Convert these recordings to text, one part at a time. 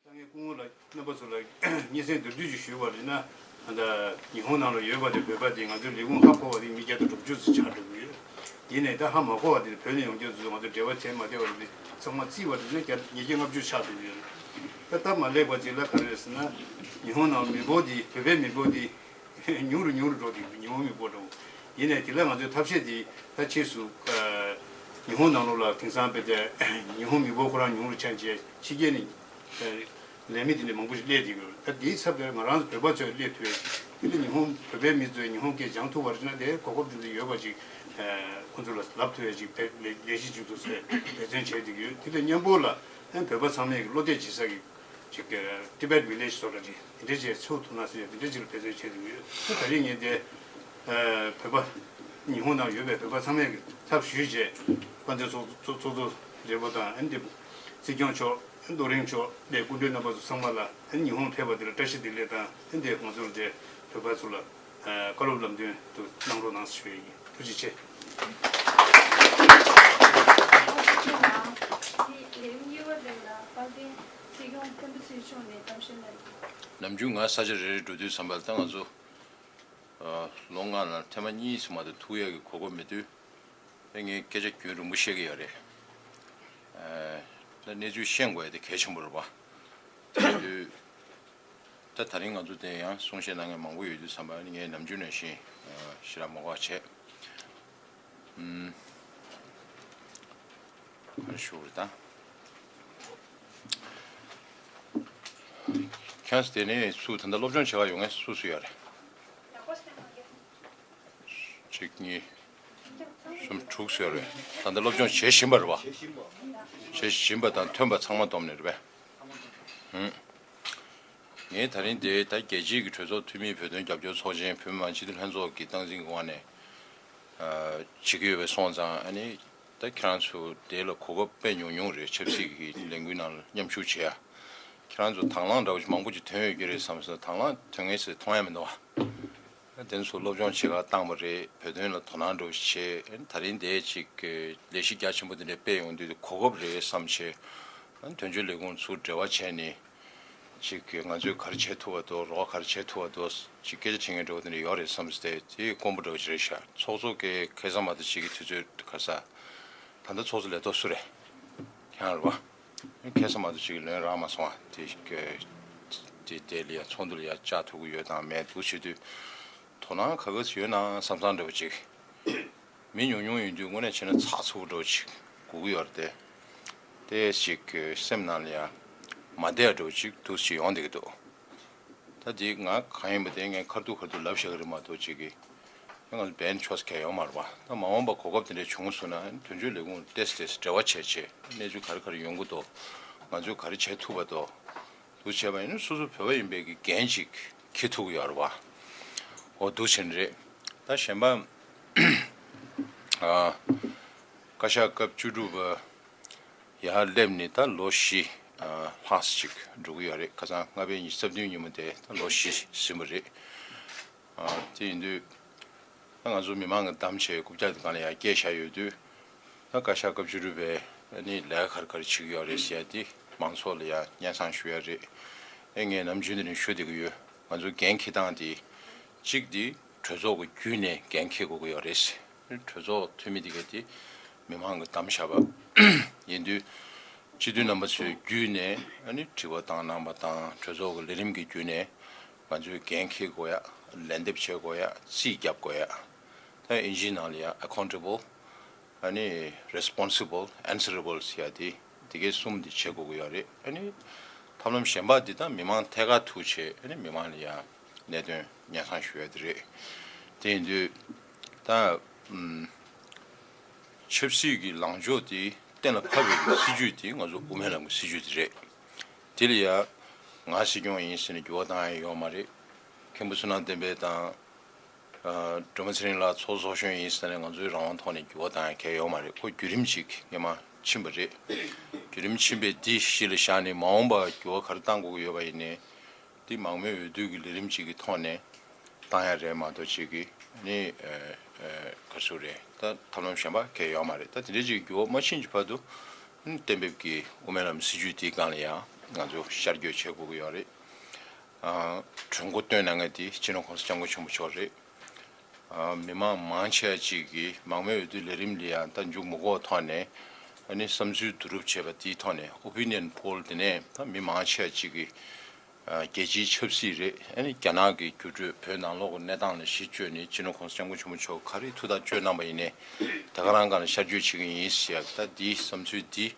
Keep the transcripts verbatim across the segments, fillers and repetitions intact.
ངས་སྐུ་ངོ་ལ་རྣམ་པ་ཚོ་ལ་སྙན་སེང་མདོར་བསྡུས་ཅིག་ཞུས་པ་རེད་ན། ད་ཉི་ཧོང་ནང་ལ་ཡོད་པ་དེ་བོད་པ་དེ་ང་ཚོའི་ལས་ཁུངས་ཧ་གོ་བ་དེ་མི་བརྒྱ་དང་དྲུག་ཅུ་ཙམ་ཆགས་འགྲོ་གི་ཡོད། དེ་ནས་ད་ཧ་མ་གོ་བ་དེ་བོད་ནས་ཡོང་རྒྱུ་ཚོས་ང་ཚོ་འབྲེལ་བ་བྱས་མ་བསྡད་པ་རེད། ཚང་མ་བརྩིས་པ་རེད་ན་བརྒྱ་ཉིས་བརྒྱ་ལྔ་བཅུ་ཆགས་འགྲོ་གི་ཡོད། ད་སྟབས་མ་ལེགས་པ་ཅིག་ལ་ག་རེ་རེད་ཟེར་ན། ཉི་ཧོང་ནང་མི་འབོར་དེ་བོད་པའི་མི་འབོར་དེ་ཉུང་རུ་ཉུང་རུ་འགྲོ་གི་ཡོད། ཉི་ཧོང་མི་འབོར་འགྲོ། ཡིན་ནའི་དེ་ལ་ང་ཚོའི་ཐབས་ཤེས་དེ་ད་ཕྱིས་སུ་ཉི་ཧོང་ནང་ལོགས་ལ་དེང་སང་དཔེ་དེ་ཉི་ཧོང་མི་འབོར་ཁོ་རང་ཉུང་རུ་ཕྱིན་བྱས་ཕྱི་རྒྱལ་ནས་ལས་མི་དེ་འདྲ་མང་པོ་ཞིག་སླེབས་བསྡད་ཡོད། ད་དེའི་ཚབ་ཏུ་ང་རང་ཚོ་བོད་པ་ཚོས་སླེབས་ཐུབ་ཡས་དེ་ལ་ཉི་ཧོང་བོད་པའི་མི་ཚོས་ཉི་ཧོང་སྐད་སྦྱང་ཐུབ་པ་རེད་ན་དེ་གོ་སྐབས་དེ་འདྲ་ཡོད་པ་ཅིག་ཁོང་ཚོ་ལ་ལབ་ཐུབ་ཡས་ཅིག་ལས་ལས་གཞི་ཅིག་ཏུ་འབད་བརྩོན་བྱས་བསྡད་ཀྱི་ཡོད། དེ་དང་མཉམ་པོ་ལ་བོད་པ་ཚང་མས་བློ་གཏད་བྱེད་ས་གི་ཅིག་Tibet Village་སོགས་ལ་ཅིག་དེ་འདྲའི་ཅིག་ཚུགས་ཐུབ་ན་ཟེར་ཡ་དེ་འདྲའི་ཅིག་ལ་འབད་བརྩོན་བྱས་འདུག་ཡོད། ད་རེས་ངས་དེ་བོད་པ་ཉི་ཧོང་ནང་ཡོད་པའི་བོད་པ་ཚང་མས་ཀྱི་ཚབ་ཞུས་བྱས་དཔལ་ལྡན་ཚོགས་ཚོགས་གཙོ་རེ་བོ་དང་ཨ་ནི་སྲིད་སྐྱོང་མཆོག་རྡོ་རིང་མཆོག་ལས་སྐུ་མགྲོན་རྣམ་པ་ཚོ་ཚང་མ་ལ་ཨ་ནི་ཉི་ཧོང་ཕེབས་པ་དེ་ལ་བཀྲ་ཤིས་བདེ་ལེགས་དང་ཨ་ནི་དེ་ང་ཚོར་དེ་བོད་པ་ཚོ་ལ་བཀའ་སློབ་ལམ་སྟོན་དུ་གནང་རོགས་གནང་ཞུ་ཡ་ཡིན། ཐུགས་རྗེ་ཆེ། ལན་གཉིས་པ་དེ་ལ་དཔལ་ལྡན་སྲིད་སྐྱོང་བསྟན་པ་ཚེ་རིང་མཆོག་ནས་གཏམ་བཤད་གནང་ཡོད། ནམ་རྒྱུན་ང་ས་ཆ་རེ་རེ་འགྲོ་དུས་ཙམ་པ་ལ་ད་ང་ཚོ་ལོ་ལྔ་ནང་ཐེངས་མ་གཉིས་ཙམ་མ་གཏོགས་ཐུག་ཡག་གི་གོ་སྐབས་མེད་དུས་ངས་སྐད་ཆ་རྒྱུན་རིང་པོ་བཤད་ཀྱི་ཡོད་རེད། ད་གནས་ཚུལ་ཤེས་དགོས་ཡ་དེ་གལ་ཆེན་པོ་རེད་པ། དེ་དུས་ད་ད་རིང་ང་ཚོ་དེ་ཡང་གསུང་བཤད་གནང་མཁན་མང་པོ་ཡོད་དུས་ཙམ་པ་ངས་ནམ་རྒྱུན་ནང་བཞིན་ཞེ་དྲག་མ་དགོས་པ་བྱས། ཨུམ། ག་རེ་ཞུ་དགོས་རེད་ད། ཁྱེད་དེ་ནས་སུ་ད་ལྟ་སློབ་སྦྱོང་བྱེད་ག་ཡོང་མཁན་སུ་སུ་ཡོད་རེད། གཅིག་གཉིས། གསུམ་དྲུག་ཡོད་རེད། ད་ལྟ་སློབ་སྦྱོང་བྱེད་བཞིན་པ་རེད་པ། བྱེད་བཞིན་པ་དང་ཐོན་པ་ཚང་མ་བསྡོམས་ནས་རེད་པས། ངས་ད་རིང་དེ་ད་རྒྱལ་སྤྱིའི་གི་གྲོས་ཚོགས་འཐུས་མིའི་བོད་དོན་རྒྱབ་སྐྱོར་ཚོགས་ཆེན་བོད་མི་མང་སྤྱི་འཐུས་ལྷན་ཚོགས་ཀྱི་སྟངས་འཛིན་གྱི་དབང་ནས་བྱེད་ཀྱི་ཡོད་པའི་སོང་ཙང་ཨ་ནི་ད་ཁྱེད་རང་ཚོ་དེ་ལ་གོ་སྐབས་དཔེ་ཉུང་ཉུང་རེད། ཆབ་སྲིད་ཀྱི་ལས་འགུལ་ནང་ལ་མཉམ་ཞུགས་བྱེད་ཡ། ཁྱེད་རང་ཚོ་དང་བླངས་འདྲ་བོ་ཞིག་མང་པོ་ཅིག་ཐོན་ཡོད་ཀྱི་རེད་བསམ་སོང་། དང་བླངས་ཐོན་མཁན་ཟེར་མཐོང་ཡ་མི་འདུག་བ། དེ་ཚོ་སློབ་སྦྱོང་བྱེད་ག་བཏང་བ་རེད། བོད་དོན་ལ་དོ་སྣང་འདྲ་བོ་ཞིག་བྱེད། ད་རིང་དེ་ཅིག་ལས་གཞི་རྒྱ་ཆེན་པོ་དེ་འདྲ་སྤེལ་ཡོང་དུས་གོ་སྐབས་རེད་བསམ་བྱས། དོན་གཅོད་ལས་ཁུངས་ཚུར་འབྲེལ་བ་བྱས་ནས་ཅིག་ང་ཚོས་ག་རེ་བྱེད་ཐུབ་པ་འདུག་རོགས་ག་རེ་བྱེད་ཐུབ་པ་འདུག་ཅིག་སྐད་ཆ་དྲི་མཁན་འདྲ་བོ་དེ་འདྲ་ཡོད་རེད་བསམ་སྟེ་དེ་དཀོན་པོ་འདྲ་བོ་ཞིག་རེད་ཤག་ཚོགས་གཙོ་གིས་ཁ་སང་མ་གཏོགས་ཅིག་གི་དུས་ཚོད་ག་ས་ད་ལྟ་ཚོགས་གཙོ་ལས་ཐོག་སུ་རེད། ཁྱེད་རང་རེད་པ། ཁ་སང་མ་གཏོགས་ཅིག་ལོན་རག་མ་སོང་བ་དེ་དེ་དེ་ལ་ཡ་ཚོགས་འདུ་ལ་ཡ་བཅར་ཐུབ་ཀྱི་ཡོད་དང་མེད་འདུག་བྱེད་དུས་དོ་སྣང་ག་ག་ཡོད་ན་བསམ་བསམ་འདྲ་བོ་ཅིག་མི་ཉུང་ཉུང་ཡིན་དུས་དངོས་གནས་བྱས་ན་ཚགས་ཚུད་པོ་འདྲ་བོ་ཅིག་དགོས་ཀྱི་ཡོད་རེད་དེ། དེ་ཞིག་སེམས་ནང་ལ་ཡ་མ་བསྡད་འདྲ་བོ་ཅིག་འདུག་ཅིག་ཡོང་བསྡད་ཀྱི་འདུག་ད་དེ་ང་གང་ཡིན་པ་དེ་ངས་ཁ་ཐུག་ཁ་ཐུག་ལབ་བཞག་གི་རེད་མ་གཏོགས་ཅིག་གི་ང་ལ་འབད་ཆོག་ས་གང་ཡང་ཡོད་མ་རེད་པ། ད་མ་འོངས་པ་གོ་སྐབས་དེ་འདྲ་བྱུང་སོང་ན་དོན་གཅོད་ལས་ཁུངས་ཏོག་ཙམ་ཏོག་ཙམ་འབྲེལ་བ་བྱས་བྱས་གནས་ཚུལ་ག་རེ་ག་རེ་ཡོང་གི་འདུག་ང་ཚོས་ག་རེ་བྱེད་ཐུབ་པ་འདུག་འདུག་བྱས་པ་ཡིན་ན་སོ་སོ་བོད་པ་ཡིན་པའི་གི་འགན་ཅིག་འཁྱེར་ཐུབ་ཀྱི་ཡོད་རེད་པ། འོ་འདུག་བྱས་ནི་རེད། ད་གཞན་པ་ཨ། བཀའ་ཤག་སྐབས་བཅུ་དྲུག་པ་ཡར་སླེབས་ནས་ད་ལོ་བཞི་ཨ་ལྷག་ཙམ་ཅིག་འགྲོ་གི་ཡོད་རེད། ཁ་སང་ལྔ་པའི་ཉི་ཤུ་རྩ་བདུན་ཉིན་མོ་དེ་ད་ལོ་བཞི་ཟིན་པ་རེད། ཨ་དེ་ཡིན་དུས་ད་ང་ཚོ་མི་མང་གི་གདམ་བྱས་རྐུབ་བཀྱག་དེ་སྒང་ལ་ཡར་བསྐྱལ་བཞག་ཡོད་དུས་ད་བཀའ་ཤག་སྐབས་བཅུ་དྲུག་པས་ཨ་ནི་ལས་ཀ་ག་རེ་ག་རེ་བྱེད་ཀྱི་ཡོད་རེད་ཟེར་ཡ་དེ་མང་ཚོགས་ལ་ཡར་སྙན་སེང་ཞུ་ཡ་རེད། ཨེ་ངས་ནམ་རྒྱུན་དེ་ནས་ཞུ་བསྡད་ཀྱི་ཡོད། ང་ཚོ་འགན་འཁྱེར་སྟངས་དེ་གཅིག་དེ་གྲོས་ཚོགས་ཀྱི་བརྒྱུད་ནས་འགན་འཁྱེར་དགོས་ཀྱི་ཡོད་རེད། གྲོས་ཚོགས་འཐུས་མི་དེ་ག་དེ་མི་མང་གི་གདམ་བཞག་པ་ཡིན་དུས་སྤྱི་འཐུས་རྣམ་པ་ཚོའི་བརྒྱུད་ནས་ཨ་ནི་དྲི་བ་བཏང་གནང་བ་དང་གྲོས་ཚོགས་ཀྱི་ལས་རིམ་གྱི་བརྒྱུད་ནས་ང་ཚོས་འགན་འཁྱེར་དགོས་ཡ། ལན་འདེབས་བྱེད་དགོས་ཡ། རྩིས་རྒྱབ་དགོས་ཡ། ད་ཨིན་ཇིའི་ནང་ལ་ཡ་accountable ཨ་ནི་responsible answerable ཟེར་ཡ་དེ་དེ་གའི་གསུམ་དེ་བྱེད་དགོས་ཀྱི་ཡོད་རེད། ཨ་ནི་ཐབས་ལམ་གཞན་པ་འདི་དག་མི་མང་ཐད་ཀར་ཐུག་བྱས་ཨ་ནི་མི་མང་ལ་ཡ་གནད་དོན་སྙན་སེང་ཞུ་ཡ་དེ་རེད། དེ་ཡིན་དུས་ད་ཨུམ་ཆབ་སྲིད་ཀྱི་ལངས་ཕྱོགས་དེ་གཏན་ལ་ཕབ་པའི་སྲིད་ཇུས་དེ་ང་ཚོ་དབུ་མའི་ལམ་གྱི་སྲིད་ཇུས་དེ་རེད། དེ་ལ་ཡ་ང་སྲིད་སྐྱོང་ཡིན་ཟེར་ནས་འགྱུར་བ་བཏང་ཡ་ཡོད་མ་རེད། མཁན་པོ་བསོད་ནམས་བསྟན་འཕེལ་དང་། སྒྲོལ་མ་ཚེ་རིང་ལགས་ཚོགས་གཙོ་གསོལ་ཡོན་ཡིན་ཟེར་ནས་ང་ཚོའི་རང་དབང་ཐོག་ནས་འགྱུར་བ་བཏང་ཡ་གང་ཡང་ཡོད་མ་རེད། ཁོ་བརྒྱུད་རིམ་ཅིག་སྔོན་མ་ཕྱིན་པ་རེད། བརྒྱུད་རིམ་ཕྱིན་པའི་འདི་གཞི་ལ་བཞག་ནས་མ་འོངས་པར་འགྱུར་བ་ག་རེ་གཏང་དགོས་ཀྱི་ཡོད་པ་ཡིན་ནའི་འདི་མང་མོས་འོས་བསྡུ་གི་ལས་རིམ་ཅིག་གི་ཐོག་ནས་བཏང་ཡ་རེད་མ་གཏོགས་ཅིག་གི་ནི་ག་ཚོད་རེད། ད་ཐབས་ལམ་གཞན་པ་གང་ཡང་ཡོད་མ་རེད། ད་དེ་འདྲའི་ཅིག་འགྱུར་བ་མ་ཕྱིན་གྱི་བར་དུ་གཏན་འབེབས་ཀྱི་དབུ་མའི་ལམ་སྲིད་ཇུས་དེའི་སྒང་ལ་ཡང་ ང་ཚོ་ཤར་བསྐྱོད་བྱེད་དགོས་ཀྱི་ཡོད་རེད། ཨ། གྲོས་འགོ་བཏོན་གནང་མཁན་དེ་སྤྱི་ནོར་གོང་ས་སྐྱབས་མགོན་ཆེན་པོ་མཆོག་རེད། ཨ། མི་མང་མང་ཆེ་བ་ཅིག་གིས་མང་མོས་འོས་བསྡུ་ལས་རིམ་ལ་ཡང་ད་མཇུག་མ་འགོར་ཐོག་ནས། ཨ་ནི་བསམ་ཚུལ་བསྡུ་རུབ་བྱས་པ་དེའི་ཐོག་ནས་ཨོ་པི་ནི་ཡན་པོལ་དེ་ནས་ད་མི་མང་ཆེ་བ་ཅིག་གིས། ཨ། རྒྱལ་སྤྱིའི་ཆབ་སྲིད་རེད། ཨ་ནི་རྒྱ་ནག་གི་འགྱུར་འགྲོས། བོད་ནང་ལོགས་ཀྱི་གནས་སྟངས་ལ་གཞི་བཅོལ་ནས་སྤྱི་ནོར་གོང་ས་སྐྱབས་མགོན་ཆེན་པོ་མཆོག་ག་རེ་ཐུགས་ཐག་གཅོད་གནང་པ་ཡིན་ནའི་དེ་ག་རང་སྒང་ལ་ཤར་བསྐྱོད་བྱེད་ཀྱི་ཡིན་ཟེར་ཡ། ད་འདིའི་བསམ་ཚུལ་འདི།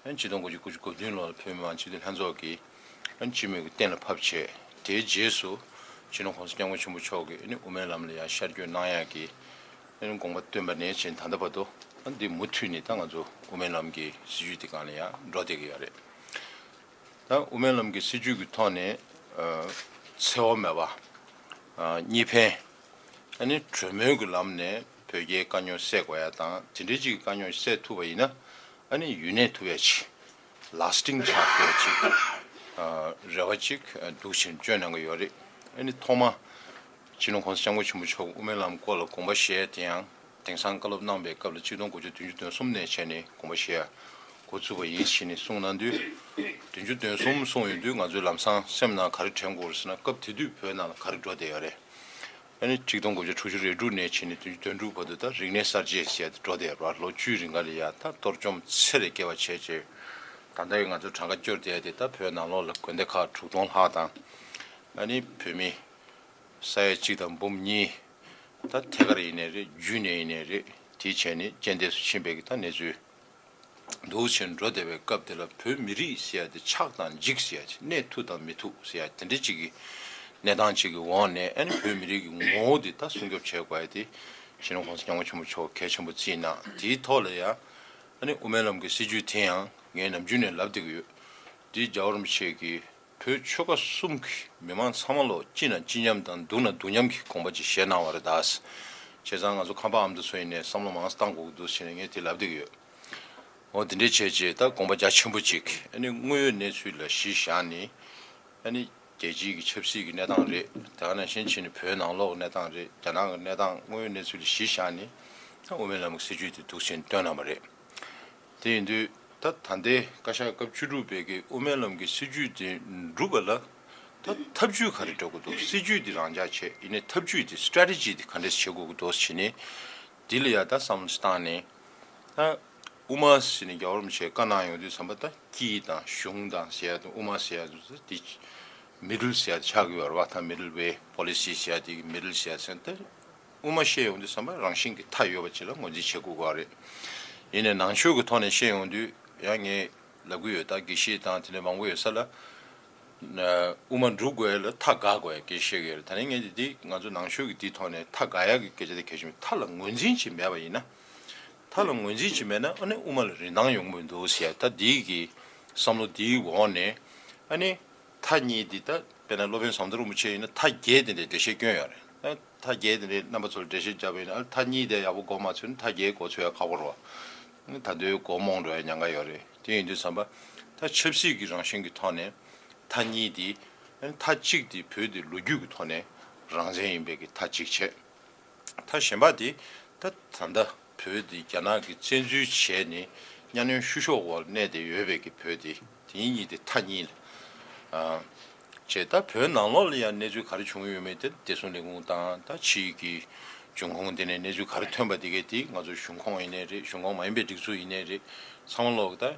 ཨ་ནི་ཆིག་སྟོང་དགུ་བརྒྱ་དགུ་བཅུ་གོ་བདུན་ལོར་བོད་མི་མང་སྤྱི་འཐུས་ལྷན་ཚོགས་ཀྱིས། ཨ་ནི་སྤྱི་མོས་ཀྱིས་གཏན་ལ་ཕབ་བྱས། དེའི་རྗེས་སུ་སྤྱི་ནོར་གོང་ས་སྐྱབས་མགོན་ཆེན་པོ་མཆོག་གིས། ཨ་ནི་དབུ་མའི་ལམ་ལ་ཡང་ཤར་བསྐྱོད་གནང་ཡག་གི། ཨ་ནི་དགོངས་པ་བཏོན་པ་ནས་བྱས་ད་ལྟ་བར་དུ། ཨ་ནི་འདི་མུ་མཐུད་ནས་ད་ང་ཚོ་དབུ་མའི་ལམ་གྱི་སྲིད་བྱུས་འདི་སྒང་ལ་ཡང་འགྲོ་བསྡད་ཀྱི་ཡོད་རེད། ད་དབུ་མའི་ལམ་གྱི་སྲིད་བྱུས་ཀྱི་ཐོག་ནས། ཨ། འཚེ་བ་མེད་པ། ཨ། གཉིས་ཕན། ཨ་ནི་གྲོས་མོལ་གྱི་ལམ་ནས་བོད་རྒྱའི་དཀའ་རྙོག་སེལ་དགོས་ཡ་དང་། དེ་འདྲའི་ཅིག་གི་དཀའ་རྙོག་སེལ་ཐུབ་པ་ཡིན་ན། ཨ་ནི་ཡུན་གནས་ཐུབ་ཡ་ཅིག་ལ་སི་ཊིང་ཆགས་ཐུབ་ཡ་ཅིག་ཨ། རེ་བ་ཅིག་ཨ། འདུག་བྱས་བཅོས་གནང་གི་ཡོད་རེད། ཨ་ནི་ཐོག་མ་སྤྱི་ནོར་གོང་ས་སྐྱབས་མགོན་ཆེན་པོ་མཆོག་དབུ་མའི་ལམ་སྐོར་ལ་དགོངས་པ་བཞེས་དེ་ཡང་། དེང་སང་བཀའ་སློབ་གནང་པའི་སྐབས་ལ་ཆིག་སྟོང་དགུ་བརྒྱ་བདུན་ཅུ་དོན་གསུམ་ནས་བྱས་ནས་དགོངས་པ་བཞེས་ཡ་འགོ་བཙུགས་པ་ཡིན་ཞེས་ནས་གསུངས་གནང་དུས། བདུན་ཅུ་དོན་གསུམ་གསུངས་ཡོང་དུས་ང་ཚོའི་ལམ་སང་སེམས་ནང་ག་རེ་དྲན་དགོས་རེད་ཟེར་ན། སྐབས་དེ་དུས་བོད་ནང་ལ་ག་རེ་འགྲོ་བསྡད་ཡོད་རེད། ཨ་ནི་ཆིག་སྟོང་དགུ་བརྒྱ་དྲུག་ཅུ་རེ་དྲུག་ནས་བྱས་ནས་བདུན་ཅུ་དོན་དྲུག་བར་དུ་ད་རིག་གནས་གསར་བརྗེ་ཟེར་ཡ་དེ་འགྲོ་བསྡད་ཡོད་རེད་བ། ལོ་བཅུའི་རིང་ག་ལ་ཡ་ད་གཏོར་བཅོམ་ཚད་ལས་བརྒལ་བ་བྱས་བྱས། ད་ལྟ་ཡི་ང་ཚོ་གྲངས་ཀ་སྐྱོར་བསྡད་ཡ་དེ་ད་བོད་ནང་ལོགས་ལ་དགོན་སྡེ་ཁག་དྲུག་སྟོང་ལྷག་དང་། ཨ་ནི་བོད་མི་ས་ཡ་གཅིག་དང་འབུམ་གཉིས། ད་ཐད་ཀར་ཡིན་ནའི་རེད། བརྒྱུད་ནས་ཡིན་ནའི་རེད། དེ་བྱས་ནས་རྐྱེན་འདས་སུ་ཕྱིན་པའི་གི་ད་གནས་ཚུལ་འདུག་བྱས་འགྲོ་བསྡད་པའི་སྐབས་དེ་ལ། བོད་མི་རིགས་ཟེར་ཡ་དེ་ཆགས་དང་འཇིག་ཟེར་ཡ་དེ། གནས་ཐུབ་དང་མི་ཐུབ་ཟེར་ཡ་དེ་འདྲ་ཅིག་གི་གནས་སྟངས་ཅིག་གི་འོག་ནས། ཨ་ནི་བོད་མི་རིགས་ཀྱི་ངོ་བོ་དེ་ད་སྲུང་སྐྱོབ་བྱེད་དགོས་ཡ་དེ་སྤྱི་ནོར་གོང་ས་སྐྱབས་མགོན་ཆེན་པོ་མཆོག་གལ་ཆེན་པོ་བརྩིས་གནང་། དེའི་ཐོག་ལ་ཡ། ཨ་ནི་དབུ་མའི་ལམ་གྱི་སྲིད་བྱུས་དེ་ཡང་ངས་ནམ་རྒྱུན་ནས་ལབ་བསྡད་ཀྱི་ཡོད། འདི་རྒྱལ་བ་རིན་པོ་ཆེ་གིས་བོད་ཆོལ་ཁ་གསུམ་གྱི་མི་མང་ཚང་མ་ལོ་སྐྱིད་ན་སྐྱིད་མཉམ་དང་། སྡུག་ན་སྡུག་མཉམ་གྱི་དགོངས་པ་ཅིག་བཞེས་གནང་བ་རེད་ད། བྱས་ཙང་ང་ཚོ་ཁམས་པ་ཨ་མདོ་ཚོ་ཡིན་ནའི་བསམ་བློ་མང་ཙམ་བཏང་དགོས་ཀྱི་འདུག་ཟེར་ནས་ངས་དེ་ལབ་བསྡད་ཀྱི་ཡོད། འོ་དེ་འདྲའི་བྱས་རྗེས་ད་དགོངས་པ་རྒྱ་ཆེན་པོ་ཅིག་ཨ་ནི་དངོས་ཡོད་གནས་ཚུལ་ལ་གཞི་བཞག་ནས། ཨ་ནི་རྒྱལ་སྤྱིའི་གི་ཆབ་སྲིད་ཀྱི་གནས་སྟངས་རེད། དེ་ག་ནང་བཞིན་བྱས་ནས་བོད་ནང་ལོགས་གནས་སྟངས་རེད། རྒྱ་ནག་གི་གནས་སྟངས། དངོས་ཡོད་གནས་ཚུལ་ལ་གཞི་བཞག་ནས་ད་དབུ་མའི་ལམ་གྱི་སྲིད་བྱུས་དེ་འདུག་བྱས་ནས་བཏོན་གནང་བ་རེད། དེ་ཡིན་དུས་ད་ད་ལྟའི་བཀའ་ཤག་སྐབས་བཅུ་དྲུག་པའི་གི་དབུ་མའི་ལམ་གྱི་སྲིད་བྱུས་དེ་འགྲུབ་པ་ལ་ད་ཐབས་ཇུས་ག་རེ་འདྲ་དགོས་འདུག་སྲིད་བྱུས་དེ་རང་འཇགས་བྱས། ཡིན་ནའི་ཐབས་ཇུས་དེ། སི་ཊེ་རེ་ཊེ་ཇི་དེ་ག་འདྲས་བྱེད་དགོས་ཀྱི་འདུག་ཟེར་ནས། འདི་ལ་ཡ་ད་བསམ་བློ་བཏང་ནས། ད་དབུ་མ་ཟེར་ནས་རྒྱལ་བ་རིན་པོ་ཆེས་བཀའ་གནང་ཡོང་དུས་ཙམ་པ། ད་དཀྱིལ་དང་གཞུང་དང་ཟེར་ཡ་དེ། དབུ་མ་ཟེར་ཡ་དེ་དེ་མི་ཌལ་ཟེར་ཡ་དེ་ཆགས་ཀྱི་ཡོད་རེད་བ། ད་མི་ཌལ་ཝེ་པོ་ལི་སི་ཟེར་ཡ་དེ། མི་ཌལ་ཟེར་ཡ་ཟེར་ན། ད་དབུ་མ་བཤད་ཡོང་དུས་ཙམ་པ་རང་བཞིན་གྱི་མཐའ་ཡོད་པ་ཅིག་ལ་ངོས་འཛིན་བྱེད་དགོས་ཀྱི་རེད། ཡིན་ནའི་ནང་ཆོས་ཀྱི་ཐོག་ནས་བཤད་ཡོང་དུས་ཡང་ངས་ལབ་ཀྱི་ཡོད། ད་དགེ་བཤེས་དང་དེ་འདྲ་མང་པོ་ཡོད་ས་ལ། ཨ། དབུ་མ་སྒྲུབ་དགོས་ཡ་ལ་མཐའ་དགག་དགོས་ཡ་སྐད་ཆ་བཤད་ཀྱི་ཡོད་རེད། ད་ནི་ངས་འདི་ང་ཚོ་ནང་ཆོས་ཀྱི་འདིའི་ཐོག་ནས་མཐའ་དགག་ཡ་གི་སྐད་ཆ་དེ་གལ་ཆེན་པོ། མཐའ་ལ་ངོས་འཛིན་ཅིག་མེད་པ་ཡིན་ན། མཐའ་ལ་ངོས་འཛིན་ཅིག་མེད་ན། ཨ་ནི་དབུ་མ་ལ་རིན་ཐང་ཡོང་གི་མི་འདུག་ཟེར་ཡ། ད་འདིའི་གི་བསམ་བློ་འདིའི་འོག་ནས། ཨ་ནི་མཐའ་གཉིས་འདི། ད་དཔེར་ན་སློབ་དཔོན་ཟམ་གདོང་རིན་པོ་ཆེ་ཡིན་ན་མཐའ་བརྒྱད་དེ་འདྲའི་འགྲེལ་བཤད་བསྐྱོན་ཡོད་རེད། ད་མཐའ་བརྒྱད་དེ་འདྲའི་རྣམ་པ་ཚོ་ལ་འགྲེལ་བཤད་བརྒྱབ་པ་ཡིན་ན། ཨ། མཐའ་གཉིས་དེ་ཡག་པོ་གོ་མ་ཚོད་ན་མཐའ་བརྒྱད་གོ་ཚོད་ཡ་ཁག་པོ་རེད་བ། ད་དུང་མགོ་རྨོངས་འགྲོ་ཡ་ཉེན་ཁ་ཡོད་རེད། དེ་ཡིན་དུས་ཙམ་པ། ད་ཆབ་སྲིད་ཀྱི་རང་བཞིན་གྱི་ཐོག་ནས་མཐའ་གཉིས་དེ། ཨ་ནི་མཐའ་གཅིག་དེ་བོད་དེ་ལོ་རྒྱུས་ཀྱི་ཐོག་ནས་རང་བཙན་ཡིན་པའི་གི་མཐའ་གཅིག་བྱས། མཐའ་གཞན་པ་དེ་ད་ད་ལྟ་བོད་དེ་རྒྱ་ནག་གིས་བཙན་འཛུལ་བྱས་ནས་གཉའ་གནོན་བཤུ་གཞོག་འོག་གནས་བསྡད་ཡོད་པའི་གི་བོད་དེ། དེ་གཉིས་དེ་མཐའ་གཉིས་ལ། ཨ། བྱས། ད་བོད་ནང་ལོགས་ལ་ཡང་གནས་ཚུལ་ག་རེ་བྱུང་ཡོད་མེད་དེ། བདེ་སྲུང་ལས་ཁུངས་དང་ད་ཕྱིའི་གི་འབྱུང་ཁུངས་དེ་ནས་གནས་ཚུལ་ག་རེ་ཐོན་པ་དེ་གས་དེ། ང་ཚོ་གཞུང་ཁོངས་ཡིན་ནའི་རེད། གཞུང་ཁོངས་མ་ཡིན་པའི་སྒྲིག་འཛུགས་ཡིན་ནའི་རེད། ཚང་མ་ལོག་ད།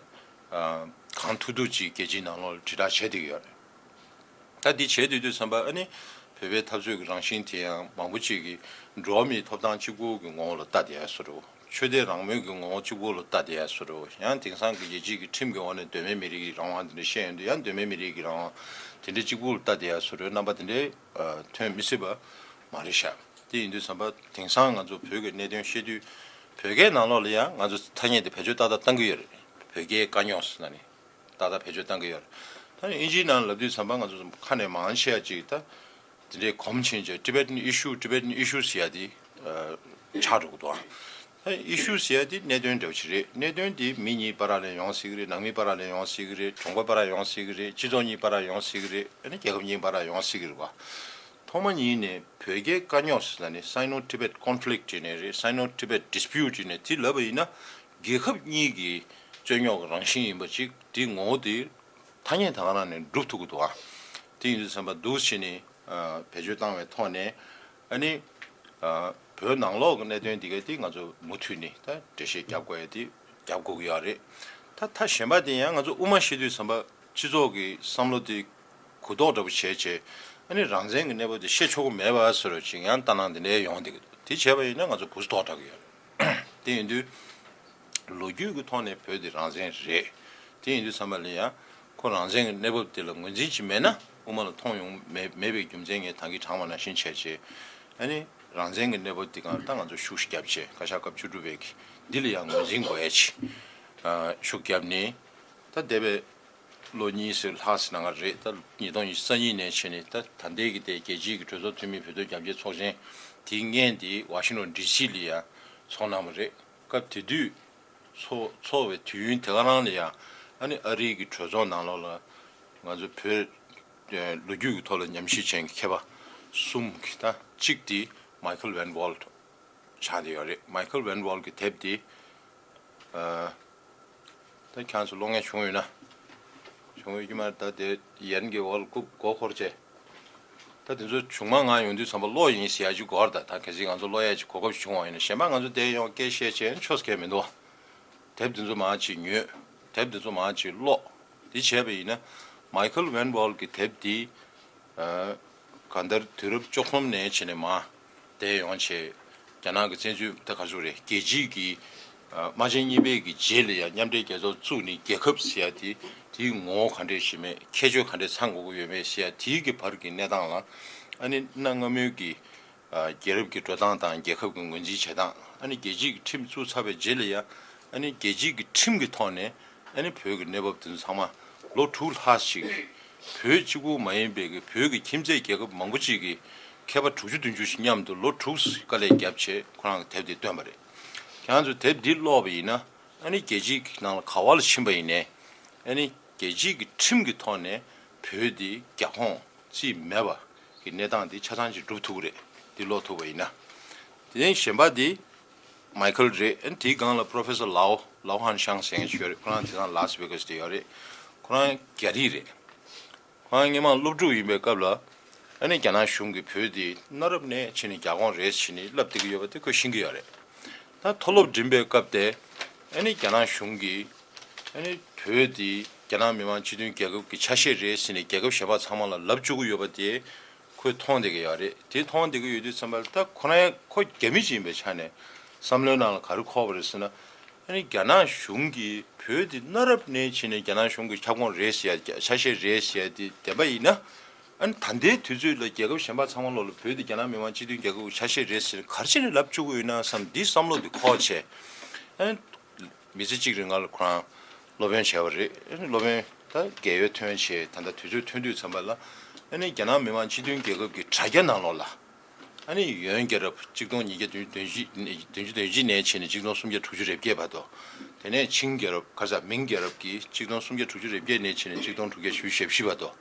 ཨ། གང་ཐུབ་ཐུབ་ཅིག་རྒྱལ་སྤྱིའི་ནང་ལོགས་ལ་དྲིལ་བསྒྲགས་བྱས་བསྡད་ཀྱི་ཡོད་རེད། ད་འདི་བྱས་བསྡད་དུས་ཙམ་པ། ཨ་ནི་བོད་པའི་འཐབ་རྩོད་ཀྱི་རང་བཞིན་དེ་ཡང་མང་པོ་ཅིག་གིས་འགྲོ་བ་མིའི་ཐོབ་ཐང་གཅིག་པུ་གི་ངོ་བོ་ལ་ལྟ་བསྡད་ཡ་བཟོ་འདྲ་བོ། ཆོས་དད་རང་མོས་ཀྱི་ངོ་བོ་གཅིག་པུ་ལ་ལྟ་བསྡད་ཡ་བཟོ་འདྲ་བོ། ཡང་དེང་སང་གི་རྒྱལ་སྤྱིའི་གི་ཁྲིམས་ཀྱི་འོག་ནས་གདོད་མའི་མི་རིགས་ཀྱི་རང་དབང་དེ་འདྲ་བཤད་ཡོང་དུས། ཡང་གདོད་མའི་མི་རིགས་ཀྱི་རང་དབང་དེ་འདྲ་གཅིག་པུ་ལ་ལྟ་བསྡད་ཡ་བཟོ་འདྲ་བོའི་རྣམ་པ་དེ་འདྲ། ཨ། ཐོན་མི་སྲིད་པ་མ་རེད་ཤག་དེ་ཡིན་དུས་ཙམ་པ། དེང་སང་ང་ཚོ་བོད་ཀྱི་གནད་དོན་བཤད་དུས། བོད་སྐད་ནང་ལོགས་ལ་ཡང་ང་ཚོ་ཐ་སྙད་དེ་བེད་སྤྱོད་ཏག་ཏག་བཏང་གི་ཡོད་རེད། བོད་སྐད་དཀའ་རྙོག་ཟེར་ནས་ཏག་ཏག་བེད་སྤྱོད་བཏང་གི་ཡོད་རེད། ད་ཨིན་ཇིའི་ནང་ལབ་དུས་ཙམ་པ། ང་ཚོ་ཁ་ནས་མང་ཆེ་བ་ཅིག་ད་དེ་འདྲའི་གོམས་ཕྱིན་བྱས། Tibetan issue, Tibetan issue ཟེར་ཡ་དེ། ཨ། ཆགས་འགྲོ་གི་འདུག་ད་issue ཟེར་ཡ་དེ་གནད་དོན་འདྲ་བོ་ཞིག་རེད། གནད་དོན་དེ་མི་གཉིས་བར་ལ་ཡོང་སྲིད་ཀྱི་རེད། ནང་མི་བར་ལ་ཡོང་སྲིད་ཀྱི་རེད། གྲོང་པ་བར་ལ་ཡོང་སྲིད་ཀྱི་རེད། སྤྱི་ཚོགས་གཉིས་བར་ལ་ཡོང་སྲིད་ཀྱི་རེད། ཨ་ནི་རྒྱལ་ཁབ་གཉིས་བར་ལ་ཡོང་སྲིད་ཀྱི་རེད་བ། ཐོག་མ་ཉིད་ནས་བོད་རྒྱའི་དཀའ་རྙོག་ཟེར་ནས། Sino-Tibet conflict ཟེར་ནས་རེད། Sino-Tibet dispute ཟེར་ནས་དེ་ལབ་པ་ཡིན་ན། རྒྱལ་ཁབ་གཉིས་ཀྱི་རྩོད་རྙོག་གི་རང་བཞིན་ཡིན་པ་ཅིག་དེ་ངོ་བོ་དེ། ཐ་སྙད་ད་ག་རང་ནས་འགྲུབ་ཐུབ་ཀྱི་འདུག་ཨ། དེ་ཡིན་དུས་ཙམ་པ་འདུག་བྱས་ནས་བེད་སྤྱོད་བཏང་བའི་ཐོག་ནས་ཨ་ནི་བོད་ནང་ལོགས་ཀྱི་གནད་དོན་འདི་ག་དེ་ང་ཚོ་མུ་མཐུད་ནས་ད་འགྲེལ་བཤད་རྒྱབ་དགོས་ཡ་དེ་རྒྱབ་དགོས་ཀྱི་ཡོད་རེད། ད་ད་གཞན་པ་དེ་ཡང་ང་ཚོ་དབུ་མ་བཤད་དུས་ཙམ་པ་སྤྱི་ཚོགས་ཀྱི་བསམ་བློ་དེ་གུ་དོག་འདྲ་པོ་བྱས་བྱས་ཨ་ནི་རང་བཙན་གྱི་གནས་བབ་དེ་བཤད་ཆོག་གི་མེད་པ་ཟེར་བ་ཅིག་ཡང་ལྟ་སྣང་དེ་འདྲ་ཡོང་བསྡད་ཀྱི་འདུག་དེ་བྱས་པ་ཡིན་ན་ང་ཚོ་གུ་དོག་དྲག་གི་ཡོད་རེད། དེ་ཡིན་དུས། ལོ་རྒྱུས་ཀྱི་ཐོག་ནས་བོད་དེ་རང་བཙན་རེད། དེ་ཡིན་དུས་ཙམ་པ་ལ་ཡང་ཁོ་རང་བཙན་གྱི་གནས་བབ་དེ་ལ་ངོས་འཛིན་ཅིག་མེད་ན་དབུ་མ་ལ་མཐོང་ཡོང་མེད་མེད་པའི་རྒྱུ་མཚན་ངས་ད་གིན་དྲངས་པ་ནང་བཞིན་བྱས་རྗེས་ཨ་ནི་རང་བཙན་གྱི་གནས་བབ་འདི་སྒང་ད་ང་ཚོ་ཤུགས་ཤིག་བརྒྱབ་བྱས་བཀའ་ཤག་སྐབས་བཅུ་དྲུག་པའི་གི་འདི་ལ་ཡང་ངོས་འཛིན་དགོས་ཡ་ཅིག་ཤུགས་བརྒྱབ་ནས་ད་འདས་པའི་ལོ་གཉིས་ཙམ་ལྷག་ཙམ་ནང་ལ་རེད། ད་ཉིས་སྟོང་ཉི་ཤུ་རྩ་གཉིས་ནས་བྱས་ནས་ད་ད་ལྟའི་གི་དེ་རྒྱལ་སྤྱིའི་གི་གྲོས་ཚོགས་འཐུས་མི་བོད་དོན་རྒྱབ་སྐྱོར་ཚོགས་ཆེན་དེའི་སྔོན་དེ་ཝ་ཤིང་ཊོན་ཌི་སི་ལ་ཡང་ཚོགས་གནང་བ་རེད། སྐབས་དེ་དུས་ཚོགས་ཚོགས་པའི་དུས་ཡུན་དེ་ག་རང་ལ་ཡང་ཨ་ནི་ཨ་རིའི་གི་གྲོས་ཚོགས་ནང་ལོགས་ལ་ང་ཚོ་བོད་ལོ་རྒྱུས་ཀྱི་ཐོག་ལ་ཉམས་ཞིབ་ཅན་གྱི་མཁས་པ་གསུམ་གྱི་ད་གཅིག་དེ་མའི་ཁལ་ཝན་ཝོལ་ཆགས་བསྡད་ཡོད་རེད། མའི་ཁལ་ཝན་ཝོལ་གྱི་དེབ་དེ་ཨ། ད་ཁྱེད་ཚོ་ཀློག་མཁན་བྱུང་ཡོད་ན། བྱུང་ཡོད་ཀྱི་མ་རེད། ད་དེ་ཡན་གྱི་འོག་ལ་རྐུབ་མགོ་འཁོར་བྱས། ད་དེ་ཚོ་བྱུང་མ་ང་ཡོང་དུས་ཙམ་པ་ཀློག་ཡིན་ཟེར་ཡ་ཅིག་གོ་བར་ད་ད་གལ་སྲིད་ང་ཚོ་ཀློག་ཡ་ཅིག་གོ་སྐབས་བྱུང་བ་ཡིན་ན་གཞན་པ་ང་ཚོ་དེ་ཡོང་སྐད་བཤད་བྱས་ན་ཆོག་ས་གལ་མི་འདུག་དེབ་དེ་ཚོ་མང་ཅིག་ཉོས། དེབ་དེ་ཚོ་མང་ཅིག་ཀློག་དེ་བྱས་པ་ཡིན་ན་མའི་ཁལ་ཝན་ཝོལ་གྱི་དེབ་དེ། གང་ལྟར་དུས་རབས་བཅུ་གསུམ་ནས་བྱས་ནས་མར་བསྡད་ཡོང་བྱས། རྒྱ་ནག་གི་བཙན་འཛུལ་ད་ག་ཚོད་རེད། རྒྱལ་སྤྱིའི་གི་དམག་ཆེན་གཉིས་པའི་གི་རྗེས་ལ་ཡང་མཉམ་འབྲེལ་རྒྱལ་ཚོགས་བཙུགས་ནས་རྒྱལ་ཁབ་ཟེར་ཡ་དེ་དེའི་ངོ་བོ་ག་འདྲས་ཞིག་མེད། ཁྱད་ཆོས་ག་འདྲས་ཚང་དགོས་ཀྱི་ཡོད་མེད་ཟེར་ཡ་དེའི་གི་བར་གྱི་གནས་སྟངས་ལ་ཨ་ནི་གནའ་སྔ་མོའི་གི་རྒྱལ་རབས་ཀྱི་འགྲོ་སྟངས་དང་རྒྱལ་ཁབ་ཀྱི་ངོས་འཛིན་བྱེད་སྟངས། ཨ་ནི་རྒྱལ་སྤྱིའི་གི་ཁྲིམས་བཙུགས་ཚར་བའི་རྗེས་ལ་ཡང་ཨ་ནི་རྒྱལ་སྤྱིའི་གི་ཁྲིམས་ཀྱི་ཐོག་ནས་ཨ་ནི་བོད་ཀྱི་གནས་བབ་དེ་ཚོ་ཚང་མ་ལོ་དྲུག་ལྷག་ཅིག་བོད་གཅིག་པུ་མ་ཡིན་པའི་གི་བོད་ཀྱི་ཁྱིམ་མཚེས་རྒྱལ་ཁབ་མང་པོ་ཅིག་གི་མཁས་པ་དྲུག་ཅུ་བདུན་ཅུ་ཞིག་མཉམ་དུ་ལོ་དྲུག་དཀའ་ལས་བརྒྱབ་བྱས་ཁོ་རང་གི་དེབ་དེ་བཏོན་པ་རེད། ཁྱེད་རང་ཚོས་དེབ་འདི་ཀློག་པ་ཡིན་ན་ཨ་ནི་རྒྱལ་སྤྱིའི་གི་ནང་ལ་ག་བ་ལ་ཕྱིན་པ་ཡིན་ནའི་ཨ་ནི་རྒྱལ་སྤྱིའི་གི་ཁྲིམས་ཀྱི་ཐོག་ནས་བོད་འདི་རྒྱ་ཁོངས་རྩིས་མེད་པ་གི་གནས་སྟངས་འདི་ཆ་ཚང་ཅིག་སྒྲུབ་ཐུབ་ཀྱི་རེད། འདི་ཀློག་ཐུབ་པ་ཡིན་ན། དེ་ནས་གཞན་པ་འདི་མའི་ཁལ་རེད། ཨ་ནི་དེའི་སྒང་ལ་པོ་རོ་ཕེ་སར་ལའོ་ལའོ་ཧན་ཤང་ཟེར་མཁན་ཞིག་ཡོད་རེད། ཁོ་རང་དེང་སང་ལཱ་སི་ཝེ་གྷ་སི་དེ་ཡོད་རེད། ཁོ་རང་རྒྱ་རིགས་རེད། ཁོ་རང་སྔོན་མ་སློབ་ཕྲུག་ཡིན་པའི་སྐབས་ལ་ཨ་ནི་རྒྱ་ནག་གཞུང་གིས་བོད་དེ་གནའ་རབས་ནས་ཕྱིན་ནས་རྒྱ་ཁོངས་རེད་ཟེར་ནས་ལབ་བསྡད་ཀྱི་ཡོད་པ་དེ་ཁོས་ཤེས་ཀྱི་ཡོད་རེད། ད་མཐོ་སློབ་འགྲིམས་པའི་སྐབས་དེ་ཨ་ནི་རྒྱ་ནག་གཞུང་གིས་ཨ་ནི་བོད་དེ་རྒྱ་ནག་མི་དམངས་སྤྱི་མཐུན་རྒྱལ་ཁབ་ཀྱི་ཆ་ཤས་རེད་ཟེར་ནས་རྒྱལ་ཁབ་གཞན་པ་ཚང་མ་ལ་ལབ་བཅུག་གི་ཡོད་པ་དེ་ཁོས་མཐོང་བསྡད་ཀྱི་ཡོད་རེད། དེ་མཐོང་བསྡད་ཀྱི་ཡོད་དུས་ཙམ་པ་ལ་ད་ཁོ་རང་ཁོ་རྒྱ་མི་ཅིག་ཡིན་པའི་ཆ་ནས་བསམ་བློའི་ནང་ལ་ག་རེ་འཁོར་བ་རེད་ཟེར་ན། ཨ་ནི་རྒྱ་ནག་གཞུང་གིས་བོད་དེ་གནའ་རབས་ནས་བྱས་ནས་རྒྱ་ནག་གཞུང་གི་ཁྱབ་ཁོངས་རེད་ཟེར་ཡ་ཆ་ཤས་རེད་ཟེར་ཡ་དེ་བདེན་པ་ཡིན་ན། ཨ་ནི་ད་ལྟའི་དུས་ཚོད་ལ་རྒྱལ་ཁབ་གཞན་པ་ཚང་མ་ལོག་ལ་བོད་དེ་རྒྱ་ནག་མི་དམངས་སྤྱི་མཐུན་རྒྱལ་ཁབ་ཀྱི་ཆ་ཤས་རེད་ཟེར་ག་རེ་བྱས་ནས་ལབ་བཅུག་གི་ཡོད་ན་བསམ་འདི་བསམ་བློ་འདི་འཁོར་བྱས། ཨ་ནི་མི་ཚེ་གཅིག་རིང་ང་ལ་ཁོ་རང་སློབ་དཔོན་བྱས་པ་རེད། ཨ་ནི་སློབ་དཔོན་ད་རྒས་ཡོལ་ཐོན་བྱས་ད་ལྟ་དུས་ཚོད་ཐོན་དུས་ཙམ་པ་ལ་ཨ་ནི་རྒྱ་ནག་མི་དམངས་སྤྱི་མཐུན་རྒྱལ་ཁབ་ཀྱི་དྲ་རྒྱ་ནང་ལོགས་ལ། ཨ་ནི་ཡོན་རྒྱལ་རབས་གཅིག་སྟོང་ཉིས་བརྒྱ་བདུན་ཅུ་དོན་བཞི་ནས་བྱས་ནས་གཅིག་སྟོང་སུམ་བརྒྱ་དྲུག་ཅུ་རེ་བརྒྱད་བར་དུ། དེ་ནས་ཆིང་རྒྱལ་རབས་ཁ་སང་མིང་རྒྱལ་རབས་ཀྱིས་གཅིག་སྟོང་སུམ་བརྒྱ་དྲུག་ཅུ་རེ་བརྒྱད་ནས་བྱས་ནས་གཅིག་སྟོང་དྲུག་བརྒྱ་བཞི་བཅུ་ཞེ་བཞི་བར་དུ།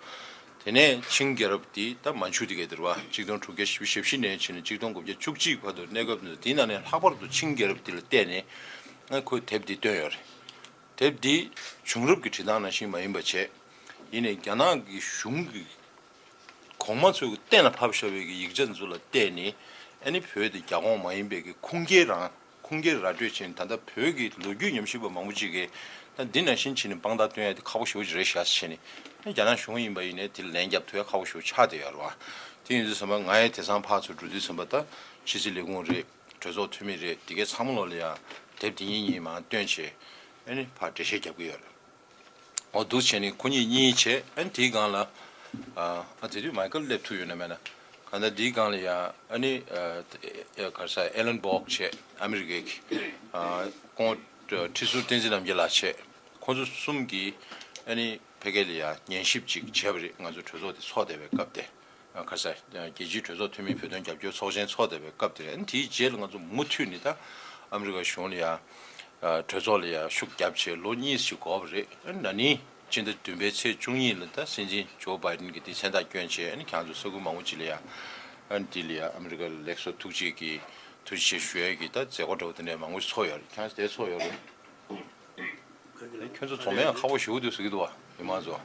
དེ་ནས་ཆིང་རྒྱལ་རབས་འདི་ད་མན་ཆུ་དེ་གའི་འདིར་བ་གཅིག་སྟོང་དྲུག་བརྒྱ་བཞི་བཅུ་ཞེ་བཞི་ནས་བྱས་ནས་གཅིག་སྟོང་དགུ་བརྒྱ་བཅུ་གཅིག་བར་དུ་གནས་སྐབས་འདི་ནང་ནས་ལྷག་པར་དུ་ཆིང་རྒྱལ་རབས་འདི་ལ་བལྟས་ནས་ཁོས་དེབ་འདི་བཏོན་ཡོད་རེད། དེབ་འདི་བྱུང་རབས་ཀྱི་བྲིས་སྟངས་ནང་བཞིན་མ་ཡིན་པ་བྱས། ཡིན་ནའི་རྒྱ་ནག་གི་གཞུང་གི་གོང་མ་ཚོས་གཏན་ལ་ཕབ་བཞག་པའི་གི་ཡིག་ཆ་ཚོ་ལ་བལྟས་ནས་ཨ་ནི་བོད་དེ་རྒྱ་ཁོངས་མ་ཡིན་པའི་གི་ཁུངས་སྐྱེལ་རང་ཁུངས་སྐྱེལ་ར་སྤྲོད་བྱས་ནས་ད་ལྟ་བོད་ཀྱི་ལོ་རྒྱུས་ཉམས་ཞིབ་པ་མང་པོ་ཅིག་གིས་ད་འདི་ནང་བཞིན་བྱས་ནས་དཔང་རྟགས་སྟོན་ཡ་དེ་ཁག་པོ་ཞེ་པོ་ཅིག་རེད་ཤག་ཟེར་བྱས་ནས་ཨ་རྒྱ་ནག་གཞུང་ཡིན་པ་ཡིན་ནའི་དེ་ལ་ལན་རྒྱབ་ཐུབ་ཡ་ཁག་པོ་ཞེ་པོ་ཆགས་བསྡད་ཡོད་རེད་བ། དེ་ཡིན་དུས་ཙམ་པ་ང་ཡི་དེང་སང་ཕར་ཚུར་འགྲོ་དུས་ཙམ་པ་ད་ཕྱི་སྲིད་ལས་ཁུངས་རེད། གྲོས་ཚོགས་འཐུས་མི་རེད། དེ་གའི་ཚང་མ་ལོག་ལ་ཡ་དེབ་དེ་གཉིས་གཉིས་མར་བཏོན་བྱས་ཨ་ནི་ཕར་འགྲེལ་བཤད་རྒྱབ་ཀྱི་ཡོད་རེད། འོ་འདུག་བྱས་ནས་ཁོ་གཉིས་གཉིས་བྱས་ཨ་ནི་དེའི་སྒང་ལ། ཨ་དེ་དུས་མའི་ཁལ་སླེབས་ཐུབ་ཡོད་ན་མེད་ན། གང་ལྟར་དེའི་སྒང་ལ་ཡ་ཨ་ནི་ག་རེ་ཟ་ཨེ་ལན་བོག་བྱས་ཨ་མི་རི་ཀའི་ཨ་ཁོང་ཁྲི་ཟུར་བསྟན་འཛིན་རྣམ་རྒྱལ་ལགས་བྱས་ཁོང་ཚོ་གསུམ་གྱིས་ཨ་ནི་ཕ་གི་ལ་ཡ་ཉན་ཞིབ་ཅིག་བྱས་པ་རེད། ང་ཚོ་གྲོས་ཚོགས་དེ་ཚོགས་བསྡད་པའི་སྐབས་དེ། ཁ་ས་རྒྱལ་སྤྱིའི་གྲོས་ཚོགས་འཐུས་མི་བོད་དོན་རྒྱབ་སྐྱོར་ཚོགས་ཆེན་ཚོགས་བསྡད་པའི་སྐབས་དེར་ཨ་ནི་དེའི་རྗེས་ལ་ང་ཚོ་མུ་མཐུད་ནས་ད་ཨ་མི་རི་ཀ་གཞུང་ལ་ཡ་གྲོས་ཚོགས་ལ་ཡ་ཤུགས་བརྒྱབ་བྱས་ལོ་གཉིས་ཤིག་འགོར་བ་རེད། ཨ་ནི་ན་ནིང་སྤྱི་ཟླ་བདུན་པའི་ཚེས་བཅུ་གཉིས་ལ་ད་སྲིད་འཛིན་ཇོ་བྷའི་ཌེན་གྱིས་དེ་མཚན་རྟགས་བསྐྱོན་བྱས་ཨ་ནི་ཁྱེད་ཚོ་ས་ཁུལ་མང་པོ་ཅིག་ལ་ཡ་ཨ་ནི་དེ་ལ་ཡ་ཨ་མི་རི་ཀ་ལ་ལེགས་སོ་ཐུགས་རྗེ་གི་ཐུགས་རྗེ་ཆེ་ཞུ་ཡ་གི་ད་མཛད་སྒོ་འདྲ་བོ་དེ་འདྲ་མང་པོ་ཞིག་ཚོགས་ཡོད་རེད། ཁྱེད་ཚོ་དེ་ཚོགས་ཡོད་རེད། ཁྱོད་ཚོ་འཛོམས་ཡ་ཁག་པོ་ཞེ་པོ་འདུག་ཟེར་གྱི་འདུག་བ་མི་མང་ཚོ།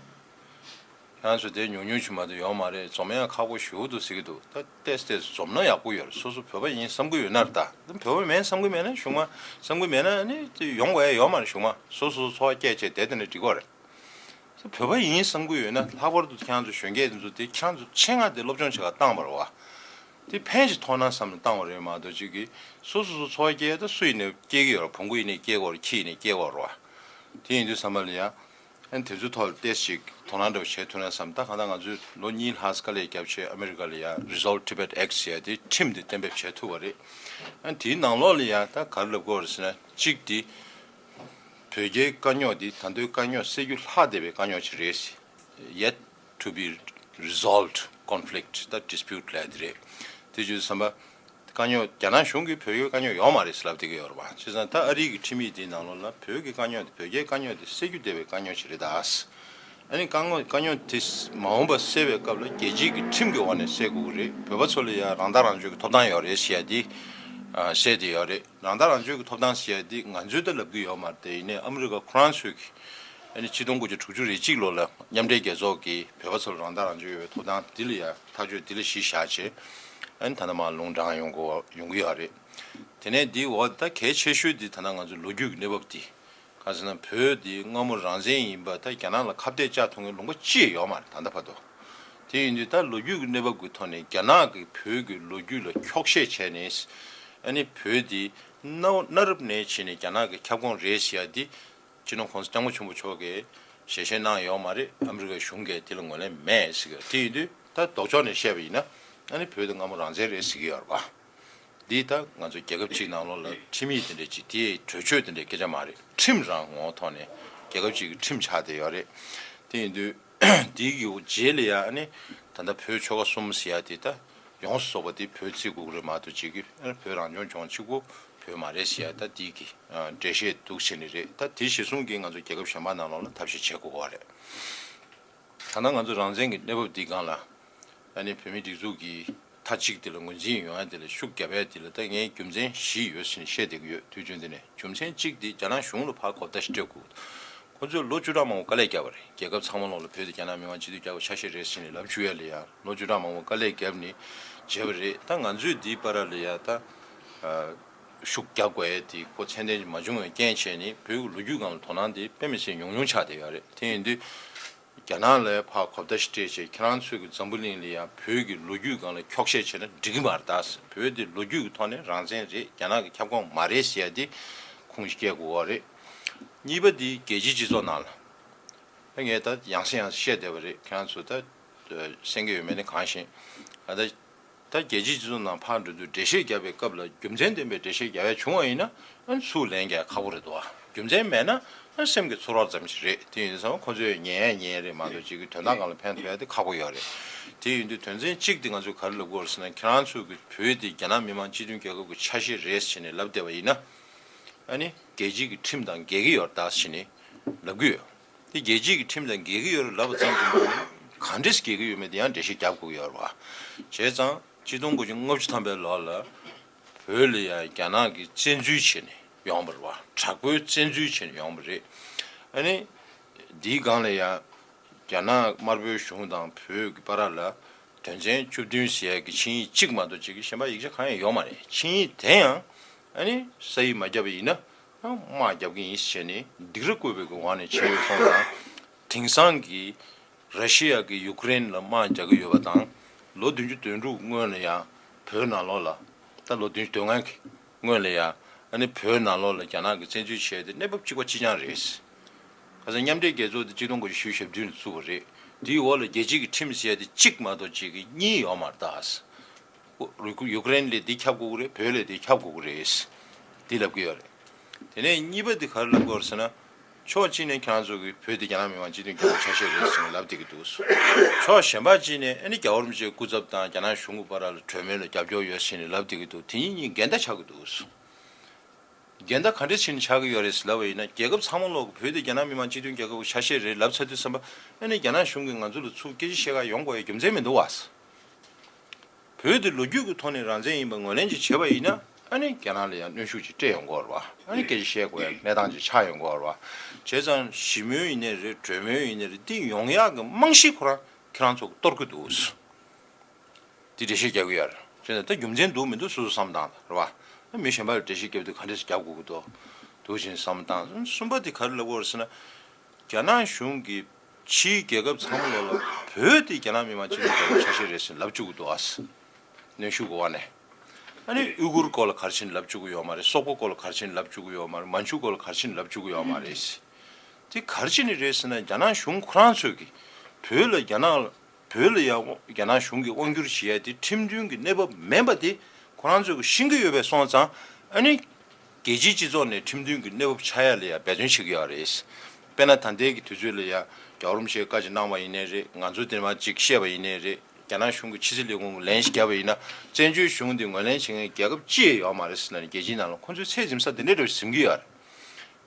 ཁྱེད་རང་ཚོ་དེ་ཉུང་ཉུང་ཅིག་མ་གཏོགས་ཡོད་མ་རེད། འཛོམས་ཡག་ཁག་པོ་ཞེ་པོ་འདུག་ཟེར་གྱི་འདུག་ད་ཏོག་ཙམ་ཏོག་ཙམ་འཛོམས་ན་ཡག་པོ་ཡོད་རེད། སོ་སོ་བོད་པ་ཡིན་བསམ་གྱི་ཡོད་ན་རེད། ད་བོད་པ་མིན་བསམ་གྱི་མེད་ན་གཞུག་མ་བསམ་གྱི་མེད་ན་ཨ་ནི་དེ་ཡོང་དགོས་ཡ་ཡོད་མ་རེད། གཞུག་མ་སོ་སོ་སོ་འཚོ་བ་སྐྱེལ་བྱས་བསྡད་དེ་ནས་འགྲིག་གི་རེད། བོད་པ་ཡིན་བསམ་གྱི་ཡོད་ན། ལྷག་པར་དུ་ཁྱེད་རང་ཚོ་གཞོན་སྐྱེས་དེ་ཚོ་དེ་ཁྱེད་རང་ཚོ་ཆེད་མངགས་དེ་སློབ་སྦྱོང་བྱེད་གར་བཏང་བ་རེད་བ། དེ་ཕན་ཞིག་ཐོགས་ན་བསམ་ནས་བཏང་བ་རེད་མ་གཏོགས། ཅིག་གིས་སོ་སོ་སོ་འཚོ་བ་སྐྱེལ་ད་སུ་ཡིན་ནའི་སྐྱེལ་གྱི་ཡོད་རེད། བོང་གུ་ཡིན་ནའི་སྐྱེལ་དགོས་རེད། ཁྱི་ཡིན་ནའི་སྐྱེལ་དགོས་རེད་བ། དེ་ཡིན་དུས་ཙམ་པ་ལ་ཡ། ཨ་ནི་དེ་ཚོའི་ཐོག་ལ་ཏོག་ཙམ་ཅིག་དོ་སྣང་འདྲ་པོ་བྱས་ཐུབ་ན་བསམ། ད་གང་ལྟར་ང་ཚོས་ལོ་གཉིས་ལྷག་དཀའ་ལས་བརྒྱབ་བྱས་ཨ་མི་རི་ཀ་ལ་ཡ་Resolve Tibet Act ཟེར་ཡ་དེ་ཁྲིམས་དེ་གཏན་འབེབས་བྱས་ཐུབ་པ་རེད། ཨ་ནི་དེའི་ནང་ལོགས་ལ་ཡ་ད་ག་རེ་ལབ་དགོས་རེད་ཟེར་ན། གཅིག་དེ་བོད་རྒྱའི་དཀའ་རྙོག་འདི་ད་དུང་དཀའ་རྙོག་སེལ་རྒྱུ་ལྷག་བསྡད་པའི་དཀའ་རྙོག་ཅིག་རེད། Yet to be resolved conflict ད་dispute ལབ་ཡ་དེ་རེད། དེ་བྱས་དུས་ཙམ་པ། དཀའ་རྙོག་རྒྱ་ནག་གཞུང་གིས་བོད་ཀྱི་དཀའ་རྙོག་ཡོད་མ་རེད་ཟེར་ལབ་བསྡད་ཀྱི་ཡོད་རེད་པ། བྱས་ཙང་ད་ཨ་རི་གི་ཁྲིམས་ཡིག་དེའི་ནང་ལོགས་ལ་བོད་ཀྱི་དཀའ་རྙོག་དེ། བོད་རྒྱའི་དཀའ་རྙོག་དེ་སེལ་རྒྱུ་བསྡད་པའི་དཀའ་རྙོག་ཅིག་རེད་ད། ཨ་ནི་དཀའ་རྙོག་དཀའ་རྙོག་དེ་མ་འོངས་པ་སེལ་བའི་སྐབས་ལ་རྒྱལ་སྤྱིའི་གི་ཁྲིམས་ཀྱི་འོག་ནས་སེལ་དགོས་ཀྱི་རེད། བོད་པ་ཚོ་ལ་ཡང་རང་ཐག་རང་གཅོད་ཀྱི་ཐོབ་ཐང་ཡོད་རེད་ཟེར་ཡ་དེ་ཨ་བཤད་བསྡད་ཡོད་རེད། རང་ཐག་རང་གཅོད་ཀྱི་ཐོབ་ཐང་ཟེར་ཡ་དེ་ང་ཚོས་ད་ལབ་ཀྱི་ཡོད་མ་རེད། དེ་ཡིན་ནའི་ཨ་མི་རི་ཀ་ཁོ་རང་ཚོས་ཀྱི་ཨ་ནི་ཆིག་སྟོང་དགུ་བརྒྱ་དྲུག་ཅུ་རེ་གཅིག་ལོ་ལ་མཉམ་འབྲེལ་རྒྱལ་ཚོགས་ཀྱིས་བོད་པ་ཚོར་རང་ཐག་རང་གཅོད་ཡོད་པའི་ཐོབ་ཐང་འདི་ལ་ཡ་ཐག་གཅོད་འདི་ལ་གཞི་བཞག་བྱས། ཨ་ནི་ད་ལྟ་མར་ལུང་དྲངས་ཡོང་གི་ཡོང་གི་ཡོད་རེད། དེ་ནས་འདིའི་འོག་ད་གལ་ཆེ་ཤོས་འདི་ད་ལྟ་ང་ཚོ་ལོ་རྒྱུས་ཀྱི་གནས་བབ་འདི། གང་ཟེར་ན་བོད་འདི་སྔ་མོ་རང་བཙན་ཡིན་པ་ད་རྒྱ་ནག་ལ་ཁ་གཏད་བཅག་ཐུབ་མཁན་ལུང་པ་གཅིག་ཡོད་མ་རེད་ད་ལྟ་བར་དུ། དེ་ཡིན་དུས་ད་ལོ་རྒྱུས་ཀྱི་གནས་བབ་ཀྱི་ཐོག་ནས་རྒྱ་ནག་གིས་བོད་ཀྱི་ལོ་རྒྱུས་ལ་འཁྱོག་བཤད་བྱས་ནས། ཨ་ནི་བོད་འདི་གནའ་གནའ་རབས་ནས་བྱས་ནས་རྒྱ་ནག་གི་ཁྱབ་ཁོངས་རེད་ཟེར་ཡ་འདི། སྤྱི་ནོར་༸གོང་ས་༸སྐྱབས་མགོན་ཆེན་པོ་མཆོག་གིས་ཞལ་བཞེས་གནང་ཡོད་མ་རེད། ཨ་མི་རི་ཀའི་གཞུང་གིས་དེ་ལ་ངོས་ལེན་མེད་ཟེར་གི། དེ་ཡིན་དུས་ད་ལྡོག་ཕྱོགས་ནས་བཤད་པ་ཡིན་ན། ཨ་ནི་བོད་དེ་སྔ་མོ་རང་བཙན་རེད་ཟེར་གི་ཡོད་རེད་པ། འདི་ད་ང་ཚོ་རྒྱལ་ཁབ་གཅིག་ནང་ལོགས་ལ་ཁྲིམས་ཡིག་དེ་འདྲ་ཅིག་དེའི་གྲོས་ཆོད་དེ་འདྲའི་སྐད་ཆ་མ་རེད། ཁྲིམས་རང་ངོ་བོ་ཐོག་ནས་རྒྱལ་ཁབ་གཅིག་གི་ཁྲིམས་ཆགས་བསྡད་ཡོད་རེད། དེ་ཡིན་དུས་འདི་གི་རྗེས་ལ་ཡ་ཨ་ནི་ད་ལྟ་བོད་ཆོལ་ཁ་གསུམ་ཟེར་ཡ་དེ་ད་ཡོངས་སུ་རྫོགས་པ་དེ་བོད་བརྩི་དགོས་ཀྱི་རེད་མ་གཏོགས། གཅིག་གི་ཨ་ནི་བོད་རང་སྐྱོང་ལྗོངས་གཅིག་པོ་བོད་མ་རེད་ཟེར་ཡ་ད་འདི་གི་འགྲེལ་བཤད་འདུག་བྱས་ནི་རེད། ད་དེ་གཞིར་བཟུང་གིས་ང་ཚོ་རྒྱལ་ཁབ་གཞན་པ་ནང་ལོགས་ལ་ཐབས་ཤེས་བྱེད་དགོས་པ་རེད། ད་ལྟ་ང་ཚོ་རང་བཙན་གྱི་གནས་བབ་འདིའི་སྒང་ལ། ཨ་ནི་བོད་མིའི་སྒྲིག་འཛུགས་ཀྱི་མཐའ་གཅིག་དེ་ལ་ངོས་འཛིན་ཡོང་ཡ་དེ་ལ་ཤུགས་རྒྱབ་ཡ་དེ་ལ་ད་ངས་རྒྱུ་མཚན་བཞི་ཡོད་ཟེར་ནས་བཤད་བསྡད་ཀྱི་ཡོད། དུས་རྒྱུན་དེ་ནས་རྒྱུ་མཚན་གཅིག་དེ་རྒྱ་ནག་གཞུང་ལ་ཕར་གོ་བརྡ་ཞིག་སྤྲད་དགོས། ཁོ་ཚོས་ལོ་བཅུ་ཕྲག་མང་པོ་དཀའ་ལས་བརྒྱབ་པ་རེད། རྒྱལ་ཁབ་ཚང་མ་ལོག་ལ་བོད་དེ་རྒྱ་ནག་མི་དམངས་སྤྱི་འཐུས་རྒྱལ་ཁབ་ཆ་ཤས་རེད་ཟེར་ནས་ལབ་བཅུག་ཡ་ལ་ཡ་ལོ་བཅུ་ཕྲག་མང་པོ་དཀའ་ལས་བརྒྱབ་ནས་བྱས་པ་རེད། ད་ང་ཚོས་འདིའི་བར་ལ་ཡ་ད་ཤུགས་རྒྱག་དགོས་ཡ་དེ་ཁོ་ཚད་ལྡན་ཅིག་མ་བྱུང་བའི་རྐྱེན་བྱས་ནས་བོད་ཀྱི་ལོ་རྒྱུས་སྒང་ལ་དོ་སྣང་དེ་དཔེ་མི་སྲིད་ཉུང་ཉུང་ཆགས་བསྡད་ཡོད་རེད། དེ་ཡིན་དུས། རྒྱ་ནག་ལ་ཕར་གོ་བརྡ་ཞིག་སྤྲད་བྱས། ཁྱེད་རང་ཚོས་ཀྱི་འཛམ་བུ་གླིང་ལ་ཡང་བོད་ཀྱི་ལོ་རྒྱུས་སྒང་ལ་འཁྱོག་བཤད་བྱས་ན་འགྲིག་གི་མ་རེད་ད། བོད་དེ་ལོ་རྒྱུས་ཀྱི་ཐོག་ནས་རང་བཙན་རེད། རྒྱ་ནག་གི་ཁྱབ་ཁོངས་མ་རེད་ཟེར་ཡ་དེ་ཁུངས་ཤིག་སྐྱེལ་དགོས་པ་རེད། གཉིས་པ་དེ་རྒྱལ་སྤྱིའི་སྤྱི་ཚོགས་ནང་ལ། ད་ངས་ད་ཡང་སེ་ཡང་སེ་བཤད་བསྡད་པ་རེད། ཁྱེད་རང་ཚོ་ད་གསན་གྱི་ཡོད་མེད་ནི་གང་ཤེས། ད་ད་རྒྱལ་སྤྱིའི་སྤྱི་ཚོགས་ནང་ཕར་འགྲོ་དུས་འགྲེལ་བཤད་བརྒྱབ་པའི་སྐབས་ལ་རྒྱུ་མཚན་ལྡན་པའི་འགྲེལ་བཤད་བརྒྱབ་ཡ་བྱུང་བ་ཡིན་ན། ཨ་ནི་ཚུར་ལན་རྒྱག་ཁག་པོ་རེད་དོ། རྒྱུ་མཚན་མེད་ན་ཨ་སེམས་ཀྱི་ཚོར་བ་ཙམ་ཞིག་རེད། དེ་ཡིན་ཙང་ཁོ་ཚོས་ཉན་ཡ་ཉན་ཡ་རེད་མ་གཏོགས་ཅིག་གི་དོན་དག་སྒང་ལ་ཕན་ཐོགས་ཡ་དེ་ཁག་པོ་ཡོད་རེད། དེ་ཡིན་དུས་དོན་ཚན་གཅིག་དེ་ང་ཚོས་ག་རེ་ལབ་དགོས་རེད་ཟེར་ན། ཁྱེད་རང་ཚོ་གི་བོད་དེ་རྒྱ་ནག་མི་དམངས་སྤྱི་མཐུན་རྒྱལ་ཁབ་ཀྱི་ཆ་ཤས་རེད་ཟེར་ནས་ལབ་བསྡད་པ་ཡིན་ན། ཨ་ནི་རྒྱལ་སྤྱིའི་གི་ཁྲིམས་དང་འགལ་གྱི་ཡོད་རེད་ད་ཟེར་ནས་ལབ་ཀྱི་ཡོད། དེ་རྒྱལ་སྤྱིའི་གི་ཁྲིམས་དང་འགལ་གྱི་ཡོད་རེད་ལབ་པ་ཙམ་གྱིས་མ་ཡིན། གང་འདྲས་འགལ་གྱི་ཡོད་མེད་དེ་ཡང་འགྲེལ་བཤད་རྒྱབ་དགོས་ཀྱི་ཡོད་རེད་བ། བྱས་ཙང་ཆིག་སྟོང་དགུ་བརྒྱ་ལྔ་བཅུ་ཐམ་པའི་ལོ་ལ་བོད་ལ་ཡང་རྒྱ་ནག་གིས་བཙན་འཛུལ་བྱས་ནས་ཡོང་བ་རེད་བ། དྲག་པོའི་བཙན་འཛུལ་བྱས་ནས་ཡོང་བ་རེད། ཨ་ནི་འདིའི་སྒང་ལ་ཡང་རྒྱ་ནག་དམར་པོའི་གཞུང་དང་བོད་ཀྱི་བར་ལ་དོན་ཚན་བཅུ་བདུན་ཟེར་ཡག་གི་ཆིངས་ཡིག་གཅིག་མ་གཏོགས་ཅིག་གི་གཞན་པ་ཡིག་ཆ་གང་ཡང་ཡོད་མ་རེད། ཆིངས་ཡིག་དེ་ཡང་ཨ་ནི་ས་ཡིག་མ་བརྒྱབ་པ་ཡིན་ན་དམག་རྒྱབ་ཀྱི་ཡིན་ཟེར་ནས་སྡིགས་ར་བསྐུལ་བའི་གི་འོག་ནས་ཕྱིན་ཡོད་སོང་ཙང་། དེང་སང་གི་ར་ཤི་ཡ་གིས་ཡུ་ཀེ་རེན་ལ་དམག་རྒྱག་གི་ཡོད་པ་དང་། ལོ་བདུན་ཅུ་དོན་དྲུག་སྔོན་ལ་ཡང་བོད་ནང་ལོགས་ལ། ད་ལོ་བདུན་ཅུ་དོན་ལྔ་གི་སྔོན་ལ་ཡང་ཨ་ནི་བོད་ནང་ལོགས་ལ་རྒྱ་ནག་གིས་བཙན་འཛུལ་བྱས་ཏེ་གནས་བབ་གཅིག་པ་གཅིག་རྐྱང་རེད། ཁ་སང་མཉམ་འབྲེལ་རྒྱལ་ཚོགས་དེ་ཆིག་སྟོང་དགུ་བརྒྱ་བཞི་བཅུ་ཞེ་བདུན་ལ་བཙུགས་པ་རེད། དེའི་འོག་ལ་རྒྱལ་སྤྱིའི་གི་ཁྲིམས་ཟེར་ཡ་དེ་གཅིག་མ་གཏོགས་གཅིག་གི་གཉིས་ཡོད་མ་རེད་ད། ཡུ་ཀེ་རེན་ལ་འདི་ཁྱབ་དགོས་ཀྱི་རེད། བོད་ལ་འདི་ཁྱབ་དགོས་ཀྱི་རེད། འདི་ལབ་ཀྱི་ཡོད་རེད། དེ་ནས་གཉིས་པ་འདི་ག་རེ་ལབ་ཀྱི་ཡོད་རེད་ཟེར་ན། ཕྱོགས་གཅིག་ནས་ཁྱེད་རང་ཚོ་གིས་བོད་འདི་རྒྱ་ནག་མི་དམངས་སྤྱི་མཐུན་རྒྱལ་ཁབ་ཆ་ཤས་རེད་ཟེར་ནས་ལབ་བསྡད་ཀྱི་འདུག། ཕྱོགས་གཞན་པ་གཅིག་ནས་ཨ་ནི་རྒྱལ་བ་རིན་པོ་ཆེའི་སྐུ་ཚབ་དང་རྒྱ་ནག་གཞུང་གི་བར་ལ་གྲོས་མོལ་ལ་རྒྱབ་སྐྱོར་ཡོད་ཟེར་ནས་ལབ་བསྡད་ཀྱི་འདུག། དེ་གཉིས་གཉིས་འགལ་ཟླ་ཆགས་ཀྱི་འདུག། འགལ་ཟླ་ག་འདྲ་བྱས་ནས་ཆགས་ཀྱི་ཡོད་རེད་ཟེར་ལབ་པ་ཡིན་ན། རྒྱལ་ཁབ་ཚང་མ་ལོག་གི་བོད་དེ་རྒྱ་ནག་མི་དམངས་སྤྱི་མཐུན་རྒྱལ་ཁབ་ཀྱི་ཆ་ཤས་རེད་ལབ་ཚར་དུས་ཙམ་པ། ཨ་ནི་རྒྱ་ནག་གཞུང་གིས་ང་ཚོ་ལ་ཚུར་སྐད་ཆ་བཤད་ག་ཡོང་དགོས་ཡ་རྒྱུ་མཚན་མི་འདུག་བ། བོད་དེ་ལོ་རྒྱུས་ཀྱི་ཐོག་ནས་རང་བཙན་ཡིན་པ་ངོས་ལེན་ཅིག་བྱས་པ་ཡིན་ན། ཨ་ནི་རྒྱ་ནག་ལ་ཡང་གནོན་ཤུགས་ཅིག་སྤྲད་ཡོང་གི་ཡོད་རེད་བ། ཨ་ནི་སྐད་ཆ་བཤད་དགོས་ཡ་གནས་སྟངས་ཅིག་ཆགས་ཡོང་གི་ཡོད་རེད་བ། བྱས་ཙང་ཞི་མོལ་ཡིན་ནའི་རེད། གྲོས་མོལ་ཡིན་ནའི་རེད། འདི་ཡོང་ཡག་གི་རྨང་གཞི་ཁོ་རང་ ཁྱེད་རང་ཚོ་གཏོར་གི་འདུག་དེ་འགྲེལ་བཤད་རྒྱག་གི་ཡོད་རེད། བྱས་ན་ད་རྒྱུ་མཚན་འདུག་མི་འདུག་སོ་སོ་བསམ་བཏང་རེད་བ། མི་གཞན་པ་ལ་འགྲེལ་བཤད་རྒྱབ་དུས་ག་འདྲས་རྒྱབ་དགོས་ཀྱི་འདུག་འདུག་ཅེས་བསམ་བཏང་། གསུམ་པ་དེ་ག་རེ་ལབ་དགོས་རེད་ཟེར་ན། རྒྱ་ནག་གཞུང་གིས་ཕྱིའི་རྒྱལ་ཁབ་ཚང་མ་ལོག་ལ་བོད་དེ་རྒྱ་ནག་མི་དམངས་སྤྱི་མཐུན་རྒྱལ་ཁབ་ཆ་ཤས་རེད་ཟེར་ལབ་བཅུག་གི་འདུག་ཨ། གནོན་ཤུགས་ཀྱི་དབང་ནས། ཨ་ནི་ཨུ་གུར་སྐོར་ལ་ག་རེ་བྱས་ནས་ལབ་བཅུག་གི་ཡོད་མ་རེད། སོག་པོ་སྐོར་ལ་ག་རེ་བྱས་ནས་ལབ་བཅུག་གི་ཡོད་མ་རེད། མན་ཇུ་སྐོར་ལ་ག་རེ་བྱས་ནས་ལབ་བཅུག་གི་ཡོད་མ་རེད། དེ་ག་རེ་བྱས་ནས་རེད་ཟེར་ན། རྒྱ་ནག་གཞུང་ཁོ་རང་ཚོས་ཀྱིས་བོད་ལ་རྒྱ་ནག་ལ་བོད་ལ་ཡང་རྒྱ་ནག་གཞུང་གིས་དབང་བསྒྱུར་བྱེད་ཡ་དེ་ཁྲིམས་མཐུན་གྱི་གནས་བབ་མིན་པ་དེ་ཁོ་རང་ཚོས་ཀྱིས་ཤེས་ཀྱི་ཡོད་པས་སོང་ཙང་། ཨ་ནི་རྒྱལ་སྤྱིའི་སྤྱི་ཚོགས་ནས་ཁྲིམས་མཐུན་གྱི་གནས་བབ་ཆགས་ཡ་ལ་ཡང་འབད་བརྩོན་བྱེད་ཀྱི་ཡོད་རེད། དཔེར་ན་ད་ལྟའི་གི་དུས་ཚོད་ལ་ཡང་རྒྱལ་བ་རིན་པོ་ཆེས་བཀའ་ཅིག་གནང་བ་ཡིན་ནའི་རེད། ང་ཚོ་དེ་མ་ཅིག་བཤད་པ་ཡིན་ནའི་རེད། རྒྱ་ནག་གཞུང་གི་ཕྱི་སྲིད་ལས་ཁུངས་ལན་ཞིག་བརྒྱབ་པ་ཡིན་ན། བཙན་བྱོལ་གཞུང་འདི་ངོས་ལེན་བྱེད་མཁན་རྒྱལ་ཁབ་ཅི་ཡང་ཡོད་མ་རེད་ཟེར་ནས་རྒྱལ་སྤྱིའི་ནང་ལ་ཁོང་ཚོས་ཚད་འཛིན་ས་དེ་འདྲའི་འདྲ་བོ་ཟིན་གྱི་ཡོད་རེད།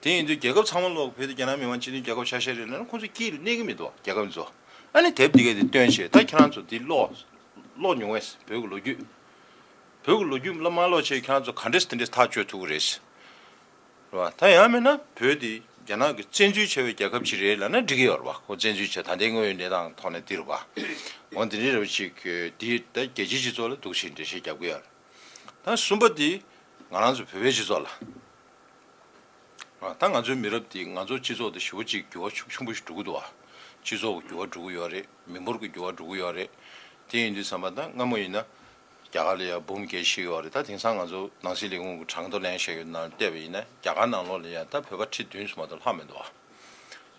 དེ་ཡིན་དུས་རྒྱལ་ཁབ་ཚང་མ་ལོག་བོད་དེ་རྒྱ་ནག་མི་དམངས་སྤྱི་མཐུན་རྒྱལ་ཁབ་ཆ་ཤས་རེད་ལབ་ན་ཁོང་ཚོ་སྐྱིད་ལ་གནས་ཀྱི་མི་འདུག་རྒྱལ་ཁབ་ཚོ། ཨ་ནི་དེབ་འདི་གས་དེ་བཏོན་བྱས། ད་ཁྱེད་རང་ཚོ་འདི་ཀློག་ཀློག་མྱོང་བས། བོད་ཀྱི་ལོ་རྒྱུས། བོད་ཀྱི་ལོ་རྒྱུས་ལ་མ་ཀློག་བྱས་ཁྱེད་རང་ཚོ་ག་འདྲས་དེ་འདྲས་ཐག་གཅོད་ཐུབ་ཀྱི་རེད། རེད་བ། ད་ཡང་མིན་ན་བོད་འདི་རྒྱ་ནག་གིས་བཙན་འཛུལ་བྱས་པའི་རྒྱལ་ཁབ་ཅིག་རེད་ལབ་ན་འགྲིག་གི་ཡོད་རེད་བ། ཁོ་བཙན་འཛུལ་བྱས། ད་ལྟའི་དངོས་ཡོད་གནས་སྟངས་ཐོག་ནས་འདི་རེད་བ། འོ་འདི་འདྲས་རེད་བ། ཅིག་འདི་ད་རྒྱལ་སྤྱིའི་སྤྱི་ཚོགས་ལ་འདུག་སེ་འགྲེལ་བཤད་རྒྱབ་ཀྱི་ཡོད་རེད། ད་གསུམ་པ་འདི་ང་རང་ཚོ་བོད་པའི་སྤྱི་ཚོགས་ལ། ད་ང་ཚོའི་མི་རབས་འདི། ང་ཚོ་སྤྱི་ཚོགས་འདི་ཞེ་པོ་ཅིག་འགྱུར་བ་ཤུགས་ཆེན་པོ་ཞིག་འགྲོ་གི་འདུག་བ། སྤྱི་ཚོགས་ཀྱི་འགྱུར་བ་འགྲོ་གི་ཡོད་རེད། མི་འབོར་གྱི་འགྱུར་བ་འགྲོ་གི་ཡོད་རེད། དེ་ཡིན་དུས་ཙམ་པ་ད་སྔ་མོ་ཡིན་ན་རྒྱ་གར་ལ་ཡང་འབུམ་བརྒྱད་བཞི་ཡོད་རེད། ད་དེང་སང་ང་ཚོ་ནང་སྲིད་ལས་ཁུངས་ཀྱི་གྲངས་ཐོ་ལེན་བཞག་ཡོད་ནང་བལྟས་པ་ཡིན་ན། རྒྱ་གར་ནང་ལོགས་ལ་ཡང་ད་བོད་པ་ཁྲི་བདུན་ཙམ་མ་གཏོགས་ལྷག་མི་འདུག་བ།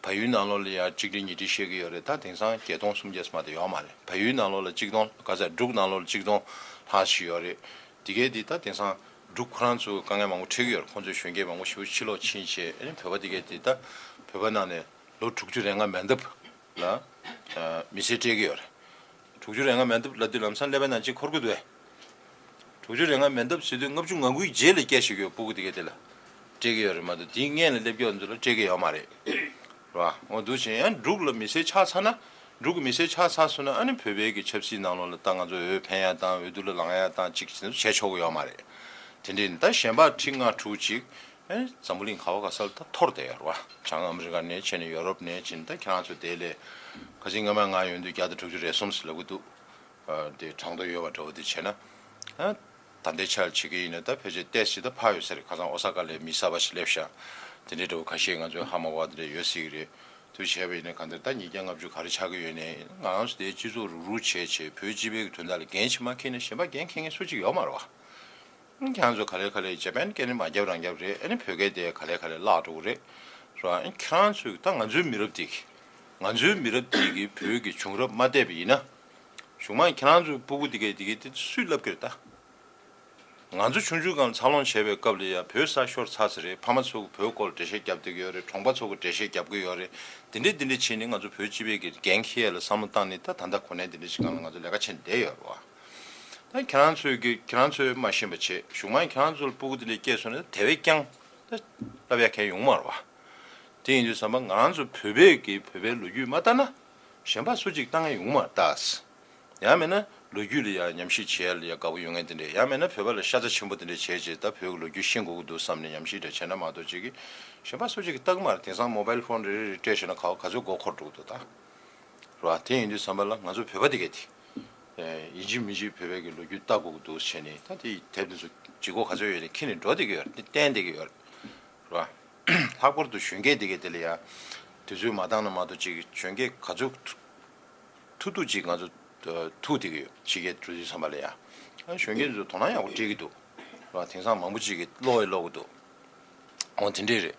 བལ་ཡུལ་ནང་ལོགས་ལ་ཡང་གཅིག་ཁྲི་ཉིས་ཁྲི་བཤད་ཀྱི་ཡོད་རེད། ད་དེང་སང་བརྒྱད་སྟོང་སུམ་བརྒྱ་ཙམ་མ་གཏོགས་ཡོད་མ་རེད། བལ་ཡུལ་ནང་ལོགས་ལ་གཅིག་སྟོང་ག་ཚད། འབྲུག་ནང་ལོགས་ལ་གཅིག་སྟོང་ལྷག་ཅིག་ཡོད་རེད། དེ་གས་དེ་ད་དེང་སང་འབྲུག་ཁོ་རང་ཚོས་དཀའ་ངལ་མང་པོ་འཕྲད་ཀྱི་ཡོད་རེད། ཁོང་ཚོའི་གཞོན་སྐྱེས་མང་པོ་ཞེ་པོ་ཕྱིར་ལོག་ཕྱིན་བྱས། ཨ་ནི་བོད་པ་དེ་གས་དེ་ད་བོད་པ་ནང་ནས་ལོ་དྲུག་ཅུ་རེ་ལྔ་མན་འདབས་ལ་ཨ་མི་ཚེ་སྤྲད་ཀྱི་ཡོད་རེད། དྲུག་ཅུ་རེ་ལྔ་མན་འདབས་ལབ་དུས་ལམ་སང་ཀླད་པའི་ནང་གཅིག་འཁོར་གྱི་འདུག་གས། དྲུག་ཅུ་རེ་ལྔ་མན་འདབས་ཟེར་དུས་ལྔ་བཅུ་ང་དགུའི་རྗེས་ལ་སྐྱེས་བཞག་གི་ཡོད། སྤུ་གུ་དེ་གས་དེ་ལ་སྤྲད་ཀྱི་ཡོད་རེད་མ་གཏོགས། དེའི་སྔོན་ལ་སླེབས་ཀྱི་ཡོད་ཚོ་ལ་སྤྲད་ཀྱི་ཡོད་མ་རེད། རེད་བ། འོ་འདུག་བྱས་ཡང་འབྲུག་ལ་མི་སེར་ཆགས་ཚར་ན། འབྲུག་གི་མི་སེར་ཆགས་ཚར་སོང་ན། ཨ་ནི་བོད་པའི་གི་ཆབ་སྲིད་ནང་ལོགས་ལ་ད་ང་ཚོ་འོས་འཕེན་ཡ་དང་། འོས་བསྡུ་ལ་ལངས་ཡ་དང་ཅིག་བྱེད་ཆོག་གི་ཡོད་མ་རེད། དེ་འདྲས་ནི་ད་གཞན་པ་ཁྲི་ལྔ་དྲུག་ཅིག་ཨ་ནི་འཛམ་བུ་གླིང་ག་བ་ག་ས་ལ་ད་འཐོར་བསྡད་ཡོད་རེད་བ། བྱང་ཨ་མི་རི་ཀ་ནས་བྱས་ནས་ཡོ་རོབ་ནས་བྱས་ནས། ད་ཁྱེད་རང་ཚོ་དེ་ལས་ཁ་སང་སྔ་མ་ང་ཡོང་དུས་བརྒྱ་དང་དྲུག་ཅུ་རེ་གསུམ་ཟེར་ལབ་ཀྱི་འདུག་ཨ་དེ་གྲངས་ཐོ་ཡོད་པ་འདྲ་བོ་དེ་བྱས་ན། ཨ་ད་ལྟའི་ཆར་བྱེད་ཀྱི་ཡིན་ན་ད་ཕལ་ཆེར་ཏོག་ཙམ་ད་འཕར་ཡོད་ས་རེད། ཁ་སང་ཨོ་ས་ཀ་ལ་མི་གསར་པ་ཞིག་སླེབས་ཤག་དེ་འདྲའི་འདྲ་བོ་ཁ་ཤས་ང་ཚོས་ཧ་མ་གོ་བ་དེ་འདྲ་ཡོད་སྲིད་ཀྱི་རེད། དུ་བྱས་པ་ཡིན་ན་གང་ལྟར་ད་ཉིས་བརྒྱ་ལྔ་བཅུ་ག་རེ་ཆགས་ཀྱི་ཡོད་ནའི། ང་རང་ཚོ་དེའི་སྤྱི་ཚོགས་རུག་རུག་བྱས་བྱས་བོད་སྤྱི་པའི་གི་དོན་དག་ལ་འགན་ཅིག་མ་འཁྱེར་ན་གཞན་པ་འགན་འཁྱེར་མཁན་སུ་གཅིག་ཡོད་མ་རེད་བ། ཁྱེད་རང་ཚོ་ག་ལེ་ག་ལེ་ཇ་པན་སྐད་ནི་མ་རྒྱབ་རང་རྒྱབ་རེད། ཨ་ནི་བོད་སྐད་དེ་ག་ལེ་ག་ལེ་བརླག་འགྲོ་གི་རེད། རེད་བ། ཨ་ནི་ཁྱེད་རང་ཚོས་ད་ང་ཚོའི་མི་རབས་འདི་གི། ང་ཚོའི་མི་རབས་འདི་གི་བོད་ཀྱི་བྱུང་རབས་མ་བལྟས་པ་ཡིན་ན། གཞུག་མ་ཁྱེད་རང་ཚོའི་སྤུ་གུ་འདི་གས་འདི་གས་དེ་སུས་ལབ་ཀྱི་རེད་ད། ང་ཚོ་ཆུང་ཆུང་སྒང་འཚར་ལོངས་བྱས་པའི་སྐབས་ལ་ཡང་བོད་ས་ཤོར་ཚར་ཚར་རེད། ཕ་མ་ཚོ་གིས་བོད་སྐོར་ལ་འགྲེལ་བཤད་རྒྱབ་བསྡད་ཀྱི་ཡོད་རེད། གྲོང་པ་ཚོ་གིས་འགྲེལ་བཤད་རྒྱབ་ཀྱི་ཡོད་རེད། དེ་འདྲས་དེ་འདྲས་བྱས་ནས་ང་ཚོ་བོད་སྤྱི་པའི་གི་འགན་འཁྱེར་ཡ་ལ་བསམ་བློ་བཏང་ནས། ད་ད་ལྟ་གོ་གནས་དེ་འདྲས་ཞིག་སྒང་ལ་ང་ཚོ་ལས་ཀ་བྱས་ནས་བསྡད་ཡོད་རེད་བ། ད་ཁྱེད་རང་ཚོས་ཀྱི་ཁྱེད་རང་ཚོས་མ་ཤེས་པ་བྱས། གཞུག་མ་ཁྱེད་རང་ཚོ་ལ་སྤུ་གུ་དེ་འདྲས་སྐྱེས་སོང་ན་དེ་བས་ཀྱང་ད་བསླབ་ཡ་མཁན་ཡོང་མ་རེད་བ། དེ་ཡིན་དུས་ཙམ་པ་ང་རང་ཚོ་བོད་པའི་གི་བོད་པའི་ལོ་རྒྱུས་མ་ལྟ་ན་གཞན་པ་སུ་གཅིག་ལྟ་མཁན་ཡོང་མ་རེད་ད། ཡང་མིན་ན་ལོ་རྒྱུས་ལ་ཡང་ཉམས་ཞིབ་བྱེད་ཡ་ལ་ཡང་དགའ་པོ་ཡོད་མཁན་དེ་འདྲས། ཡང་མིན་ན་བོད་པ་ལ་ཤ་ཚ་ཆེན་པོ་དེ་འདྲས་བྱས་བྱས། ད་བོད་ཀྱི་ལོ་རྒྱུས་ཤེས་དགོས་ཀྱི་འདུག་བསམ་ནས་ཉམས་ཞིབ་འདྲ་བྱས་ན་མ་གཏོགས། ཅིག་གིས་གཞན་པ་སུ་གཅིག་གིས་ལྟ་གི་མ་རེད། དེང་སང་མོ་བལ་ཕོན་རེ་རེ་རེ་སྤྲད་བཞག་ན་ག་བ་ག་ཚོད་མགོ་འཁོར་འགྲོ་གི་འདུག་ད། རེད་བ། དེ་ཡིན་དུས་ཙམ་པ་ལ་ང་ཚོ་བོད་པ་དེ་གས་དེ། ཡིན་གཅིག་མིན་གཅིག་བོད་པའི་གི་ལོ་རྒྱུས་ལྟ་དགོས་ཀྱི་འདུག་བྱས་ནས། ད་དེ་དེབ་དེ་ཚོ་ལྗིད་ཁོག་ག་ཚོད་ཡོད་ནས་འཁྱེར་ནས་འགྲོ་བསྡད་ཀྱི་ཡོད་རེད། བསྟན་བསྡད་ཀྱི་ཡོད་རེད། རེད་བ། ལྷག་པར་དུ་གཞོན་སྐྱེས་དེ་གས་དེ་ལ་ཡང་དུས་ཚོད་མ་བཏང་ན་མ་གཏོགས། ཅིག་གཞོན་སྐྱེས་ག་ཚོད་ཐུག་ཐུག་ཅིག་ང་ཚོ་ཐུག་བསྡད་ཀྱི་ཡོད། ཕྱི་རྒྱལ་འགྲོ་དུས་ཙམ་པ་ལ་ཡང་། ཨ་གཞོན་སྐྱེས་ཚོ་དོ་སྣང་ཡག་པོ་སྤྲད་ཀྱི་འདུག་ར། དེང་སང་མང་པོ་ཅིག་གིས་ཀློག་ཡང་ཀློག་གི་འདུག་འོ་དེ་འདྲས་རེད།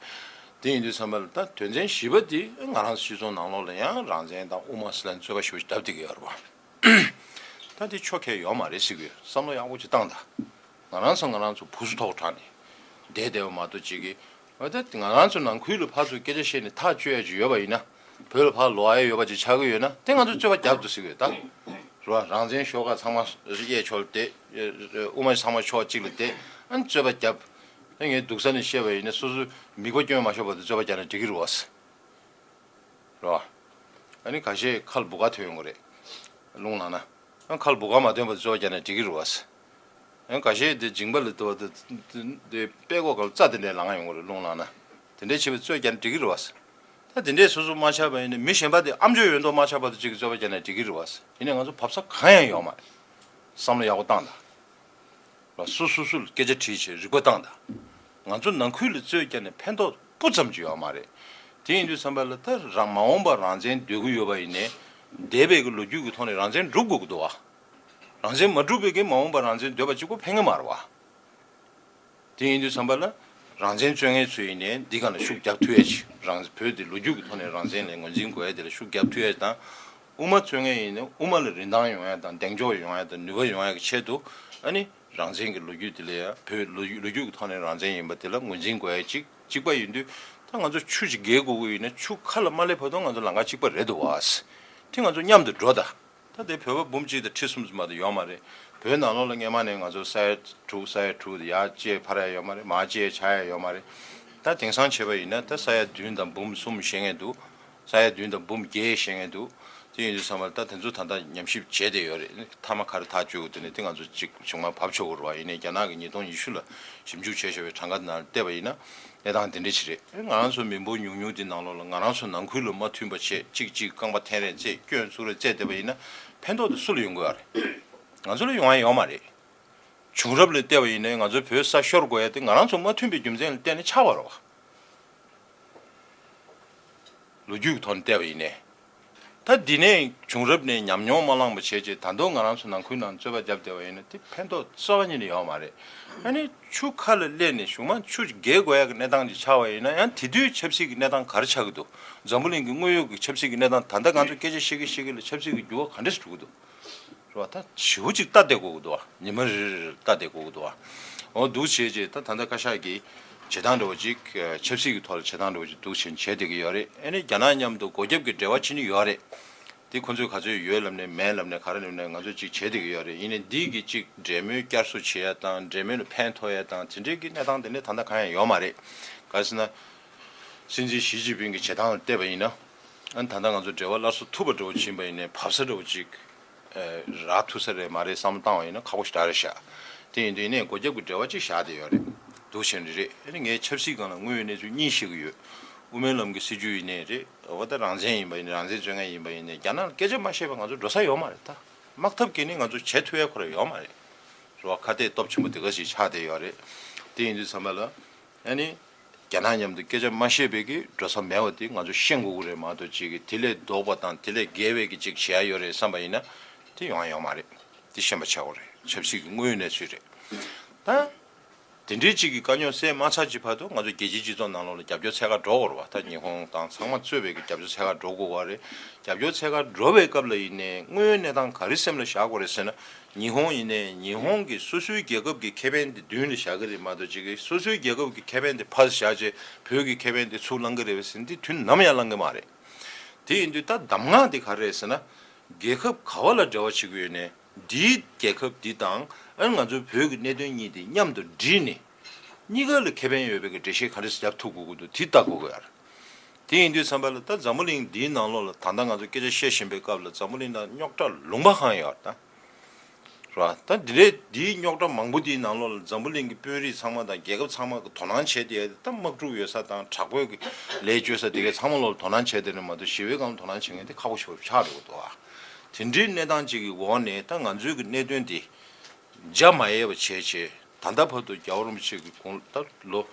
དེ་ཡིན་དུས་ཙམ་པ་ལ་ད་དོན་ཚན་བཞི་པ་དེ་ང་རང་ཚོ་སྤྱི་ཚོགས་ནང་ལོགས་ལ་ཡང་རང་བཙན་དང་དབུ་མ་ཟེར་ལབ་རྩོད་པ་ཞེ་པོ་ཅིག་བརྡབ་བསྡད་ཀྱི་ཡོད་རེད་བ། ད་དེ་ཆོ་ག་ཡོད་མ་རེད་ཟེར་གྱི་ཡོད། བསམ་བློ་ཡག་པོ་ཅིག་བཏང་དང་། ང་རང་ཚོ་ང་རང་ཚོ་བུ་སུ་ཐོག་དྲངས་ནས་བསྡད་བསྡད་པ་མ་གཏོགས། ཅིག་གིས་འོ་ད་ང་རང་ཚོ་ནང་ཁུལ་ལ་ཕར་ཚུར་སྐད་ཆ་བཤད་ནས་ཐག་གཅོད་ཡ་ཅིག་ཡོད་པ་ཡིན་ན། བོད་ལ་ཕར་ལོག་ཡ་ཡོད་པ་ཅིག་ཆགས་ཀྱི་ཡོད་ན། དེ་ང་ཚོ་རྩོད་པ་རྒྱབ་འདུག་ཟེར་གྱི་ཡོད་ད། རེད་བ། རང་བཙན་ཤོག་ཁག་ཚང་མ་གཡས་ཕྱོགས་ལ་བསྡད། དབུ་མ་ཚང་མ་ཕྱོགས་གཅིག་ལ་བསྡད། ཨ་ནི་རྩོད་པ་རྒྱབ། ད་ངས་སྡུག་ས་ནས་བཤད་པ་ཡིན་ན། སོ་སོའི་མིད་པ་སྐྱོན་མ་ཤོར་བར་དུ་རྩོད་པ་རྒྱག་ན་འགྲིག་གི་རེད་བ། རེད་བ། ཨ་ནི་ཁ་ཤས་ཁ་ལ་སྦུག་ག་ཐོན་ཡོང་གི་རེད། རླུང་ལངས་ན། ཨ་ཁ་ལ་སྦུག་ག་མ་ཐོན་བར་དུ་རྩོད་པ་རྒྱག་ན་འགྲིག་གི་རེད་བ། ཨ་ཁ་ཤས་དེ་མཇིང་པ་ལ་ལྟོས་པ་དེ། དེ་དཔྲལ་ཀོག་སྒང་ལ་རྩྭ་དེ་འདྲས་ལངས་ཡོང་གི་རེད། རླུང་ལངས་ན། དེ་འདྲས་བྱས་པའི་རྩོད་པ་རྒྱག་ན་འགྲིག་གི་རེད་བ། ད་དེ་འདྲས་སོ་སོ་མ་ཆགས་པ་ཡིན་ན། མི་གཞན་པ་དེ་ཨ་མཆོག་ཡོད་མདོག་མ་ཆགས་བར་དུ་གཅིག་གིས་རྩོད་པ་རྒྱག་ན་འགྲིག་གི་རེད་བ། ཡིན་ནའི་ང་ཚོ་བབས་ས་གང་ཡང་ཡོད་མ་རེད། བསམ་བློ་ཡག་པོ་བཏང་དང་། ལ་སོ་སོ་སོ་ལ་སྐད་ཆ་དྲིས་བྱས་རིག་པ་བཏང་དང་། ང་ཚོ་ནང་ཁུལ་ལ་རྩོད་བརྒྱབ་ནས་ཕན་ཐོགས་སྤུ་ཙམ་ཅིག་ཡོད་མ་རེད། དེ་ཡིན་དུས་ཙམ་པ་ལ་ད་རང་མ་འོངས་པར་རང་བཙན་འདོད་ཀྱི་ཡོད་པ་ཡིན་ནའི། འདས་པའི་གི་ལོ་རྒྱུས་ཀྱི་ཐོག་ནས་རང་བཙན་སྒྲུབ་དགོས་ཀྱི་འདུག་བ། རང་བཙན་མ་སྒྲུབ་པའི་གི་མ་འོངས་པར་རང་བཙན་འདོད་པ་གཅིག་པོ་ཕན་གི་མ་རེད་བ། དེ་ཡིན་དུས་ཙམ་པ་ལ། རང་བཙན་རྩོད་མཁན་ཚོ་ཡིན་ནའི་འདི་སྒང་ལ་ཤུགས་རྒྱབ་ཐུབ་ཡ་ཅིག་རང་བོད་འདི་ལོ་རྒྱུས་ཀྱི་ཐོག་ནས་རང་བཙན་ལ་ངོས་འཛིན་དགོས་ཡ་དེ་ལ་ཤུགས་རྒྱབ་ཐུབ་ཡ་དང་། དབུ་མ་རྩོད་མཁན་ཡིན་ནའི་དབུ་མ་ལ་རིན་ཐང་ཡོང་ཡ་དང་གདེང་འཇོག་ཡོང་ཡ་དང་ནུས་པ་ཡོང་ཡ་གི་ཆེད་དུ། ཨ་ནི་རང་བཙན་གྱི་ལོ་རྒྱུས་དེ་ལ་ཡ་བོད་ལོ་རྒྱུས་ལོ་རྒྱུས་ཀྱི་ཐོག་ནས་རང་བཙན་ཡིན་པ་དེ་ལ་ངོས་འཛིན་དགོས་ཡ་ཅིག་གཅིག་པ་ཡིན་དུས། ད་ང་ཚོ་ཆུ་ཅིག་བརྒལ་དགོས་ཀྱི་ཡིན་ན་ཆུ་ཁ་ལ་མ་སླེབས་བར་དུ་ང་ཚོ་ལམ་ཁ་གཅིག་པ་རེད་འདུག་བ། དེ་ང་ཚོ་མཉམ་དུ་འགྲོ་ད། ད་དེ་བོད་པ་འབུམ་གཅིག་དང་ཁྲི་གསུམ་ཙམ་མ་གཏོགས་ཡོད་མ་རེད། བོད་ནང་ལོགས་ལ་སྔས་མ་ནས་ང་ཚོ་ས་ཡ་དྲུག་ས་ཡ་དྲུག་དེ་ཡར་བཅད་ཕར་ཡ་ཡོད་མ་རེད། མར་བཅད་ཆག་ཡ་ཡོད་མ་རེད། ད་དེང་སང་བྱས་པ་ཡིན་ན་ད་ས་ཡ་བདུན་དང་འབུམ་གསུམ་བཤད་མཁན་འདུག་ས་ཡ་བདུན་དང་འབུམ་བརྒྱད་བཤད་མཁན་འདུག་དེ་ཡིན་དུས་ཙམ་པ་ལ་ད་དེ་ཚོ་ད་ལྟ་ཉམས་ཞིབ་བྱས་བསྡད་ཡོད་རེད། མཐའ་མ་ག་རེ་ཐག་གཅོད་དགོས་དེ་ནི་དེ་ང་ཚོ་གཅིག་བྱུང་མ་བབས་ཆོག་གི་རེད་བ། ཡིན་ནའི་རྒྱ་ནག་གིས་ཉིས་སྟོང་ཉི་ཤུ་ལ་ཞིབ་འཇུག་བྱས་བཞག་པའི་གྲངས་ཀ་དེ་ནང་བལྟས་པ་ཡིན་ན། གནས་སྟངས་དེ་འདྲ་ཞིག་རེད། ང་རང་ཚོ་མི་འབོར་ཉུང་ཉུང་དེ་ནང་ལོགས་ལ་ང་རང་ཚོ་ནང་ཁུལ་ལ་མ་མཐུན་པ་བྱས་གཅིག་གཅིག་རྐང་པ་འཐེན་རེས་རྩེད་སྐྱོན་བཙུགས་རེས་རྩེད་བསྡད་པ་ཡིན་ན་ཕན་ཐོགས་དེ་སུ་ལ་ཡོང་དགོས་ཡ་རེད། ང་ཚོ་ལ་ཡོང་ཡ་ཡོད་མ་རེད། བྱུང་རབས་ལ་བལྟས་པ་ཡིན་ནའི་ང་ཚོའི་བོད་ས་ཤོར་དགོས་ཡ་དེ་ང་རང་ཚོ་མ་མཐུན་པའི་རྒྱུ་མཚན་ལ་བརྟེན་ནས་ཆགས་པ་རེད་བ། ལོ་རྒྱུས་ཀྱི་ཐོག་ནས་བལྟས་པ་ཡིན་ནའི། ད་འདི་ནས་བྱུང་རབས་ནས་ཉམས་མྱོང་མ་བླངས་པ་བྱས་རྗེས་ད་དུང་ང་རང་ཚོ་ནང་ཁུལ་ནང་རྩོད་པ་བརྒྱབ་བསྡད་པ་ཡིན་ན་དེ་ཕན་ཐོགས་རྩ་བ་ཉིད་ནས་ཡོད་མ་རེད། ཨ་ནི་ཆུ་ཁ་ལ་སླེབས་ནས་གཞུག་མ་ཆུ་བརྒལ་དགོས་ཡག་གི་གནས་སྟངས་ཅིག་ཆགས་པ་ཡིན་ན་ཡང་དེ་དུས་ཆབ་སྲིད་ཀྱི་གནས་སྟངས་ག་རེ་ཆགས་ཀྱི་འདུག་འཛམ་བུ་གླིང་གི་དངོས་ཡོད་ཀྱི་ཆབ་སྲིད་ཀྱི་གནས་སྟངས་ད་ལྟ་ང་ཚོ་སྐད་ཆ་བཤད་ཀྱི་བཤད་ཀྱི་ལ་ཆབ་སྲིད་ཀྱི་འགྱུར་བ་ག་འདྲ་ཞིག་འགྲོ་གི་འདུག་རེད་བ། ད་ཞེ་པོ་ཅིག་ལྟ་བསྡད་དགོས་ཀྱི་འདུག་བ། ཉི་མ་རེ་རེ་ལ་ལྟ་བསྡད་དགོས་ཀྱི་འདུག་བ། འོ་འདུག་བྱས་རྗེས་ད་ད་ལྟ་བཀའ་ཤག་གིས་བྱེད་སྟངས་འདྲ་བོ་ཅིག་ཆབ་སྲིད་ཀྱི་ཐོག་ལ་བྱེད་སྟངས་འདྲ་བོ་ཅིག་འདུག་བྱས་བྱས་བསྡད་ཀྱི་ཡོད་རེད། ཨ་ནི་རྒྱ་ནག་མཉམ་དུ་སྒོ་རྒྱབ་ཀྱི་འབྲེལ་བ་བྱེད་ནི་ཡོད་རེད། དེ་ཁོ་ཚོས་ག་ཚོད་ཡོད་ལབ་ནས་མེད་ལབ་ནས་ག་རེ་ལབ་ནས་ང་ཚོས་ཅིག་བྱས་བསྡད་ཀྱི་ཡོད་རེད། ཡིན་ནའི་འདི་གི་ཅིག་འབྲེལ་མོལ་བསྐྱར་གསོ་བྱེད་ཡ་དང་འབྲེལ་མོལ་ལ་ཕན་ཐོགས་ཡ་དང་དེ་འདྲའི་གི་གནས་སྟངས་དེ་འདྲ་ད་ལྟ་གང་ཡང་ཡོད་མ་རེད། ག་རེ་ཟེར་ན། སྲིད་འཛིན་ཞི་ཅིན་ཕིང་གི་བྱེད་སྟངས་ལ་བལྟས་པ་ཡིན་ན། ཨ་ནི་ད་ལྟ་ང་ཚོ་འབྲེལ་བ་སླར་གསོ་ཐུབ་པ་འདྲ་བོ་ཕྱིན་པ་ཡིན་ནའི་བབས་ས་འདྲ་བོ་ཅིག་རག་ཐུབ་ས་རེད་མ་རེད་བསམ་བློ་བཏང་བ་ཡིན་ན་ཁག་པོ་ཞེ་དྲག་རེད་ཤག་དེ་ཡིན་དུས་ནས་སྒོ་རྒྱབ་ཀྱི་འབྲེལ་བ་ཅིག་བཞག་བསྡད་ཡོད་རེད། འདུག་བྱས་ནས་རེད། ཨ་ནི་ངས་ཆབ་སྲིད་སྒང་ལ་དངོས་ཡོད་གནས་ཚུལ་གཉིས་བཤད་ཀྱི་ཡོད། དབུ་མའི་ལམ་གྱི་སྲིད་བྱུས་ཡིན་ནའི་རེད། འོ་ད་རང་བཙན་ཡིན་པ་ཡིན་ནའི་རང་བཙན་རྩོད་མཁན་ཡིན་པ་ཡིན་ནའི་རྒྱ་ནག་ལ་སྐད་ཆ་མ་བཤད་པ་ང་ཚོ་འགྲོ་ས་ཡོད་མ་རེད་ད། དམག་འཐབ་ཀྱིས་ནི་ང་ཚོ་བྱེད་ཐུབ་ཡ་ཁོ་རང་ཡོད་མ་རེད། རེད་བ། ཁ་གཏད་སྟོབས་ཆེན་པོ་དེ་ག་ཞིག་ཆགས་བསྡད་ཡོད་རེད། དེ་ཡིན་དུས་ཙམ་པ་ལ། ཨ་ནི། རྒྱ་ནག་མཉམ་དུ་སྐད་ཆ་མ་བཤད་པའི་གི་འགྲོ་ས་མེད་པ་དེ་ང་ཚོ་ཤེས་དགོས་ཀྱི་རེད་མ་གཏོགས་ཅིག་གི་དེ་ལས་ལྡོག་པ་དང་དེ་ལས་བརྒལ་བའི་གི་ཅིག་བྱེད་ཡ་ཡོད་རེད་བསམ་པ་ཡིན་ན་དེ་ཡོང་ཡ་ཡོད་མ་རེད། དེ་ཤེས་པ་ཆགས་དགོས་རེད། ཆབ་སྲིད་ཀྱི་དངོས་ཡོད་གནས་ཚུལ་རེད། ད། དེ་འདྲའི་ཅིག་གི་དཀའ་རྙོག་སེལ་མ་ཚར་གྱི་བར་དུ་ང་ཚོ་རྒྱལ་སྤྱིའི་སྤྱི་ཚོགས་ནང་ལོགས་ལ་རྒྱབ་སྐྱོར་འཚོལ་ག་འགྲོ་དགོས་རེད་བ། ད་ཉི་ཧོང་དང་ཚང་མ་གཙོས་པའི་གི་རྒྱབ་སྐྱོར་འཚོལ་ག་འགྲོ་དགོས་པ་རེད། རྒྱབ་སྐྱོར་འཚོལ་ག་འགྲོ་བའི་སྐབས་ལ་ཡིན་ནའི་དངོས་ཡོད་གནས་སྟངས་ག་རེ་སེམས་ལ་བཞག་དགོས་རེད་ཟེར་ན། ཉི་ཧོང་ཡིན་ནའི་ཉི་ཧོང་གི་སོ་སོའི་རྒྱལ་ཁབ་ཀྱི་ཁེ་ཕན་དེ་མདུན་ལ་བཞག་གི་རེད་མ་གཏོགས་ཅིག་གིས་སོ་སོའི་རྒྱལ་ཁབ་ཀྱི་ཁེ་ཕན་དེ་ཕར་བཞག་བྱས་བོད་ཀྱི་ཁེ་ཕན་དེ་ཚུར་བླང་གི་རེད་པས་ཟེར་ན་དེ་དུས་ནམ་ཡང་བླང་གི་མ་རེད། དེ་ཡིན་དུས་ད་གདམས་ངག་དེ་ག་རེ་རེད་ཟེར་ན། རྒྱལ་ཁབ་ག་བ་ལ་འབྲེལ་བ་བྱེད་ཀྱི་ཡོད་ནའི་འདིའི་རྒྱལ་ཁབ་འདི་དང་ཨ་ནི་ང་ཚོའི་བོད་ཀྱི་གནད་དོན་གཉིས་དེ་མཉམ་དུ་བསྒྲིལ་ནས་གཉིས་ཀ་ལ་ཁེ་ཕན་ཡོད་པའི་གི་འགྲེལ་བཤད་ག་འདྲ་ཞིག་རྒྱབ་ཐུབ་དགོས་ཀྱི་འདུག་དེ་ལྟ་དགོས་ཀྱི་ཡོད་རེད། དེ་ཡིན་དུས་ཙམ་པ་ལ་ད་འཛམ་བུ་གླིང་འདིའི་ནང་ལོགས་ལ་ད་ལྟ་ང་ཚོ་སྐད་ཆ་བཤད་བཞིན་པའི་སྐབས་ལ་འཛམ་བུ་གླིང་ནང་རྙོག་དྲ་ལུང་པ་གང་ཡོད་རེད་ད། རེད་བ། ད་འདི་འདྲའི་འདིའི་རྙོག་དྲ་མང་པོ་འདིའི་ནང་ལོགས་ལ་འཛམ་བུ་གླིང་གི་དཔོན་རིགས་ཚང་མ་དང་རྒྱལ་ཁབ་ཚང་མ་གི་དོ་སྣང་བྱས་ཏེ་ད་དམག་འཁྲུག་ཡོད་ས་དང་དྲག་པོའི་གི་ལས་བཅོལ་ས་དེ་གའི་ཚང་མ་ལོག་ལ་དོ་སྣང་བྱས་ཏེ་རེད་མ་གཏོགས་ཞི་བའི་སྒང་ལ་དོ་སྣང་བྱེད་མཁན་དེ་ཁག་པོ་ཞེ་པོ་ཆགས་འགྲོ་གི་འདུག་ཨ། དེ་འདྲའི་གནས་སྟངས་ཅིག་གི་འོག་ནས་ད་ང་ཚོའི་གི་གནད་དོན་དེ་འཇའ་མ་ཡལ་བ་བྱས་བྱས་ད་ལྟ་བར་དུ་རྒྱལ་བ་རིན་པོ་ཆེ་གི་དགུང་ད་ལོ་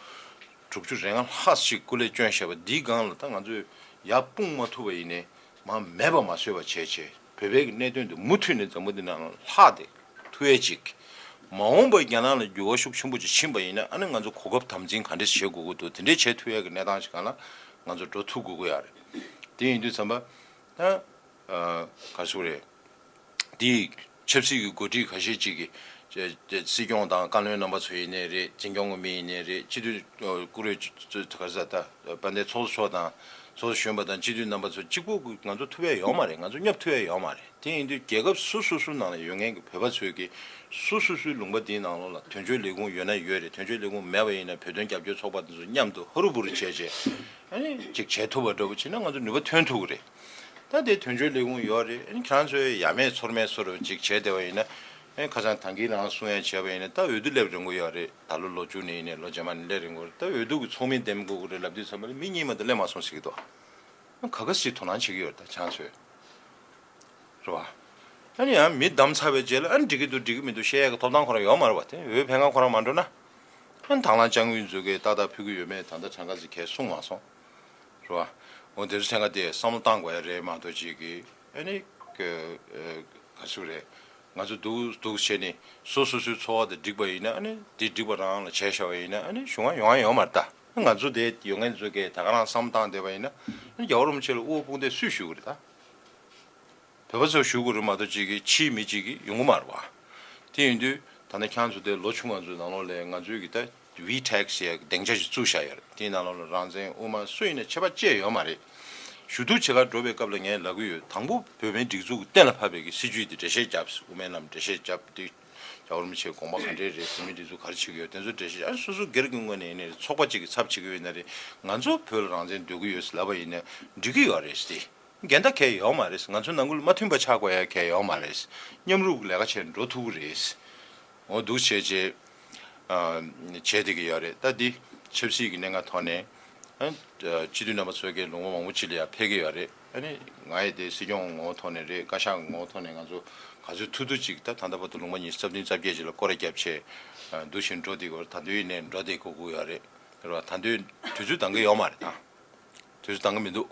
དྲུག་ཅུ་རེ་ལྔ་ལྷག་ཅིག་སྐུ་ལས་བསྐྱོན་བཞག་པ་འདིའི་སྒང་ལ་ད་ང་ཚོས་ཡར་སྤུངས་མ་ཐུབ་པ་ཡིན་ནའི། མ་མེད་པ་མ་བཟོས་པ་བྱས་བྱས་བོད་པའི་གི་གནད་དོན་དེ་མུ་མཐུད་ནས་འཛམ་བུ་འདི་ནང་ལ་ལྷག་སྟེ་ཐུབ་ཡས་ཅིག་མ་འོངས་པར་རྒྱ་ནག་ལ་འགྱུར་བ་ཤུགས་ཆེན་པོ་ཅིག་ཕྱིན་པ་ཡིན་ན་ཨ་ནི་ང་ཚོ་གོ་སྐབས་དམ་འཛིན་ག་འདྲས་བྱེད་དགོས་ཀྱི་འདུག་དེ་འདྲས་བྱེད་ཐུབ་ཡས་ཀྱི་གནས་སྟངས་ཤིག་སྒང་ལ་ང་ཚོ་འགྲོ་ཐུབ་དགོས་ཀྱི་ཡོད་རེད། དེ་ཡིན་དུས་ཙམ་པ་ད་ག་རེ་ཟེར་དགོས་རེད། དེའི་ཆབ་སྲིད་ཀྱི་འགོ་ཁྲིད་ཁ་ཤས་ཅིག་གིས་སྲིད་སྐྱོང་དང་བཀའ་བློན་རྣམ་པ་ཚོ་ཡིན་ནའི་རེད། འཛིན་སྐྱོང་གི་མི་ཡིན་ནའི་རེད། སྤྱི་འཐུས་བཀུར་འོས་ག་རེ་ཟེར་ད་དཔལ་ལྡན་ཚོགས་གཙོ་མཆོག་དང་ཚོགས་གཙོ་གཞོན་པ་དང་སྤྱི་འཐུས་རྣམ་པ་ཚོ་གཅིག་པུ་ང་ཚོ་ཐུབ་ཡས་ཡོད་མ་རེད། ང་ཚོ་མཉམ་ཐུབ་ཡས་ཡོད་མ་རེད། དེ་ཡིན་དུས་རྒྱལ་ཁབ་སོ་སོ་སོ་ནང་ལ་ཡོད་མཁན་གྱི་བོད་པ་ཚོས་ཀྱིས་སོ་སོ་སོའི་ལུང་པ་འདིའི་ནང་ལོགས་ལ་དོན་གཅོད་ལས་ཁུངས་ཡོད་ན་ཡོད་རེད། དོན་གཅོད་ལས་ཁུངས་མེད་པ་ཡིན་ན་བོད་དོན་རྒྱབ་སྐྱོར་ཚོགས་པ་དེ་ཚོ་མཉམ་དུ་ཧ་རུ་བུ་རུ་བྱས་བྱས་ཨ་ནི་ཅིག་བྱེད་ཐུབ་པ་འདྲ་པོ་བྱས་ན་ང་ཚོ་ནུས་པ་ཐོན་ཐུབ་ཀྱི་རེད། ད་དེ་དོན་གཅོད་ལས་ཁུངས་ཡོད་རེད། ཨ་ནི་ཁྱེད་རང་ཚོས་ཡ་མེད་ཚོར་མེད་བཟོ་འདྲ་པོ་ཅིག་བྱས་བསྡད་པ་ཡིན་ན། ཨེ་ཁ་སང་ད་གིན་རང་གསུང་ཡ་བྱས་པ་ཡིན་ན་ད་འོས་བསྡུ་སླེབས་རན་གྱི་ཡོད་རེད། ད་ལོ་ལོ་མཇུག་ནས་ཡིན་ནའི་ལོ་རྗེས་མ་ནས་སླེབས་རན་གྱི་ཡོད་རེད། ད་འོས་བསྡུ་གི་ཚོགས་མི་འདེམས་དགོས་ཀྱི་རེད་ལབ་དུས་ཙམ་པ་ལ་མི་གཉིས་མ་གཏོགས་སླེབས་མ་སོང་ཟེར་གྱི་འདུག་ག་ག་ཞིག་དོ་སྣང་བྱེད་ཀྱི་ཡོད་རེད་ད་ཆང་ཚོས། རེད་བ། ཨ་ནི་ཡང་མི་བདམས་ཚར་བའི་རྗེས་ལ་ཨ་ནི་འགྲིག་གི་འདུག་འགྲིག་གི་མི་འདུག་བཤད་ཡག་གི་ཐོབ་ཐང་ཁོ་རང་ཡོད་མ་རེད་བ། དེ་འོས་འཕེན་ཁང་ཁོ་རང་མ་འགྲོ་ན། ཨ་ནི་དང་བླངས་དཔྱ་དངུལ་མཛོད་ཀྱིས་ཏག་ཏག་ཕུལ་གྱི་ཡོད་མེད་ད་ལྟ་གྲངས་ཀ་ཅིག་གས་གསུངས་མ་སོང་། རེད་བ། འོ་དེ་ཚོ་ཚན་ཁ་དེ་བསམ་བློ་བཏང་དགོས་ཡ་རེད་མ་གཏོགས་ཅིག་གི་ཨ་ནི་ག་ག་ཟེར་རེད། ང་ཚོ་འདུག་འདུག་བྱས་ནས་སོ་སོ་སོའི་འཚོ་བ་དེ་འགྲིག་པ་ཡིན་ན་ཨ་ནི་དེ་འགྲིག་པ་རང་ལ་བྱས་བཞག་པ་ཡིན་ན་ཨ་ནི་གཞུང་ང་ཡོང་ཡ་ཡོད་མ་རེད་ད། ང་ཚོ་དེ་ཡོང་མཁན་ཚོ་གས་ད་ག་རང་བསམ་བཏང་བསྡད་པ་ཡིན་ན་ཨ་ནི་རྒྱལ་བ་རིན་པོ་ཆེ་ལ་དབུ་བ་དཔུང་འདེགས་སུས་ཞུ་གི་རེད་ད། བོད་པ་ཚོ་ཞུ་དགོས་རེད་མ་གཏོགས་ཅིག་གིས་ཕྱིའི་མི་གཅིག་གིས་ཡོང་གི་མ་རེད་བ། དེ་ཡིན་དུས་ད་ནི་ཁྱེད་ཚོ་དེ་ལོ་ཆུང་བ་ཚོའི་ནང་ལོགས་ལ་ང་ཚོའི་གི་ད་ཝི་ཊེག་ཟེར་ཡ་གི་སྡིངས་ཆ་ཞིག་བཙུགས་བཞག་ཡོད་རེད། དེའི་ནང་ལོགས་ལ་རང་བཙན་དབུ་མ་སུ་ཡིན་ན་ཁྱད་པར་ཅི་ཡང་ཡོད་མ་རེད། ཞུ་གཏུག་བྱེད་གར་འགྲོ་བའི་སྐབས་ལ་ངས་ལབ་གི་ཡོད། དང་པོ་བོད་མིའི་སྒྲིག་འཛུགས་གཏན་ལ་ཕབ་པའི་གི་སྲིད་བྱུས་དེ་འགྲེལ་བཤད་རྒྱབ། དབུ་མའི་ལམ་འགྲེལ་བཤད་རྒྱབ་དུས་རྒྱལ་བ་རིན་པོ་ཆེའི་དགོངས་པ་ག་འདྲས་རེད། བོད་མིའི་སྒྲིག་འཛུགས་ག་རེ་བྱེད་ཀྱི་ཡོད་དེ་ཚོ་འགྲེལ་བཤད་ཨ་སོ་སོ་སྒེར་གྱི་ངོས་ནས་ཡིན་ན་རེད། ཚོགས་པ་གཅིག་གི་ཚབ་བྱེད་ཀྱི་ཡོད་ན་རེད། ང་ཚོ་བོད་ལ་རང་བཙན་འདོད་ཀྱི་ཡོད་ཟེར་ལབ་པ་ཡིན་ན་འགྲིག་གི་ཡོད་རེད་ཟེར། འགལ་ཟླ་གང་ཡང་ཡོད་མ་རེད། ང་ཚོ་ནང་ཁུལ་མ་མཐུན་པ་ཆགས་དགོས་ཡ་གང་ཡང་ཡོད་མ་རེད། མཉམ་རུབ་ལས་ཀ་བྱས་འགྲོ་ཐུབ་ཀྱི་རེད། འོ་འདུག་བྱས་རྗེས་ཨ་བྱས་བསྡད་ཀྱི་ཡོད་རེད། ད་འདི་ཆབ་སྲིད་ཀྱི་གནད་འགག་ཐོག་ནས་ཨ་སྤྱི་འཐུས་རྣམ་པ་ཚོ་གིས་ལུང་པ་མང་པོ་ཅིག་ལ་ཡང་ཕེབས་ཀྱི་ཡོད་རེད། ཨ་ནི་ང་ཡི་དེ་སྲིད་སྐྱོང་ངོ་བོ་ཐོག་ནས་རེད། བཀའ་ཤག་ངོ་བོ་ཐོག་ནས་ང་ཚོ་ག་ཚོད་ཐུབ་ཐུབ་ཅིག་ད་ད་ལྟ་བར་དུ་ལུང་པ་ཉི་ཤུ་རྩ་བདུན་རྩ་བརྒྱད་ཅིག་ལ་སྐོར་ར་བརྒྱབ་བྱས་འདུག་བཞིན་འགྲོ་བསྡད་ཀྱི་ཡོད་རེད། ད་དུང་ཡིན་ནའི་འགྲོ་བསྡད་དགོས་ཀྱི་ཡོད་རེད། རེད་བ། ད་དུང་དུས་ཚོད་འདང་གི་ཡོད་མ་རེད་ད། དུས་ཚོད་འདང་གི་མི་འདུག་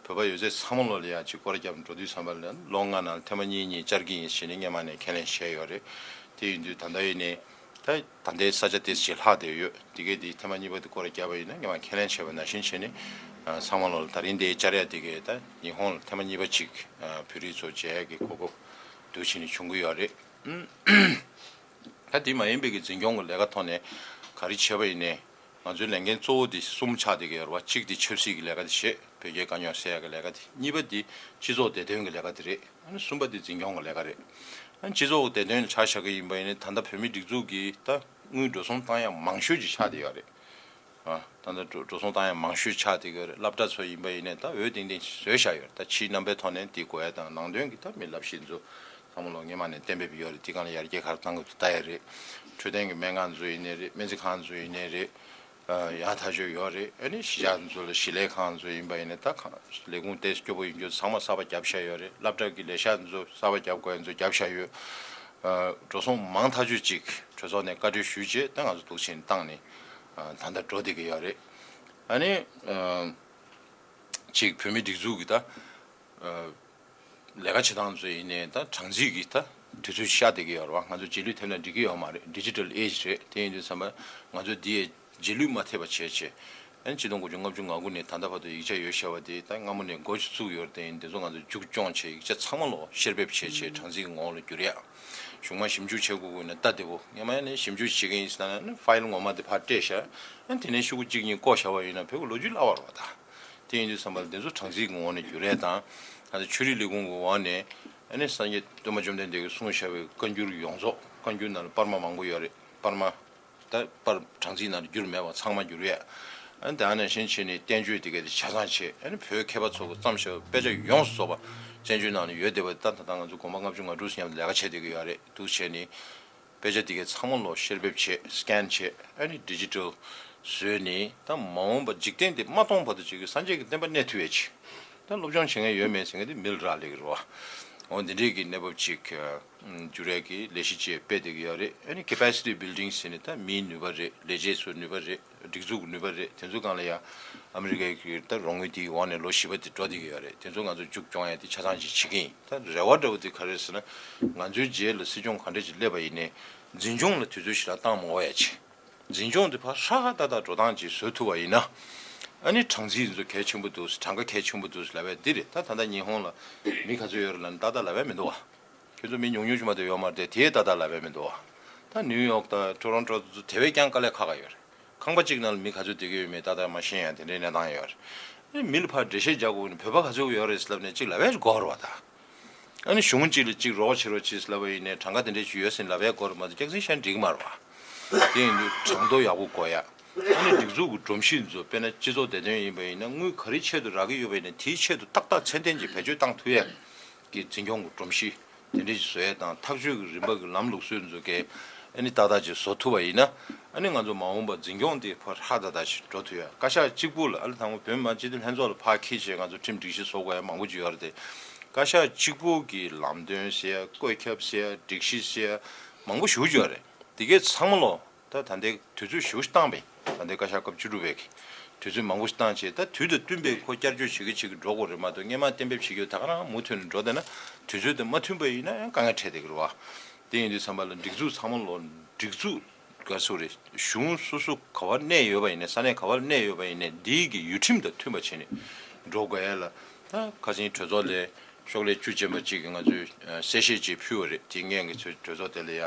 བོད་པ་ཡོད་ཚད་ཚང་མ་ལོ་ལ་ཡ་གཅིག་སྐོར་ར་བརྒྱབ་འགྲོ་དུས་ཙམ་པ་ལ་ལོ་ལྔ་ནང་ཐེངས་མ་གཉིས་གཉིས་བཅར་གྱི་ཡིན་ཞེས་ནས་སྔོན་མ་ནས་ཁས་ལེན་བྱས་ཡོད་རེད། དེ་ཡིན་དུས་ད་ལྟ་ཡིན་ནའི་ད་ད་ལྟའི་ས་ཆ་དེ་ཞིག་ལྷག་བསྡད་ཡོད། དེ་གས་དེ་ཐེངས་མ་གཉིས་པ་དེ་སྐོར་ར་བརྒྱབ་པ་ཡིན་ན་སྔོན་མ་ཁས་ལེན་བྱས་པ་ནང་བཞིན་བྱས་ནས་ཚང་མ་ལོ་ལ་ད་རིང་དེའི་བཅར་ཡ་དེ་གས་ད་ཉི་ཧོང་ལ་ཐེངས་མ་གཉིས་པ་གཅིག་བོད་རིགས་ཚོ་མཇལ་ཡ་གི་གོ་སྐབས་འདུག་བྱས་ནས་བྱུང་གི་ཡོད་རེད། ད་དེ་མ་ཡིན་པའི་གི་འཛིན་སྐྱོང་གི་ལས་ཀ་ཐོག་ནས་ག་རེ་བྱས་པ་ཡིན་ནའི། ང་ཚོའི་ལས་འགན་གཙོ་བོ་དེ་གསུམ་ཆགས་བསྡད་ཀྱི་ཡོད་རེད་བ། གཅིག་དེ་ཆབ་སྲིད་ཀྱི་ལས་ཀ་དེ་བྱེད། བོད་རྒྱའི་དཀའ་རྙོག་སེལ་ཡག་གི་ལས་ཀ་དེ། གཉིས་པ་དེ་སྤྱི་ཚོགས་བདེ་དོན་གྱི་ལས་ཀ་དེ་རེད། ཨ་ནི་གསུམ་པ་དེ་འཛིན་སྐྱོང་གི་ལས་ཀ་རེད། ཨ་ནི་སྤྱི་ཚོགས་བདེ་དོན་ལ་ཆ་བཞག་གི་ཡིན་པ་ཡིན་ན་ད་ལྟ་བོད་མིའི་སྒྲིག་འཛུགས་ཀྱིས་ད་དངུལ་འགྲོ་སོང་བཏང་ཡག་མང་ཤོས་ཅིག་ཆགས་བསྡད་ཡོད་རེད། ཨ་ད་ལྟ་འགྲོ་འགྲོ་སོང་བཏང་ཡག་མང་ཤོས་ཆགས་བསྡད་ཀྱི་ཡོད་རེད། སློབ་གྲྭ་ཚོ་ཡིན་པ་ཡིན་ནའི་ད་འོས་ཏན་ཏན་བཟོས་བཞག་ཡོད་རེད། ད་ཕྱིའི་རྣམ་པའི་ཐོག་ནས་དེ་དགོས་ཡ་དང་ནང་དོན་གྱི་ད་མི་ལབ་བཞིན་ཚོ་ཚང་མ་ལོ་སྔོན་མ་ནས་གཏན་འབེབས་ཡོད་རེད། དེ་སྒང་ལ་ཡར་རྒྱས་ག་རེ་བཏང་དགོས་འདུག་ལྟ་ཡ་རེད། འཕྲོད་བསྟེན་གྱི་སྨན་ཁང་ཚོ་ཡིན་ནའི་རེད། སྨན་རྩིས་ཁང་ཚོ་ཡིན་ནའི་རེད། ཨ་ཡག་ཐག་ཆོད་ཡོད་རེད། ཨ་ནི་གཞིས་ཆགས་ཚོ་ལ་གཞིས་ལས་ཁང་ཚོ་ཡིན་པ་ཡིན་ནའི་ད་གང་ལས་ཁུངས་ཏོག་ཙམ་སྐྱོ་པོ་ཡིན་རྒྱུ་ཚང་མ་གསར་པ་བརྒྱབ་བཞག་ཡོད་རེད། སློབ་གྲྭ་གི་ལས་ཤག་ཚོ་གསར་པ་བརྒྱབ་དགོས་ཡ་ཚོ་བརྒྱབ་བཞག་ཡོད། ཨ་འགྲོ་སོང་མང་ཐག་ཆོད་ཅིག་གྲོས་ཚོགས་ནས་བཀའ་འཁྲོལ་ཞུས་རྗེས་ད་ང་ཚོ་འདུག་བྱས་ནས་བཏང་ནས་ཨ་ད་ལྟ་འགྲོ་བསྡད་ཀྱི་ཡོད་རེད། ཨ་ནི་ཨ་ཅིག་བོད་མིའི་སྒྲིག་འཛུགས་ཀྱི་ད་ཨ་ལས་ཀ་བྱེད་སྟངས་ཚོ་ཡིན་ནའི་ད་གྲངས་རྩིས་ཀྱི་ད་དུས་ཚོད་ཤར་བསྡད་ཀྱི་ཡོད་རེད་བ། ང་ཚོ་རྗེས་ལུས་ཐེབས་ན་འགྲིག་གི་ཡོད་མ་རེད། ཌི་ཇི་ཊལ་ཨེ་ཇི་རེད། དེ་ཡིན་དུས་ཙམ་པ་ང་ཚོ་འདི་ཡའི་རྗེས་ལུས་མ་ཐེབས་པ་བྱས་བྱས། ཨ་ནི་ཆིག་སྟོང་དགུ་བརྒྱ་ལྔ་བཅུ་ང་དགུ་ནས་ད་ལྟ་བར་དུ་ཡིག་ཆ་ཡོད་བཞག་པ་དེ་ད་སྔ་མོ་ནས་འགོ་ཅིག་བཙུགས་ཡོད་རེད། དེ་ཡིན་དེ་ཚོ་ང་ཚོ་མཇུག་སྐྱོང་བྱས་ཡིག་ཆ་ཚང་མ་ལོ་བཤེར་འབེབས་བྱས་བྱས་གྲངས་རྩིས་ཀྱི་ངོ་བོ་ལ་བསྒྱུར་ཡ། གཞུང་མ་ཞིབ་འཇུག་བྱེད་དགོས་དགོས་ན་ལྟ་བདེ་པོ་སྔོན་མ་ནས་ཞིབ་འཇུག་བྱེད་མཁན་ཡིན་ཟེར་ན་ནི་ཕའིལ་ངོ་མ་དེ་ཕར་སྤྲད་བཞག་ཨ་ནི་དེ་ནས་ཤོག་གུ་གཅིག་གཉིས་བཀོད་བཞག་པ་ཡིན་ན་བོད་ཀྱི་ལོ་རྒྱུས་བརླག་པ་རེད་བ་ད། དེ་ཡིན་དུས་ཙམ་པ་ལ་དེ་ཚོ་གྲངས་རྩིས་ཀྱི་ངོ་བོ་ནས་བསྒྱུར་ཡས་དང་། ད་ལྟ་ཆོས་རིག་ལས་ཁུངས་ཀྱི་འོག་ནས་ཨ་ནི་སངས་རྒྱས་སྟོན་པ་བཅོམ་ལྡན་འདས་ཀྱིས་གསུངས་བཞག་པའི་བཀའ་འགྱུར་ཡོངས་རྫོགས། བཀའ་འགྱུར་ནང་ལ་པར་མ་མང་པོ་ཡོད་རེད། པར་མ་ད་པར་གྲངས་རྩིས་ནང་ལ་བསྒྱུར་མེད་པ་ཚང་མ་བསྒྱུར་ཡས། ཨ་ནི་དེ་ནང་བཞིན་བྱས་ནས་བསྟན་བཅོས་དེ་གས་དེ་ཆ་ཚང་བྱས། ཨ་ནི་བོད་མཁས་པ་ཚོ་གིས་བརྩམས་བཞག་པའི་དཔེ་ཆ་ཡོངས་སུ་རྫོགས་པ་བཙན་བྱོལ་ནང་ལ་ཡོད་བསྡད་པ་དེ་ད་ད་ལྟ་ང་ཚོ་དགོན་པ་ལྔ་བཅུ་ང་དྲུག་ཟེར་མཉམ་དུ་ལས་ཀ་བྱེད་བསྡད་ཀྱི་ཡོད་རེད། འདུག་བྱས་ནས། དཔེ་ཆ་དེ་གའི་ཚང་མ་ལོ་བཤེར་འབེབས་བྱས། སི་ཀེན་བྱས། ཨ་ནི་ཌི་ཇི་ཊལ་བཟོས་ནས་ད་མ་འོངས་པ་འཇིག་རྟེན་འདི་མ་སྟོངས་བར་དུ་ཅིག་གི་སངས་རྒྱས་ཀྱི་བསྟན་པ་གནས་ཐུབ་ཡས་ཅིག་ད་སློབ་སྦྱོང་བྱེད་མཁན་ཡོད་མེད་ཟེར་མཁན་དེ་མི་ལ་རག་ལས་ཀྱི་རེད་བ། འོ་འདི་འདྲའི་གི་གནས་བབ་ཅིག་བསྒྱུར་ཡས་ཀྱི་ལས་གཞི་ཅིག་སྤེལ་བསྡད་ཀྱི་ཡོད་རེད། ཨ་ནི་ཀེ་པ་སི་ཊི་བྷིལ་ཌིང་ཟེར་ནས་ད་མིའི་ནུས་པ་རེད། ལས་བྱེད་ཚོའི་ནུས་པ་རེད། སྒྲིག་འཛུགས་ཀྱི་ནུས་པ་རེད། དེ་ཚོའི་སྒང་ལ་ཡ་ཨ་མི་རི་ཀའི་གི་ད་རོགས་དངུལ་དེའི་འོག་ནས་ལོ་བཞི་པ་དེ་འགྲོ་བསྡད་ཀྱི་ཡོད་རེད། དེ་ཚོ་ང་ཚོ་མཇུག་སྐྱོང་ཡ་དེ་ཆ་ཚང་ཅིག་བྱེད་ཀྱི་ཡིན། ད་རེ་བ་འདྲ་བོ་དེ་ག་རེ་རེད་ཟེར་ན། ང་ཚོའི་རྗེས་ལ་སྲིད་སྐྱོང་ག་འདྲ་ཅིག་སླེབས་པ་ཡིན་ནའི་འཛིན་སྐྱོང་ལ་དུས་ཚོད་ཞེ་དྲག་བཏང་མ་དགོས་ཡ་ཆེད། འཛིན་སྐྱོང་དེ་ཕར་ཧྲ་ཧ་ཏག་ཏག་འགྲོ་སྟངས་ཅིག་བཟོ་ཐུབ་པ་ཡིན་ན། ཨ་ནི་གྲངས་རྩིས་ཚོ་གལ་ཆེན་པོ་འདུག་གྲངས་ཀ་གལ་ཆེན་པོ་འདུག་ལབ་ཡ་འདི་རེད། ད་ད་ལྟ་ཉི་ཧོང་ལ་མི་ག་ཚོད་ཡོད་རེད་ལབ་ན་ཏག་ཏག་ལབ་ཡ་མི་འདུག་བ། ཁྱོད་ཚོ་མི་ཉུང་ཉུང་ཅིག་མ་གཏོགས་ཡོད་མ་རེད་དེ། དེ་ཏག་ཏག་ལབ་ཡ་མི་འདུག་བ། ད་ནིའུ་ཡོག་དང་ཊོ་རོན་ཊོ་ཚོ་དེ་བས་ཀྱང་དཀའ་ལས་ཁག་ཁག་ཡོད་རེད། ཁང་པ་གཅིག་ནང་ལ་མི་ག་ཚོད་བསྡད་ཀྱི་ཡོད་མེད་ཏག་ཏག་མ་ཤེས་ཡ་དེ་འདྲའི་གནས་སྟངས་ཡོད་རེད། ཨ་ནི་མི་ལ་ཕར་འགྲེལ་བཤད་རྒྱག་དགོས་ན་བོད་པ་ག་ཚོད་ཡོད་རེད་ལབ་ནས་གཅིག་ལབ་ཡ་དགོས་རེད་བ་ད། ཨ་ནི་གཞུང་གཅིག་ལ་གཅིག་རོགས་བྱེད་རོགས་བྱེད་ལབ་པ་ཡིན་ནའི་གྲངས་ཀ་དེ་འདྲས་ཅིག་ཡོད་ཟེར་ལབ་ཡ་དགོས་རེད་མ་གཏོགས་སྐྱག་རྫུན་བཤད་འགྲིག་གི་མ་རེད་བ། དེ་ཡིན་དུས་གྲངས་ཐོ་ཡག་པོ་དགོས་ཡ། ཨ་ནི་སྒྲིག་འཛུགས་ཀྱི་སྒྲོམ་གཞི་ཚོ་དཔེར་ན་སྤྱི་ཚོགས་བདེ་དོན་ཡིན་པ་ཡིན་ན་དངུལ་ག་རེ་ཆེད་དུ་རག་གི་ཡོད་པ་ཡིན་ན་དེའི་ཆེད་དུ་ཏག་ཏག་ཚད་ལྡན་གྱི་བེད་སྤྱོད་བཏང་ཐུབ་ཡ་གི་འཛིན་སྐྱོང་གི་སྒྲོམ་གཞི་ དེ་འདྲ་ཞིག་བཟོ་ཡས་དང་ཐག་གཅོད་ཀྱི་རིམ་པ་གི་ལམ་ལུགས་སྲོལ་འཛུགས་མཁན་ཨ་ནི་ཏག་ཏག་ཅིག་བཟོ་ཐུབ་པ་ཡིན་ན། ཨ་ནི་ང་ཚོ་མ་འོངས་པ་འཛིན་སྐྱོང་དེ་ཕར་ཧྲ་ཏག་ཏག་ཞིག་འགྲོ་ཐུབ་ཡ། བཀའ་ཤག་གཅིག་པུ་ལ་ཨ་ནི་དང་པོ་བོད་མི་མང་སྤྱི་འཐུས་ལྷན་ཚོགས་ལ་ཕར་འཁྱེར་བྱས་ང་ཚོ་ཁྲིམས་སྒྲིག་གཞི་བཟོ་དགོས་ཡ་མང་པོ་ཅིག་ཡོད་རེད་དེ། བཀའ་ཤག་གཅིག་པུ་གི་ལམ་སྟོན་ཟེར་ཡ། བཀོད་ཁྱབ་ཟེར་ཡ། སྒྲིག་གཞི་ཟེར་ཡ་མང་པོ་ཞེ་པོ་ཅིག་ཡོད་རེད། དེ་གའི་ཚང་མ་ལོ། ད་ད་ལྟའི་དུས་ཚོད་ཞེ་པོ་ཞིག་བཏང་བས། ད་ལྟའི་བཀའ་ཤག་སྐབས་བཅུ་དྲུག་པའི་གི་དུས་ཚོད་མང་པོ་ཞིག་བཏང་བྱས། ད་དུས་དང་བསྟུན་པའི་ཁོ་བསྐྱར་བཅོས་བྱེད་ཀྱི་བྱེད་ཀྱི་འགྲོ་དགོས་རེད་མ་གཏོགས། སྔོན་མ་གཏན་འབེབས་བྱེད་ཀྱི་ད་ག་རང་མུ་མཐུད་ནས་འགྲོ་བསྡད་ན། དུས་ཚོད་དང་མ་མཐུན་པ་ཡིན་ན་ཡང་དཀའ་ངལ་འཕྲད་བསྡད་ཀྱི་རེད་བ། དེ་ཡིན་དུས་ཙམ་པ་ལ་སྒྲིག་འཛུགས་ཚང་མ་ལོ། སྒྲིག་འཛུགས་ག་ཚོད་རེད། གཞུང་སོ་སོ་ག་བར་གནས་ཡོད་པ་ཡིན་ནའི། ས་གནས་ག་བར་གནས་ཡོད་པ་ཡིན་ནའི། འདིའི་གི་ཡུལ་ཁྲིམས་དང་མཐུན་པ་བྱས་ནས་འགྲོ་དགོས་ཡ་ལ། ད་ཁ་སང་གྲོས་ཚོགས་ལས་ཤོག་ལྷེ་བཅུ་ཅན་པ་གཅིག་གིས་ང་ཚོས་ཨ་གསལ་བཤད་ཅིག་ཕུལ་བ་རེད། དེ་སྔོན་གྱི་ཚོས་གྲོས་ཚོགས་དེ་ལ་ཡ་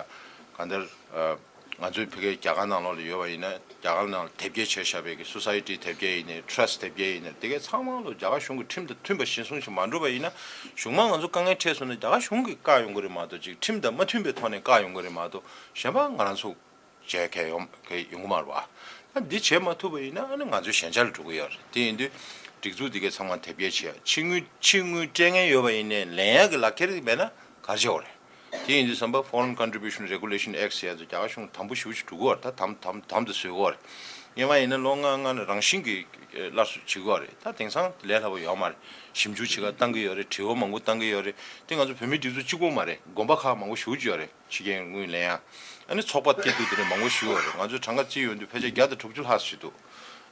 གང་ལྟར་ཨ་ང་ཚོའི་ཕ་གིའི་རྒྱ་གར་ནང་ལོགས་ལ་ཡོད་པ་ཡིན་ན། རྒྱ་གར་ནང་ལ་དེབ་སྐྱེལ་བྱས་བཞག་པའི་གི་སོ་སའི་ཊི་དེབ་སྐྱེལ་ཡིན་ནའི། ཊྲ་སི་ཊི་དེབ་སྐྱེལ་ཡིན་ནའི། དེ་གའི་ཚང་མ་ལོ་རྒྱ་གར་གཞུང་གི་ཁྲིམས་དང་མཐུན་པ་གཞིར་བཟུང་ཞིག་མ་འགྲུབ་པ་ཡིན་ན། གཞུང་མང་ང་ཚོ་དཀའ་ངལ་འཕྲད་སོང་ན་རྒྱ་གར་གཞུང་གིས་བཀག་ཡོང་གི་རེད་མ་གཏོགས། ཅིག་ཁྲིམས་དང་མ་མཐུན་པའི་ཐོག་ནས་བཀག་ཡོང་གི་རེད་མ་གཏོགས། གཞན་པ་ང་རང་ཚོ་བྱས་མཁན་ཡོང་མཁན་ཡོང་གི་མ་རེད་བ། ད་འདི་བྱེད་མ་ཐུབ་པ་ཡིན་ན་ཨ་ནི་ང་ཚོའི་ཞན་ཆ་ལ་འགྲོ་གི་ཡོད་རེད། དེ་ཡིན་དུས་སྒྲིག་འཛུགས་འདི་གའི་ཚང་མ་དེབ་སྐྱེལ་བྱེད་ཡ། ཕྱི་དངུལ་ཕྱི་དངུལ་སྤྲད་མཁན་ཡོད་པ་ཡིན་ནའི་ལེན་ཡ་གི་ལག་ཁྱེར་མེད་ན་ག་རེ་བྱེད་དགོས་རེད། དེ་ཡིན་དུས་ཙམ་པ་Foreign Contribution Regulation Act ཟེར་ཡ་ཚོ་རྒྱ་གར་གཞུང་དམ་པོ་ཞེ་པོ་ཞིག་འགྲོ་གི་ཡོད་རེད། ད་དམ་དམ་དུ་བཟོ་གི་ཡོད་རེད། སྔོན་མ་ཡིན་ན་ལོ་ལྔ་ལྔ་ནས་རང་བཞིན་གྱིས་སླར་གསོ་བྱེད་ཀྱི་ཡོད་རེད། ད་དེང་སང་ལས་སླ་པོ་ཡོད་མ་རེད། ཞིབ་འཇུག་བྱེད་ག་བཏང་གི་ཡོད་རེད། དྲི་བ་མང་པོ་བཏང་གི་ཡོད་རེད། དེ་ང་ཚོ་བོད་མིའི་སྒྲིག་འཛུགས་གཅིག་པོ་མ་རེད། དགོན་པ་ཁག་མང་པོ་ཞེ་པོ་ཅིག་ཡོད་རེད། ཕྱི་རྒྱལ་དངུལ་ལེན་ཡ། ཨ་ནི་ཚོགས་པ་སྐྱིད་སྡུག་དེ་འདྲ་མང་པོ་ཞིག་ཡོད་རེད། ང་ཚོས་གྲངས་ཀ་བརྩིས་ཡོང་དུས་ཕལ་ཆེར་བརྒྱ་དང་དྲུག་ཅུ་ལྷག་ཞིག་འདུག་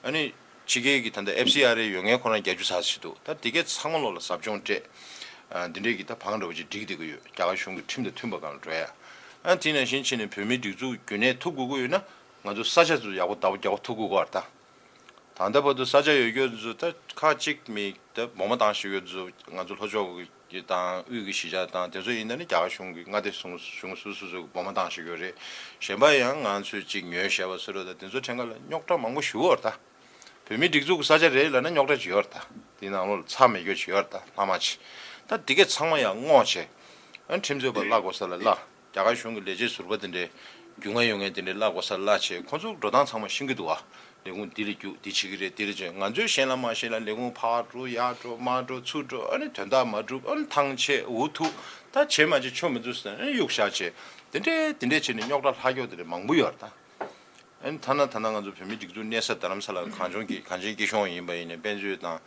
ཨ་ནི་ཕྱི་རྒྱལ་གྱི་ད་ལྟ་ཨེཕ་སི་ཨར་ཨེ་ཡོད་མཁན་ཁོ་རང་བརྒྱད་ཅུ་ཙམ་ཞིག་འདུག་ད་དེ་གའི་ཚང་མ་ལོག་ལ་ཟབ་སྦྱོང་སྤྲད། ཨ་འདི་འདྲས་ཀྱི་ད་བང་འདྲ་བོ་ཅིག་སྒྲིག་བསྡད་ཀྱི་ཡོད། རྒྱ་གར་གཞུང་གི་ཁྲིམས་དང་མཐུན་པ་སྒང་ལ་འགྲོ་ཡ། ཨ་དེ་ནང་བཞིན་བྱས་ནས་བོད་མིའི་སྒྲིག་འཛུགས་རྒྱུན་གནས་ཐུབ་དགོས་ཀྱི་ཡོད་ན། ང་ཚོ་ས་ཆ་ཚོ་ཡག་པོ་བདག་པོ་རྒྱག་པ་ཐུབ་དགོས་ཀྱི་ཡོད་རེད་ད། ད་ལྟ་བར་དུ་ས་ཆ་ཡོད་རྒྱུ་ཚོ་ད་ཁག་གཅིག་མི་ད་སྦོང་མ་བཏང་ཞིག་ཡོད་ཚོ། ང་ཚོ་ལྷོ་ཕྱོགས་ཀྱི་དང་དབུས་ཀྱི་གཞིས་ཆགས་དང་དེ་ཚོ་ཡིན་ན་ནི་རྒྱ་གར་གཞུང་གི་མངའ་སྡེ་གཞུང་གཞུང་སོ་སོ་སོ་གི་སྦོང་མ་བཏང་ཞིག་ཡོད་རེད། གཞན་པ་ཡང་ང་ཚོས་གཅིག་ཉོས་བཞག་པ་བཟོ་འདྲ་ད་དེ་ཚོ་ཕྲན་ཁ་ལ་རྙོག་དྲ་མང་པོ་ཞིག་ཡོད་རེད་ད། བོད་མིའི་སྒྲིག་འཛུགས་ཀྱི་ས་ཆ་རེད་ལབ་ན་རྙོག་དྲ་ཅིག་ཡོད་རེད་ད། དེ་ནང་ལོགས་ལ་ཚ་མེད་རྒྱུ་ཅིག་ཡོད་རེད་ད། ལྷག་མ་ཅིག་ད་དེ་གས་ཚང་མ་ཡང་སྔོག་བྱས། ཨ་ཁྲིམས་རྩོད་པ་གླ་དགོས་ས་ལ་གླ། རྒྱ་གར་གཞུང་གི་ལས་བྱེད་ཟུར་པ་དེ་འདྲའི་རྒྱུས་མངའ་ཡོད་མཁན་དེ་འདྲའི་གླ་དགོས་ས་ལ་གླ་བྱས། ཁོ་ཚོ་འགྲོ་སྟངས་ཚང་མ་ཤེས་ཀྱི་འདུག་བ། ལས་ཁུངས་འདི་ལ་རྒྱུགས། འདི་བྱེད་ཀྱི་རེད། འདི་ལ་བྱེད། ང་ཚོས་ཤེས་ལ་མ་ཤེས་ལ་ལས་ཁུངས་ཕར་འགྲོ་ཡར་འགྲོ་མར་འགྲོ་ཚུར་འགྲོ། ཨ་ནི་དོན་དག་མ་འགྲུབ། ཨ་ནི་ཐང་ཆད་འུ་ཐུག་ད་བྱེད་མ་བྱེད་ཆོ་མི་འདུག་ཟེར་ཨ་ནི་གཡུག་བཞག་བྱས། དེ་འདྲའི་དེ་འདྲའི་བྱས་ནས་རྙོག་དྲ་ལྷག་རྒྱུ་དེ་འདྲ་མང་པོ་ཡོད་རེད་ད། ཨ་ནི་ཐ་ན་ཐ་ན་ང་ཚོ་བོད་མིའི་སྒྲིག་འཛུགས་གནས་ས་རྡ་རམ་ས་ལ་གངས་ལྗོངས་ཀྱི་གངས་ཅན་སྐྱིད་གཤོངས་ཡིན་པ་ཡིན་ནའི་དཔེ་མཛོད་དང་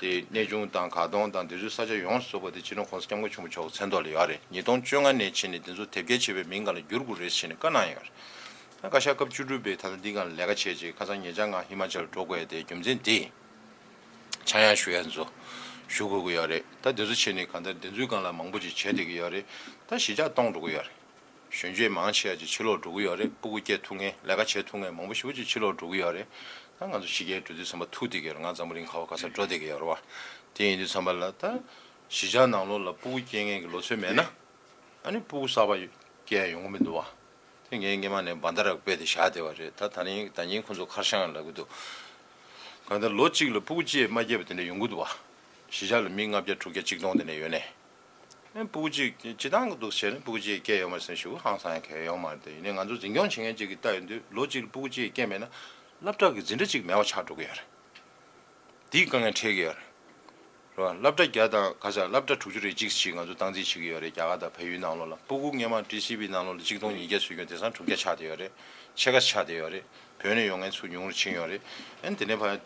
དེ་གནས་ཆུང་དང་གར་སྟོང་དང་དེ་ཚོའི་ས་ཆ་ཡོངས་སུ་རྫོགས་པ་དེ་སྤྱི་ནོར་༸གོང་ས་༸སྐྱབས་མགོན་ཆེན་པོ་མཆོག་གི་མཚན་ཐོག་ལ་ཡོད་རེད། ཉིས་སྟོང་བཅོ་ལྔ་ནས་བྱས་ནས་དེ་ཚོ་དེབ་སྐྱེལ་བྱེད་པའི་མིང་སྒང་ལ་བསྒྱུར་དགོས་རེད་ཟེར་ནས་བཀའ་གནང་ཡོད་རེད། ད་བཀའ་ཤག་སྐབས་བཅུ་དྲུག་པས་ད་ལྟ་འདི་སྒང་ལ་ལས་ཀ་བྱས་རྗེས་ཁ་སང་ཉེ་ཆར་ང་ཧི་མ་ཅལ་འགྲོ་དགོས་ཡ་དེ་རྒྱུ་མཚན་དེ་ཡིན། ཆག་ཡང་ཞུ་ཡ་ཚོ་ཞུ་དགོས་ཀྱི་ཡོད་རེད། ད་དེ་ཚོ་བྱས་ནས་གང་ལྟར་དེ་ཚོའི་སྒང་ལ་མང་པོ་ཅིག་བྱས་བསྡད་ཀྱི་ཡོད་རེད། ད་གཞིས་ཆགས་སྟོངས་འགྲོ་གི་ཡོད་རེད། གཞོན་སྐྱེས་མང་ཆེ་བ་ཅིག་ཕྱིར་ལོག་འགྲོ་གི་ཡོད་རེད། སྤུ་གུ་སྐྱེ་ཐུབ་མཁན་ལས་ཀ་བྱེད་ཐུབ་མཁན་མང་པོ་ཞེ་པོ་ཅིག་ཕྱིར་ལོག་འགྲོ་གི་ཡོད་རེད། ད་ང་ཚོ་ཕྱི་རྒྱལ་འགྲོ་དུས་ཙམ་པ་ཐུག་བསྡད་ཀྱི་ཡོད་རེད། ང་འཛམ་བུ་གླིང་ག་བ་ག་ས་འགྲོ་བསྡད་ཀྱི་ཡོད་རེད་བ། དེ་ཡིན་དུས་ཙམ་པ་ལ་ད་གཞིས་ཆགས་ནང་ལོགས་ལ་སྤུ་གུ་སྐྱེ་མཁན་གྱི་ལོ་ཚོད་མེད་ན། ཨ་ནི་སྤུ་གུ་གསར་པ་སྐྱེ་ཡ་ཡོང་གི་མི་འདུག་བ། དེ་ངས་སྔོན་མ་ནས་བན་ད་ར་རྦད་དེ་བཞག་བསྡད་པ་རེད། ད་ད་ནི་ད་ནི་ཁོང་ཚོ་ཁར་ཤང་ལབ་ཀྱི་འདུག་གང་ལྟར་ལོ་གཅིག་ལ་སྤུ་གུ་གཅིག་མ་སྐྱེས་པ་དེ་འདྲ་ཡོང་གི་འདུག་བ། གཞིས་ཆགས་ལ་མི་ལྔ་བརྒྱ་དྲུག་བརྒྱ་གཅིག་སྟོང་དེ་འདྲ་ཡོད་ནས། ཨེ་སྤུ་གུ་གཅིག་སྤྱིར་བཏང་གི་འདུག་བྱས་ན་སྤུ་གུ་གཅིག་སྐྱེས་ཡོད་མ་རེད་ཟེར་ཞུ་ཧང་སང་ཡང་གང་ཡང་ཡོད་མ་རེད། དེ་ཡིན་ནའི་ང་ཚོ་འཛིན་སྐྱོང་བྱེད་མཁན་གཅིག་གིས་ལྟ་ཡོང་དུས་ལོ་གཅིག་ལ་སྤུ་གུ་གཅིག་སྐྱེས་མེད་ན་སློབ་གྲྭ་གི་འཛིན་གྲྭ་གཅིག་མེད་པ་ཆགས་འགྲོ་གི་ཡོད་རེད། དེའི་དཀའ་ངལ་འཕྲད་ཀྱི་ཡོད་རེད། རེད་བ། སློབ་གྲྭ་བརྒྱ་དང་ག་ཚོད་སློབ་གྲྭ་དྲུག་ཅུ་རེ་གཅིག་ཞིག་ང་ཚོ་སྟངས་འཛིན་བྱེད་ཀྱི་ཡོད་རེད། རྒྱ་གར་དང་བལ་ཡུལ་ནང་ལོགས་ལ་སྤུ་གུ་སྔོན་མ་ཌི་སི་བི་ནང་ལོགས་ལ་གཅིག་སྟོང་ཉིས་བརྒྱ་བཟོས་ཀྱང་དེང་སང་དྲུག་བརྒྱ་ཆགས་བསྡད་ཡོད་རེད། ཕྱེད་ཀ་ཆགས་བསྡད་ཡོད་རེད། བོད་ནས་ཡོང་མཁན་ཚོ་ཉུང་རུ་ཕྱིན་ཡོད་རེད། ཨ་ནི་དེ་ནས་ཕར་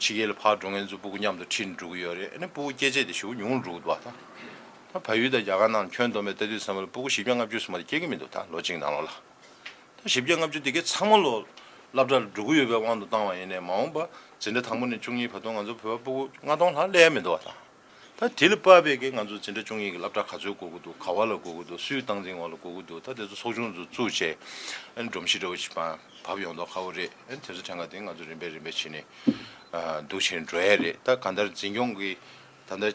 ཕྱི་རྒྱལ་ལ་ཕར་འགྲོ་མཁན་ཚོ་སྤུ་གུ་མཉམ་དུ་ཁྲིད་ནས་འགྲོ་གི་ཡོད་རེད། ཨ་ནི་སྤུ་གུ་སྐྱེ་ཚད་དེ་ཞེ་པོ་ཉུང་རུ་འགྲོ་གི་འདུག་བ། ད་ད་བལ་ཡུལ་དང་རྒྱ་གར་ནང་ཁྱོན་བསྡོམས་པའི་ལྟ་དུས་ཙམ་པ་ལ་སྤུ་གུ་བཞི་བརྒྱ་ལྔ་བཅུ་ཙམ་མ་གཏོགས་སྐྱེ་གི་མི་འདུག་ད་ལོ་གཅིག་ནང་ལོགས་ལ། ད་བཞི་བརྒྱ་ལྔ་བཅུ་དེ་གའི་ཚང་མ་ལོ་སློབ་གྲྭ་ལ་འགྲོ་གི་ཡོད་པའི་དབང་དུ་བཏང་བ་ཡིན་ནའི་མ་འོངས་པ་འཛིན་གྲྭ་དང་པོ་ནས་བཅུ་གཉིས་བར་དུ་ང་ཚོ་བོད་པ་སྤུ་གུ་ལྔ་སྟོང་ལྷག་སླེབས་ཡ་མི་འདུག་བ་ད། ད་དེ་ལ་དཔག་པའི་གི་ང་ཚོ་འཛིན་གྲྭ་བཅུ་གཉིས་ཀྱི་སློབ་གྲྭ་ག་ཚོད་དགོས་ཀྱི་འདུག་ག་བ་ལ་དགོས་ཀྱི་འདུག་སུའི་སྟངས་འཛིན་འོག་ལ་དགོས་ཀྱི་འདུག་ད་དེ་ཚོ་ཚོགས་ཆུང་ཚོ་བཙུགས་བྱས་ཨ་ནི་སྒྲོམ་གཞི་འདྲ་བོ་ཞིག་བབས་ཡོང་མདོག་ཁ་པོ་རེད། ཨ་ནི་དེ་ཚོ་ཕྲན་ཁ་དེ་ང་ཚོ་རིམ་པས་རིམ་པས་བྱས་ནས་ཨ་འདུག་བྱས་འགྲོ་ཡ་རེད། ད་གང་ལྟར་འཛིན་སྐྱོང་གི་ད་ལྟ་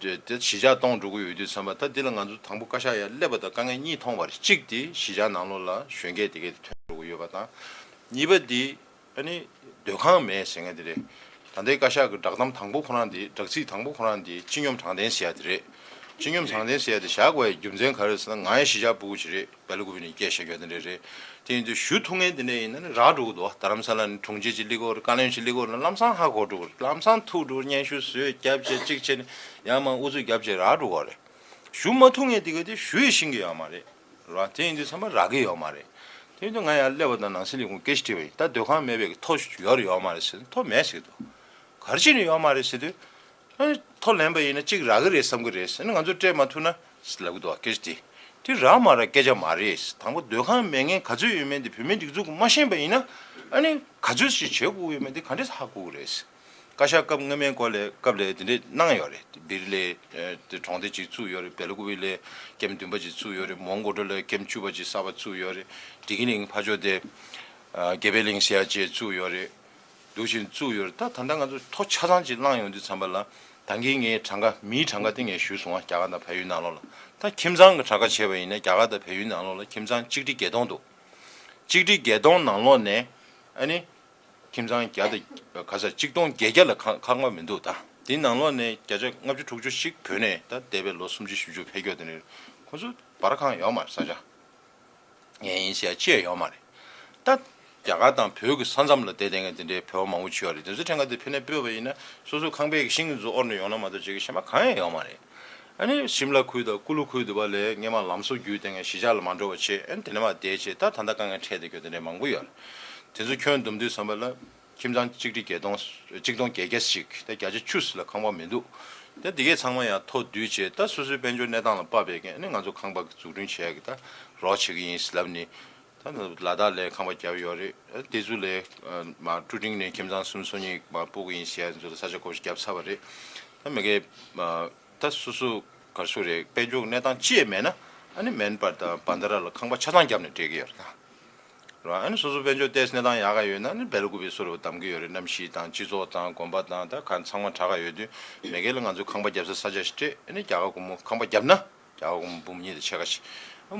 དེ་དེ་གཞིས་ཆགས་སྟོངས་འགྲོ་གི་ཡོད་དུས་ཙམ་པ་ད་འདི་ལ་ང་ཚོ་དང་པོ་བཀའ་ཤག་ཡར་སླེབས་པ་དང་དཀའ་ངལ་གཉིས་མཐོང་བ་རེད། གཅིག་དེ་གཞིས་ཆགས་ནང་ལོགས་ལ་གཞོན་སྐྱེས་དེ་གས་དེ་ཐོན་འགྲོ་གི་ཡོད་པ་དང་། གཉིས་པ་དེ་ཨ་ནི་སྡོད་ཁང་མེད་ཟེར་མཁན་དེ་རེད། ད་ལྟའི་བཀའ་ཤག་གི་བསྒྲགས་གཏམ་དང་པོ་ཁོ་རང་དེ་བསྒྲགས་ཚིག་དང་པོ་ཁོ་རང་དེ་སྤྱི་སྙོམས་དྲང་བདེན་ཟེར་ཡ་དེ་རེད། སྤྱི་སྙོམས་དྲང་བདེན་ཟེར་ཡ་དེ་བཞག་དགོས་ཡའི་རྒྱུ་མཚན་ག་རེ་ཟེར་ན་ང་ཡང་གཞིས་ཆགས་སྤུ་གུ་ཅིག་རེད། སྦེལ་ཀོབ་ནས་སྐད་བཤད་རྒྱུ་དེ་འདྲ་རེད། དེ་ཡིན་དུས་ཞུ་ཐུབ་མཁན་དེ་འདྲ་ཡིན་ན་ནི་རག་འགྲོ་གི་འདུག་རྡ་རམ་ས་ལ་ནས་དྲུང་ཆེ་ཅིག་སླེབས་ཀྱི་ཡོད་རེད། བཀའ་བློན་ཅིག་སླེབས་ཀྱི་ཡོད་རེད་ན་ལམ་སང་ཧ་གོ་འགྲོ་གི་རེད། ལམ་སང་ཐུག་འགྲོ་གི་རེད། སྙན་ཞུ་བཟོས་རྒྱབ་བྱས་གཅིག་བྱས་ནས་ཡར་མར་ཨུ་ཚུགས་རྒྱབ་བྱས་རག་འགྲོ་གི་རེད། ཞུ་མ་ཐུབ་མཁན་དེ་ག་དེ་ཞུ་ཡི་ཤེས་ཀྱི་ཡོད་མ་རེད། ར་དེ་ཡིན་དུས་ཚང་མ་རག་གི་ཡོད་མ་རེད། དེ་ཡིན་དུས་ང་ཡང་སླེབས་པ་དང་ནང་སྲིད་ལས་ཁུངས་སྐད་ཆ་དྲིས་པ་ཡིན། ད་སྡོད་ཁང་མེད་པའི་ཐོ་ཡོད་རེད་ཡོད་མ་རེད་ཟེར་ན་ཐོ་མེད་ཟེར་གྱི་འདུག་ག་རེ་བྱས་ནས་ཡོད་མ་རེད་ཟེར་དུས། ཨ་ནི་ཐོ་ལེན་པ་ཡིན་ན་གཅིག་རག་གི་རེད་བསམ་གི་རེད། ཨ་ནི་ང་ཚོ་སྤྲད་མ་ཐུབ་ན་ལབ་གི་འདུག་སྐད་ཆ་དེ། དེ་རག་མ་རག་སྐད་ཆ་མ་རེད། དང་པོ་སྡོད་ཁང་མེད་མཁན་ག་ཚོད་ཡོད་མེད་དེ་བོད་མིའི་སྒྲིག་འཛུགས་ཀྱིས་མ་ཤེས་པ་ཡིན་ན། ཨ་ནི་ག་ཚོད་ཞིག་བྱེད་དགོས་ཀྱི་ཡོད་མེད་དེ་ག་འདྲས་ཧ་གོ་གི་རེད། བཀའ་ཤག་སྐབས་སྔོན་མའི་སྐོར་ལས་སྐབས་ལས་དེ་འདྲས་གནང་ཡོད་རེད། སྦིར་ལས་ཨ་དེ་གྲོང་སྡེ་གཅིག་བཙུགས་ཡོད་རེད། སྦེལ་ཀོབ་ལས་ཀེམ་བདུན་པ་ཅིག་བཙུགས་ཡོད་རེད། མོན་གྷོ་ལ་ཀེམ་བཅུ་པ་ཅིག་གསར་པ་བཙུགས་ཡོད་རེད། བདེ་སྐྱིད་གླིང་ཕར་ཕྱོགས་དེ་ཨ་དགེ་འཕེལ་གླིང་ཟེར་ཡ་ཅིག་བཙུགས་ཡོད་རེད། འདུག་བཞིན་བཙུགས་ཡོད་རེད། ད་ད་ལྟ་ང་ཚོ་ཐོ་ཆ་ཚང་ཅིག་བླངས་ཡོང་དུས་ཙམ་པ་ལ། ད་གིན་ངའི་གྲངས་ཀ་མིའི་གྲངས་ཀ་དེ་ངས་ཞུས་སོང་ང་། རྒྱ་གར་དང་བལ་ཡུལ་ནང་ལོགས་ལ། ད་ཁྱིམ་ཚང་གི་གྲངས་ཀ་བྱས་པ་ཡིན་ན་རྒྱ་གར་དང་བལ་ཡུལ་ནང་ལོགས་ལ་ཁྱིམ་ཚང་གཅིག་ཁྲི་བརྒྱད་སྟོང་འདུག་གཅིག་ཁྲི་བརྒྱད་སྟོང་ནང་ལོགས་ནས་ཨ་ནི་ཁྱིམ་ཚང་བརྒྱ་དང་ག་ས་གཅིག་སྟོང་བརྒྱད་བརྒྱ་ལ་ཁང་ཁང་པ་མི་འདུག་ད་དེའི་ནང་ལོགས་ནས་བརྒྱ་ཆ་ལྔ་བཅུ་དྲུག་ཅུ་ཞིག་བོད་ནས་ད་འདས་པའི་ལོ་སུམ་ཅུ་བཞི་བཅུ་ཕེབས་ཀྱི་ཡོད། དེ་ནས་ཁོང་ཚོ་སྦ་ར་ཁང་ཡོད་མ་རེད། ས་ཆ། ངས་ཡིན་ཟེར་ཡ་ཅི་ཡང་ཡོད་མ་རེད། ད་རྒྱ་གར་དང་བོད་ཀྱི་ས་མཚམས་ལ་བསྡད་བསྡད་མཁན་དེ་འདྲའི་བོད་པ་མང་པོ་ཅིག་ཡོད་རེད། དེ་ཚོ་ཕྲན་ག་དེ་ཕ་ནས་སྤོས་པ་ཡིན་ན་སོ་སོ་ཁང་པའི་ཤིང་ཚོ་དབོར་ནས་ཡོང་ན་མ་གཏོགས་ཅིག་གི་གཞན་པ་གང་ཡང་ཡོད་མ་རེད། ཨ་ནི་ཤིམ་ལ་ཁུལ་དང་ཀུ་ལུ་ཁུལ་དུ་བ་ལས་སྔས་མ་ལམ་བཟོ་བརྒྱུད་བསྡད་མཁན་གཞིས་ཆགས་ལ་མ་འགྲོ་བ་བྱས། ཨ་ནི་དེ་ནས་མར་བསྡད་བྱས་ད་ད་ལྟ་དཀའ་ངལ་འཕྲད་བསྡད་ཡོད་དེ་འདྲའི་མང་པོ་ཡོད་རེད། དེ་ཚོ་ཁྱོན་བསྡོམས་དུས་ཙམ་པ་ལ། ཁྱིམ་ཚང་གཅིག་ཁྲི་བརྒྱད་སྟོང་། གཅིག་སྟོང་བརྒྱད་བརྒྱ་ཞིག་ད་བརྒྱ་ཆ་བཅུ་ཙམ་ལ་ཁང་པ་མི་འདུག་ད་འདི་གས་ཚང་མ་ཡང་ཐོ་བསྡུས་བྱས་ད་སོ་སོའི་དཔལ་འབྱོར་གནས་སྟངས་ལ་དཔག་པའི་གན་ནི་ང་ཚོ་ཁང་པ་འཛུགས་སྐྲུན་བྱས་ཀྱི་ད་རོགས་བྱེད་ཀྱི་ཡིན་ལབ་ནི། ད་ལ་དྭགས་ལ་ཁང་པ་བརྒྱབ་ཡོད་རེད། ཨ་དེ་ཚོ་ལ་ཨ་མ་ཀྲུ་ཀྲིང་ནས་ཁྱིམ་ཚང་སུམ་ཅུ་སོ་གཉིས་མ་སྤོ་གི་ཡིན་ཟེར་ཡ་ཚོ་ལ་ས་ཆ་བགོ་བཤའ་བརྒྱབ་ཚར་བ་རེད། ད་མི་གས་ཨ་ད་སོ་སོ་ག་རེ་ཟེར་རེད། དཔལ་འབྱོར་གནས་སྟངས་ཅི་ཡང་མེད་ན་ཨ་ནི་མེན་པར་དང་བན་དྷ་ར་ལ་ཁང་པ་ཆ་ཚང་བརྒྱབ་ནས་སྤྲད་ཀྱི་ཡོད་རེད་ད། ར། ཨ་ནི་སོ་སོ་དཔལ་འབྱོར་ཏོག་ཙམ་གནས་སྟངས་ཡག་ག་ཡོད་ན་ནི་སྦེལ་ཀོབ་པའི་བཟོ་འདྲ་བདམས་ཀྱི་ཡོད་རེད། གནམ་གཤིས་དང་སྤྱི་ཚོགས་དང་དགོན་པ་དང་ད་གང་ཚང་མ་དྲག་ག་ཡོད་དུས་མེ་གེ་ལ་ང་ཚོ་ཁང་པ་རྒྱབ་ས་ས་ཆ་ཞིག་སྤྲད། ཨ་ནི་རྒྱ་གར་སྒོར་མོ་ཁང་པ་བརྒྱབ་ན་རྒྱ་གར་སྒོར་མོ་འབུམ་གཉིས་དང་ཕྱེད་ཀ་ཞིག་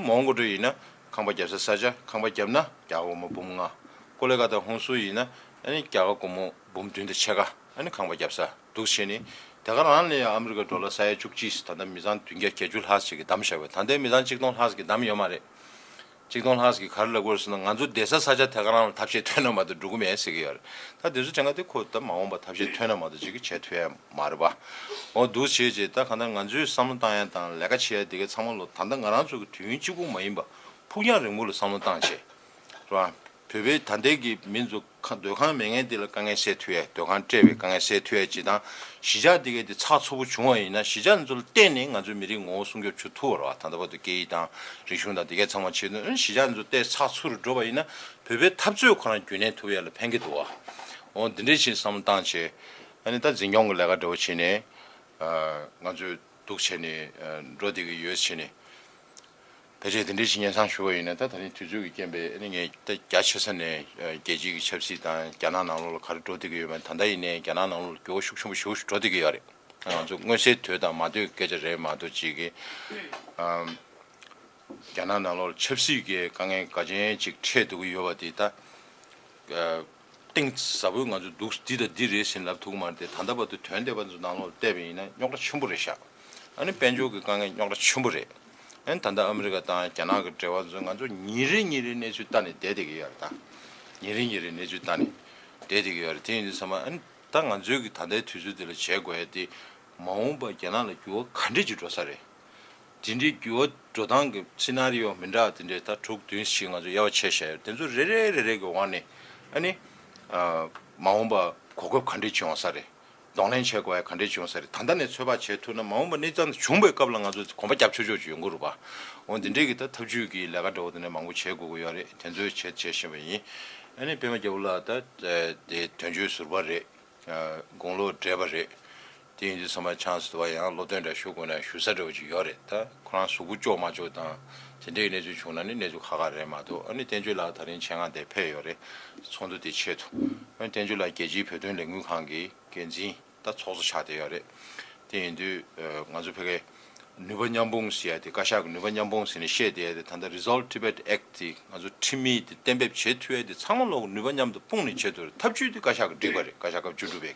མོན་གྷོ་ཡིན་ན་ཁང་པ་རྒྱབ་ས་ས་ཆ་ཁང་པ་བརྒྱབ་ན་རྒྱ་གར་སྒོར་མོ་འབུམ་ལྔ། ཀོ་ལི་གྷལ་ཏ་ཧོན་སུར་ཡིན་ན་ཨ་ནི་རྒྱ་གར་སྒོར་མོ་འབུམ་བདུན་དང་ཕྱེད་ཀ་ཨ་ནི་ཁང་པ་རྒྱབ་ས་འདུག་བྱས་ནི་དེ་ག་རང་ལ་ཡང་ཨ་མི་རི་ཀ་ཌོ་ལར་ས་ཡ་བཅུ་གཅིག་ད་ལྟ་མི་ཚང་བདུན་བརྒྱ་བརྒྱད་ཅུ་ལྷག་ཅིག་གིས་བདམས་བཞག་པ། ད་ལྟའི་མི་ཚང་གཅིག་སྟོང་ལྷག་ཅིག་གིས་བདམས་ཡོད་མ་རེད། གཅིག་སྟོང་ལྷག་ཅིག་གིས་ག་རེ་ལབ་ཀྱི་ཡོད་ཟེར་ན་ང་ཚོ་བསྡད་ས་ས་ཆ་དེ་ག་རང་ལ་ཐབས་ཤེས་ཐོན་ན་མ་གཏོགས་འགྲོ་གི་མེད་ཟེར་གྱི་ཡོད་རེད། ད་དེ་ཚོ་དྲན་ག་དེ་ཁོ་ད་མ་འོངས་པ་ཐབས་ཤེས་ཐོན་ན་མ་གཏོགས་ཅིག་གིས་བྱེད་ཐུབ་ཡ་མ་རེད་པ། འོ་འདུག་བྱས་རྗེས་ད་གང་ལྟར་ང་ཚོས་བསམ་བློ་བཏང་ཡ་དང་ལས་ཀ་བྱེད་ཡ་དེ་གའི་ཚང་མ་ལོ་ད་ལྟ་ང་རང་ཚོ་གི་དུས་ཡུན་གཅིག་པུ་མ་ཡིན་པ་ཕུགས་རྒྱང་རིང་པོ་ལ་བསམ་བློ་བཏང་བྱས། རེད་པ། བོད་པའི་ད་ལྟའི་གི་མི་ཚོ་ཁ་སྡོད་ཁང་མེད་མཁན་དེ་ལ་དཀའ་ངལ་སེལ་ཐུབ་ཡས། སྡོད་ཁང་སྤྲད་པའི་དཀའ་ངལ་སེལ་ཐུབ་ཡས་ཅིག་དང་། གཞིས་ཆགས་དེ་གའི་དེ་ཚགས་ཚུད་པོ་བྱུང་བ་ཡིན་ན་གཞིས་ཆགས་འདི་ཚོ་ལ་བརྟེན་ནས་ང་ཚོའི་མི་རིགས་ངོ་བོ་སྲུང་སྐྱོབ་བྱེད་ཐུབ་པ་རེད་པ། ད་ལྟ་བར་དུ་སྐད་ཡིག་དང་རིག་གཞུང་དང་དེ་གའི་ཚང་མ་བྱེད་དུས་གཞིས་ཆགས་འདི་ཚོ་ཏོག་ཙམ་ཚགས་ཚུད་རུ་འགྲོ་བ་ཡིན་ན་བོད་པའི་འཐབ་རྩོད་ཁོ་རང་རྒྱུན་གནས་ཐུབ་ཡས་ལ་ཕན་གྱི་འདུག་པ། འོ་འདི་འདྲས་ཞིག་བསམ་བློ་བཏང་བྱས། ཨ་ནི་ད་འཛིན་སྐྱོང་གི་ལས་ཀ་འདྲ་བོ་བྱས་ནས་ང་ཚོས་འདུག་བྱས་ནས་འགྲོ་བསྡད་ཀྱི་ཡོད་བྱས་ནས། ཕལ་ཆེར་དེ་འདྲའི་ཞིག་སྙན་སེང་ཞུ་བ་ཡིན་ན་ད་ད་རིང་དུས་ཚོད་ཀྱི་རྐྱེན་པས་ཨ་ནི་ངས་ད་རྒྱ་ཆེ་ས་ནས་རྒྱལ་སྤྱིའི་གི་ཆབ་སྲིད་དང་རྒྱ་ནག་ནང་ལོགས་ལ་ག་རེ་འགྲོ་བསྡད་ཀྱི་ཡོད་མེད། ད་ལྟ་ཡིན་ནའི་རྒྱ་ནག་ནང་ལོགས་ལ་འགྱུར་བ་ཤུགས་ཆེན་པོ་ཞེ་པོ་ཞིག་འགྲོ་བསྡད་ཀྱི་ཡོད་རེད། ང་ཚོ་མངོན་གསལ་དོད་དང་མ་དོད་སྐད་ཆ་རེད་མ་གཏོགས་ཅིག་གི་ཨམ། རྒྱ་ནག་ནང་ལོགས་ལ་ཆབ་སྲིད་ཀྱི་དཀའ་ངལ་འགའ་ཅན་ཅིག་འཕྲད་འགྲོ་གི་ཡོད་པ་དེ་ད། གཏིང་ཟབ་པོས་ང་ཚོས་འདུག་འདི་དང་འདི་རེད་ཟེར་ལབ་ཐུབ་ཀྱི་མ་རེད་དེ། ད་ལྟ་བར་དུ་དོན་འདས་པ་ཚོ་ནང་ལོགས་བལྟས་པ་ཡིན་ན་རྙོག་དྲ་ཆེན་པོ་རེད་ཤག་ཨ་ནི་དཔལ་འབྱོར་གྱི་དཀའ་ངལ་རྙོག་དྲ་ཆེན་པོ་རེད། ཨ་ནི་ད་ལྟ་ཨ་མི་རི་ཀ་དང་རྒྱ་ནག་གི་འབྲེལ་བ་ཚོ་ང་ཚོ་ཉིན་རེ་ཉིན་རེ་གནས་ཚུལ་ལྟ་ནས་བསྡད་བསྡད་ཀྱི་ཡོད་རེད་ད། ཉིན་རེ་ཉིན་རེ་གནས་ཚུལ་ལྟ་ནས་བསྡད་བསྡད་ཀྱི་ཡོད་རེད། དེ་ཡིན་དུས་ཚང་མ་ཨ་ནི་ད་ང་ཚོའི་གི་ད་ལྟའི་དུས་ཚོད་འདི་ལ་བྱེད་དགོས་ཡ་དེ་མ་འོངས་པ་རྒྱ་ནག་ལ་འགྱུར་བ་ག་འདྲས་ཅིག་འགྲོ་ས་རེད། དེ་འདྲའི་འགྱུར་བ་འགྲོ་སྟངས་ཀྱི་སི་ན་རི་ཡོ་མི་འདྲ་བ་དེ་འདྲའི་ད་དྲུག་བདུན་ཞིག་ང་ཚོས་དབྱེ་བ་ཕྱེ་བཞག་ཡོད། དེ་ཚོ་རེ་རེ་རེ་རེ་གི་འོག་ནས་ཨ་ནི་ཨ་མ་འོངས་པ་གོ་སྐབས་ག་འདྲས་བྱུང་བ་ས་རེད། གདོང་ལེན་བྱེད་དགོས་ཡ་ག་འདྲས་བྱུང་ས་རེད། ད་ལྟ་ནས་ཚོད་དཔག་བྱེད་ཐུབ་ན་མ་འོངས་པ་གནས་སྟངས་དེ་བྱུང་བའི་སྐབས་ལ་ང་ཚོ་གོམ་པ་རྒྱབ་ཆོག་ཆོག་ཅིག་ཡོང་གི་རེད་པ། འོ་འདི་འདྲའི་གི་ད་ཐབས་ཇུས་ཀྱི་ལས་ཀ་འདྲ་བོ་དེ་འདྲ་མང་པོ་བྱེད་དགོས་ཀྱི་ཡོད་རེད། དེ་ཚོའི་ཆེད་བྱེད་བཞིན་པ་ཡིན། ཨ་ནི་པད་མ་རྒྱལ་པོ་ལགས་ད་དེ་དོན་གཅོད་ཟུར་པ་རེད། དགུང་ལོ་བགྲེས་པ་རེད། དེ་ཡིན་དུས་ཚང་མ་ཆང་སི་དུ་བ་ཡང་སློབ་སྟོན་འདྲ་ཞུ་དགོས་ན་ཞུ་ས་འདྲ་བོ་ཅིག་ཡོད་རེད། ད་ཁོ་རང་གཟུགས་པོ་ལྕོགས་མ་ལྕོགས་དང་དེ་འདྲའི་གནས་ཚུལ་བྱུང་ན་ནི་གནས་ཚུལ་ཁག་ཁག་རེད་མ་གཏོགས། ཨ་ནི་བསྟན་ཆོས་ལགས་ད་རིང་ཆེད་མངགས་དེ་ཕེབས་ཡོད་རེད། ཚོགས་འདུ་དེ་ཆེད་དུ། ཨ་ནི་བསྟན་ཆོས་ལགས་རྒྱལ་སྤྱིའི་བོད་དོན་ལས་འགུལ་ཁང་གི་འགན་འཛིན་ད་ཚོགས་གཙོ་ཆགས་བསྡད་ཡོད་རེད། དེ་ཡིན་དུས་ང་ཚོ་ཕ་གིའི་ནུས་པ་མཉམ་སྤུངས་ཟེར་ཡ་དེ་བཀའ་ཤག་གི་ནུས་པ་མཉམ་སྤུངས་ཟེར་ནས་བཤད་བསྡད་ཡ་དེ་ད་ལྟ་Resolve Tibet Act དེ་ང་ཚོ་ཁྲིམས་མིག་དེ་གཏན་འབེབས་བྱེད་ཐུབ་ཡ་དེ་ཚང་མ་ལོག་ནུས་པ་མཉམ་དུ་སྤུངས་ནས་བྱེད་ཐུབ་རེད། ཐབས་ཇུས་དེ་བཀའ་ཤག་གིས་བསྒྲིགས་པ་རེད། བཀའ་ཤག་སྐབས་བཅུ་དྲུག་པའི་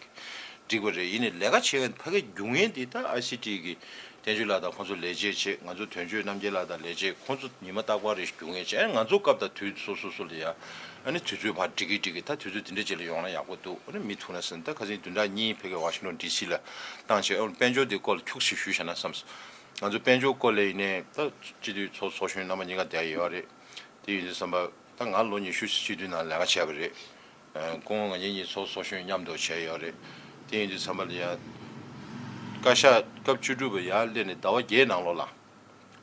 བསྒྲིགས་པ་རེད། ཡིན་ནའི་ལས་ཀ་བྱེད་མཁན་ཕ་གིའི་རྒྱུག་མཁན་དེ་ད་ཨའི་སི་ཊི་གི་བསྟན་ཆོས་ལགས་དང་ཁོང་ཚོ་ལས་བྱེད་བྱེད། ང་ཚོ་དོན་གཅོད་རྣམ་རྒྱལ་ལགས་དང་ལས་བྱེད། ཁོང་ཚོ་ཉི་མ་རྟག་པར་རེ་རྒྱུག་མཁན་བྱེད། ང་ཚོ་སྐབས་དང་དུས་སོ་སོ་སོ་ལ་ཡ་ཨ་ནི་དུས་ཚོད་ཕར་སྒྲིག་གི་སྒྲིག་གི་ད་དུས་ཚོད་དེ་འདྲ་ཅིག་ལ་ཡོང་ན་ཡག་པོ་འདུག་ཨ་ནི་མི་ཐུག་ན་ཟེར་ན་ད་ཁ་སང་བདུན་ཕྲག་གཉིས་ཕ་གི་ཝ་ཤིང་ཊོན་ཌི་སི་ལ་བཏང་བྱས། ཨ་ནི་དཔལ་འབྱོར་དེ་སྐོར་ལ་ཁྱུག་ཞིག་ཞུས་བཞག་ན་བསམས། ང་ཚོ་དཔལ་འབྱོར་སྐོར་ལ་ཡིན་ནའི་ད་སྤྱི་འཐུས་ཚོགས་ཚོགས་གཞོན་རྣམ་པ་གཉིས་ཀ་བསྡད་ཡོད་རེད། དེ་ཡིན་དུས་ཙམ་པ་ད་ང་ལོ་ཉི་ཤུ་སྤྱི་འཐུས་ནང་ལས་ཀ་བྱས་པ་རེད། ཨ་སྐུ་ངོ་ང་གཉིས་གཉིས་ཚོགས་ཚོགས་གཞོན་མཉམ་དུ་བྱས་ཡོད་རེད། དེ་ཡིན་དུས་ཙམ་པ་ལ་ཡང་བཀའ་ཤག་སྐབས་བཅུ་དྲུག་པ་ཡར་སླེབས་ནས་ཟླ་བ་བརྒྱད་ནང་ལོགས་ལ་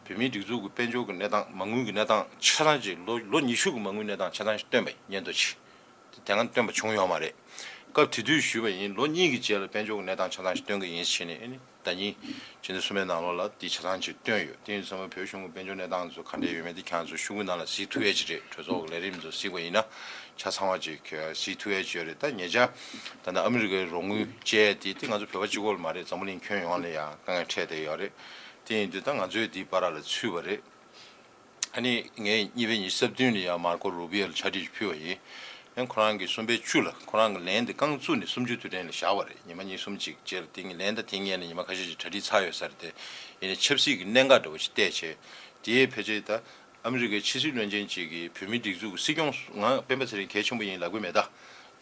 བོད་མིའི་སྒྲིག་འཛུགས་ཀྱི་དཔལ་འབྱོར་གྱི་གནས་སྟངས་མ་དངུལ་གྱི་གནས་སྟངས་ཆ་ཚང་ཅིག་ལོ་ལོ་ཉི་ཤུ་གི་མ་དངུལ་གནས་སྟངས་ཆ་ཚང་ཞིག་བཏོན་པ་ཡིན། སྙན་ཐོ་ཅིག་དེ་སྔ་བཏོན་པ་བྱུང་ཡོད་མ་རེད། སྐབས་དེ་དུས་ཞུས་པ་ཡིན། ལོ་གཉིས་ཀྱི་རྗེས་ལ་དཔལ་འབྱོར་གྱི་གནས་སྟངས་ཆ་ཚང་ཞིག་སྟོན་གྱི་ཡིན་ཟེར་ནས། ཨ་ནི་ཟླ་ཉིན་ཕྱི་ཟླ་གསུམ་པའི་ནང་ལོགས་ལ་དེ་ཆ་ཚང་ཅིག་བཏོན་ཡོད། དེ་ཡིན་དུས་ཙམ་པ་བོད་གཞུང་གི་དཔལ་འབྱོར་གནས་སྟངས་ཚོ་ག་འདྲ་ཡོད་མེད་དེ་ཁྱེད་རང་ཚོ་ཤོག་གུ་ནང་ལ་གཟིགས་ཐུབ་ཡས་ཅིག་རེད། གྲོས་ཚོགས་ཀྱི་ལས་རིམ་ཚོ་གཟིགས་པ་ཡིན་ན་ཆ་ཚང་བ་ཅིག་གཟིགས་ཐུབ་ཡས་ཅིག་ཡོད་རེད། ད་ཉེ་ཆར་ད་ལྟ་ཨ་མི་རི་ཀའི་རོགས་དངུལ་བཅད་དེ་དེ་ང་ཚོ་བོད་པ་གཅིག་པོ་ལ་མ་རེད། འཛམ་བུ་གླིང་ཁྱོན་ཡོངས་ལ་ཡང་དཀའ་ངལ་འཕྲད་བསྡད་ཡོད་རེད། དེ་ཡིན་དུས་ད་ང་ཚོས་དེའི་བར་ལ་ཚུད་པ་རེད། ཨ་ནི་ངས་གཉིས་པའི་ཉི་ཤུ་རྩ་བདུན་ལ་ཡང་མར་ཀོ་རུ་བྷི་ཡོ་ལ་ཕྱག་བྲིས་ཕུལ་བ་ཡིན། ཡང་ཁོ་རང་གིས་གསུམ་པའི་བཅུ་ལ་ཁོ་རང་གི་ལན་དེ་རྐང་བཙུགས་ནས་གསུམ་བཅུའི་དུས་དྲན་ལ་བཞག་པ་རེད། ཉི་མ་གཉིས་གསུམ་ཅིག་རྗེས་ལ་དེ་ལན་ད་དེ་སྔོན་ནས་ཉི་མ་ཁ་ཤས་ཅིག་གྲ་སྒྲིག་ཚར་ཡོད་ས་རེད་དེ། ཡིན་ནའི་ཆབ་སྲིད་ཀྱི་གནད་འགག་འདྲ་བོ་ཞིག་བལྟས་བྱས། དེའི་ཕལ་ཆེར་ད་ཨ་མི་རི་ཀའི་ཕྱི་སྲིད་བློན་ཆེན་ཅིག་གིས་བོད་མིའི་སྒྲིག་འཛུགས་ཀྱི་སྲིད་སྐྱོང་། ང་སྤེན་པ་ཚེ་རིང་གལ་ཆེན་པོ་ཡིན་ལབ་ཀྱི་མེད། ད་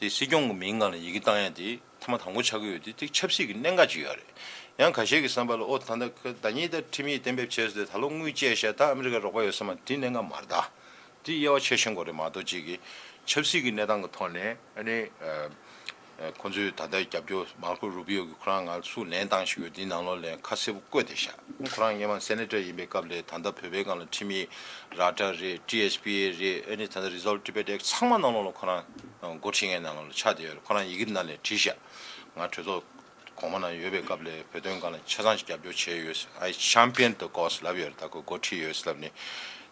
དེ་སྲིད་སྐྱོང་གི་མིང་སྒང་ལ་ཡི་གེ་བཏང་ཡ་དེ་ཐེངས་མ་དང་པོ་ཆགས་ཀྱི་ཡོད་དེ། དེ་ཆབ་སྲིད་ཀྱི་གནད་འགག་ཅིག་ཡོད་རེད། ཡང་ཁ་ཤས་ཀྱི་བསམ་པ་ལ་ཨོ་ད་ལྟ་ཟླ་ཉིན་ད་ཁྲིམས་ཡིག་གཏན་འབེབས་བྱས་སོང་སྟེ་ད་ལོ་དངུལ་བཅད་བཞག་ད་ཨ་མི་རི་ཀ་རོགས་པ་ཡོད་ས་མ་རེད། དེ་གནད་འགག་མ་རེད། ད་དེ་དབྱེ་བ་ཕྱེ་ཤེས་དགོས་རེད་མ་གཏོགས། ཅིག་གིས་ཆབ་སྲིད་ཀྱི་གནས་སྟངས་ཀྱི་ཐོག་ནས་ཨ་ནི་ཨ་ཨ་ཁོང་ཚོས་ད་ལྟ་རྒྱབ་སྐྱོར་མར་ཀོ་རུ་བྷི་ཡོ་གིས་ཁོ་རང་ང་ལ་སུ་ལན་བཏང་ཞིག་ཡོད་དེའི་ནང་ལོགས་ལ་ཁ་གསལ་པོ་བཀོད་དེ་བཞག་ཁོ་རང་སྔོན་མ་སེ་ནེ་ཊར་ཡིན་པའི་སྐབས་ལ་ད་ལྟ་བོད་པའི་སྒང་ལ་ཁྲིམས་ཡིག་ར་ཊ་རེད། ཊི་ཨེཆ་པི་ཨེ་རེད། ཨ་ནི་ད་ལྟ་Resolve Tibet Act ཚང་མ་ནང་ལོགས་ལ་ཁོ་རང་འགོ་ཁྲིད་མཁན་ནང་ལོགས་ལ་ཆགས་བསྡད་ཡོད་རེད། ཁོ་རང་ཡི་གེ་ནང་ལ་བྲིས་བཞག་ང་གྲོས་ཚོགས་གོང་མ་ནང་ཡོད་པའི་སྐབས་ལ་བོད་དོན་སྒང་ལ་ཆ་ཚང་ཞིག་རྒྱབ་སྐྱོར་བྱས་ཡོད། I champion the cause ལབ་ཡོད་རེད། ད་ཁོ་འགོ་ཁྲིད་ཡོད་ལབ་ནས།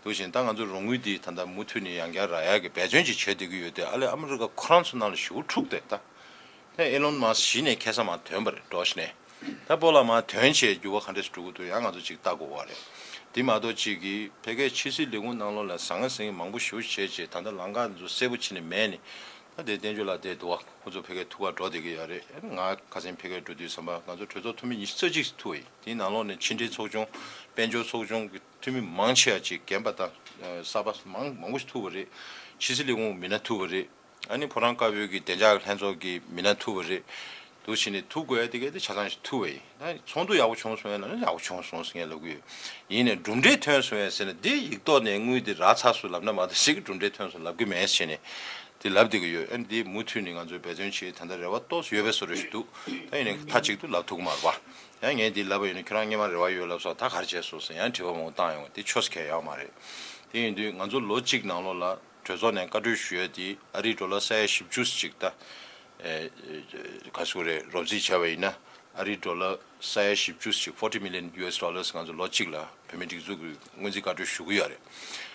འདུག་བཞིན་ད་ང་ཚོ་རོགས་དངུལ་འདི་ད་ལྟ་མུ་མཐུད་ནས་ཡང་བསྐྱར་རག་ཡག་གི་འབད་བརྩོན་ཅིག་བྱེད་བསྡད་ཀྱི་ཡོད་དེ། ཨ་ལས་ཨ་མི་རི་ཀ་ཁོ་རང་ཚོ་ནང་ལ་ཞེ་པོ་འཁྲུག་བསྡད། ད་ཨེ་ལོན་མཱ་སི་གཞི་ནས་ཁ་སང་མར་ཐོན་པ་རེད། འགྲོ་བཞིན་ནས་ད་སྤོ་ལགས་མར་ཐོན་བྱས་འགྱུར་བ་ག་འདྲ་ཞིག་འགྲོ་གི་འདུག་ཡང་ང་ཚོ་ཅིག་ལྟ་དགོས་པ་རེད། དེ་མ་གཏོགས་ཅིག་གིས་ཕ་གིའི་ཕྱི་སྲིད་ལས་ཁུངས་ནང་ལོགས་ལ་ཟང་ངེ་ཟིང་ངེ་མང་པོ་ཞེ་པོ་བྱས་བྱས་ད་ལྟ་ལམ་ཁ་ཚོ་གསལ་པོ་བྱས་ནས་མེད་ནས། ད་དེ་བསྟན་ཆོས་ལགས་བསྡད་འདུག་བ། ཁོ་ཚོ་ཕ་གིར་ཐུག་ག་འགྲོ་བསྡད་ཀྱི་ཡོད་རེད། ང་ཁ་སང་ཕ་གིར་འགྲོ་དུས་ཙམ་པ་ང་ཚོ་གྲོས་ཚོགས་འཐུས་མི་ཉི་ཤུ་རྩ་གཅིག་ཐུག་པ་ཡིན། དེའི་ནང་ལོགས་ནས་ཕྱི་འབྲེལ་ཚོགས་ཆུང་། དཔལ་འབྱོར་ཚོགས་ཆུང་གི་འཐུས་མི་མང་ཆེ་བ་ཅིག་རྒན་པ་དང་གསར་པ་མང་མང་པོ་ཞིག་ཐུག་པ་རེད། ཕྱི་སྲིད་ལས་ཁུངས་མི་སྣ་ཐུག་པ་རེད། ཨ་ནི་ཕོ་བྲང་དཀར་པོའི་གི་བདེ་འཇགས་ལྷན་ཚོགས་ཀྱི་མི་སྣ་ཐུག་པ་རེད། འདུག་བྱས་ནས་ཐུག་དགོས་ཡ་དེ་གས་དེ་ཆ་ཚང་ཞིག་ཐུག་པ་ཡིན། ད་ཚོགས་འདུ་ཡག་པོ་བྱུང་སོང་ཡ་ལབ་ན་ཡག་པོ་བྱུང་སོང་ཟེར་ངས་ལབ་ཀྱི་ཡོད། ཡིན་ནའི་གྲུབ་འབྲས་ཐོན་སོང་ཡ་ཟེར་ན་དེ་ཡིག་ཐོག་ནས་དངུལ་དེ་རག་ཚར་སོང་ལབ་ན་མ་གཏོགས་ཞིག་གི་གྲུབ་འབྲས་ཐོན་སོང་ལབ་ཀྱི་མེད་ཟེར་ནས་དེ་ལབ་བསྡད་ཀྱི་ཡོད། ཨ་ནི་དེ་མུ་མཐུད་ནས་ང་ཚོས་འབད་བརྩོན་བྱེད། ད་ལྟ་རེ་བ་ཏོག་ཙམ་ཡོད་པའི་བཟོ་འདྲ་ཞིག་འདུག་ད་ཡིན་ནའི་མཐའ་གཅིག་ཏུ་ལབ་ཐུབ་ཀྱི་མ་རེད་པ། ཡང་ངས་འདི་ལབ་པ་ཡིན་ན་ཁྱོད་རང་སྔོན་མ་རེ་བ་ཡོད་ལབ་སོང་། ད་ག་རེ་བྱས་སོང་ཟེར་ཡང་དྲི་བ་མང་པོ་བཏང་ཡོང་བ་དེ་ཆོ་ས་གང་ཡང་ཡོད་མ་རེད། དེ་ཡིན་དུས་ང་ཚོ་ལོ་གཅིག་ནང་ལོགས་ལ་གྲོས་ཚོགས་ནས་བཀའ་འཁྲོལ་ཞུ་ཡ་དེ་ཨ་རིའི་ཌོ་ལར་ས་ཡ་བཞི་བཅུ་ཅིག་ད་ཨེ་ག་ཚོད་རེད། རོབ་རྩིས་བྱས་པ་ཡིན་ན་ཨ་རིའི་ཌོ་ལར་ས་ཡ་བཞི་བཅུ་ཅིག forty million U S dollars ང་ཚོ་ལོ་གཅིག་ལ་བོད་མིའི་སྒྲིག་འཛུགས་ཀྱི་སྔོན་རྩིས་བཀའ་འཁྲོལ་ཞུ་གི་ཡོད་རེད།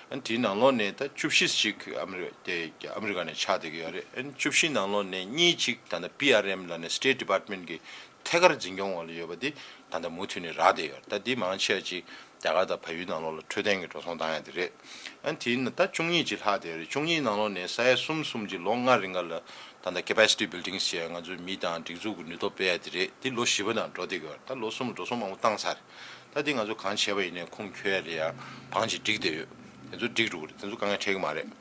ཨ་ནི་དེའི་ནང་ལོགས་ནས་ད་བཅུ་བཞི་ཅིག་ཨ་མི་རི་དེ་ཨ་མི་རི་ཀ་ནས་ཆགས་བསྡད་ཀྱི་ཡོད་རེད། ཨ་ནི་བཅུ་བཞི་ནང་ལོགས་ནས་གཉིས་ཅིག་ད་ལྟ་པི་ཨར་ཨེམ་ལབ་ནས་State Department གི་ཐད་ཀར་འཛིན་སྐྱོང་འོག་ལ་ཡོད་པ་དེ་ད་ལྟ་མུ་མཐུད་ནས་རག་བསྡད་ཡོད་རེད། ད་དེ་མང་ཆེ་བ་ཅིག་རྒྱ་གར་དང་བལ་ཡུལ་ནང་ལོགས་ལ་འཕྲོད་བསྟེན་གྱི་འགྲོ་སོང་བཏང་ཡ་དེ་རེད། ཨ་ནི་དེའི་ནང་ད་བཅུ་གཉིས་ཅིག་ལྷག་བསྡད་ཡོད་རེད། བཅུ་གཉིས་ནང་ལོགས་ནས་ས་ཡ་གསུམ་གསུམ་ཅིག་ལོ་ལྔ་རིང་ག་ལ་ད་ལྟ་capacity building ཟེར་ཡ་ང་ཚོའི་མི་དང་སྒྲིག་འཛུགས་ཀྱི་ནུས་སྟོབས་སྤེལ་ཡ་དེ་རེད། དེ་ལོ་བཞི་པ་ནང་འགྲོ་བསྡད་ཀྱི་ཡོད་རེད། ད་ལོ་གསུམ་འགྲོ་སོང་མང་པོ་བཏང་ཚར་རེད། ད་དེ་ང་ཚོ་གང་བྱས་པ་ཡིན་ནའི་ཁུངས་འཁྱོལ་ཡ་ལ་ཡ་བང་ཅིག་བསྒྲིགས་བསྡད་ཡོད། དེ་ཚོ་འགྲིག་འགྲོ་གི་རེད། དེ་ཚོ་དཀའ་ངལ་འཕྲད་ཀྱི་མ་རེད།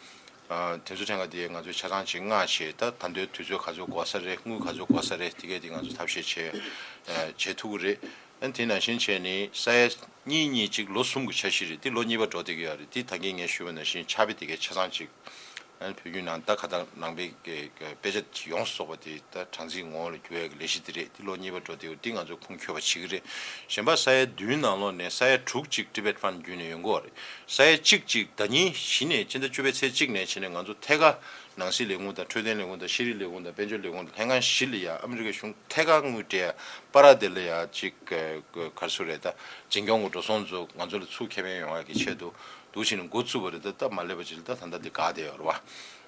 ཨ་དེ་ཚོ་ཐད་ཀ་དེ་ང་ཚོས་ཆ་ཚང་ཅིག་མངགས་བྱས། ད་ད་དུང་དུས་ཚོད་ག་ཚོད་འགོར་ས་རེད། དངུལ་ག་ཚོད་འགོར་ས་རེད། དེ་གས་དེ་ང་ཚོ་ཐབས་ཤེས་བྱས་ཨ་བྱེད་ཐུབ་ཀྱི་རེད། ཨ་དེ་ནང་བཞིན་བྱས་ནས་ས་ཡ་གཉིས་གཉིས་གཅིག་ལོ་གསུམ་གྱི་འཆར་གཞི་རེད། དེ་ལོ་གཉིས་པ་འགྲོ་བསྡད་ཀྱི་ཡོད་རེད། དེ་ད་གིན་ངས་ཞུས་པ་ནང་བཞིན་ཕྱག་དཔེ་དེ་གས་ཆ་ཚང་ཅིག་ཨ་བོད་བརྒྱུད་ནང་ད་ཁ་ཐག་ནང་པའི་དཔེ་ཆ་ཡོངས་སུ་རྫོགས་པ་དེ་ད་གྲངས་འཛིན་ངོ་བོ་ལ་འགྱུར་ཡས་ཀྱི་ལས་གཞི་དེ་རེད། དེ་ལོ་གཉིས་པ་འགྲོ་བསྡད་ཡོད། དེ་ང་ཚོ་ཁུངས་འཁྱོལ་བ་བྱེད་ཀྱི་རེད། གཞན་པ་ས་ཡ་བདུན་ནང་ལོགས་ནས་ས་ཡ་དྲུག་ཅིག་Tibet Fund བརྒྱུད་ནས་ཡོང་གི་ཡོད་རེད། ས་ཡ་གཅིག་ཅིག་ཟླ་ཉིན་བཞི་ནས་སྤྱི་ཟླ་བཅུ་པའི་ཚེས་གཅིག་ནས་བྱས་ནས་ང་ཚོ་ཐད་ཀར་ནང་སྲིད་ལས་ཁུངས་དང་འཕྲོད་བསྟེན་ལས་ཁུངས་དང་ཤེས་རིག་ལས་ཁུངས་དང་དཔལ་འབྱོར་ལས་ཁུངས་དང་ལྷན་ཁང་བཞི་ལ་ཡ་ཨ་མི་རི་ཀའི་གཞུང་ཐད་ཀར་དངུལ་སྤྲད་ཡ། པ་ར་དེ་ལ་ཡ་ཅིག་ག་རེ་ཟེར་དགོས་རེད། ད་འཛིན་སྐྱོང་གི་འགྲོ་སོང་ཚོ་ང་ཚོ་ལ་ཚུར་ཁེ་ཕན་ཡོང་ཡ་གི་ཆེད་དུ་འདུག་བྱས་ནས་འགོ་བཙུགས་པ་རེད། ད་ད་མ་སླེབས་པ་ཅིག་ལ་ད་ད་ལྟ་འདི་འགག་བསྡད་ཡོད་རེད་བ།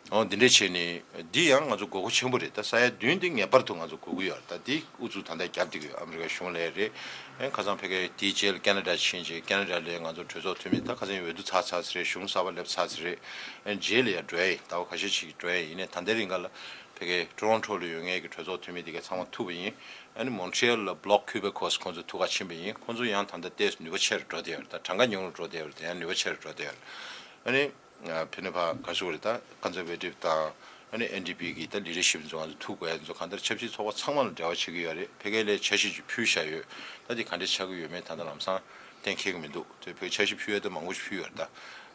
འོ་འདི་འདྲས་བྱས་ནས་འདི་ཡང་ང་ཚོ་དགོས་མཁོ་ཆེན་པོ་རེད། ད་ས་ཡ་བདུན་འདི་ངེས་པར་དུ་ང་ཚོ་དགོས་ཀྱི་ཡོད་རེད། ད་འདི་ཨུ་ཚུགས་ད་ལྟ་རྒྱབ་བསྡད་ཀྱི་ཡོད། ཨ་མི་རི་ཀའི་གཞུང་ལ་རེད། ཨེ་ཁ་སང་ཕ་གིའི་དེའི་རྗེས་ལ་ཁེ་ན་ཌ་ཕྱིན་རྗེས་ཁེ་ན་ཌ་ལ་ང་ཚོ་གྲོས་ཚོགས་འཐུས་མི་ད་ཁ་སང་འོས་བསྡུ་ཚར་ཚར་ཚར་རེད། གཞུང་གསར་པ་སླེབས་ཚར་ཚར་རེད། ཨེ་རྗེས་ལ་ཡང་འགྲོ་ཡ་ཡིན། ཟླ་བ་ཁ་ཤས་ཤིག་འགྲོ་ཡ་ཡིན་ནའི་ད་ལྟའི་རིང་ག་ལ་ཕ་གིའི་ཊོ་རོན་ཊོ་ལ་ཡོད་མཁན་གྱི་གྲོས་ཚོགས་འཐུས་མི་དེ་ག་ཚང་མ་ཐུག་པ་ཡིན། ཨ་ནི་མོན་ཊི་ཡལ་ལ་Bloc Québécois ཁོང་ཚོ་ཐུག་ག་ཕྱིན་པ་ཡིན། ཁོང་ཚོ་ཡང་ད་ལྟ་ཏོག་ཙམ་ནུས་པ་ཆེ་རུ་འགྲོ་བསྡད་ཡོད་རེད། ད་གྲངས་ཀ་ཉུང་རུ་འགྲོ་བསྡད་ཡོད་རེད། དེ་ཡང་ནུས་པ་ཆེ་རུ་འགྲོ་བསྡད་ཡོད་རེད། ཨ་ནི། ཕ་ནི་ཕ་ག་རེ་ཟེར་དགོས་རེད། ད་Conservative དང་ཨ་ནི་ཨེན་ཌི་པི་གི་ད་ལི་ཌར་ཤིབ་ཚོ་ང་ཚོ་ཐུག་དགོས་ཡ་ཚོ་གང་ལྟར་ཆབ་སྲིད་ཚོགས་པ་ཚང་མ་ལ་འབྲེལ་བ་བྱེད་ཀྱི་ཡོད་རེད། ཕ་གི་ལ་འཆར་གཞི་ཅིག་ཕུལ་བཞག་ཡོད། ད་དེ་ག་འདྲས་ཆགས་ཀྱི་ཡོད་མེད་ད་ལྟ་ལམ་སང་ གཏན་འཁེལ་གི་མི་འདུག་དེ་བོད་འཆར་གཞི་ཕུལ་ཡས་དེ་མང་པོ་ཞིག་ཕུལ་ཡོད་རེད་ད།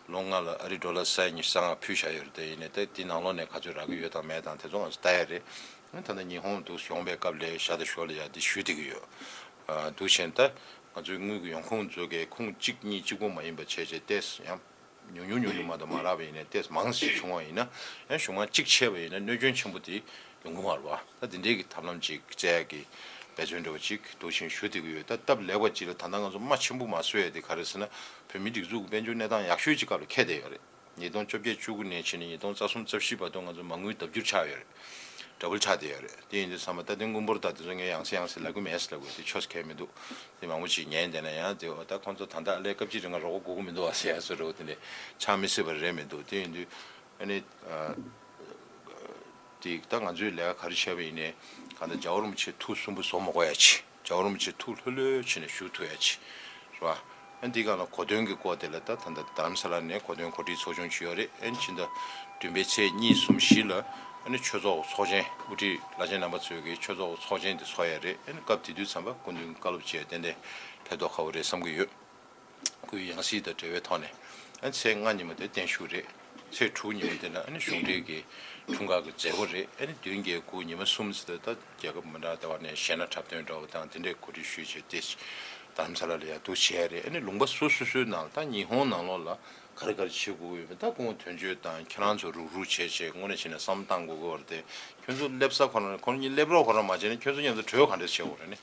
ལོ་ལྔ་ལ་ཨ་རི་ཌོ་ལར་ས་ཡ་ཉི་ཤུ་རྩ་ལྔ་ཕུལ་བཞག་ཡོད་རེད། དེ་ཡིན་ནའི་ད་དེ་ནང་ལོགས་ནས་ག་ཚོད་རག་གི་ཡོད་དང་མེད་དང་དེ་ཚོ་ང་ཚོ་ལྟ་ཡས་རེད། ད་ལྟ་ཉི་ཧོང་དུ་ཡོང་པའི་སྐབས་ལ་ཞག་དང་ཞོར་ལ་ཡ་འདི་ཞུ་བསྡད་ཀྱི་ཡོད། ཨ་འདུག་བྱས་ད་ང་ཚོའི་དངུལ་གྱི་ཡོང་ཁུངས་ཚོ་གའི་ཁུངས་གཅིག་གཉིས་གཅིག་པོ་མ་ཡིན་པ་བྱས་བྱས་ཏོག་ཙམ་ཡང་ཉུང་ཉུང་ཉུང་ཉུང་མ་གཏོགས་མ་རག་པ་ཡིན་ནའི་ཏོག་ཙམ་མང་ཙམ་བྱུང་བ་ཡིན་ན་ཡང་གཞུང་མང་གཅིག་ཆད་པ་ཡིན་ན་གནོད་སྐྱོན་ཆེན་པོ་དེ་ཡོང་གི་མ་རེད་བ། ད་དེ་འདྲའི་གི་ཐབས་ལམ་ཅིག་བཙལ་ཡག་གི་འབད་བརྩོན་འདྲ་བོ་ཅིག་འདུག་བཞིན་ཞུ་བསྡད་ཀྱི་ཡོད། ད་སྟབས་ལེགས་པ་ཅིག་ལ་ད་ལྟ་ང་ཚོ་མ་ཆེན་པོ་མ་བཟོ་ཡ་དེ་ག་རེ་ཟེར་ན་བོད་མིའི་སྒྲིག་འཛུགས་ཀྱི་དཔལ་འབྱོར་གནས་སྟངས་ཡག་ཤོས་ཅིག་སྐབས་ལ་འཁེལ་བསྡད་ཡོད་རེད། ཉིས་སྟོང་བཅོ་བརྒྱད་བཅུ་དགུ་ནས་ཕྱིན་ནས་ཉིས་སྟོང་རྩ་གསུམ་རྩ་བཞི་བར་དུ་ང་ཚོ་མ་དངུལ་ལྡབ་འགྱུར་ཆགས་ཡོད་རེད། ཌབ་ལ་ཆགས་བསྡད་ཡོད་རེད། དེ་ཡིན་དུས་ཚང་མ་ད་དེ་དངུལ་འབོར་དང་དེ་ཚོ་ངས་ཡང་སེ་ཡང་སེ་ལབ་ཀྱི་མེད་ཟེར་ལབ་དགོས་དེ་ཆོས་ཁས་མི་འདུག་དེ་མང་པོ་ཅིག་ཉན་བསྡད་ན་ཡང་དེ་འོ་ད་ཁོང་ཚོ་ད་ལྟ་ཨ་ལས་སྐབས་གཅིག་རིང་ལ་རོགས་པ་དགོས་ཀྱི་མི་འདུག་བ་ཟེར་ཡ་བཟོ་འདྲ་བོ་དེ་འདྲས་ཆགས་མི་སྲིད་པ་རེད་མི་འདུག་དེ་ཡིན་དུས་ཨ་ནི་ཨ། དེ་ད་ང་ཚོའི་ལས་ཀ་ག་རེ་བྱས་པ་ཡིན་ནའི་གང་ལྟར་རྒྱལ་བ་རིན་པོ་ཆེ་ཐུགས་སུན་པོ་བཟོ་མ་དགོས་ཡ་ཆེ། རྒྱལ་བ་རིན་པོ་ཆེ་ཐུགས་ལྷོད་ལྷོད་བྱས་ནས་བཞུགས་ཐུབ་ཡ་ཆེ། རེད་བ། ཨ་འདི་ག་ལ་གོ་སྟོན་གྱི་སྐོར་དེ་ལ་ད་ད་ལྟ་རྡ་རམ་ས་ལ་ནས་གོ་སྟོན་གོ་སྒྲིག་ཚོགས་ཆུང་ཅིག་ཡོད་རེད། ཨ་ནི་ཕྱི་ཟླ་བདུན་པའི་ཚེས་གཉིས་གསུམ་བཞི་ལ་ཨ་ནི་ཆོས་ཚོགས་ཚོགས་ཆེན་དབུ་ཁྲིད་བླ་ཆེན་རྣམ་པ་ཚོའི་གི་ཆོས་ཚོགས་ཚོགས་ཆེན་དེ་ཚོགས་ཡ་རེད། ཨ་ནི་སྐབས་དེ་དུས་ཙམ་པ་སྐུ་མདུན་གྱི་བཀའ་སློབ་བཅས་ཏན་ཏན་ཕེབས་མདོག་ཁ་པོ་རེད་བསམ་གྱི་ཡོད། སྐུའི་ཡང་སྲིད་དང་འབྲེལ་བའི་ཐོག་ནས་ཨ་ཚེས་ལྔ་ཉིན་མོ་དེ་བརྟན་བཞུགས་རེད། ཚེས་དྲུག་ཉིན་མོ་དེ་ལ་ཨ་ནི་གཞུང་འབྲེལ་གྱི་འཁྲུངས་སྐར་གྱི་མཛད་སྒོ་རེད། ཨ་ནི་བདུན་བརྒྱད་དགུ་ཉི་མ་གསུམ་ཙམ་དུ་ད་རྒྱལ་ཁབ་མི་འདྲ་དེ་བ་ནས་གཞས་སྣ་འཁྲབ་སྟོན་འདྲ་བོ་དང་དེ་འདྲས་གོ་སྒྲིག་ཞུས་བྱས་ཏེ་རྡ་རམ་ས་ལ་ལ་ཡར་འདུག་བྱས་རེད། ཨ་ནི་ལུང་པ་སོ་སོ་སོའི་ནང་ད་ཉི་ཧོང་ནང་ལོགས་ལ་ག་རེ་ག་རེ་བྱེད་དགོས་ཀྱི་ཡོད་མེད་ད་སྐུ་ངོ་དོན་གཅོད་དང་ཁྱེད་རང་ཚོ་རུག་རུག་བྱས་བྱས་དངོས་གནས་བྱས་ན་བསམ་བློ་བཏང་དགོས་ཀྱི་ཡོད་རེད་དེ། ཁྱོད་ཚོ་སླེབས་ས་ཁོ་རང་ཁོ་རང་གཉིས་སླེབས་རོགས་ཁོ་རང་མ་བྱས་ན་ཁྱོད་ཚོ་མཉམ་དུ་གྲོས་ག་འདྲས་བྱེད་དགོས་རེད་ནི།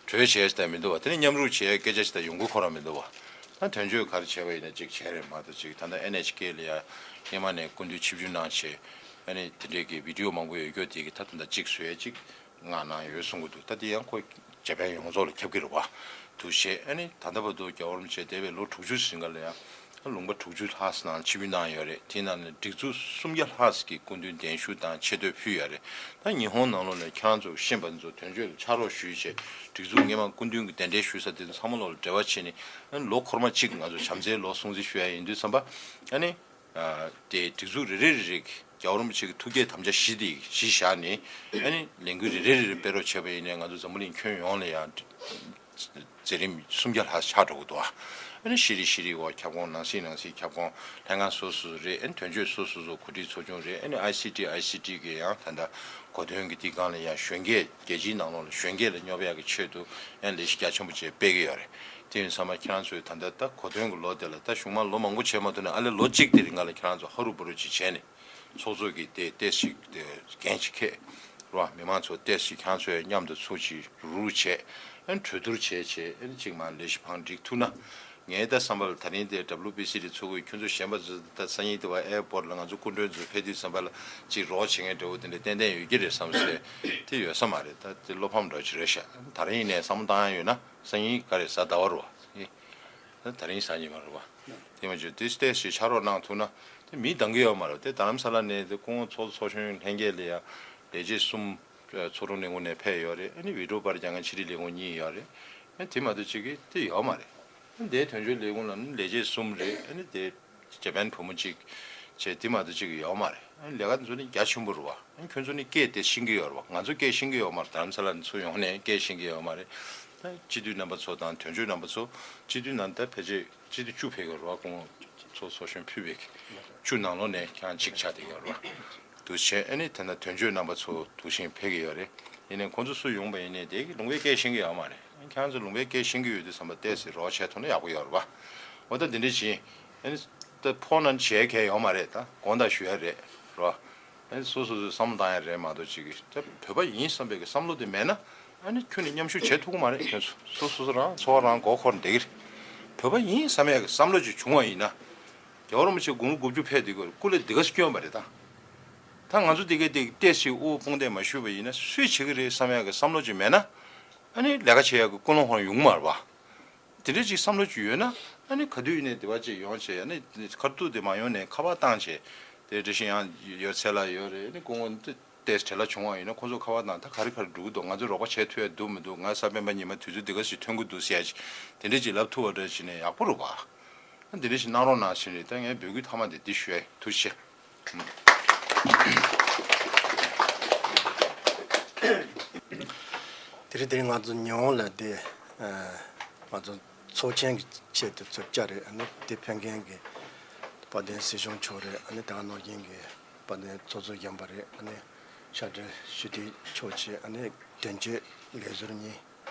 གྲོས་བྱས་ཤི་ད་མི་འདུག་བ། དེ་ནི་མཉམ་རུབ་བྱས་སྐད་ཆ་ཤི་ད་ཡོང་གི་ཁོ་རང་མི་འདུག་བ། ད་དོན་གཅོད་ག་རེ་བྱས་པ་ཡིན་ན་ཅིག་བྱས་རེད་མ་གཏོགས་ཅིག་ད་ལྟ་ཨེན་ཨེཆ་ཀེ་ལ་ཡ་སྔས་མ་ནས་སྐུ་མདུན་ཆིབས་བསྒྱུར་གནང་བྱས་ཨ་ནི་དེ་འདྲས་ཀྱི་བི་ཌི་ཡོ་མང་པོ་ཡོད་རྒྱུ་དེ་གི་ད་ད་ལྟ་གཅིག་བཟོས་ཡ་གཅིག་མངགས་གནང་ཡོད་གསུང་གི་འདུག་ད་དེ་ཡང་ཁོ་ཇ་པན་ཡོངས་རྫོགས་ལ་ཁྱབ་ཀྱི་རེད་བ། འདུག་བྱས་ཨ་ནི་ད་ལྟ་བར་དུ་རྒྱལ་བ་རིན་པོ་ཆེ་འདས་པའི་ལོ་དྲུག་ཅུ་རིང་ག་ལ་ཡ། ལུང་པ་དྲུག་ཅུ་ལྷག་ཙམ་ནང་ཆིབས་བསྒྱུར་གནང་ཡོད་རེད། དེའི་ནང་ནས་སྒྲིག་འཛུགས་སུམ་བརྒྱ་ལྷག་ཙམ་གྱི་སྐུ་མདུན་གདན་ཞུ་དང་ཆེ་བསྟོད་ཕུལ་ཡོད་རེད། ད་ཉི་ཧོང་ནང་ལོགས་ནས་ཁྱེད་རང་ཚོ་ཤེས་པ་ཚོ་དོན་གཅོད་ལ་ཕྱག་རོགས་ཞུས་བྱས་སྒྲིག་འཛུགས་སྔས་མ་སྐུ་མདུན་གྱི་གདན་འདྲེན་ཞུ་ས་དེ་ཚོ་ཚང་མ་ལོག་ལ་འབྲེལ་བ་བྱས་ནས་ཨ་ནི་ལོ་འཁོར་མ་གཅིག་ང་ཚོ་བྱམས་བརྩེའི་ལོ་སྲུང་བརྩི་ཞུ་ཡ་ཡིན་དུས་ཙམ་པ་ཨ་ནི་དེ་སྒྲིག་འཛུགས་རེ་རེ་རེ་རེ་གི་རྒྱལ་བ་རིན་པོ་ཆེ་གི་ཐུགས་བསྐྱེད་དམ་བཅའ་གཞི་དེ་གཞི་བཞག་ནས་ཨ་ནི་ལས་འགུལ་རེ་རེ་རེ་རེ་སྤེལ་རོགས་བྱས་པ་ཡིན་ནའི་ང་ཚོ་འཛམ་བུ་གླིང་ཁྱོན་ཡོངས་ལ་ཡང་། མཛད་རིམ་སུམ་བརྒྱ་ལྷག་ཆགས་འགྲོ་གི་འདུག་ཨ། ཨ་ནི་ཤེས་རིག་ཤེས་རིག་འོག་ཁྱབ་ཁོངས་ནང་སྲིད་ནང་སྲིད་ཁྱབ་ཁོངས་ལྷན་ཁང་སོ་སོ་སོ་རེད། ཨ་ནི་དོན་གཅོད་སོ་སོ་སོ་གོ་སྒྲིག་ཚོགས་ཆུང་རེད། ཨ་ནི་ཨའི་སི་ཊི་ཨའི་སི་ཊི་གི་ཡང་ད་ལྟ་གོ་སྟོན་གྱི་དེའི་སྒང་ལ་ཡང་གཞོན་སྐྱེས་རྒྱལ་སྤྱིའི་ནང་ལོགས་ལ་གཞོན་སྐྱེས་ལ་སྙོབ་ཡག་གི་ཆེད་དུ་ཡང་ལས་གཞི་རྒྱ་ཆེན་པོ་བཅས་སྤེལ་གྱི་ཡོད་རེད། དེ་ཡིན་ཙང་མ་ཁྱེད་རང་ཚོས་ད་ལྟ་ད་གོ་སྟོན་གྱི་ལོ་དེ་ལ་ད་གཞུང་མང་ལོ་མང་པོ་བྱས་མ་ཐུབ་ན་ཨ་ལས་ལོ་གཅིག་དེ་རིང་ག་ལ་ཁྱེད་རང་ཚོ་ཧ་རུ་བུ་རུ་ཅིག་བྱས་ནས། ཚོགས་གཙོ་གིས་དེ་ཏོག་ཙམ་ཞིག་དེ་འགན་ཞིག་འཁྱེར་རོགས། མི་མང་ཚོ་ཏོག་ཙམ་ཞིག་ཁྱེད་ཚོས་མཉམ་དུ་ཚུར་ཅིག་རུག་རུག་བྱས་ཨ་ནི་གྲོས་བསྡུར་བྱས་བྱས་ཨ་ནི་གཅིག་མ་ལས་གཞི་བང་སྒྲིག་ཐུབ་ན། ངའི་ད་བསམ་པ་ལ་ད་རིང་དེ་ཌབ་ལུ་བི་སི་དེ་ཚོགས་དགོས། ཁྱོད་ཚོ་གཞན་པ་ཚོ་ད་སང་ཉིན་དེ་བ་ཨེར་པོར་ལ་ང་ཚོ་སྐུ་མགྲོན་ཚོ་ཕེབས་དུས་ཙམ་པ་ལ་ཅིག་རོགས་བྱེད་མཁན་འདྲ་བོ་དེ་འདྲ་ཏན་ཏན་ཡོད་ཀྱི་རེད་བསམ་སོང་། དེ་ཡོད་ས་མ་རེད། ད་དེ་བློ་ཕམ་འདྲ་བོ་ཅིག་རེད་ཤག་ད་རིང་ཡིན་ནའི་བསམ་བློ་བཏང་ཡ་ཡོད་ན་སང་ཉིན་ག་རེ་གཟའ་ཟླ་བ་རེད་བ། ད་ད་རིང་གཟའ་ཉི་མ་རེད་བ། དེ་མ་བྱུང་དེ་ཏོག་ཙམ་ཕྱག་རོགས་གནང་ཐུབ་ན་དེ་མི་འདང་གི་ཡོད་མ་རེད། དེ་རྡ་རམ་ས་ལ་ནས་དེ་སྐུ་ངོ་ཚོགས་གཙོ་ཚོགས་གཞོན་ལྷན་རྒྱས་ལ་ཡ་ལས་བྱེད་གསུམ་ཚོགས་དྲུང་ལས་ཁུངས་ནས་ཕེབས་ཡོད་རེད། ཨ་ནི་བི་ཌི་ཡོ་པར་རྒྱག་མཁན་ཕྱི་དྲིལ་ལས་ཁུངས་གཉིས་ཡོད་རེད། ཨ་ནི་དེ་མ་གཏོགས་ཅིག་གི་དེ་ཡོད་མ་རེད། ཨ་ནི་དེ་དོན་གཅོད་ལས་ཁུངས་ལ་ནི་ལས་བྱེད་གསུམ་རེད། ཨ་ནི་དེ་ཇ་པན་བུ་མོ་གཅིག་བྱས་དེ་མ་གཏོགས་གཅིག་ཡོད་མ་རེད། ཨ་ནི་ལས་ཀ་དེ་ཚོ་ནི་རྒྱ་ཆེན་པོ་རེད་བ། ཨ་ནི་ཁྱོད་ཚོ་ནི་སྐད་དེ་ཤེས་ཀྱི་ཡོད་རེད་བ། ང་ཚོ་སྐད་ཤེས་ཀྱི་ཡོད་མ་རེད། རྡ་རམ་ས་ལ་ནས་ཚུར་ཡོང་ནས་སྐད་ཤེས་ཀྱི་ཡོད་མ་རེད། ད་སྤྱི་འཐུས་རྣམ་པ་ཚོ་དང་དོན་གཅོད་རྣམ་པ་ཚོ་སྤྱི་འཐུས་ནང་ད་ཕལ་ཆེར་སྤྱི་འཐུས་བཅུ་ཕེབས་ཀྱི་རེད་བ། སྐུ་ངོ་ཚོགས་གཙོ་གཞོན་ཕུད་པའི་བཅུ་ནང་ལོགས་ནས་ཁྱེད་རང་གཅིག་ཆགས་བསྡད་ཀྱི་ཡོད་རེད་བ། འདུག་བྱས་ཨ་ནི་དེ་ན་དོན་གཅོད་རྣམ་པ་ཚོ་འདུག་བཞིན་ཕེབས་ཀྱི་ཡོད་རེད། ཡིན་ནའི་ཁོང་ཚོ་སུ་ཡོང་པ་ཡིན་ནའི་དེ་གི་ལུང་པའི་སྐད་ཤེས་ཀྱི་ཡོད་མ་རེད། ཁྱེད་རང་ཚོ་ལུང་པའི་སྐད་ཤེས་ཀྱི་ཡོད་དུས་ཙམ་པ་ཏོག་ཙམ་རོགས་བྱས་ཐུབ་ན་ཡག་པོ་ཡོད་རེད་བ། འོ་ད་འདི་འདྲ་བྱས་ཨ་ནི་ད་ཕོ་ན་བྱས་མཁན་ཡོད་མ་རེད། ད་དགོངས་དག་ཞུ་ཡ་རེད་རོ། ཨ་ནི་སོ་སོ་སོའི་བསམ་བློ་བཏང་ཡ་རེད་མ་གཏོགས་ཅིག་གི་ད་བོད་པ་ཡིན་བསམ་པའི་གི་བསམ་བློ་དེ་མེད་ན་ཨ་ནི་ཁྱོན་ནས་མཉམ་ཞུགས་བྱེད་ཐུབ་ཀྱི་མ་རེད། ཁྱོད་ཚོ་སོ་སོ་སོ་རང་འཚོ་བ་རང་མགོ་འཁོར་བསྡད་ཀྱི་རེད། བོད་པ་ཡིན་བསམ་ཡ་གི་བསམ་བློ་ཅིག་བྱུང་བ་ཡིན་ན། རྒྱལ་བ་རིན་པོ་ཆེ་དགུང་ལོ་དགུ་བཅུ་ཕེབས་དུས་སྐུ་ལས་འདི་ག་སྐྱོན་པ་རེད་ད། ད་ང་ཚོ་འདི་གའི་འདི་ཏོག་ཙམ་དབུ་དཔུང་འདེགས་མ་ཞུས་པ་ཡིན་ན་སུས་བྱེད་ཀྱི་རེད་བསམ་ཡག་གི་བསམ་བློ་ཅིག་མེད་ན། ཨ་ནི་ལས་ཀ་བྱེད་ཡག་གི་ཀུན་སློང་ཧོན་ཡོང་མ་རེད་བ། དེ་འདྲ་ཅིག་བསམ་བློ་ཅིག་ཡོད་ན་ཨ་ནི་ག་དུས་ཡིན་ནའི་འདི་བ་ཅིག་ཡོང་བྱས་ཨ་ནི་ཁ་ཐུག་དེ་མ་ཡོང་ནའི་ཁ་པར་བཏང་བྱས་དེ་འདྲ་ཞིག་ཡང་ཡོད་ཚད་ལ་ཡོད་རེད། ཨ་ནི་སྐུ་ངོ་འདི་ཏོག་ཙམ་བྲེལ་བ་བྱུང་བ་ཡིན་ན་ཁོང་ཚོ་ཁ་པར་བཏང་ད་ག་རེ་ག་རེ་འགྲོ་གི་འདུག་ང་ཚོས་རོགས་པ་བྱེད་ཐུབ་ཡ་འདུག་མི་འདུག་ང་གཟའ་སྤེན་པ་ཉི་མ་དུས་ཚོད་འདི་ག་ཞིག་ཐོན་གི་འདུག་ཟེར་ཡ་ཅིག་དེ་འདྲ་ཅིག་ལབ་ཐུབ་པ་འདྲ་བྱས་ནས་ཡག་པོ་རེད་བ། འདི་འདྲ་ཞིག་གནང་རོགས་གནང་ཟེར་ནས་ད་ངའི་འབོད་སྐུལ་མཐའ་མ་དེ་འདི་ཞུ་ཡ་ཐུགས་རྗེ་ཆེ། དེ་རིང་དེ་རིང་ང་ཚོ་ཉི་ཧོང་ལ་དེ་ང་ཚོ་ ཚོགས་ཆེན་གྱི་ཆེད་དུ་ཚོགས་བཅར་རེད། ཨ་ནི་དེ་ཕེབས་མཁན་གྱི་དཔལ་ལྡན་སྲིད་སྐྱོང་མཆོག་རེད། ཨ་ནི་དེ་ག་ནང་བཞིན་གྱི་དཔལ་ལྡན་ཚོགས་གཙོ་སྦྱིན་པ་རེད། ཨ་ནི་ཤར་སྒྲེང་ཞི་བདེ་ཕྱོགས་ཀྱི་ཨ་ནི་དོན་གཅོད་ལས་ཟུར་གཉིས།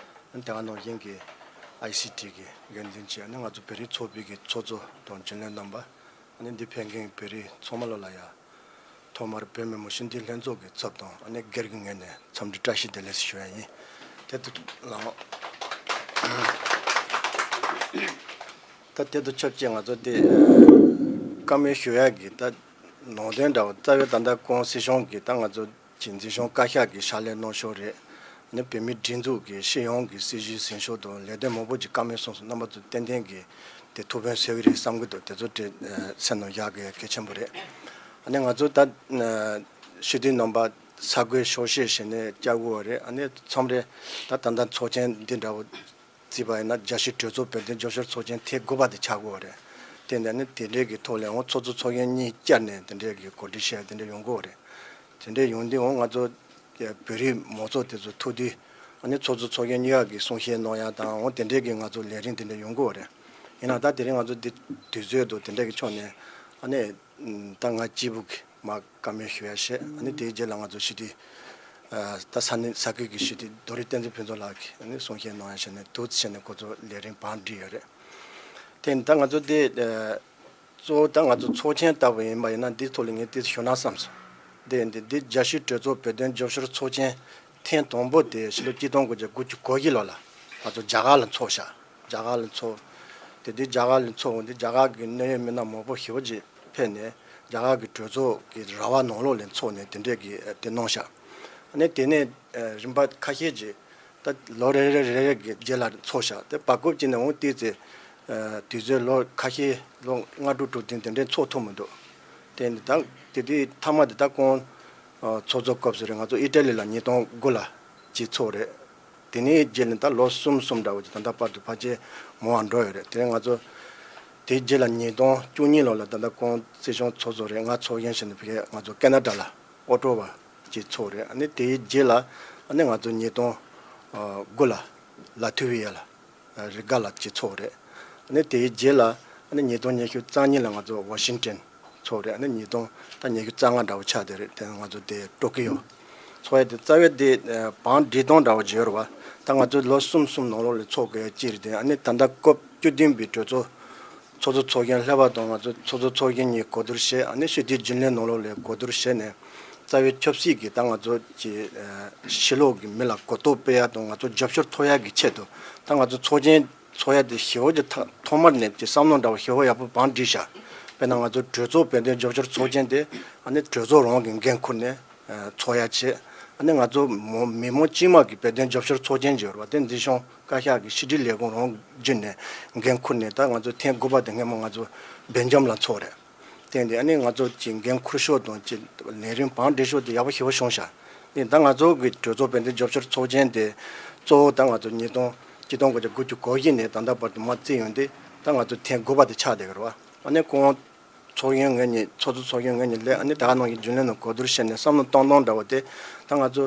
ཨ་ནི་དེ་ག་ནང་བཞིན་གྱི་ཨའི་སི་ཊི་གི་འགན་འཛིན་གྱིས། ཨ་ནི་ང་ཚོ་བོད་རིགས་ཚོགས་པའི་གི་ཚོགས་གཙོ་དང་རྒྱུན་ལས་རྣམ་པ། ཨ་ནི་འདི་ཕེབས་མཁན་བོད་རིགས་ཚང་མ་ལོ་ལ་ཡ། ཐོག་མར་བོད་མི་མང་སྤྱི་འཐུས་ལྷན་ཚོགས་ཀྱི་ཚབ་དང་ཨ་ནི་སྒེར་གྱི་ངོས་ནས་འཚམས་འདྲི་བཀྲ་ཤིས་བདེ་ལེགས་ཞུ་ཡ་ཡིན། དེ་དུ་ལའང་ད་དེ་དུ་ཆབས་ཅིག་ང་ཚོ་དེ་བཀའ་མོལ་ཞུ་ཡ་གི་ད་ནང་དོན་འདྲ་བོ། རྩ་བའི་ད་ལྟ་ཁོང་སྲིད་སྐྱོང་གི་ད་ང་ཚོ་གི་འཛིན་སྐྱོང་བཀའ་ཤག་གི་ཕྱག་ལས་གནང་ཕྱོགས་རེད། ནི་བོད་མིའི་སྒྲིག་འཛུགས་ཀྱི་སྤྱི་ཡོངས་ཀྱི་སྲིད་བྱུས་འཛིན་ཕྱོགས་དང་ལས་དོན་མང་པོ་ཅིག་བཀའ་མོལ་གསུངས་སོང་། རྣམ་པ་ཚོ་ཏན་ཏན་གྱིས་དེ་ཐུགས་ཕན་གསོས་ཀྱི་རེད་བསམ་གྱི་འདུག་དེ་ཚོ་དེ་སེམས་ནང་བཞག་དགོས་ཡ་གལ་ཆེན་པོ་རེད། ཨ་ནི་ང་ཚོ་ད་སྤྱི་འཐུས་རྣམ་པ་ས་བགོས་ཤོག་ཤེས་བྱས་ནས་བཅར་དགོས་པ་རེད། ཨ་ནི་མཚམས་རེ་ད་ད་ལྟ་ཚོགས་ཆེན་འདི་འདྲ་བོ་བརྩིས་པ་ཡིན་ན། རྒྱལ་སྤྱིའི་གྲོས་ཚོགས་བོད་དོན་རྒྱབ་སྐྱོར་ཚོགས་ཆེན་ཐེངས་དགུ་པ་དེ་ཆགས་དགོས་པ་རེད། དེ་འདྲ་ནི་དེ་འདྲའི་གི་ཐོག་ལ་འོང་ཚོགས་གཙོ་ཚོགས་གཞོན་གཉིས་བཅར་ནས་དེ་འདྲའི་གི་གོ་སྒྲིག་བྱས་དེ་འདྲ་ཡོང་དགོས་པ་རེད། དེ་འདྲ་ཡོང་དུས་འོང་ང་ཚོ་བོད་རིགས་མང་ཚོགས་དེ་ཚོ་ཐུག་དུས་ཨ་ནི་ཚོགས་གཙོ་ཚོགས་གཞོན་གཉིས་ཀ་གི་གསུང་བཤད་གནང་ཡ་དང་འོང་དེ་འདྲའི་གི་ང་ཚོ་ལས་རིམ་དེ་འདྲ་ཡོང་དགོས་པ་རེད། ཡིན་ནའང་ད་དེ་རིང་ང་ཚོ་འདི་དུས་ཚོད་དང་དེ་འདྲ་གི་ཕྱོགས་ནས་ཨ་ནི་ད་ང་གཅིག་པུ་གི་མ་བཀའ་མོལ་ཞུ་ཡ་བྱས། ཨ་ནི་དེའི་རྗེས་ལ་ང་ཚོ་སྤྱི་འཐུས་ད་ས་གནས་ས་ཁུལ་གྱི་སྤྱི་འཐུས་རྡོ་རིང་བསྟན་འཛིན་ཕུན་ཚོགས་ལགས་ཀྱིས་ཨ་ནི་གསུང་བཤད་གནང་ཡ་བྱས་ནས་འདུག་བྱས་ནས་ཁོ་ཚོ་ལས་རིམ་བང་སྒྲིག་ཡོད་རེད། དེ་ནི་ད་ང་ཚོ་དེ་གཙོ་བོ་ད་ང་ཚོ་ཚོགས་ཆེན་ལྟ་བུ་ཡིན་པ་ཡིན་ན་འདིའི་ཐོག་ལ་ངས་དེ་ཞུ་ན་བསམ་སོང་། དེ་འདི་འདི་རྒྱལ་སྤྱིའི་གྲོས་ཚོགས་བོད་དོན་རྒྱབ་སྐྱོར་ཚོགས་ཆེན་ཐེངས་དང་པོ་དེ་ཕྱི་ལོ་གཅིག་སྟོང་དགུ་བརྒྱ་དགུ་བཅུ་གོ་བཞི་ལོ་ལ་ང་ཚོ་རྒྱ་གར་ལ་འཚོགས་ཤག་རྒྱ་གར་ལ་འཚོགས། དེ་དུས་རྒྱ་གར་ལ་འཚོགས་འོང་དུས་རྒྱ་གར་གྱི་གནད་ཡོད་མི་སྣ་མང་པོ་ཞེ་པོ་ཅིག་ཕེབས་ནས་རྒྱ་གར་གྱི་གྲོས་ཚོགས་ཀྱི་ར་བ་ནང་ལོགས་ལ་འཚོགས་ནས་དེ་འདྲས་ཀྱི་དེ་གནང་ཤག་ཨ་ནི་དེ་ནས་རིམ་པ་ཁ་ཤས་ཅིག་ད་ལོ་རེ་རེ་རེ་རེ་གི་རྗེས་ལ་འཚོགས་ཤག་དེ་བར་སྐབས་ཅིག་ནས་འོང་དེའི་ཚེ་དུས་ཚོད་ལོ་ཁ་ཤས་ལོ་ལྔ་དྲུག་དྲུག་བདུན་དེ་འདྲས་འཚོགས་ཐུབ་མི་འདུག་དེ་ནི་ད་དེ་དུས་མཐའ་མ་དེ་ད་ཁོང་ཚོགས་གཙོ་སྐབས་སུ་རེད། ང་ཚོ་ཨི་ཊ་ལི་ལ་ཉིས་སྟོང་དགུ་ལ་གཅིག་ཚོགས་རེད། དེ་ནས་རྗེས་ནས་ད་ལོ་གསུམ་གསུམ་འདྲ་བོ་ཅིག་ད་ལྟ་བར་དུ་ཕལ་ཆེར་མང་བ་འགྲོ་ཡོད་རེད། དེ་ང་ཚོ་དེའི་རྗེས་ལ་ཉིས་སྟོང་བཅུ་གཉིས་ལོ་ལ་ད་ལྟ་ཁོང་སྲིད་སྐྱོང་ཚོགས་གཙོ་རེད། ང་ཚོགས་གཞོན་བྱས་ནས་ཕ་གི་ང་ཚོ་ཁེ་ན་ཌ་ལ་ཨོ་ཊོ་བ་གཅིག་ཚོགས་རེད། ཨ་ནི་དེའི་རྗེས་ལ་ཨ་ནི་ང་ཚོ་ཉིས་སྟོང་དགུ་ལ་ལ་ཐུ་ཝི་ཡ་ལ་རི་ག་ལ་གཅིག་ཚོགས་རེད། ཨ་ནི་དེའི་རྗེས་ལ་ཨ་ནི་ཉིས་སྟོང་ཉི་ཤུ་རྩ་གཉིས་ལ་ང་ཚོ་ཝ་ཤིང་ཊོན་ཚོགས་རེད། ཨ་ནི་ཉིས་སྟོང་ད་ཉི་ཤུ་རྩ་ལྔ་འདྲ་བོ་ཆགས་བསྡད་རེད། དེ་ང་ཚོ་དེ་ཊོ་ཀི་ཡོ་ཚོགས་ཡ་དེ་རྩ་བའི་དེ་བང་སྒྲིག་སྟངས་འདྲ་བོ་ཅིག་ཡོད་རེད་བ། ད་ང་ཚོ་ལོ་གསུམ་གསུམ་ནང་ལོགས་ལ་ཚོགས་དགོས་ཡ་གཅིག་རེད། དེ་ཨ་ནི་ད་ལྟ་སྐབས་བཅུ་བདུན་པའི་གྲོས་ཚོགས་ཚོགས་གཙོ་ཚོགས་གཞོན་ལྷག་པ་དང་ང་ཚོ་ཚོགས་གཙོ་ཚོགས་གཞོན་གཉིས་གོ་བསྡུར་བྱས། ཨ་ནི་སྤྱི་འཐུས་རྒྱུན་ལས་ནང་ལོགས་ལ་གོ་བསྡུར་བྱས་ནས་རྩ་བའི་ཆབ་སྲིད་ཀྱི་ད་ང་ཚོ་གི་ཕྱི་ལོགས་ཀྱི་མི་ལ་གོ་རྟོགས་སྤེལ་ཡ་དང་ང་ཚོ་རྒྱབ་སྐྱོར་ཐོབ་ཡ་གི་ཆེད་དུ་ད་ང་ཚོ་ཚོགས་ཆེན་ཚོགས་ཡ་དེ་ཞེ་པོ་ཅིག་ཐ་ཐོག་མར་ནས་ཀྱི་བསམ་བློ་འདྲ་བོ་ཞེ་པོ་ཡག་པོ་བང་སྒྲིག་བཞག་དཔེར་ན་ང་ཚོ་གྲོས་ཚོགས་བོད་དོན་རྒྱབ་སྐྱོར་ཚོགས་ཆེན་དེ་ཨ་ནི་གྲོས་ཚོགས་རང་གི་འགན་ཁུར་ནས་ཚོགས་ཡ་བྱས། ཨ་ནི་ང་ཚོ་མི་མང་སྤྱི་དམངས་ཀྱི་བོད་དོན་རྒྱབ་སྐྱོར་ཚོགས་ཆེན་ཅིག་ཡོད་རེད་བ། དེ་འཛིན་སྐྱོང་བཀའ་ཤག་གི་ཕྱི་དྲིལ་ལས་ཁུངས་རང་བརྒྱུད་ནས་འགན་ཁུར་ནས་ད་ང་ཚོ་ཐེངས་དགུ་པ་དེ་སྔོན་མ་ང་ཚོ་སྦེལ་ཇམ་ལ་ཚོགས་རེད། དེ་འདི་ཨ་ནི་ང་ཚོ་གི་འགན་འཁུར་ཕྱོགས་དང་གི་ལས་རིམ་བང་སྒྲིག་ཕྱོགས་དེ་ཡག་པོ་ཞེ་པོ་བྱུང་ཤག་དེ་ད་ང་ཚོ་གི་གྲོས་ཚོགས་བོད་དོན་རྒྱབ་སྐྱོར་ཚོགས་ཆེན་དེ་གཙོ་བོ་ད་ང་ཚོ་ཉིས་སྟོང་གཅིག་སྟོང་དགུ་བརྒྱ་དགུ་བཅུ་གོ་བཞི་ནས་ད་ལྟ་བར་དུ་མར་བརྩིས་ཡོང་དུས་ད་ང་ཚོ་ཐེངས་དགུ་པ་དེ་ཆགས་བསྡད་ཀྱི་རེད་བ། ཨ་ནི་ཁོང་ཚོགས་གཞོན་ངོས་ནས་ཚོགས་གཙོ་ཚོགས་གཞོན་ངོས་ནས་སླེབས། ཨ་ནི་ད་ག་ནང་བཞིན་རྒྱུན་ལས་ནང་གོ་བསྡུར་བྱས་ནས་བསམ་བློ་གཏོང་སྟངས་འདྲ་བོ་དེ་ད་ང་ཚོ་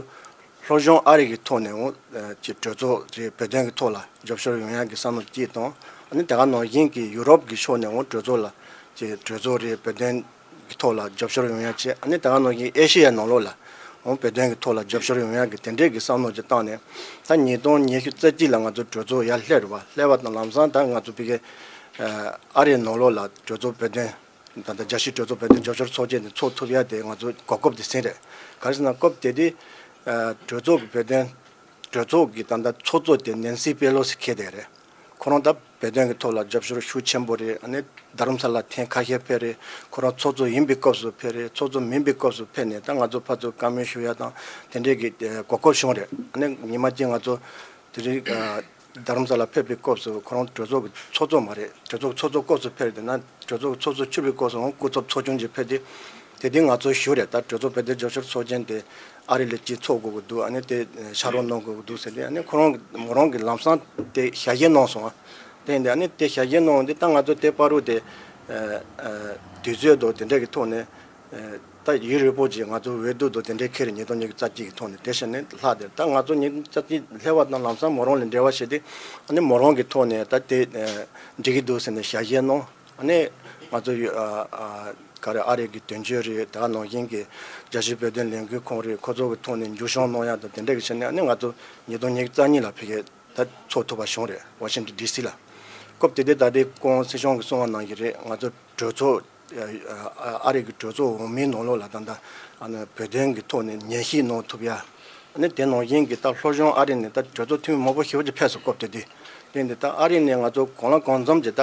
སློབ་སྦྱོང་ཨ་རི་གི་ཐོག་ནས་འོང་ཅིག་གྲོས་ཚོགས་རེད་བོད་དོན་གྱི་ཐོག་ལ་རྒྱབ་སྐྱོར་ཡོང་ཡག་གི་བསམ་བློ་སྐྱེས་དང་། ཨ་ནི་ད་ག་ནང་བཞིན་གྱི་ཡུ་རོབ་ཀྱི་ཕྱོགས་ནས་འོང་གྲོས་ཚོགས་ལ་ཅིག་གྲོས་ཚོགས་རེད་བོད་དོན་གྱི་ཐོག་ལ་རྒྱབ་སྐྱོར་ཡོང་ཡག་བྱས། ཨ་ནི་ད་ག་ནང་བཞིན་ཨེ་ཤེ་ཡའི་ནང་ལོགས་ལ་འོང་བོད་དོན་གྱི་ཐོག་ལ་རྒྱབ་སྐྱོར་ཡོང་ཡག་གི་དེ་འདྲས་ཀྱི་བསམ་བློ་ཅིག་བཏང་ནས་ད་ཉིས་སྟོང་ཉི་ཤུ་རྩ་གཅིག་ལ་ང་ཚོ་གྲོས་ཚོགས་ཡར་སླེབས་རེད་བ། སླེབས་པ་དང་ལམ་སང་ད་ང་ཚོ་ཕ་གི་ཨ་རིའི་ནང་ལོགས་ལ་གྲོས་ཚོགས་བོད་དོན་ད་ལྟ་རྒྱལ་སྤྱིའི་གྲོས་ཚོགས་བོད་དོན་རྒྱབ་སྐྱོར་ཚོགས་ཆེན་དེ་ཚོགས་ཐུབ་ཡ་དེ་ང་ཚོ་གོ་སྐབས་དེ་ཟིན་རེད། ག་རེ་ཟེར་ན་སྐབས་དེ་དུས་གྲོས་ཚོགས་ཀྱི་བོད་དོན་གྲོས་ཚོགས་ཀྱི་ད་ལྟ་ཚོགས་གཙོ་དེ་ནེན་སི་པེ་ལོ་སི་འཁེལ་བསྡད་རེད། ཁོ་རང་ད་བོད་དོན་གྱི་ཐོག་ལ་རྒྱབ་སྐྱོར་ཤུགས་ཆེན་པོ་རེད། ཨ་ནི་རྡ་རམ་ས་ལ་ཐེངས་ཁ་ཤས་ཕེབས་རེད། ཁོ་རང་ཚོགས་གཙོ་ཡིན་པའི་སྐབས་སུ་ཕེབས་རེད། ཚོགས་གཙོ་མིན་པའི་སྐབས་སུ་ཕེབས་ནས་ད་ང་ཚོ་ཕར་ཚུར་བཀའ་མོལ་ཞུ་ཡ་དང་དེ་འདྲས་ཀྱི་གོ་སྐབས་བྱུང་རེད། ཨ་ནི་ཉི་མ་གཅིག་ང་ཚོ་དེ་རིང་རྡ་རམ་ས་ལ་ཕེབས་པའི་སྐབས་སུ་ཁོ་རང་གྲོས་ཚོགས་ཀྱི་ཚོགས་གཙོ་མ་རེད། གྲོས་ཚོགས་ཀྱི་ཚོགས་གཙོ་སྐབས་སུ་ཕེབས་རེད། དེ་ན་གྲོས་ཚོགས་ཀྱི་ཚོགས་གཙོ་ཆུད་པའི་སྐབས་སུ་འོང་སྐུ་ཚབ་ཚོགས་ཆུང་ཅིག་ཕེབས་ཏེ་དེ་དུས་ང་ཚོ་ཞུ་རེད། ད་གྲོས་ཚོགས་བོད་དོན་རྒྱབ་སྐྱོར་ཚོགས་ཆེན་དེ་ཨ་རི་ལ་གཅིག་ཚོགས་དགོས་ཀྱི་འདུག་ཨ་ནི་དེ་ཕྱག་རོགས་གནང་དགོས་ཀྱི་འདུག་ཟེར་ཏེ་ཨ་ནི་ཁོ་རང་མོ་རང་གི་ལམ་སང་དེ་ཞལ་བཞེས་གནང་སོང་། དེ་ཡིན་དེ་ཨ་ནི་དེ་ཞལ་བཞེས་གནང་འདི་ད་ང་ཚོ་དེ་བར་དུ་དེ་དུས་ཚོད་དང་དེ་འདྲ་གི་ཐོག་ནས་ ད་ཡུན་རིང་པོ་ཅིག་ང་ཚོ་འོས་བསྡུ་དང་དེ་འདྲའི་འཁེལ་རེ་ཉིས་སྟོང་ཉི་ཤུ་རྩ་གཅིག་གི་ཐོག་ནས་དེ་བྱས་ནས་ལྷག་དེར་ད་ང་ཚོ་ཉིས་སྟོང་ཉི་ཤུ་རྩ་གཅིག་སླེབས་པ་དང་ལམ་སང་མོ་རང་ལ་འབྲེལ་བ་བྱས་ཏེ་ཨ་ནི་མོ་རང་གི་ཐོག་ནས་ད་དེ་འགྲིག་གི་འདུག་ཟེར་ནས་ཞལ་བཞེས་གནང་། ཨ་ནི་ང་ཚོ་ཡོ་ཨ་ཨ་ག་རེ་ཨ་རི་གི་དོན་གཅོད་རེད། ད་ག་ནང་བཞིན་གྱི་རྒྱལ་སྤྱིའི་བོད་དོན་ལས་འགུལ་ཁང་རེད། ཁོ་ཚོ་གི་ཐོག་ནས་འཇུ་བྱང་གནང་ཡ་དང་དེ་འདྲ་གི་བྱས་ནས་ཨ་ནི་ང་ཚོ་ཉིས་སྟོང་ཉི་ཤུ་རྩ་གཉིས་ལ་ཕ་གིར་ད་ཚོགས་ཐུབ་པ་བྱུང་རེད། ཝ་ཤིང་ཊོན་ཌི་སི་ལ། སྐབས་དེ་དུས་ད་ལྟའི་སྐུ་ངོ་སྲིད་སྐྱོང་གིས་གསུངས་པ་ནང་བཞིན་རེད། ང་ཚོ་གྲོས་ཚོགས་ཨ་ཨ་རི་གི་གྲོས་ཚོགས་འོག་མའི་ནང་ལོགས་ལ་ད་ལྟ་ཨ་ནི་བོད་དོན་གྱི་ཐོག་ནས་ཉན་ཞིབ་གནང་ཐུབ་ཡ། ཨ་ནི་དེ་ནང་བཞིན་གྱི་ད་སློབ་སྦྱོང་ཨ་རི་ནས་ད་གྲོས་ཚོགས་འཐུས་མི་མང་པོ་ཞེ་པོ་ཅིག་ཕེབས་སོང་སྐབས་དེ་དུས། དེ་འདི་ད་ཨ་རི་ནས་ང་ཚོ་གང་ལ་གང་འཚམ་ཅིག་ད་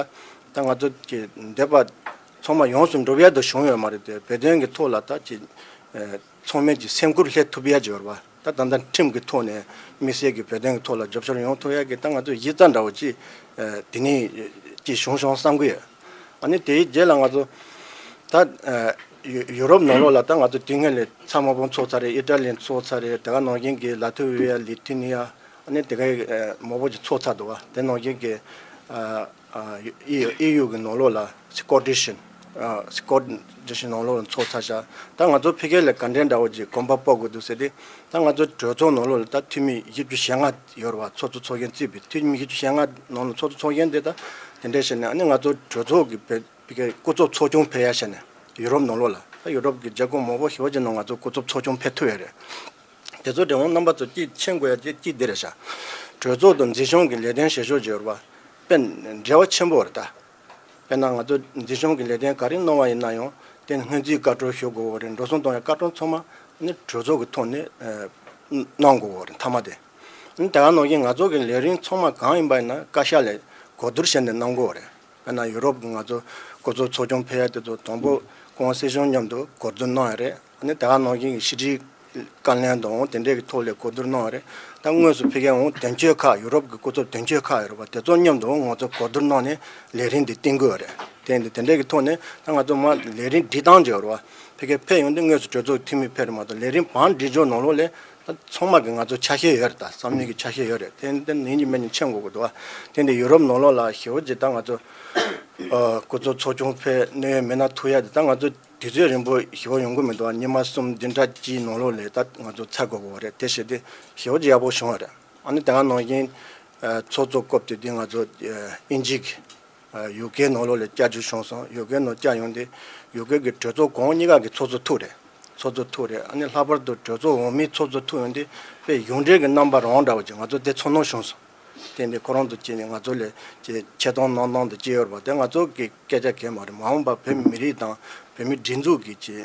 ད་ང་ཚོ་གི་འདས་པ་ཚང་མ་ཡོངས་སུ་འགྲུབ་ཡ་དུ་བྱུང་ཡོད་མ་རེད་དེ། བོད་དོན་གྱི་ཐོག་ལ་ད་ཅིག་ཚང་མས་ཀྱི་སེམས་ཁུར་སླེབས་ཐུབ་ཡ་ཅིག་ཡོད་རེད་པ། ད་ད་ལྟ་ཁྲིམས་ཀྱི་ཐོག་ནས་དམིགས་བསལ་གྱི་བོད་དོན་གྱི་ཐོག་ལ་རྒྱབ་སྐྱོར་ཡོང་ཐུབ་ཡ་གི་ད་ང་ཚོ་གཞི་རྩ་འདྲ་བོ་ཅིག་དེ་ནས་ཅིག་བྱུང་སོང་བསམ་གི་ཡོད། ཨ་ནི་དེའི་རྗེས་ལ་ང་ཚོ་ད་ཡུ་ཡུ་རོབ་ནང་ལོགས་ལ་ད་ང་ཚོ་དུས་སྔོན་ལ་ཚང་མ་བོ་ཚོགས་ཚར་རེད། ཨི་ཊ་ལི་ཚོགས་ཚར་རེད། དེ་ག་ནང་བཞིན་གྱི་ལ་ཐི་བི་ཡ་ལི་ཐི་ནི་ཡ་ཨ་ནི་དེ་གའི་མང་པོ་ཅིག་ཚོགས་ཚར་འདུག་བ། དེ་ནང་བཞིན་གྱི་ཨ་ཨི་ཨི་ཡུ་གི་ནང་ལོགས་ལ་སི་ཀོ་ཊི་ཤན་ཨ་སི་ཀོ་ཊི་ཤན་ནང་ལོགས་ལ་ཚོགས་ཚར་ཤག་ད་ང་ཚོ་ཕ་གི་ལ་ག་འདྲའི་འདྲ་བོ་ཅིག་གོམ་པ་སྤོ་དགོས་འདུག་ཟེར་ཏེ། ད་ང་ཚོ་གྲོས་ཚོགས་ནང་ལོགས་ལ་ད་འཐུས་མི་བཞི་བཅུ་ཞེ་ལྔ་ཡོད་རེད་བ། ཚོགས་གཙོ་ཚོགས་གཞོན་བརྩིས་པའི་འཐུས་མི་བཞི་བཅུ་ཞེ་ལྔ་ནང་ལ་ཚོགས་གཙོ་ཚོགས་གཞོན་དེ་ད་དེ་འདྲས་བྱས་ནས་ཨ་ནི་ང་ཚོ་གྲོས་ཚོགས་ཀྱི་བོད་ཕ་གི་སྐུ་ཚབ་ཚོགས་ཆུང་ཕེབས་ཡ་བྱས་ནས་ཡུ་རོབ་ནང་ལོགས་ལ་ད་ཡུ་རོབ་ཀྱི་རྒྱལ་ཁབ་མང་པོ་ཞེ་པོ་ཅིག་ནང་ང་ཚོ་སྐུ་ཚབ་ཚོགས་ཆུང་ཕེབས་ཐུབ་ཡ་རེད། དེ་ཚོ་དྲན་འོང་རྣམ་པ་ཚོ་གཅིག་མཁྱེན་དགོས་ཡ་གཅིག་གཅིག་འདི་རེད་ཤག་གྲོས་ཚོགས་དང་འཛིན་སྐྱོང་གི་ལས་དོན་བྱེད་ཕྱོགས་བརྗོད་པ་དཔེ་འབྲེལ་བ་ཆེན་པོ་རེད་ད། དཔེར་ན་ང་ཚོ་འཛིན་སྐྱོང་གི་ལས་དོན་ག་རེ་གནང་བ་ཡིན་ན་ཡང་དེ་སྔོན་རྩིས་བཀའ་འཁྲོལ་ཞུ་དགོས་པ་རེད། འགྲོ་སོང་གཏོང་ཡ་བཀའ་འཁྲོལ་ཚང་མ་ནི་གྲོས་ཚོགས་ཀྱི་ཐོག་ནས་ཨ་གནང་དགོས་པ་རེད་མཐའ་མ་དེ། ཨ་ནི་དེ་ག་ནང་བཞིན་ང་ཚོ་གི་ལས་རིམ་ཚང་མ་གང་ཡིན་པ་ཡིན་ན་བཀའ་ཤག་ལ་གོ་བསྡུར་བྱས་ནས་གནང་དགོས་པ་རེད། དཔེར་ན་ཡུ་རོབ་ཀྱི་ང་ཚོ་སྐུ་ཚབ་ཚོགས་ཆུང་ཕེབས་ཡ་དེ་ཚོ་དང་པོ་སྐུ་ངོ་སྲིད་སྐྱོང་མཉམ་དུ་གོ་བསྡུར་གནང་ཡ་རེད། ཨ་ནི་དེ་ག་ནང་བཞིན་གྱི་ཕྱི་དྲིལ་བཀའ་བློན་དང་དེ་འདྲས་ཀྱི་ཐོག་ལས་གོ་བསྡུར་གནང་བ་རེད། ད་དངོས་སུ་ཕ་གིར་འོང་དོན་གཅོད་ཁག་ཡུ་རོབ་ཀྱི་སྐུ་ཚབ་དོན་གཅོད་ཁག་ཡོད་རེད་པ། དེ་ཚོ་མཉམ་དུ་འོང་ང་ཚོ་གོ་བསྡུར་གནང་ནས་ལས་རིམ་འདི་བཏིང་དགོས་རེད། དེ་འདི་དེ་འདྲས་ཀྱི་ཐོག་ནས་ད་ང་ཚོ་མ་ལས་རིམ་སྒྲིག་སྟངས་ཅིག་ཡོད་རེད་པ། ཕ་གིར་ཕེབས་ཡོང་དུས་དངོས་སུ་གྲོས་ཚོགས་འཐུས་མི་ཕེབས་རེད་མ་གཏོགས་ལས་རིམ་བང་སྒྲིག་ཕྱོགས་ནང་ལོགས་ལས་ད་ཚང་མ་གི་ང་ཚོ་ཆ་ཤས་ཡོད་རེད། ད་བསམ་ཡུལ་གྱི་ཆ་ཤས་ཡོད་རེད། དེ་འདི་ནིང་གི་མེད་ནི་མཁྱེན་དགོས་ཀྱི་འདུག་བ། དེ་འདི་ཡུ་རོབ་ནང་ལོགས་ལ་ཞེ་པོ་ཅིག་ད་ང་ཚོ་ཨ་སྐུ་ཚབ་ཚོགས་ཆུང་ཕེབས་གནད་ཡོད་མི་སྣ་ཐུག་ཡ་དེ་ད་ང་ཚོ་དུས་ཚོད་རིང་པོ་ཞེ་པོ་ཡོང་གི་མི་འདུག་ཉི་མ་གསུམ་བདུན་ཕྲག་གཅིག་ནང་ལོགས་ལ་ད་ང་ཚོ་ཚར་དགོས་ཀྱི་རེད། དེ་བྱས་ཏེ་ཞེ་པོ་ཅིག་ཡག་པོ་བྱུང་བ་རེད། ཨ་ནི་དེ་ག་ནང་བཞིན་ཚོགས་གཙོ་སྐབས་དེ་དུས་ང་ཚོ་དབྱིན་ཇི་གི་ཡུ་ཀེ་ནང་ལོགས་ལ་བཅར་རྒྱུ་བྱུང་སོང་། ཡུ་ཀེ་ནང་བཅར་ཡོང་དུས་ཡུ་ཀེ་གི་གྲོས་ཚོགས་གོང་གཉིས་ཀ་གི་ཚོགས་གཙོ་ཐུག་རེད། ཚོགས་གཙོ་ཐུག་རེད། ཨ་ནི་ལྷག་པར་དུ་གྲོས་ཚོགས་འོག་མའི་ཚོགས་གཙོ་ཐུག་ཡོང་དུས་དཔེ་ཡོངས་འབྲེལ་གྱི་རྣམ་པ་རང་འདྲ་བོ་ཅིག་ང་ཚོ་དེ་ཚོར་སྣང་བྱུང་སོང་། དེ་འདི་ཁོ་རང་ཚོ་བྱས་ནས་ང་ཚོ་ལ་ཅིག་འཆལ་གཏམ་གནང་སྟངས་དེ་ཅིག་ཡོད་རེད་པ། དེ་ང་ཚོ་གི་སྐད་ཆ་གང་ཡང་མ་རེད། མ་འོངས་པ་བོད་མི་རིགས་དང་བོད་མིའི་སྒྲིག་འཛུགས་ཀྱི་ཅིག་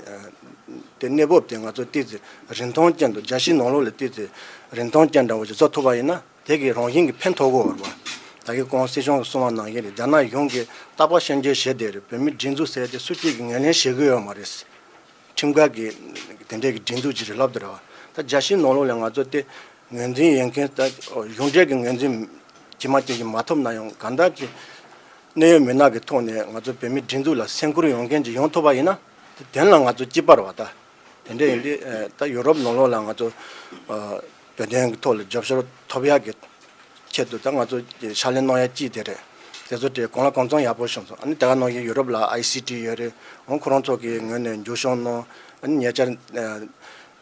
དེ་གནས་བབ་དེ་ང་ཚོ་ཏོག་ཙམ་རིན་ཐང་ཅན་དུ་རྒྱལ་སྤྱིའི་ནང་ལོགས་ལ་ཏོག་ཙམ་རིན་ཐང་ཅན་འདྲ་བོ་ཅིག་བཟོ་ཐུབ་པ་ཡིན་ན་དེ་གི་རང་བཞིན་གྱིས་ཕན་ཐོགས་ཀྱི་ཡོད་རེད་པ། ད་གིན་སྐུ་ངོ་སྲིད་སྐྱོང་གིས་གསུངས་པ་ནང་བཞིན་རེད། རྒྱ་ནག་གཞུང་གིས་རྟག་པར་སྐྱོན་བརྗོད་བྱས་བསྡད་རེད། བོད་མིའི་སྒྲིག་འཛུགས་ཟེར་དེ་སུ་གཅིག་གིས་ངོས་ལེན་བྱེད་ཀྱི་ཡོད་མ་རེད། ཁྲིམས་འགལ་གྱི་དེ་འདྲས་ཀྱི་སྒྲིག་འཛུགས་ཅིག་རེད་ལབ་དེ་རེད་བ། ད་རྒྱལ་སྤྱིའི་ནང་ལོགས་ལ་ང་ཚོ་དེ་ངོས་འཛིན་ཡོད་མཁན་ད་གཞུང་འབྲེལ་གྱི་ངོས་འཛིན་ཇི་མ་ཇི་བཞིན་མ་ཐོབ་ན་ཡང་གང་ལྟར་གྱི་གནད་ཡོད་མི་སྣ་གི་ཐོག་ནས་ང་ཚོ་བོད་མིའི་སྒྲིག་འཛུགས་ལ་སེམས་ཁུར་ཡོང་མཁན་ཅིག་ཡོང་ཐུབ་པ་ཡིན་ན་དེ་དོན་ལ་ང་ཚོ་གཅིག་པ་རེད་བ། ད་དེ་འདྲས་ཡིན་དུས་ད་ཡུ་རོབ་ནང་ལོགས་ལ་ང་ཚོ་བོད་དོན་གྱི་ཐོག་ལ་རྒྱབ་སྐྱོར་ཐོབ་ཡག་གི་ཆེད་དུ་ད་ང་ཚོ་ཕྱག་ལས་གནང་ཡ་གཅིག་དེ་རེད། དེ་ཚོ་དེ་གང་ལ་གང་འཚམ་ཡག་པོ་བྱུང་སོང་། ཨ་ནི་དེ་ག་ནང་བཞིན་ཡུ་རོབ་ལ་ཨའི་སི་ཊི་ཡོད་རེད། འོང་ཁོ་རང་ཚོ་གི་ངོས་ནས་འཇུ་བྱང་གནང་། ཨ་ནི་ཉེ་ཆར་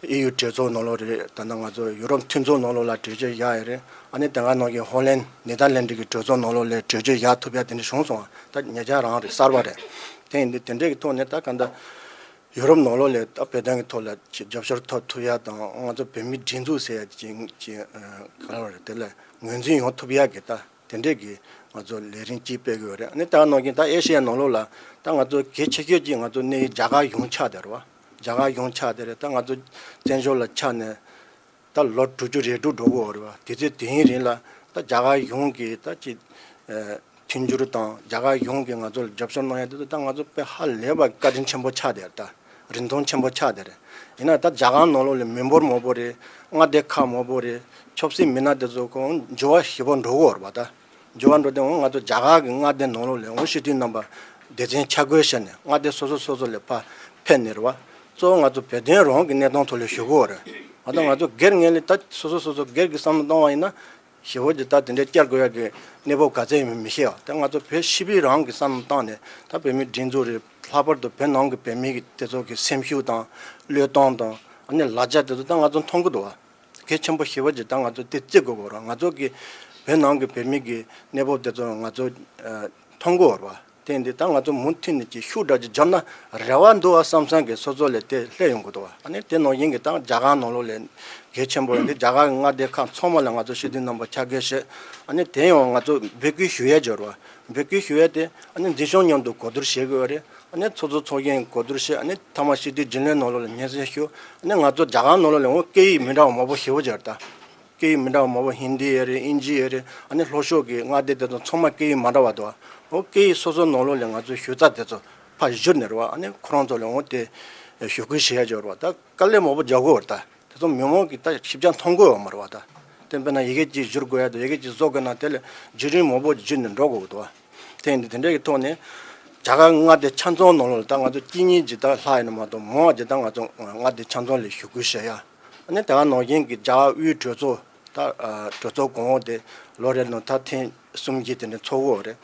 ཨེ་ཡུ་གྲོས་ཚོགས་ནང་ལོགས་རེད། ད་ནང་ང་ཚོ་ཡུ་རོབ་མཐུན་ཚོགས་ནང་ལོགས་ལ་གྲོས་ཆོད་བཞག་ཡོད་རེད། ཨ་ནི་དེ་ག་ནང་བཞིན་ཧོ་ལན་ནེ་དར་ལན་ཌི་གི་གྲོས་ཚོགས་ནང་ལོགས་ལ་གྲོས་ཆོད་བཞག་ཐུབ་ཡ་དེ་འདྲ་བྱུང་སོང་། ད་ཉེ་ཆར་རང་རེད། གསར་པ་རེད། དེ་ཡིན་དུས་དེ་འདྲས་ཀྱི་ཐོག་ནས་ད་ག་འདྲ། ཡུ་རོབ་ནང་ལོགས་ལ་ད་བོད་དོན་གྱི་ཐོག་ལ་ཅིག་རྒྱབ་སྐྱོར་ཐོབ་ཐུབ་ཡ་དང་ང་ཚོ་བོད་མིའི་སྒྲིག་འཛུགས་ཟེར་ཡ་ཅིག་ཅིག་ག་རེ་རེད། དེ་ལ་ངོས་འཛིན་ཡོང་ཐུབ་ཡ་གི་ད་དེ་འདྲས་ཀྱི་ང་ཚོ་ལས་རིམ་ཅིག་སྤེལ་གི་ཡོད་རེད། ཨ་ནི་ད་ནང་བཞིན་ད་ཨེ་ཤེ་ཡ་ནང་ལོགས་ལ་ད་ང་ཚོ་གལ་ཆེ་ཤོས་ཅིག་ང་ཚོ་གནས་ཡུལ་རྒྱ་གར་གཞུང་ཆགས་བསྡད་རེད་བ། རྒྱ་གར་གཞུང་ཆགས་བསྡད་རེད། ད་ང་ཚོ་བཙན་བྱོལ་ལ་ཆགས་ནས་ད་ལོ་དྲུག་ཅུ་རེ་དྲུག་འགྲོ་གི་ཡོད་རེད་བ། དུས་ཚོད་དེའི་རིང་ལ་ད་རྒྱ་གར་གཞུང་གིས་ད་ཅིག་ཨ་མཐུན་འགྱུར་དང་རྒྱ་གར་གཞུང་གིས་ང་ཚོ་ལ་རྒྱབ་སྐྱོར་གནང་ཡ་དེ་ཚོ་ད་ང་ཚོ་དཔེ་ཧ་ལས་པ་བཀའ་དྲིན་ཆེན་པོ་ཆགས་བསྡད་ད་རིན་ཐང་ཆེན་པོ་ཆགས་བསྡད་རེད། ཡིན་ན་ད་རྒྱ་གར་ནང་ལོགས་ལ་མི་འབོར་མང་པོ་རེད། མངའ་སྡེ་ཁག་མང་པོ་རེད། ཆབ་སྲིད་མི་སྣ་དེ་ཚོ་ཁོང་འགྱུར་བ་ཞེ་པོ་འགྲོ་གི་ཡོད་རེད་བ། ད་འགྱུར་བ་འགྲོ་དུས་འོང་ང་ཚོ་རྒྱ་གར་གི་མངའ་སྡེ་ནང་ལོགས་ལ་འོང་སྤྱི་འཐུས་རྣམ་པ་སྡེ་ཚན་ཆ་བགོས་བྱས་ནས་མངའ་སྡེ་སོ་སོ་སོ་སོ་ལ་ཕར་ཕེབས་ནས་རེད་བ། གཙོ་བོ་ང་ཚོ་བོད་དོན་རང་གི་གནས་སྟངས་ཐོག་ལ་ཞུ་གི་ཡོད་རེད། ང་ཚོ་ང་ཚོ་སྒེར་ངོས་ལ་ད་སོ་སོ་སོ་སོ་སྒེར་གྱི་བསམ་བློ་བཏང་བ་ཡིན་ན། ཞེ་བོ་ཅིག་ད་དེ་འདྲའི་བསྐྱར་དགོས་ཡ་གི་གནས་བབ་ག་ཚད་ཡིན་མིན་མི་ཤེས་བ། ད་ང་ཚོ་བོད་སྤྱི་པའི་རང་གི་བསམ་བློ་བཏང་ནས་ད་བོད་མི་སྒྲིག་འཛུགས་རེད། ལྷག་པར་དུ་བོད་ནང་གི་བོད་མི་གི་དེ་ཚོ་གི་སེམས་ཤུགས་དང་བློས་གཏོང་དང་ཨ་ནི་ལག་ཆ་དེ་ཚོ་ད་ང་ཚོ་མཐོང་གི་འདུག་བ། གལ་ཆེན་པོ་ཞེ་བོ་ཅིག་ད་ང་ཚོ་དེ་བརྩི་དགོས་གོ་ར། ང་ཚོ་གི་བོད་ནང་གི་བོད་མི་གི་གནས་བབ་དེ་ཚོ་ང་ཚོ་ཨ་མཐོང་གི་ཡོད་ར་བ། དེ་འདི་ད་ང་ཚོ་མུ་མཐུད་ནས་ཀྱི་ཤུགས་དྲག་ཅིག་བརྒྱབ་ན་རེ་བ་འདུག་བ་བསམ་བསམ་གི་སོ་སོ་ལས་དེ་སླེབས་ཡོང་གི་འདུག་བ། ཨ་ནི་དེ་ནང་བཞིན་གི་ད་རྒྱ་གར་ནང་ལོགས་ལས་གལ་ཆེན་པོ་ཡིན་དེ་རྒྱ་གར་མངའ་སྡེ་ཁག་ཚང་མ་ལ་ང་ཚོ་སྤྱི་འཐུས་རྣམ་པ་ཕྱག་འཁྱེར་བྱས། ཨ་ནི་དེ་ཡང་ང་ཚོ་འབོད་སྐུལ་ཞུ་ཡས་འབྱོར་བ། འབོད་སྐུལ་ཞུ་ཡས་དེ་ཨ་ནི་འཛིན་སྐྱོང་མཉམ་དུ་གོ་བསྡུར་བྱེད་དགོས་པ་རེད། ཨ་ནི་ཚོགས་གཙོ་ཚོགས་གཞོན་གོ་བསྡུར་བྱས། ཨ་ནི་མཐའ་མ་སྤྱི་འཐུས་རྒྱུན་ལས་ནང་ལོགས་ལ་སྙན་སེང་ཞུ། ཨ་ནི་ང་ཚོ་རྒྱ་གར་ནང་ལོགས་ལ་འོ་སྐད་ཡིག་མི་འདྲ་བ་མང་པོ་ཞེ་པོ་ཅིག་ཡོད་རེད་ད། སྐད་ཡིག་མི་འདྲ་བ་མང་པོ་ཧིན་དི་ཡོད་རེད། དབྱིན་ཇི་ཡོད་རེད། ཨ་ནི་ལྷོ་ཕྱོགས་ཀྱི་མངའ་སྡེ་དེ་ཚོ་ཚང་མ་སྐད་ཡིག་མ་འདྲ་བ་འདུག་འོ་སྐད་ཡིག་སོ་སོ་ནང་ལོགས་ལ་ང་ཚོ་ཞུ་རྩ་དེ་ཚོ་ཕར་བསྒྱུར་ནས་རེད་བ། ཨ་ནི་ཁོ་རང་ཚོ་ལ་འོ་དེ་ཞུ་སྐུལ་བྱེད་ཡ་ཅིག་ཡོད་རེད་བ། ད་དཀའ་ལས་མང་པོ་རྒྱག་དགོས་པ་རེད་ད། དེ་ཚོ་མི་མང་གིས་ད་ཞིབ་ཆ་མཐོང་གི་ཡོད་མ་རེད་བ་ད། དེ་དཔེར་ན་ཡི་གེ་གཅིག་བསྒྱུར་དགོས་ཡ་དང་ཡི་གེ་གཅིག་བཟོ་དགོས་ན་དེ་ལ་བརྒྱུད་རིམ་མང་པོ་བརྒྱུད་ནས་འགྲོ་དགོས་ཀྱི་འདུག་བ། དེ་ཡིན་དུས་དེ་འདྲའི་གི་ཐོག་ནས་རྒྱ་གར་མངའ་སྡེ་ཆ་ཚང་ནང་ལོགས་ལ་ད་ང་ཚོ་གཅིག་གཉིས་ཅིག་ད་ལྷག་ཡིན་ན་མ་གཏོགས་མང་བ་ཅིག་ད་ང་ཚོ་མངའ་སྡེ་ཆ་ཚང་ལ་ཞུ་སྐུལ་བྱེད་ཡ། ཨ་ནི་དེ་ག་ནང་བཞིན་གྱི་རྒྱ་གར་དབུས་གྲོས་ཚོགས་ད་གྲོས་ཚོགས་གོང་འོག་དེ་ལོ་རེ་ནང་ད་ཐེངས་གསུམ་བཞི་དེ་འདྲ་ཚོགས་ཀྱི་ཡོད་རེད།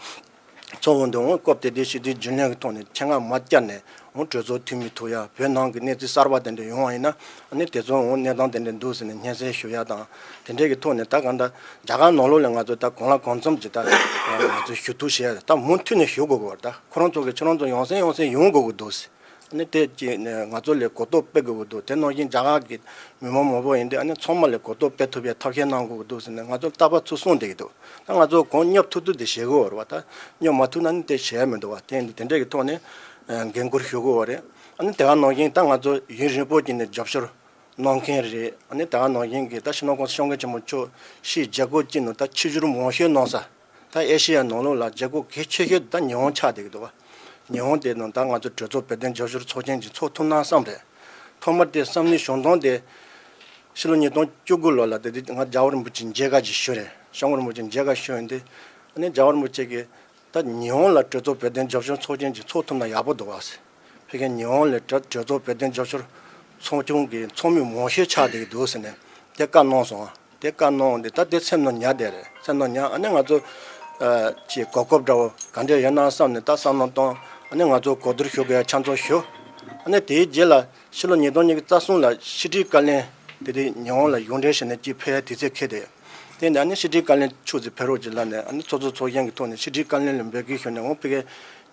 ཚོགས་འོང་དུས་འོང་སྐབས་དེ་དུས་སྤྱི་འཐུས་རྒྱུན་ལས་ཀྱི་ཐོག་ནས་ཆེད་མངགས་མ་བཅར་ནས་འོང་གྲོས་ཚོགས་འཐུས་མི་ཐུག་ཡ། བོད་ནང་གི་གནས་ཚུལ་གསར་པ་དེ་འདྲ་ཡོང་བ་ཡིན་ན་ཨ་ནི་དེ་ཚོ་འོང་གནས་སྟངས་དེ་འདྲ་འདུག་ཟེར་ནས་སྙན་སེང་ཞུ་ཡ་དང་དེ་འདྲའི་གི་ཐོག་ནས་ད་གང་ལྟར་རྒྱ་གར་ནང་ལོགས་ལ་ང་ཚོ་ད་གང་ལ་གང་འཚམ་ཅིག་ད་ང་ཚོ་ཞུ་གཏུག་བྱེད་ཡ་ད་མུ་མཐུད་ནས་ཞུ་དགོས་ཀྱི་ཡོད་རེད། ད་ཁོ་རང་ཚོ་གི་ཁྱེད་རང་ཚོ་ཡོང་སེམས་ཡོང་སེམས་ཡོང་དགོས་ཀྱི་འདུག་ཟེར། ཨ་ནི་དེ་ཅི་ནས་ང་ཚོ་ལས་གོ་རྟོགས་སྤེལ་དགོས་ཀྱི་འདུག་དེ་ནང་བཞིན་རྒྱ་གར་གྱི་མི་མང་མང་པོ་ཡིན་དུས་ཨ་ནི་ཚང་མ་ལས་གོ་རྟོགས་སྤེལ་ཐུབ་ཡ་ཐབས་ཤེས་གནང་དགོས་ཀྱི་འདུག་ཟེར་ནས་ང་ཚོ་རྟག་པར་ཚུར་གསུངས་བསྡད་ཀྱི་འདུག་ད་ང་ཚོ་གང་སྙོབ་ཐུབ་ཐུབ་དེ་བྱེད་དགོས་པ་རེད་བ། ད་སྙོབ་མ་ཐུབ་ན་ནི་དེ་བྱེད་ཡ་མི་འདུག་བ། དེ་ཡིན་དུས་དེ་འདྲ་གི་ཐོག་ནས་འགན་འཁུར་ཞུ་དགོས་པ་རེད། ཨ་ནི་དེ་ག་ནང་བཞིན་ད་ང་ཚོ་ཡུན་རིང་པོ་ཅིག་ནས་རྒྱབ་སྐྱོར་གནང་མཁན་རེད། ཨ་ནི་དེ་ག་ནང་བཞིན་གྱི་ད་སྤྱི་ནོར་༸གོང་ས་༸སྐྱབས་མགོན་ཆེན་པོ་མཆོག་ཕྱིའི་རྒྱལ་ཁབ་ཅིག་ནང་ད་ཆིབས་བསྒྱུར་མང་ཤོས་གནང་ས། ད་ཨེ་ཤེ་ཡ་ནང་ལོགས་ལ་རྒྱལ་ཁབ་གལ་ཆེ་ཤོས་ད་ཉི་ཧོང་ཆགས་བསྡད་ཀྱི་འདུག་བ། ཉི་ཧོང་དེ་ནང་ད་ང་ཚོ་གྲོས་ཚོགས་བོད་དོན་རྒྱབ་སྐྱོར་ཚོགས་ཆེན་ཅིག་ཚོགས་ཐུབ་ན་བསམ་རེད། ཐོག་མར་དེ་བསམ་བློའི་བྱུང་སྟངས་དེ་ཕྱི་ལོ་ཉིས་སྟོང་བཅུ་དགུ་ལོ་ལ་དེ་དུས་ང་རྒྱལ་བ་རིན་པོ་ཆེ་མཇལ་ཁ་ཅིག་ཞུས་རེད། སྐྱབས་མགོན་རིན་པོ་ཆེ་མཇལ་ཁ་ཞུས་ཡོང་དུས་ཨ་ནི་རྒྱལ་བ་རིན་པོ་ཆེ་གིས་ད་ཉི་ཧོང་ལ་གྲོས་ཚོགས་བོད་དོན་རྒྱབ་སྐྱོར་ཚོགས་ཆེན་ཅིག་ཚོགས་ཐུབ་ན་ཡག་པོ་འདུག་བ་ཟེར། ཕ་གིའི་ཉི་ཧོང་ལ་གྲོས་གྲོས་ཚོགས་བོད་དོན་རྒྱབ་སྐྱོར་ཚོགས་ཆུང་གི་ཚོགས་མི་མང་ཤོས་ཆགས་བསྡད་ཀྱི་འདུག་ཟེར་ནས་དེ་བཀའ་གནང་སོང་། དེ་བཀའ་གནང་འོང་དེ་ད་དེ་སེམས་ནང་ཉར་བསྡད་རེད། སེམས་ནང་ཉར། ཨ་ནི་ང་ཚོ་ཨ་ཅིག་གོ་སྐབས་འདྲ་བོ་ག་འདྲ་ཡོད་ན་བསམ་ནས་ད་བསམ་བློ་གཏོང་། ཨ་ནི་ང་ཚོ་གོ་བསྡུར་ཞུ་དགོས་ཡ་ཆ་ཚང་ཞུ། ཨ་ནི་དེའི་རྗེས་ལ་ཕྱི་ལོ་ཉིས་སྟོང་ཉི་ཤུ་རྩ་གསུམ་ལ་ཕྱི་དྲིལ་བཀའ་བློན་དེ་དེ་ཉི་ཧོང་ལ་གཞུང་འབྲེལ་བྱས་ནས་ཅིག་ཕེབས་ཡ་དུས་ཚོད་འཁེལ་ཏེ། དེ་ནས་ཨ་ནི་ཕྱི་དྲིལ་བཀའ་བློན་ཆུ་ཚོད་ཕེབས་རོགས་ཅིག་ལབ་ནས་ཨ་ནི་ཚོགས་གཙོ་ཚོགས་གཞོན་གྱི་ཐོག་ནས་ཕྱི་དྲིལ་བཀའ་བློན་ལ་འབོད་སྐུལ་ཞུས་ནས་འོང་ཕ་གིའི་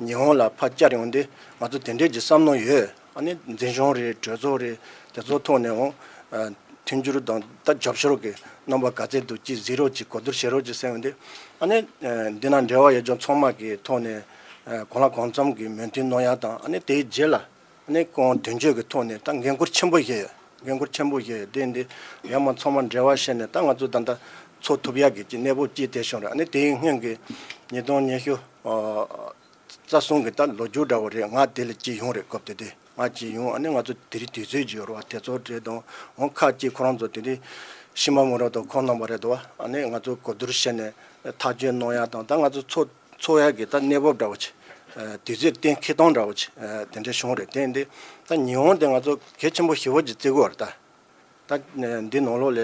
ཉི་ཧོང་ལ་ཕར་བཅར་ཡོང་དུས་ང་ཚོ་དེ་འདྲས་ཀྱི་བསམ་བློ་ཡོད། ཨ་ནི་འཛིན་སྐྱོང་རེད། གྲོས་ཚོགས་རེད། དེ་ཚོ་ཐོག་ནས་འོང་ཨ་མཐུན་འགྱུར་དང་ད་རྒྱབ་སྐྱོར་གྱི་རྣམ་པ་ག་ཚད་འདུག་ཅིག་གཟིགས་རོགས་ཅིག་གོ་བསྡུར་བྱེད་རོགས་ཅིག་ཟེར་ཡོང་དུས་ཨ་ནི་ཨ་འདི་ན་འབྲེལ་བ་ཡོད་ལྗོངས་ཚང་མ་གི་ཐོག་ནས་ཨ་གང་ལ་གང་འཚམ་གྱི་མོས་མཐུན་གནང་ཡ་དང་། ཨ་ནི་དེའི་རྗེས་ལ་ཨ་ནི་ཁོང་དོན་གཅོད་ཀྱི་ཐོག་ནས་ད་འགན་ཁུར་ཆེན་པོ་བཞེས་ཡོད། འགན་ཁུར་ཆེན་པོ་བཞེས་ཡོད། དེ་འདི་ཡང་མ་ཚང་མ་འབྲེལ་བ་བྱས་ནས་ད་ང་ཚོ་ད་ལྟ་ཚོགས་ཐུབ་ཡག་གི་ཅིག་གནས་བབ་ཅིག་དེ་བྱུང་རེད། ཨ་ནི་དེའི་སྔོན་གྱི་ཉིས་སྟོང་ཉི་ཤུ་ཨ་རྩ་གསུམ་གྱི་ད་ལོ་རྒྱུས་འདྲ་བོ་རེད། ང་དེ་ལ་ཅིག་ཡོང་རེད། སྐབས་དེ་དུས་ང་ཅིག་ཡོང་། ཨ་ནི་ང་ཚོ་དེ་རིང་དུས་ཚོད་ཅིག་ཡོད་རེད་བ། དེ་ཚོ་རེད་དང་འོང་ཁ་ཅིག་ཁོ་རང་ཚོ་དེ་དུས་ཤི་མ་མོ་ར་དང་ཁོང་རྣམ་པ་རེད་དོ། ཨ་ནི་ང་ཚོ་གོ་བསྡུར་བྱས་ནས་ཐག་གཅོད་གནང་ཡག་དང་ད་ང་ཚོ་ཚོགས་ཚོགས་ཡག་གི་ད་གནས་བབ་འདྲ་བོ་ཅིག་ཨ་དུས་ཚོད་གཏན་འཁེལ་སྟངས་འདྲ་བོ་ཅིག་ཨ་དེ་འདྲ་བྱུང་རེད། དེ་འདི་ད་ཉི་ཧོང་དེ་ང་ཚོ་གལ་ཆེན་པོ་ཞེ་པོ་ཅིག་བརྩི་དགོས་རེད་ད། ད་འདི་ནང་ལོགས་ལ་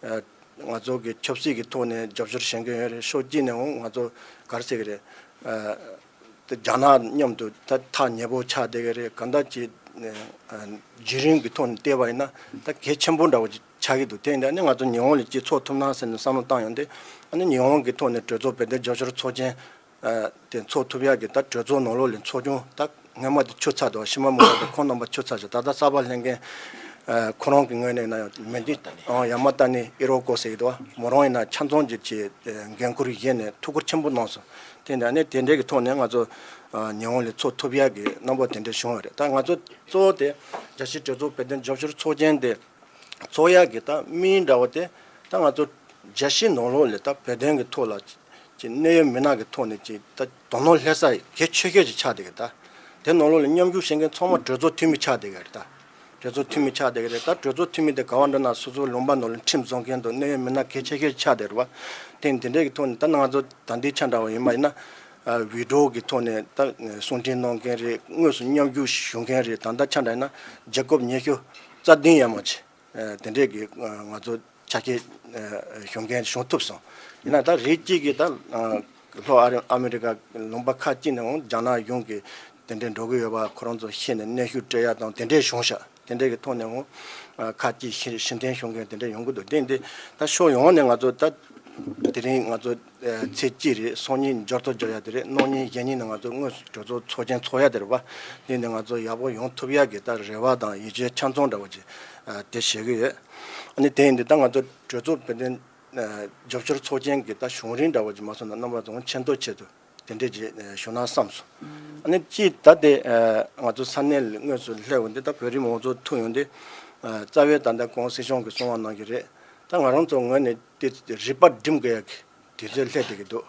ཨ་ང་ཚོ་གི་ཆབ་སྲིད་ཀྱི་ཐོག་ནས་རྒྱབ་སྐྱོར་བྱེད་མཁན་ཡོད་རེད། ཕྱོགས་གཅིག་ནས་འོང་ང་ཚོ་ག་རེ་ཟེར་གི་རེད། ཨ་དེ་རྒྱ་ནག་མཉམ་དུ་ད་ཐག་ཉེ་པོ་ཆགས་བསྡད་གི་རེད། གང་ལྟར་ཅིག་ཨ་བརྒྱུད་རིམ་གྱི་ཐོག་ནས་བལྟས་པ་ཡིན་ན་ད་གལ་ཆེན་པོ་འདྲ་བོ་ཅིག་ཆགས་ཀྱི་འདུག་དེ་ཡིན་དུས་ཨ་ནི་ང་ཚོ་ཉི་ཧོང་ལ་ཅིག་ཚོགས་ཐུབ་ན་ཟེར་ནས་བསམ་བློ་བཏང་ཡོང་དུས་ཨ་ནི་ཉི་ཧོང་གི་ཐོག་ནས་གྲོས་ཚོགས་བོད་དོན་རྒྱབ་སྐྱོར་ཚོགས་ཆེན་ཨ་དེ་ཚོགས་ཐུབ་ཡག་གི་ད་གྲོས་ཚོགས་ནང་ལོགས་ལ་ཚོགས་ཆུང་ད་སྔོན་མ་དེ་ཆུད་ཚར་འདུག་ཤི་མ་མོ་ར་དང་ཁོང་རྣམ་པ་ཆུད་ཚར་ཞིག་ད་ལྟ་གསར་པ་ལྷན་རྒྱས་ཨ་ཁོ་རང་གི་ངོས་ནས་ན་ཡང་མི་འདི་ཨ་ཡ་མ་ཏ་ནི་ཨི་རོ་ཀོ་ཟེར་གྱི་འདུག་མོ་རང་ཡིན་ན་ཆ་ཚང་གྱི་ཆེད་འགན་ཁུར་བཞེས་ནས་ཐུགས་ཁུར་ཆེན་པོ་གནང་སོང་། དེ་འདྲ་ནས་དེ་འདྲའི་གི་ཐོག་ནས་ང་ཚོ་ཨ་ཉི་ཧོང་ལ་ཚོགས་ཐུབ་ཡག་གི་རྣམ་པ་དེ་འདྲ་བྱུང་བ་རེད། ད་ང་ཚོ་གཙོ་བོ་དེ་རྒྱལ་སྤྱིའི་གྲོས་ཚོགས་བོད་དོན་རྒྱབ་སྐྱོར་ཚོགས་ཆེན་དེ་ཚོགས་ཡག་གི་ད་དམིགས་ཡུལ་འདྲ་བོ་དེ་ད་ང་ཚོ་རྒྱལ་སྤྱིའི་ནང་ལོགས་ལ་ད་བོད་དོན་གྱི་ཐོག་ལ་ཅིག་གནད་ཡོད་མི་སྣ་གི་ཐོག་ནས་ཅིག་ད་དོ་སྣང་སླེབས་ས་གལ་ཆེ་ཤོས་ཅིག་ཆགས་བསྡད་ཀྱི་རེད་ད། དེ་ནང་ལོགས་ལ་མཉམ་ཞུགས་བྱེད་མཁན་ཚང་མ་གྲོས་ཚོགས་འཐུས་མི་ཆགས་བསྡད་ཀྱི་རེད་ད། གྲོས་ཚོགས་འཐུས་མི་ཆགས་བསྡད་ཀྱི་རེད་ད། གྲོས་ཚོགས་འཐུས་མི་དེ་ག་བ་འགྲོ་ན་སོ་སོའི་ལུང་པ་ནང་ལ་ཁྲིམས་བཟོ་མཁན་དང་གནད་ཡོད་མི་སྣ་གལ་ཆེ་ཤོས་ཆགས་བསྡད་རེད་བ། དེ་དེ་འདྲའི་གི་ཐོག་ནས་ད་ང་ཚོ་ད་ལྟའི་ཆ་འདྲ་བ་ཡིན་པ་ཡིན་ན་ཨ་བི་ཌི་ཡོ་གི་ཐོག་ནས་ད་གསུང་འཕྲིན་གནང་མཁན་རེད། དངོས་སུ་མཉམ་ཞུགས་ཞུ་མཁན་རེད། ད་ལྟ་ཆ་འདྲ་ཡིན་ན་རྒྱལ་ཁབ་ཉི་ཤུ་རྩ་བདུན་ཡས་མ་ཅིག་ཨ་དེ་འདྲས་ཀྱི་ཨ་ང་ཚོ་ ཆ་རྐྱེན་ཨ་ཞུ་མཁན་བྱུང་ཐུབ་སོང་། ཡིན་ན་ད་རིགས་གཅིག་གིས་ད་ཨ་ལྷོ་ཨ་རི་ཨ་མི་རི་ཀ་ལུང་པ་ཁག་ཅིག་ནས་འོང་རྒྱ་ནག་གཞུང་གིས་དེ་འདྲའི་འགྲོ་གི་ཡོད་པ་ཁོ་རང་ཚོ་ཤེས་ནས་གནོན་ཤུགས་སྤྲད་ཡ་དང་དེ་འདྲའི་བྱུང་ཤག་དེ་འདྲའི་གི་ཐོག་ནས་འོང་ཨ་ཁག་ཅིག་ཤི་ཤི་འཐེན་ཞུ་མཁན་དེ་འདྲ་ཡོང་གི་འདུག་དེ་འདི་ད་ཕྱོགས་ཡོངས་ནས་ང་ཚོ་ད་དེ་རིང་ང་ཚོ་ཨ་ཚེས་གཅིག་རེད། སང་ཉིན་འབྱོར་ཐོ་འབྱོར་ཡ་དེ་རེད། གནངས་ཉིན་གཞེས་ཉིན་ནས་ང་ཚོ་དངོས་སུ་གྲོས་ཚོགས་ཚོགས་ཆེན་ཚོགས་ཡ་དེ་རེད་པ། དེ་འདི་ང་ཚོ་ཡག་པོ་ཡོང་ཐུབ་ཡ་གི་ད་རེ་བ་དང་ཡིད་ཆེས་ཆ་ཚང་འདྲ་བོ་ཅིག་ཨ་དེ་བྱེད་གི་ཡོད། ཨ་ནི་དེ་ཡིན་དུས་ད་ང་ཚོ་གྲོས་ཚོགས་བོད་དོན་ཨ་རྒྱབ་སྐྱོར་ཚོགས་ཆེན་གི་ད་བྱུང་རིམ་འདྲ་བོ་ཅིག་མ་སོང་ན་རྣམ་པ་ཚོ་མཁྱེན་རྟོགས་ཆེད་དུ། དེ་འདྲས་ཅིག་ཞུ་ན་བསམས་སོང་། ཨ་ནི་གཅིག་ད་དེ་ང་ཚོ་ས་གནས་ལ་དངོས་སུ་སླེབས་འོང་དུས་ད་བོད་རིགས་མང་ཚོགས་ཐུག་ཡོང་དུས་རྩ་བའི་ད་ལྟ་གོང་སྲིད་སྐྱོང་གིས་གསུང་བ་གནང་གི་རེད། ད་ང་རང་ཚོ་ངོས་ནས་དེ་རིག་པ་སྒྲིམ་དགོས་ཡ་གི་དུས་ཚོད་སླེབས་བསྡད་ཀྱི་འདུག་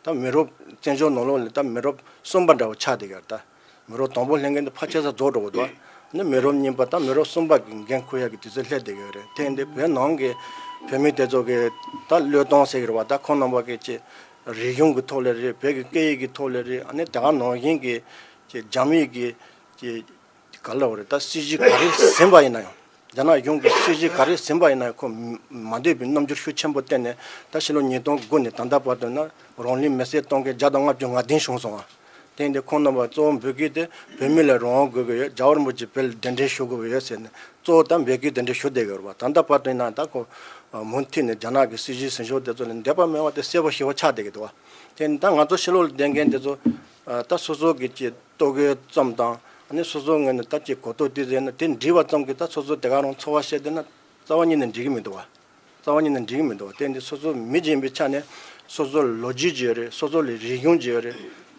ད་མི་རབས་བཙན་བྱོལ་ནང་ལོགས་ལ་ད་མི་རབས་གསུམ་པ་འདྲ་བོ་ཆགས་བསྡད་ཀྱི་རེད་ད། མི་རབས་དང་པོ་སླེབས་མཁན་དེ་ཕལ་ཆེར་ས་རྫོགས་འགྲོ་གི་འདུག་ཨ་ནི་མི་རབས་གཉིས་པ་དང་མི་རབས་གསུམ་པ་གི་འགན་འཁུར་ཡག་གི་དུས་ཚོད་སླེབས་བསྡད་ཡོད་རེད། དེ་ཡིན་དུས་བོད་ནང་གི་བོད་མི་དེ་ཚོ་གི་ད་བློས་གཏོང་ཟེར་གི་རེད་བ། ད་ཁོང་རྣམ་པ་གི་ཅིག་རིག་གཞུང་གི་ཐོག་ལ་རེད། བོད་ཀྱི་སྐད་ཡིག་གི་ཐོག་ལ་རེད། ཨ་ནི་དེ་ག་ནང་བཞིན་གི་ཅིག་རྒྱ་མི་གི་ཅིག་ག་ལ་བ་རེད། ད་སྲིད་ཇུས་ག་རེ་ཟིན་པ་ཡིན་ན་ཡང་། རྒྱ་ནག་གཞུང་གི་སྲིད་ཇུས་ག་རེ་ཟིན་པ་ཡིན་ན་ཡང་ཁོ་མ་འདོད་པའི་རྣམ་འགྱུར་ཤུགས་ཆེན་པོ་བསྟན་ནས་ད་ཕྱི་ལོ་ཉིས་སྟོང་དགུ་ནས་ད་ལྟ་བར་དུ་ན་རང་ལུས་མེར་སྲེག་གཏོང་མཁན་བརྒྱ་དང་ལྔ་བཅུ་ང་བདུན་བྱུང་སོང་བ། དེ་ཡིན་དུས་ཁོང་རྣམ་པ་གཙོ་བོ་འབོད་སྐུལ་དེ་བོད་མི་ལ་རང་དབང་དགོས་ཀྱི་ཡོད། རྒྱལ་བ་རིན་པོ་ཆེ་བོད་ལ་གདན་འདྲེན་ཞུ་དགོས་ཀྱི་ཡོད་ཟེར་ནས་གཙོ་བོ་ད་འབོད་སྐུལ་དེ་འདྲ་ཞུ་བསྡད་ཀྱི་ཡོད་རེད་བ། ད་ལྟ་བར་དུ་ཡིན་ན་ད་ཁོ་མུ་མཐུད་ནས་རྒྱ་ནག་གི་སྲིད་ཇུས་ཟིན་ཞོར་དེ་ཚོ་ལ་འདོད་པ་མེད་པ་དེ་གསལ་པོ་ཞེ་པོ་ཆགས་བསྡད་ཀྱི་འདུག་བ། དེ་ཡིན་ད་ང་ཚོ་ཕྱི་ལོགས་ལ་བསྡད་མཁན་དེ་ཚོ་ད་སོ་སོ་གི་ཅིག་ལྟོ་གོས་ཙམ་དང་ཨ་ནི་སོ་སོ་ངོས་ནས་ད་ཅིག་གོ་རྟོགས་དེ་ཟེར་ན་དེ་འདྲི་བ་ཙམ་གྱིས་ད་སོ་སོ་དེ་ག་རང་འཚོ་བ་བཤད་བསྡད་ན་རྩ་བ་ཉིད་ནས་འགྲིག་གི་མི་འདུག་བ། རྩ་བ་ཉིད་ནས་འགྲིག་གི་མི་འདུག་བ། དེ་འདི་སོ་སོ་མི་ཅིག་ཡིན་པའི་ཆ་ནས་སོ་སོ་ལ་ལོ་རྒྱུས་ཅིག་ཡོད་རེད། སོ་སོ་ལ་རིག་གཞུང་ཅིག་ཡོད་རེད།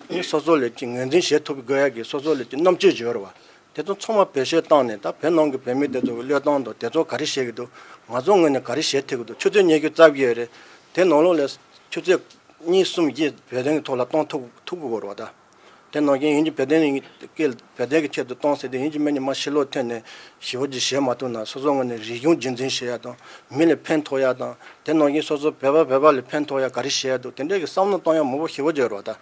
ཨ་ནི་སོ་སོ་ལ་ཅིག་ངོས་འཛིན་བྱེད་ཐུབ་དགོས་ཡ་གི་སོ་སོ་ལ་ཅིག་རྣམ་དཔྱོད་ཅིག་ཡོད་རེད་བ། དེ་ཚོ་ཚང་མ་བེད་སྤྱོད་བཏང་ནས་ད་བོད་ནང་གི་བོད་མི་དེ་ཚོ་གི་བློས་གཏོང་དང་དེ་ཚོ་ག་རེ་བྱེད་ཀྱི་འདུག་ང་ཚོ་ངོས་ནས་ག་རེ་བྱེད་ཐུབ་ཀྱི་འདུག་ཆུ་ཚོད་ཉི་ཤུ་རྩ་བརྒྱད་ཡོད་རེད། དེ་ནང་ལོགས་ལ་ཆུ་ཚོད་གཉིས་གསུམ་བཞི་བོད་དོན་གྱི་ཐོག་ལ་གཏོང་ཐུབ་ཐུབ་དགོས་རེད་བ་ད། དེ་ནང་བཞིན་ཡིན་གྱི་བོད་དོན་གྱི་སྐད་བོད་དོན་གྱི་ཆེད་དུ་གཏོང་ཟེར་དུས་ཡིན་གྱི་མིན་གྱི་མ་ཕྱི་ལོགས་ཐོན་ནས་ཞེ་པོ་ཅིག་བྱེད་མ་ཐུབ་ན་སོ་སོ་ངོས་ནས་རིག་གཞུང་རྒྱུན་འཛིན་བྱེད་ཡ་དང་མི་ལ་ཕན་ཐོགས་ཡ་དང་དེ་ནང་བཞིན་སོ་སོ་བོད་པ་བོད་པ་ལ་ཕན་ཐོགས་ཡ་ག་རེ་བྱེད་ཡ་འདུག་དེ་འདྲའི་གི་བསམ་བློ་གཏོང་ཡ་མང་པོ་ཞེ་པོ་ཅིག་ཡོད་རེད་བ་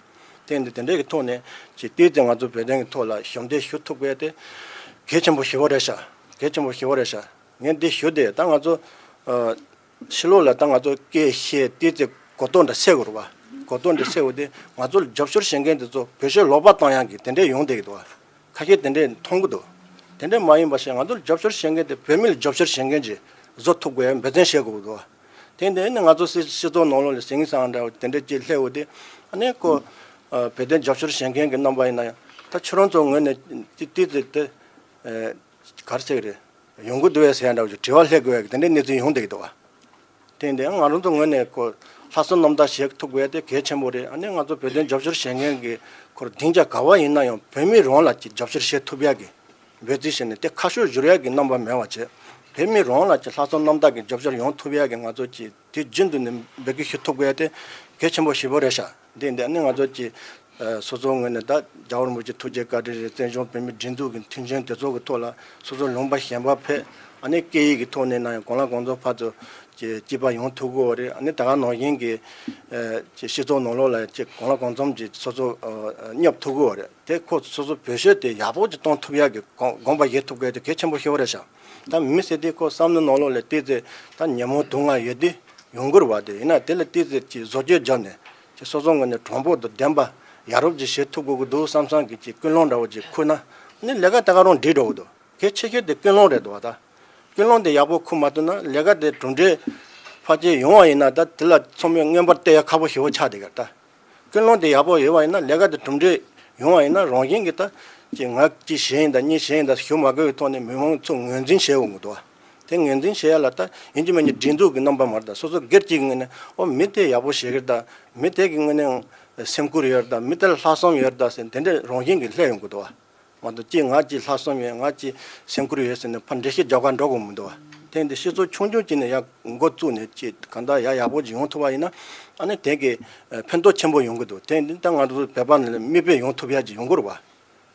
ད། དེ་འདི་དེ་འདྲའི་གི་ཐོག་ནས་ཅིག་ཏོག་ཙམ་ང་ཚོ་བོད་དོན་གྱི་ཐོག་ལ་ཞབས་འདེགས་ཞུ་ཐུབ་དགོས་ཡ་དེ་གལ་ཆེན་པོ་ཞེ་པོ་རེད་ཤག་གལ་ཆེན་པོ་ཞེ་པོ་རེད་ཤག་ངས་འདི་ཞུ་དེ་ད་ང་ཚོ་ཨ་ཕྱི་ལོགས་ལ་ད་ང་ཚོ་སྐད་བཤད་དེ་ཚེ་གོ་རྟོགས་འདྲ་སད་དགོས་རེད་བ། གོ་རྟོགས་འདྲ་སད་དགོས་དེ་ང་ཚོ་ལ་རྒྱབ་སྐྱོར་བྱེད་མཁན་དེ་ཚོ་བེད་སྤྱོད་ལོག་པ་བཏང་ཡག་གི་དེ་འདྲས་ཡོང་བསྡད་ཀྱི་འདུག་བ། ཁ་ཤས་དེ་འདྲས་མཐོང་གི་འདུག་དེ་འདྲས་མ་ཡིན་པ་བྱས་ང་ཚོ་ལ་རྒྱབ་སྐྱོར་བྱེད་མཁན་དེ་བོད་མི་ལ་རྒྱབ་སྐྱོར་བྱེད་མཁན་ཅིག་བཟོ་ཐུབ་དགོས་ཡ་འབད་བརྩོན་བྱེད་དགོས་ཀྱི་འདུག་བ། དེ་འདྲས་ནི་ང་ཚོ་སྲིད་སྤྱི་ཚོགས་ནང་ལོགས་ལ་ཟིང་ས་འདྲ་བ་དེ་འདྲས་ཅིག་སླེབས་འོང་དེ་ཨ་ནི་ཁོ་ཨ་བོད་དོན་རྒྱབ་སྐྱོར་བྱེད་མཁན་གྱི་རྣམ་པ་ཡིན་ན་ཡང་ད་ཁྱོད་རང་ཚོ་ངོས་ནས་ཏི་ཏི་ཙི་དེ་ཨ་ག་རེ་ཟེར་གི་རེད། ཡོང་གི་འདུག་བས་ཟེར་ཡ་འདྲ་བོ་ཅིག་དྲི་བ་སླེབས་དགོས་ཡ་གི་དེ་འདྲའི་གནས་ཚུལ་ཡོང་བསྡད་ཀྱི་འདུག་བ། དེ་འདི་ང་རང་ཚོ་ངོས་ནས་ཁོ་ལྷག་བསམ་རྣམ་དག་བྱེད་ཐུབ་དགོས་ཡ་དེ་གལ་ཆེན་པོ་རེད། ཨ་ནི་ང་ཚོ་བོད་དོན་རྒྱབ་སྐྱོར་བྱེད་མཁན་གྱི་ཁོར་སྡིངས་ཆ་ག་བ་ཡིན་ན་ཡང་བོད་མི་རང་ལ་ཅིག་རྒྱབ་སྐྱོར་བྱེད་ཐུབ་ཡ་གི་འབད་རྩོལ་བྱས་ནས་དེ་ཁ་ཕྱོགས་བསྒྱུར་ཡ་གི་རྣམ་པ་མེད་པ་བྱས། བོད་མི་རང་ལ་ཅིག་ལྷག་བསམ་རྣམ་དག་གི་རྒྱབ་སྐྱོར་ཡོང་ཐུབ་ཡ་གི་ང་ཚོ་ཅིག་དུས་རྒྱུན་དུ་ནས་འབོད་སྐུལ་ཞུ་ཐུབ་དགོས་ཡ་དེ་གལ་ཆེན་པོ་ཞེ་པོ་རེད་ཤག་འདི་འདི་ཨ་ནི་ང་ཚོ་ཀྱི་ཨ་སོ་སོའི་ངོས་ནས་ད་རྒྱལ་བ་རིན་པོ་ཆེ་ཐུགས་རྗེ་བཀའ་དྲིན་རེད། བཙན་བྱོལ་བོད་མིའི་སྒྲིག་འཛུགས་ཀྱི་མཐུན་རྐྱེན་དེ་ཚོ་གི་ཐོག་ལ་སོ་སོ་ལུང་པ་གཞན་པ་ཕེབས། ཨ་ནི་སྐད་ཡིག་གི་ཐོག་ནས་ན་ཡང་གང་ལ་གང་འཚམ་ཕར་ཚུར་ཀྱི་སྐྱིད་པ་ཡོང་ཐུབ་ཀྱི་ཡོད་རེད། ཨ་ནི་ད་ག་ནང་བཞིན་གྱི་ཨ་ཀྱི་སྤྱི་ཚོགས་ནང་ལོགས་ལ་ཀྱི་གང་ལ་གང་འཚམ་ཀྱི་སོ་སོ་ཨ་སྙོབ་ཐུབ་ཀྱི་ཡོད་རེད། དེ་ཁོ་སོ་སོ་བེད་སྤྱོད་དེ་ཡག་པོ་ཅིག་གཏོང་ཐུབ་ཡག་གི་དགོངས་དགོངས་པ་བཞེས་ཐུབ་དགོས་དེ་གལ་ཆེན་པོ་ཞིག་རེད་ཤག་ད་མི་ཟེར་དུས་ཁོ་བསམ་བློའི་ནང་ལོགས་ལ་ཏོག་ཙམ་ད་ཉོན་མོངས་དུག་ལྔ་ཡོད་དུས་ཡོང་གི་རེད་བ། དེ་ཡིན་ན་དེ་ལ་ཏོག་ཙམ་ཅིག་བཟོ་བཅོས་བརྒྱབ་ནས་ཅིག་སོ་སོ་ངོས་ནས་གྲངས་འབོར་དང་ལྡན་པ་ཡ་རབས་ཅིག་བྱེད་ཐུབ་དགོས་ཀྱི་འདུག་བསམ་བསམ་གྱི་ཅིག་ཀུན་སློང་འདྲ་བོ་ཅིག་ཁུར་ན་ཨ་ནི་ལས་ཀ་དེ་ག་རང་འགྲིག་འགྲོ་གི་འདུག་གལ་ཆེ་ཤོས་དེ་ཀུན་སློང་རེད་འདུག་བ། ད་ཀུན་སློང་དེ་ཡག་པོ་ཁུར་མ་ཐུབ་ན་ལས་ཀ་དེ་གྲུབ་འབྲས་ཕལ་ཆེར་ཡོང་བ་ཡིན་ན་ད་དེ་ལ་ཚང་མས་མངོན་པར་བལྟ་ཡ་ཁག་པོ་ཞེ་པོ་ཆགས་བསྡད་ཀྱི་རེད་ད། ཀུན་སློང་དེ་ཡག་པོ་ཡོད་པ་ཡིན་ན་ལས་ཀ་དེ་གྲུབ་འབྲས་ཡོང་བ་ཡིན་ན་རང་བཞིན་གྱིས་ད་ཅིག་ང་གཅིག་བྱས་ཡིན་ད་གཉིས་བྱས་ཡིན་ད་ཞུ་མ་དགོས་པའི་ཐོག་ནས་མི་མང་ཚོ་ངོས་འཛིན་བྱེད་འོང་གི་འདུག་བ། དེ་ངོས་འཛིན་བྱེད་ཡ་ལ་ད་ཡིན་གཅིག་མིན་གཅིག་སྒྲིག་འཛུགས་ཀྱི་རྣམ་པ་མ་རེད་ད། སོ་སོ་སྒེར་གཅིག་གི་ངོས་ནས་ཨོ་མི་དེ་ཡག་པོ་བྱེད་ཀྱི་རེད་ད། མི་དེ་གི་ངོས་ནས་སེམས་ཁུར་ཡོད་རེད་ད། མི་དེ་ལ་ལྷག་བསམ་ཡོད་རེད་ད་ཟེར་དེ་འདྲ་རང་བཞིན་གྱིས་སླེབས་ཡོང་གི་འདུག་བ། མ་གཏོགས་ཅིག་ང་ཅིག་ལྷག་བསམ་ཡོད་ང་ཅིག་སེམས་ཁུར་ཡོད་ཟེར་ནས་ཕར་འགྲེལ་བཤད་རྒྱག་ག་འགྲོ་དགོས་མི་འདུག་བ། དེ་འདི་སྤྱི་ཚོགས་ཆུང་ཆུང་ཅིག་ནས་ཡར་འགོ་བཙུགས་ནས་ཅིག་གང་ལྟར་ཡར་ཡག་པོ་ཅིག་ཡོང་ཐུབ་པ་ཡིན་ན་ཨ་ནི་དེ་གི་ཕན་ཐོགས་ཆེན་པོ་ཡོང་གི་འདུག་དེ་འདི་ད་ང་ཚོ་བོད་པ་ནས་མིག་དཔེ་ཡོང་ཐུབ་ཡ་ཅིག་ཡོང་གི་རེད་བ།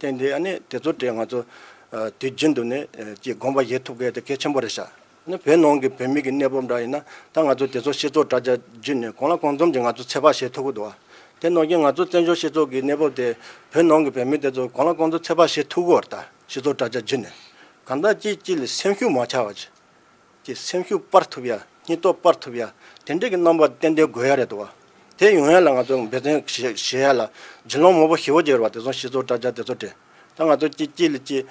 དེ་འདི་ཨ་ནི་དེ་ཚོ་གྲས་ང་ཚོ་དུས་རྒྱུན་དུ་ནས་ཅིག་དགོངས་པ་བཞེས་ཐུབ་མཁན་དེ་གལ་ཆེན་པོ་རེད་ཤག་ནི་བོད་ནང་གི་བོད་མི་གི་གནས་བབ་འདྲ་ཡིན་ན་ད་ང་ཚོ་དེ་ཚོ་སྤྱི་ཚོགས་དྲ་རྒྱ་བརྒྱུད་ནས་གང་ལ་གང་འཚམ་གྱིས་ང་ཚོ་ཚོད་དཔག་བྱེད་ཐུབ་ཀྱི་འདུག་བ། དེ་ནང་བཞིན་ང་ཚོ་བཙན་བྱོལ་སྤྱི་ཚོགས་ཀྱི་གནས་བབ་དེ་བོད་ནང་གི་བོད་མི་དེ་ཚོ་གང་ལ་གང་འཚམ་ཚོད་དཔག་བྱེད་ཐུབ་ཀྱི་ཡོད་རེད་ད། སྤྱི་ཚོགས་དྲ་རྒྱ་བརྒྱུད་ནས་གང་ལྟར་གཅིག་གཅིག་ལ་སེམས་ཤུགས་མ་ཆག་པ་ཅིག་ཅིག་སེམས་ཤུགས་སྤར་ཐུབ་ཡ། སྙིང་སྟོབས་སྤར་ཐུབ་ཡ། དེ་འདྲའི་གི་རྣམ་པ་ཏན་ཏན་དགོས་ཡ་རེད་འདུག་བ། དེ་ཡོང་ཡ་ལ་ང་ཚོ་འབད་བརྩོན་བྱེད་བྱེད་ཡ་ལ་བརྒྱུད་ལམ་མང་པོ་ཞེ་པོ་ཅིག་ཡོད་རེད་བ། དེ་ཚོ་སྤྱི་ཚོགས་དྲ་རྒྱ་དེ་ཚོ་དེ། ད་ང་ཚོ་གཅིག་གཅིག་ལ་གཅིག་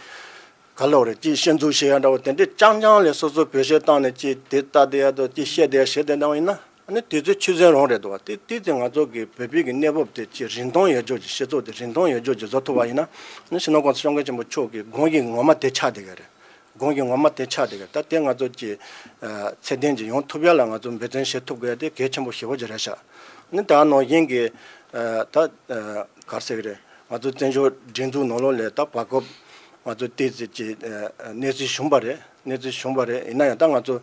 ག་ལབ་རེད། གཅིག་ཤན་འཛུགས་བྱེད་ཡ་འདྲ་བོ་དེ་འདྲའི་རྐྱང་རྐྱང་ལས་སོ་སོ་བེད་སྤྱོད་བཏང་ནས་གཅིག་དེ་ལྟ་དེ་ཡ་དང་གཅིག་བཤད་དེ་ཡ་བྱེད་དེ་འདྲ་བ་ཡིན་ན། ཨ་ནི་དུས་ཚོད་ཆུད་ཟོས་རང་རེད་འདུག་བ། དེ་དེ་ཚེ་ང་ཚོ་གི་བོད་པའི་གི་གནས་བབ་དེ་ཅིག་རིན་ཐང་ཡོད་རྒྱུ་ཅིག་སྤྱི་ཚོགས་དེ་རིན་ཐང་ཡོད་རྒྱུ་ཅིག་བཟོ་ཐུབ་པ་ཡིན་ན། ཨ་ནི་སྤྱི་ནོར་༸གོང་ས་༸སྐྱབས་མགོན་ཆེན་པོ་མཆོག་གི་དགོངས་ཀྱི་ངོ་མ་དེ་ཆགས་བསྡད་ཀྱི་རེད། དགོངས་ཀྱི་ངོ་མ་དེ་ཆགས་བསྡད་ཀྱི་རེད། ད་དེ་ང་ཚོ་ཅིག་ཨ་ཚད་ལྡན་ཅིག་ཡོང་ཐུབ་ཡ་ལ་ང་ཚོ་འབད་བརྩོན་བྱེད་ཐུབ་དགོས་ཡ་དེ་གལ་ཆེན་པོ་ཞེ་པོ་ཅིག་རེད་ཤག་ཨ་ནི་ད་ནང་བཞིན་གྱི་ཨ་ད་ཨ་ག་རེ་ཟེར་གྱི་རེད། ང་ཚོ་བཙན་བྱོལ་སྒྲིག་འཛུགས་ནང་ལོགས་ལ་ད་བར་སྐབས་ང་ཚོ་ཏོག་ཙམ་ཅིག་ཨ་གནས་ཚུལ་བྱུང་བ་རེད། གནས་ཚུལ་བྱུང་བ་རེད། ཡིན་ན་ཡང་ད་ང་ཚོ་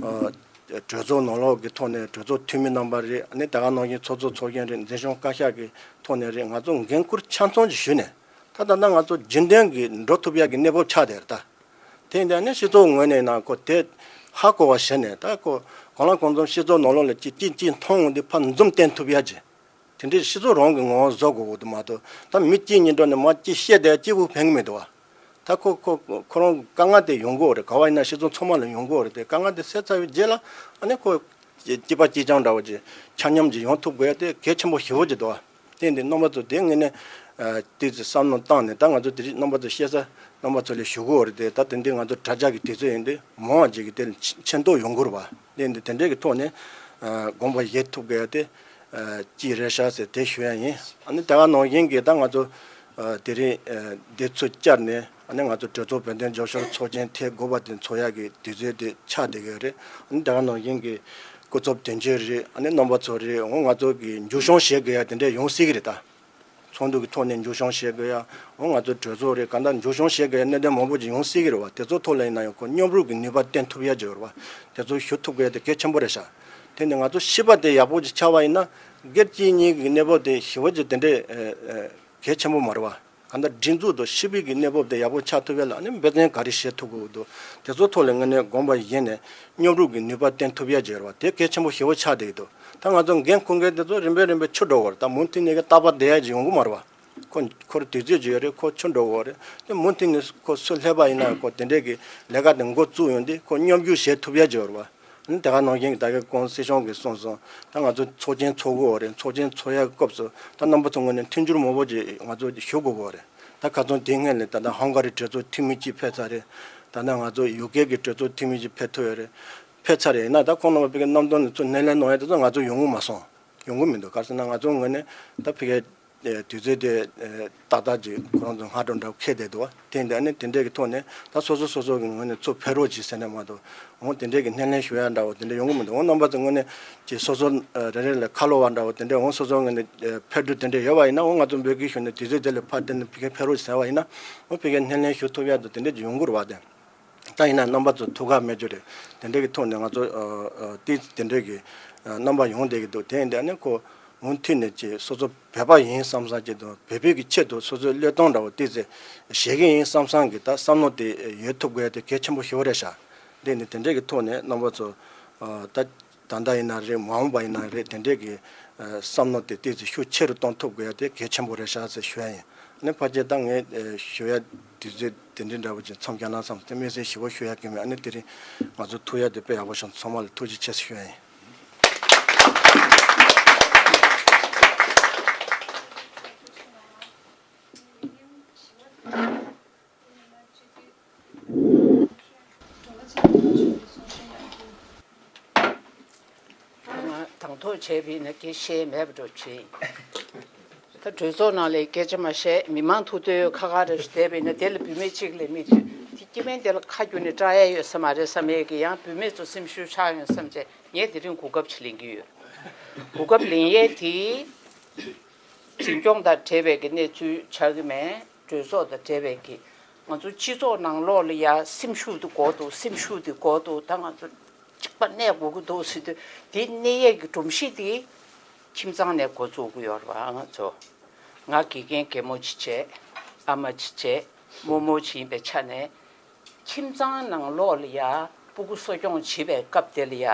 ཨ་གྲོས་ཚོགས་ནང་ལོགས་ཀྱི་ཐོག་ནས་གྲོས་ཚོགས་འཐུས་མི་རྣམ་པ་རེད། ཨ་ནི་ད་ག་ནང་བཞིན་ཚོགས་གཙོ་ཚོགས་གཞོན་རེད། འཛིན་སྐྱོང་བཀའ་ཤག་གི་ཐོག་ནས་རེད། ང་ཚོ་འགན་འཁུར་ཆ་ཚང་ཅིག་ཞུས་ནས་ད་ད་ལྟ་ང་ཚོ་རྒྱུན་ལྡན་གྱི་འགྲོ་ཐུབ་ཡག་གི་གནས་བབ་ཆགས་བསྡད་རེད་ད། དེ་ཡིན་དུས་ཨ་ནི་སྤྱི་ཚོགས་ངོས་ནས་ན་ཁོ་དེ་ཧ་གོ་བ་བྱས་ནས། ད་ཁོ་གང་ལ་གང་འཚམ་སྤྱི་ཚོགས་ནང་ལོགས་ལ་གཅིག་གཅིག་གཅིག་མཐོང་འོང་དུས་ཕར་འཛུམ་བསྟན་ཐུབ་ཡག་ཅིག་དེ་འདྲའི་སྤྱི་ཚོགས་རང་གི་ངོ་བོ་བཟོ་དགོས་ཀྱི་འདུག་མ་གཏོགས། ད་མི་གཅིག་གཉིས་འགྲོ་ནས་མར་གཅིག་བཤད་བསྡད་གཅིག་པུ་ཕན་གྱི་མི་འདུག་བ། ད་ཁོ་ཁོ་ཁོ་རང་དཀའ་ངལ་དེ་ཡོང་གི་ཡོད་རེད། ག་བ་ཡིན་ན་སྤྱི་ཚོགས་ཚང་མ་ལ་ཡོང་གི་ཡོད་རེད་དེ། དཀའ་ངལ་དེ་སེལ་ཚར་བའི་རྗེས་ལ་ཨ་ནི་ཁོ་སྐྱིད་པ་སྐྱིད་རྐྱང་འདྲ་བོ་ཅིག་ཆ་མཉམ་ཅིག་ཡོང་ཐུབ་དགོས་ཡ་དེ་གལ་ཆེན་པོ་ཞེ་པོ་ཅིག་འདུག་བ། དེ་འདི་རྣམ་པ་ཚོ་དེ་ངོས་ནས་ཨ་ཏོག་ཙམ་བསམ་བློ་བཏང་ནས། ད་ང་ཚོ་དེ་རིང་རྣམ་པ་ཚོ་བཤད་ས་རྣམ་པ་ཚོ་ལ་ཞུ་གི་ཡོད་རེད་དེ། ད་དེ་འདི་ང་ཚོ་དྲ་རྒྱ་གི་དུས་ཚོད་ཡིན་དུས་མང་བ་ཅིག་གིས་དེ་ལ་མཁྱེན་མཁྱེན་རྟོགས་ཡོང་གི་རེད་བ། དེ་འདི་དེ་འདྲའི་གི་ཐོག་ནས་ཨ་དགོངས་པ་བཞེས་ཐུབ་དགོས་ཡ་དེ་ཨ་ཅིག་རེད་ཤག་ཟེར་དེ་ཞུ་ཡ་ཡིན། ཨ་ནི་དེ་ག་ནང་བཞིན་གྱི་ད་ང་ཚོ་ཨ་དེ་རིང་ཨ་འདི་ཚོ་བཅར་ནས། ཨ་ནི་ང་ཚོ་གྲོས་ཚོགས་བོད་དོན་རྒྱབ་སྐྱོར་ཚོགས་ཆེན་ཐེངས་དགུ་པ་དེ་ཚོགས་ཡག་གི་དུས་ཚོད་དེ་ཆགས་བསྡད་ཀྱི་ཡོད་རེད། ཨ་ནི་དེ་ག་ནང་བཞིན་གྱི་སྐུ་ཚབ་དོན་གཅོད་རེད། ཨ་ནི་རྣམ་པ་ཚོ་རེད། འོ་ང་ཚོ་གི་མཇུག་སྐྱོང་བྱེད་དགོས་ཡ་དེ་འདྲ་ཡོང་སྲིད་ཀྱི་རེད་ད། ཚོགས་འདུ་གི་ཐོག་ནས་མཇུག་སྐྱོང་བྱེད་དགོས་ཡ། འོ་ང་ཚོ་གྲོས་ཚོགས་རེད། གང་ལྟར་མཇུག་སྐྱོང་བྱེད་དགོས་ཡ་གནད་དོན་མང་པོ་ཅིག་ཡོང་སྲིད་ཀྱི་རེད་བ། དེ་ཚོ་ཐོག་ལ་ཡིན་ན་ཡང་ཁོ་མཉམ་རུབ་ཀྱི་ནུས་པ་བསྟན་ཐུབ་ཡ་ཅིག་ཡོད་རེད་བ། དེ་ཚོ་ཞུ་ཐུབ་དགོས་ཡ་དེ་གལ་ཆེན་པོ་རེད་ཤག་དེ་ནི་ང་ཚོ་སྤྱི་པ་དེ་ཡག་པོ་ཅིག་ཆགས་པ་ཡིན་ན། སྒེར་གཅིག་གཉིས་ཀྱི་གནས་བབ་དེ་ཞེ་པོ་ཅིག་དེ་འདྲའི་ཨ་ཨ་གལ་ཆེན་པོ་མ་རེད་བ། གང་ལྟར་སྒྲིག་འཛུགས་དང་སྤྱི་པའི་གི་གནས་བབ་དེ་ཡག་པོ་ཆགས་ཐུབ་ཡ་ལ་ཨ་ནི་འབད་བརྩོན་ག་རེ་བྱེད་ཐུབ་དགོས་འདུག་དེ་ཚོ་ཐོག་ལ་དངོས་གནས་དགོངས་པ་བཞེས་ནས་མཉམ་རུབ་ཀྱི་ནུས་པ་བསྟན་ཐུབ་ཡ་ཅིག་ཡོད་རེད་བ། དེ་གལ་ཆེན་པོ་ཞེ་པོ་ཆགས་བསྡད་ཀྱི་འདུག་ད་ང་ཚོ་འགན་འཁུར་མཁན་དེ་ཚོ་རིམ་པས་རིམ་པས་འཕྱུར་འགྲོ་གི་ཡོད་རེད། ད་མུ་མཐུད་ནས་གི་རྟག་པར་བསྡད་ཡ་ཅིག་ཡོང་གི་མ་རེད་བ། ཁོ་ཁོར་དུས་ཚོད་ཅིག་ཡོད་རེད། ཁོ་འཕྱུར་འགྲོ་གི་ཡོད་རེད། དེ་མུ་མཐུད་ནས་ཁོ་སུ་སླེབས་པ་ཡིན་ན་ཁོ་དེ་འདྲས་ཀྱི་ལས་ཀ་དེ་འགོ་བཙུགས་ཡོང་དུས་ཁོ་མཉམ་ཞུགས་བྱེད་ཐུབ་ཡ་ཅིག་ཡོད་རེད་བ། ཨ་ནི་དེ་ག་ནང་བཞིན་གྱི་ད་གིན་གོང་སྲིད་སྐྱོང་གིས་གསུངས་སོང་། ད་ང་ཚོ་ཚོགས་ཆེན་ཚོགས་དགོས་རེད། ཚོགས་ཆེན་ཚོགས་ཡག་སྐབས་སུ་ད་རྣམ་པ་ཚོ་ངོས་ནས་མཐུན་འགྱུར་མང་པོ་ཅིག་ང་ཚོ་ཞུ་དགོས་ཀྱི་རེད། ད་ཁ་སང་དེ་སྔོན་ལ་ད་ལྟ་ཧང་ག་རི་གྲོས་ཚོགས་འཐུས་མི་གཅིག་ཕེབས་ཚར་རེད། ད་ལྟ་ང་ཚོ་ཡུ་ཀེ་གི་གྲོས་ཚོགས་འཐུས་མི་གཅིག་ཕེབས་ཐུབ་ཡོད་རེད། ཕེབས་ཚར་རེད། ཡིན་ན་ད་ཁོང་རྣམ་པ་ཕ་གིའི་གནམ་སྟོང་ནས་ཚུར་སྣེ་ལེན་གནང་ཡ་དེ་ཚོ་ང་ཚོ་ཡོང་གི་མ་སོང་། ཡོང་གི་མི་འདུག་ག་རེ་ཟེར་ན་ང་ཚོ་ངོས་ནས་ད་ཕ་གིའི་ཨེ་དུས་ཚོད་དེ་ཨེ་ཏག་ཏག་ཅིག་ཁོ་རང་ཚོ་སྔ་དྲོ་འདྲ་བོ་འཁེལ་བསྡད་འདུག་བ། དེ་འདྲ་ནི་དེ་འདྲས་ཀྱི་ཐོག་ནས་ད་སོ་སོ་སོ་སོ་གི་ངོས་ནས་ཚུར་ཕེབས་རོགས་གྱིས་ཟེར་ནས་མ་གཏོགས། འོ་དེ་འདྲས་ཀྱི་སྣེ་ལེན་ཞུ་ཡ་འདྲ་བོ་དེ་འདྲས་ཡོང་གི་མི་འདུག་འོ་རྣམ་པ་ཚོ་ངོས་ནས་ཀྱི་སོ་སོ་ཨེ་རེ་རེ་ལ་ཁ་ལོ་བ་འདྲ་བོ་དེ་འདྲས། འོ་སོ་སོ་ངོས་ནས་ཨེ་ཕེབས་འགྲོ་དེ་འདྲས་ཡོད་པ་ཡིན་ན། འོ་ང་ཚོ་འབོད་སྐུལ་ཞུས་ནས་དུས་ཚོད་དེ་ལ་ཕར་བསྟན་ནས་ཕ་གིར་ཕེབས་རོགས་གྱིས་ཟེར་བ་ཡིན་ན། འོ་ཕ་གིར་སྣེ་ལེན་ཞུ་ཐུབ་ཡ་དེ་དེ་འདྲས་ཀྱི་ཡོང་གི་རེད་བ་དེ། ད་ཡིན་ན་རྣམ་པ་ཚོ་ཐུགས་ཁག་མེད་རྒྱུ་རེད། དེ་འདྲ་གི་ཐོག་ནས་ང་ཚོ་ཨ་ཨ་ཏིས་དེ་འདྲ་གི་ཨ་རྣམ་པ་ཡོང་བསྡད་ཀྱི་འདུག་དེ་ཡིན་དུས་ཨ་ནི་ཁོ་མུ་མཐུད་ནས་ཀྱི་སོ་སོ་བོད་པ་ཡིན་བསམ་བསམ་ཅིག་དང་། བོད་པའི་གི་ཆེད་དུ་སོ་སོའི་བློས་གཏོང་འདྲ་བོ་ཏིས་བྱེད་ཀྱི་ཡིན་བསམ་བསམ་གི་ད་བསམ་བློ་དེ་ཡོད་ཐུབ་དགོས་ཡ་དེ་གལ་ཆེན་པོ་ཞེ་པོ་རེད་ཤག་དེ་ནི་དེ་འདྲ་གི་ཐོག་ནས་རྣམ་པ་ཚོ་ཨ་ད། ད་ལྟ་ཡིན་ན་རེད། མ་འོངས་པ་ཡིན་ན་རེད། དེ་འདྲས་ཀྱི་ཨ་བསམ་བློ་དེ་ཏོག་ཙམ་ཤུགས་ཆེ་རུ་གཏོང་ཐུབ་དགོས་ཡ་དེ་གལ་ཆེན་པོ་རེད་ཤག་ཟེར་ཞུ་ཡ་ཡིན། ཨ་ནི་ཕལ་ཆེར་ད་ངས་ཨ་ཞུ་ཡ་དུས་ཚོད་དེ་འདྲའི་འདྲ་བོ་ཅིག་མཚམས་བཞག་ན་བསམ་སྟེ། དམིགས་བསལ་ཞིབ་པོ་ཞུ་ཡ་གི་མེད། ཨ་ནི་དེ་རིང་ང་ཚོ་ཐུག་ཡ་དེ་དཔེ་ཡག་པོ་བྱུང་། ཚང་མ་ལ་ཐུགས་རྗེ་ཆེ་ཟེར་ཞུ་ཡ་ཡིན། ང་དང་ཐོག་བྱས་པ་ཡིན་ན་སྐད་བཤད་མེད་པ་འགྲོ་བྱས། ད་གྲོས་ཚོགས་ནང་ལ་སྐད་ཆ་མ་བཤད། མི་མང་ཐུག་དུས་ཁ་ཁ་རེ་བསྡད་པ་ཡིན་ན། དེ་ལ་བུད་མེད་གཅིག་ལས་མི་ཐུག་དེ་སྐྱེ་དམན་དེ་ལ་ཁ་བསྒྱུར་ནས་སྐྲག་ཡ་ཡོད་ས་མ་རེད་བསམ་ཡས་ཀྱི། ཡང་བུད་མེད་ཚོ་སེམས་ཤུགས་ཆག་ཡོང་བསམ་བྱས། ངས་དེ་རིང་གོ་སྐབས་ཅིག་ལེན་གྱི་ཡོད། གོ་སྐབས་ལེན་ཡས་དེ། འཛིན་སྐྱོང་དང་འབྲེལ་བའི་གི་གནས་ཚུལ་ཆགས་ཀྱི་མེད། གྲོས་ཚོགས་དང་འབྲེལ་བའི་གི་ང་ཚོ་སྤྱི་ཚོགས་ནང་ལོགས་ལ་ཡ་སེམས་ཤུགས་དེ་དགོས་འདུག་སེམས་ཤུགས་དེ་དགོས་འདུག་ད་ང་ཚོ་གཅིག་པ་གནས་དགོས་ཀྱི་འདུག་ཟེར་དུས། དེ་གནས་ཡས་ཀྱི་སྒྲོམ་གཞི་དེ་ཁྱིམ་ཚང་ནས་འགོ་བཙུགས་ཀྱི་ཡོད་རེད་བ། ང་ཚོ། ང་དགེ་རྒན་རྒན་མོ་ཅིག་བྱས། ཨ་མ་ཅིག་བྱས། རྨོ་མོ་ཅིག་ཡིན་པའི་ཆ་ནས། ཁྱིམ་ཚང་ནང་ལོགས་ལ་ཡ་སྤུ་གུ་གསོ་སྐྱོང་བྱེད་པའི་སྐབས་དེ་ལ་ཡ།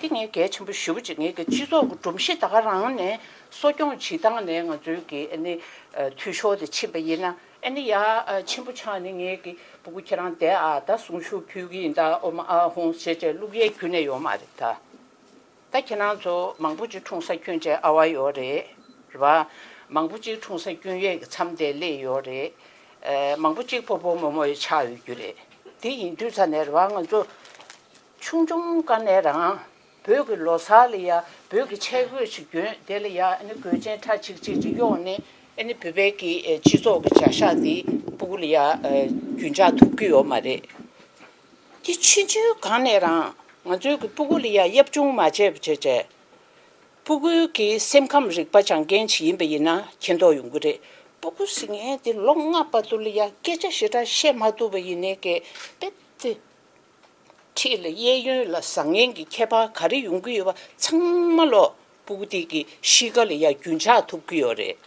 དེ་ངས་གལ་ཆེན་པོ་ཞེ་པོ་ཅིག་ངས་ཀྱི་སྤྱི་ཚོགས་ཀྱི་སྒྲོམ་གཞི་ད་ག་རང་ནས་གསོ་སྐྱོང་བྱེད་སྟངས་ནས་ང་ཚོའི་གི་ཨ་ནི་ཨ་འཐུས་ཤོར་དེ་ཕྱིན་པ་ཡིན་ན། ཨ་ནི་ཡ་ཨ་ཆེན་པོ་ཆགས་ནས་ངས་ཀྱི་སྤུ་གུ་ཁྱེད་རང་བསྡད་ཨ་ད་གསུང་ཞུ་ཕུལ་གི་ཡིན་ད་ཨོ་མ་ཨ་ཧོང་ཞེས་བྱས་བླུག་ཡས་ཁྱོན་ནས་ཡོད་མ་རེད་ད། ད་ཁྱེད་རང་ཚོ་མང་པོ་ཅིག་འཁྲུངས་ས་སྐྱོན་བྱས་ཨ་བ་ཡོད་རེད། རེད་བ། མང་པོ་ཅིག་འཁྲུངས་ས་སྐྱོན་ཡས་ཀྱི་མཚམས་དེ་སླེབས་ཡོད་རེད། ཨ་མང་པོ་ཅིག་སྤོ་སྤོ་རྨོ་རྨོ་ཡི་ཆགས་ཡོད་རྒྱུ་རེད། དེ་ཡིན་དུས་ཙ་ནས་རེད་བ་ང་ཚོ་ཆུང་ཆུང་སྒང་ནས་རང་བོད་ཀྱི་ལོ་གསར་ལ་ཡ་བོད་ཀྱི་ཆས་གོས་ཤིག་གྱོན་དེ་ལ་ཡ་ཨ་ནི་གོས་ཆེན་ཁྲ་ཆིག་ཆིག་ཅིག་གཡོགས་ནས་ཨ་ནི་བོད་པའི་གི་ཨེ་སྤྱི་ཚོགས་ཀྱི་བྱ་གཞག་དེ་སྤུ་གུ་ལ་ཡ་ཨེ་རྒྱུན་འཇགས་ཐུབ་ཀྱི་ཡོད་མ་རེད། དེ་ཆུང་ཆུང་སྒང་ནས་རང་ང་ཚོའི་གི་སྤུ་གུ་ལ་ཡ་གཡབ་ཆུང་མ་བྱས་པ་བྱས་བྱས། སྤུ་གུའི་གི་སེམས་ཁམས་རིག་པ་སྦྱང་མཁན་ཞིག་ཡིན་པ་ཡིན་ན་མཁྱེན་རྟོགས་ཡོང་གི་རེད། སྤུ་གུ་ཟེར་མཁན་དེ་ལོ་ལྔ་བར་དུ་ལ་ཡ་སྐད་ཆ་ཞེ་དྲག་བཤད་མ་ཐུབ་པ་ཡིན་ནའི་གི་དཔེ་དེ། འཁྲིས་ལ་གཡས་གཡོན་ལ་བཟང་ངན་གྱི་ཁྱད་པར་ག་རེ་ཡོང་གི་ཡོད་པ་ཚང་མ་ལོ་སྤུ་གུ་དེ་གི་གཤིས་ཀ་ལ་ཡ་རྒྱུན་ཆགས་ཐུབ་ཀྱི་ཡོད་རེད།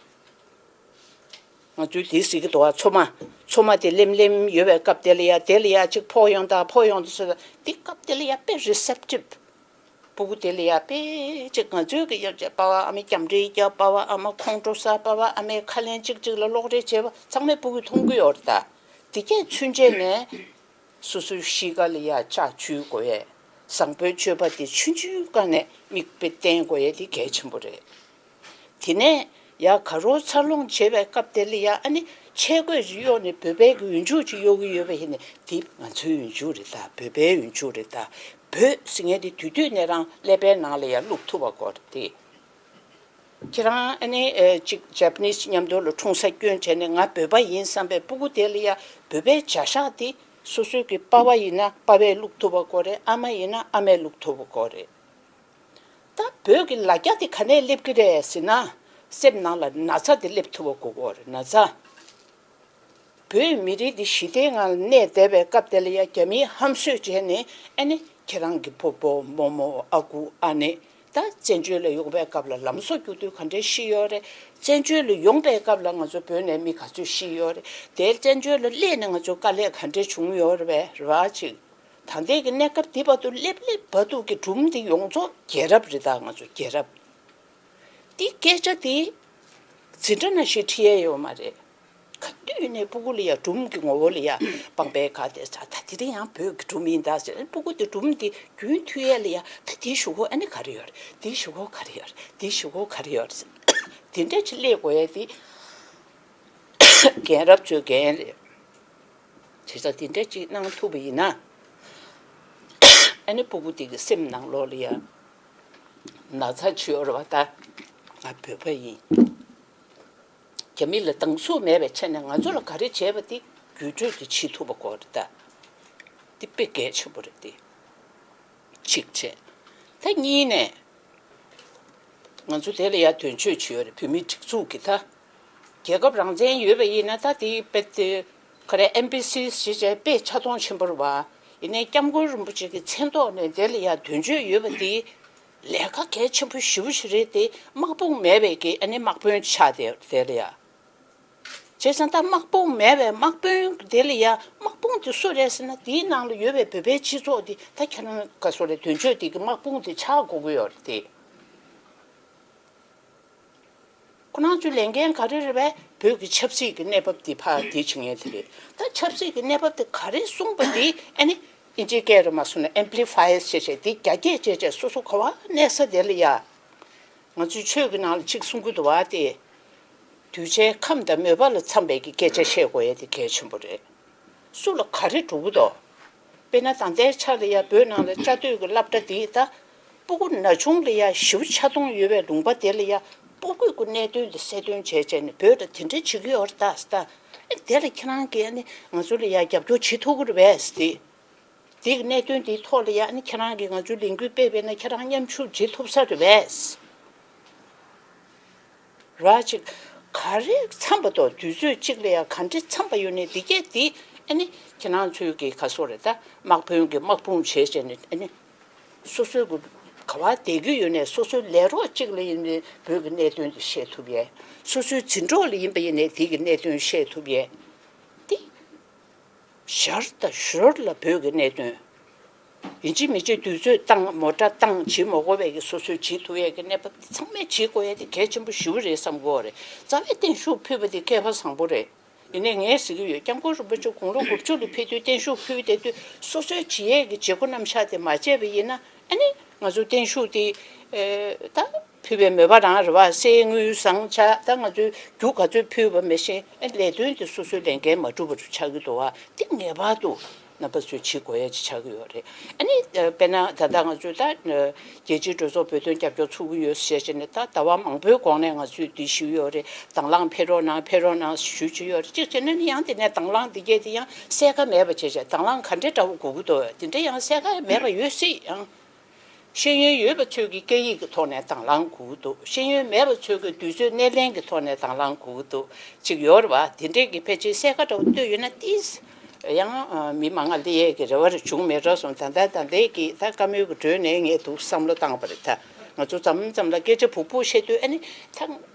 ང་ཚོས་དེ་ཟེར་གྱི་འདུག་བ། ཚོད་མ་ཚོད་མ་དེ་ལེམ་ལེམ་ཡོད་པའི་སྐབས་དེ་ལ་ཡ་དེ་ལ་ཡ་གཅིག་ཕོག་ཡོང་དང་ཕོག་ཡོང་དང་ཟེར། དེ་སྐབས་དེ་ལ་ཡ་དཔེ་རི་སེབ་ཊིབ། སྤུ་གུ་དེ་ལ་ཡ་དཔེ་གཅིག་ང་ཚོའི་གི་ཡབ་ཅག་པ་ཕ་ཨ་མའི་རྒྱབ་འདྲེ་རྒྱབ། པ་ཕ་ཨ་མ་ཁོང་ཁྲོ་ཟ། པ་ཕ་ཨ་མའི་ཁ་ལན་གཅིག་གཅིག་ལ་ལོག་རེས་བྱས་པ་ཚང་མས་སྤུ་གུས་མཐོང་གི་ཡོད་རེད་ད། དེ་གས་ཚུན་ཆད་ནས་སོ་སོའི་གཤིས་ཀ་ལ་ཡ་ལྕག་འཇུ་དགོས་ཡས། བཟང་པོའི་སྤྱོད་པ་དེ་ཆུང་ཆུང་སྒང་ནས་མིག་དཔེ་བསྟན་དགོས་ཡས་དེ་གལ་ཆེན་པོ་རེད། དེ་ནས་ཡ་ག་རོ་འཚར་ལོངས་བྱེད་པའི་སྐབས་དེ་ལ་ཡ་ཨ་ནི་ཆས་གོས་ཅིག་གཡོགས་ནས་བོད་པའི་གི་ཡུལ་ཆུ་ཅིག་གཡོག་གི་ཡོད་པ་ཡིན་ནའི་དེ་ང་ཚོའི་ཡུལ་ཆུ་རེད་ད། བོད་པའི་ཡུལ་ཆུ་རེད་ད། བོད་ཟེར་མཁན་དེ་དུས་དུས་ནས་རང་ཀླད་པའི་ནང་ལ་ཡ་བླུག་ཐུབ་པ་དགོས་རེད་དེ། ཁྱེད་རང་ཨ་ནི་ཨེ་གཅིག་ཇ་པ་ནིས་མཉམ་དུ་ལ་འཁྲུངས་ས་སྐྱོན་བྱས་ནས་ང་བོད་པ་ཡིན་བསམ་པའི་སྤུ་གུ་དེ་ལ་ཡ་བོད་པའི་བྱ་གཞག་དེ་སོ་སོའི་གི་པ་ཕ་ཡིན་ན་པ་ཕས་བླུག་ཐུབ་པ་དགོས་རེད། ཨ་མ་ཡིན་ན་ཨ་མས་བླུག་ཐུབ་པ་དགོས་རེད། ད་བོད་ཀྱི་ལ་རྒྱ་དེ་ག་ནས་སླེབས་ཀྱི་རེད་ཟེར་ན། སེམས་ནང་ལ་ན་ཚ་དེ་སླེབས་ཐུབ་པ་དགོས་ཀྱི་ཡོད་རེད། ན་ཚ། བོད་མི་རིགས་འདི་ཞི་བདེའི་ངང་ལ་གནས་བསྡད་པའི་སྐབས་དེ་ལ་ཡ་རྒྱ་མིས་ཧམ་གསོད་བྱས་ནས་ཨ་ནི་ཁྱེད་རང་གི་སྤོ་སྤོ་རྨོ་རྨོ་ཨ་ཁུ་ཨ་ནེ་ད་བཙན་བྱོལ་ལ་ཡོང་པའི་སྐབས་ལ་ལམ་བཟོ་རྒྱུག་དུས་ག་འདྲས་ཤི་ཡོད་རེད། བཙན་བྱོལ་ལ་ཡོང་པའི་སྐབས་ལ་ང་ཚོ་བོད་ནས་མི་ག་ཚོད་ཤི་ཡོད་རེད། དེ་བཙན་བྱོལ་ལ་སླེབས་ནས་ང་ཚོ་དཀའ་ལས་ག་འདྲས་བྱུང་ཡོད་རེད་པས་རེད་བ་ཅིག་ད་ལྟའི་གི་གནས་སྐབས་འདི་བར་དུ་སླེབས་སླེབས་བར་དུ་གི་སྒྲུང་འདི་ཡོངས་རྫོགས་རྒྱལ་རབས་རེད་ད། ང་ཚོ་རྒྱལ་རབས། འདི་སྐད་ཆ་འདི་འཛིན་གྲྭ་ནང་བཞིན་ཁྲིད་ཡས་ཡོད་མ་རེད། ག་དུས་ནས་སྤུ་གུ་ལ་ཡ་སྒྲུང་གི་ངོ་བོ་ལ་ཡ་སྤང་པའི་ཁ་དེ་ཚ་ད་དེ་རིང་ཡང་བོད་ཀྱི་སྒྲུང་ཡིན་ད་ཟེར་སྤུ་གུ་དེ་སྒྲུང་འདི་རྒྱུན་མཐུད་ཡས་ལ་ཡ་ད་དེའི་གཞུག་གུ་ཨ་ནི་ག་རེ་ཡོད་རེད། དེའི་གཞུག་གུ་ག་རེ་ཡོད་རེད། དེའི་གཞུག་གུ་ག་རེ་ཡོད་རེད་ཟེར། དེ་འདྲ་ཅིག་སླེབས་དགོས་ཡས་དེ་རྒན་རབས་ཚོའི་འགན་རེད། བྱས་ཙང་དེ་འདྲ་ཅིག་གནང་ཐུབ་པ་ཡིན་ན། ཨ་ནི་སྤུ་གུ་དེ་གི་སེམས་ནང་ལོགས་ལ་ཡ་ན་ཚ་བྱེད་ཡོད་རེད་བ་ད། ང་བོད་པ་ཡིན། རྒྱ་མི་ལ་སྡང་ཟུག་མེད་པའི་ཆ་ནས་ང་ཚོ་ལ་ག་རེ་བྱས་པ་དེ་བརྒྱུད་སྤྲོད་དེ་བྱེད་ཐུབ་པ་དགོས་རེད་ད། དེ་དཔེ་གལ་ཆེན་པོ་རེད་དེ། གཅིག་བྱས། ད་གཉིས་ནས། ང་ཚོ་དེ་ལ་ཡ་དོན་གཅོད་བྱེད་ཡོད་རེད། བོད་མིའི་སྒྲིག་འཛུགས་ཀྱི་ད། རྒྱལ་ཁབ་རང་བཙན་ཡོད་པ་ཡིན་ན་ད་དེ་དཔེ་དེ་ག་རེ་ཨེམ་བྷེ་སི་ཞེས་བྱས་དཔེ་ཆ་ཚང་ཆེན་པོ་རེད་བ། ཡིན་ནའི་སྐྱབས་མགོན་རིན་པོ་ཆེ་གི་མཚན་ཐོག་ནས་དེ་ལ་ཡ་དོན་གཅོད་ཡོད་པ་དེ་ལས་ཀ་གལ་ཆེན་པོ་ཞེ་པོ་ཞིག་རེད་དེ། དམག་དཔུང་མེད་པའི་གི་ཨ་ནི་དམག་དཔོན་ཆགས་དེ་དེ་ལ་ཡ། བྱས་ཙང་ད་དམག་དཔུང་མེད་པའི་དམག་དཔོན་དེ་ལ་ཡ་དམག་དཔུང་དེ་སུ་རེད་ཟེར་ན་དེའི་ནང་ལ་ཡོད་པའི་བོད་པའི་སྤྱི་ཚོགས་དེ་ད་ཁྱེད་རང་ག་སུ་རེད། དོན་གཅོད་དེ་གི་དམག་དཔུང་དེ་ཆགས་དགོས་ཀྱི་ཡོད་རེད་དེ། ཁོ་རང་ཚོའི་ལས་འགན་ག་རེ་རེད་པས། བོད་ཀྱི་ཆབ་སྲིད་ཀྱི་གནས་བབ་འདི་ཕར་འདི་བྱེད་མཁན་དེ་རེད། ད་ཆབ་སྲིད་ཀྱི་གནས་བབ་དེ་ག་རེ་གསུངས་པ་འདི་ཨ་ནི་ཨིན་ཇིའི་སྐད་རུ་མ་སོང་ན་ཨེམ་པི་ལི་ཕ་ཡར་བྱས་བྱས་འདི་རྒྱ་སྐད་བྱས་བྱས་སོ་སོ་ག་བ་གནས་ས་དེ་ལ་ཡ། ང་ཚོའི་ཆོས་ཀྱི་ནང་ལ་ཅིག་གསུང་གི་འདུག་བ་སྟེ། གདུལ་བྱའི་ཁམས་དང་མོས་པ་ལ་འཚམ་པའི་གི་སྐད་ཆ་བཤད་དགོས་ཡས་དེ་གལ་ཆེན་པོ་རེད། སུ་ལ་ག་རེ་འགྲོ་གི་འདུག་དཔེར་ན་ད་ལྟའི་ཆ་ལ་ཡ་བོད་ནང་ལ་བཅའ་སྡོད་ཀྱི་སློབ་གྲྭ་དེ་ད། སྤུ་གུ་ན་ཆུང་ལ་ཡ་ཞེ་པོ་ཆ་ཚང་ཡོད་པའི་ལུང་པ་དེ་ལ་ཡ་སྤུ་གུའི་གི་གནད་དོན་དེ་གསལ་སྟོན་བྱས་བྱས་ནས་བོད་ལ་དེ་འདྲ་བྱེད་ཀྱི་ཡོད་རེད་ད་ཟེར་ད། ཨེ་དེ་ལ་ཁྱེད་རང་གིས་ཨ་ནི་ང་ཚོ་ལ་ཡ་རྒྱབ་སྐྱོར་བྱེད་ཐུབ་ཀྱི་རེད་པས་ཟེར་ཏེ། དེ་གི་གནད་དོན་དེའི་ཐོག་ལ་ཡ་ཨ་ནི་ཁྱེད་རང་གིས་ང་ཚོའི་ལས་འགུལ་སྤེལ་བས་ན་ཁྱེད་རང་མཉམ་ཞུགས་བྱེད་ཐུབ་ས་རེད་པས། ར་ཅིག་ག་རེ་འཚམས་པ་དང་དུས་ཚོད་གཅིག་ལ་ཡ་ག་འདྲ་འཚམས་པ་ཡོད་ནས་དེ་གས་དེ་ཨ་ནི་ཁྱེད་རང་ཚོའི་གི་ག་སོ་རེད་ད་དམག་དཔོན་གྱི་དམག་དཔུང་བྱས་བྱས་ནས་ཨ་ནི་སོ་སོའི་གི་ག་བ་བསྡད་ཀྱི་ཡོད་ནས་སོ་སོའི་ལས་རོགས་གཅིག་ལ་ཡིན་ནས་བོད་ཀྱི་གནད་དོན་དེ་བཤད་ཐུབ་ཡས། སོ་སོའི་འཛིན་གྲོགས་ལ་ཡིན་པ་ཡིན་ནས་དེ་གི་གནད་དོན་བཤད་ཐུབ་ཡས། དེ། ཞར་དང་ཞོར་ལ་བོད་ཀྱི་གནད་དོན། ཡིན་གཅིག་མིན་གཅིག་དུས་ཚོད་བཏང་མོ་ཊ་བཏང་བྱེད་མ་དགོས་པའི་གི་སོ་སོས་བྱེད་ཐུབ་ཡས་ཀྱི་གནས་བབ་དེ་ཚང་མས་བྱེད་དགོས་ཡས་དེ་གལ་ཆེན་པོ་ཞེ་པོ་རེད་བསམ་གྱི་ཡོད་རེད། རྩ་བའི་བརྟན་བཞུགས་ཕུལ་བ་དེ་སྐལ་པ་བཟང་པོ་རེད། དེ་ནས་ངས་ཟེར་གྱི་ཡོད། སྐྱབས་མགོན་རིན་པོ་ཆེ་དགུང་ལོ་དགུ་བཅུ་ལ་ཕེབས་དུས་བརྟན་བཞུགས་ཕུལ་བསྡད་དུས་སོ་སོའི་བྱེད་ཡས་ཀྱི་བྱེད་སྒོ་རྣམ་གཞག་དེ་མ་བྱས་པ་ཡིན་ན། ཨ་ནི་ང་ཚོ་བརྟན་བཞུགས་དེ་ཨེ་ད་ཕུལ་བའི་མོས་པ་རང་རེད་བ། གསེར་དངུལ་ཟངས་ཆ་ད་ང་ཚོས་རྒྱུ་ག་ཚོད་ཕུལ་བ་མི་ཤེས། ཨ་ལས་དོན་དེ་སོ་སོའི་ལས་འགན་མ་འགྲུབ་པ་ཆགས་ཀྱི་འདུག་བ། དེ་ངེས་པར་དུ་རྣམ་པ་ཚོས་བྱེད་དགོས་ཡ་ཅིག་ཆགས་ཀྱི་ཡོད་རེད། ཨ་ནི་དཔེར་ན་ད་ལྟ་ང་ཚོས་ད་རྒྱལ་སྤྱིའི་གྲོས་ཚོགས་བོད་དོན་རྒྱབ་སྐྱོར་ཚུགས་ཀྱི་ཡོད་ཟེར་བྱས་ནས་ད་ཟླ་བ་མང་པོའི་གོང་ནས་ང་ཚོས་འདི་ཞུས་ཡོད་རེད། དང་བླངས་ཕེབས་རོགས་གནང་ཕེབས་རོགས་གནང་ཞུ་གི་ཡོད་རེད། གཅིག་བྱས་ན་ནི་ཡང་དེ་ནས་དང་བླངས་འདི་གས་དེ་ཡང་གསལ་ཁ་མེད་པ་བྱས་བྱས་དང་བླངས་ག་འདྲ་འདྲ་བོ་དགོས་ཀྱི་འདུག་དེ་འདྲ་ཡང་གསལ་ཁ་མེད་པ་ཡོད་སྲིད་ཡང་། ཤེས་ཡོན་ཡོད་པ་ཚོས་ཀྱི་སྐད་ཡིག་གི་ཐོག་ནས་དང་བླངས་དགོས་ཀྱི་འདུག་ཤེས་ཡོན་མེད་པ་ཚོས་ཀྱི་དུས་ཚོད་སྣེ་ལེན་གྱི་ཐོག་ནས་དང་བླངས་དགོས་ཀྱི་འདུག་ཅིག་ཡོད་རེད་བ། དེ་འདྲས་ཀྱི་ཕལ་ཆེར་གསལ་ཁ་འདྲ་བོ་བཏོད་ཡོད་ན་ཏིས་ཡང་མི་མང་ང་སླེབས་ཡས་ཀྱི་རེ་བ་རེ་བྱུང་མེད་འགྲོ་སོང་། ད་ལྟ་ད་ལྟའི་གི་ད་བཀའ་མོལ་གྱི་འགྲོས་ནས་ངས་འདུག་བསམ་བློ་བཏང་བ་རེད། ད་ང་ཚོ་མཚམས་མཚམས་ལ་སྐད་ཆ་སྦུག་སྦུག་བཤད་དུས་ཨ་ནི་ད་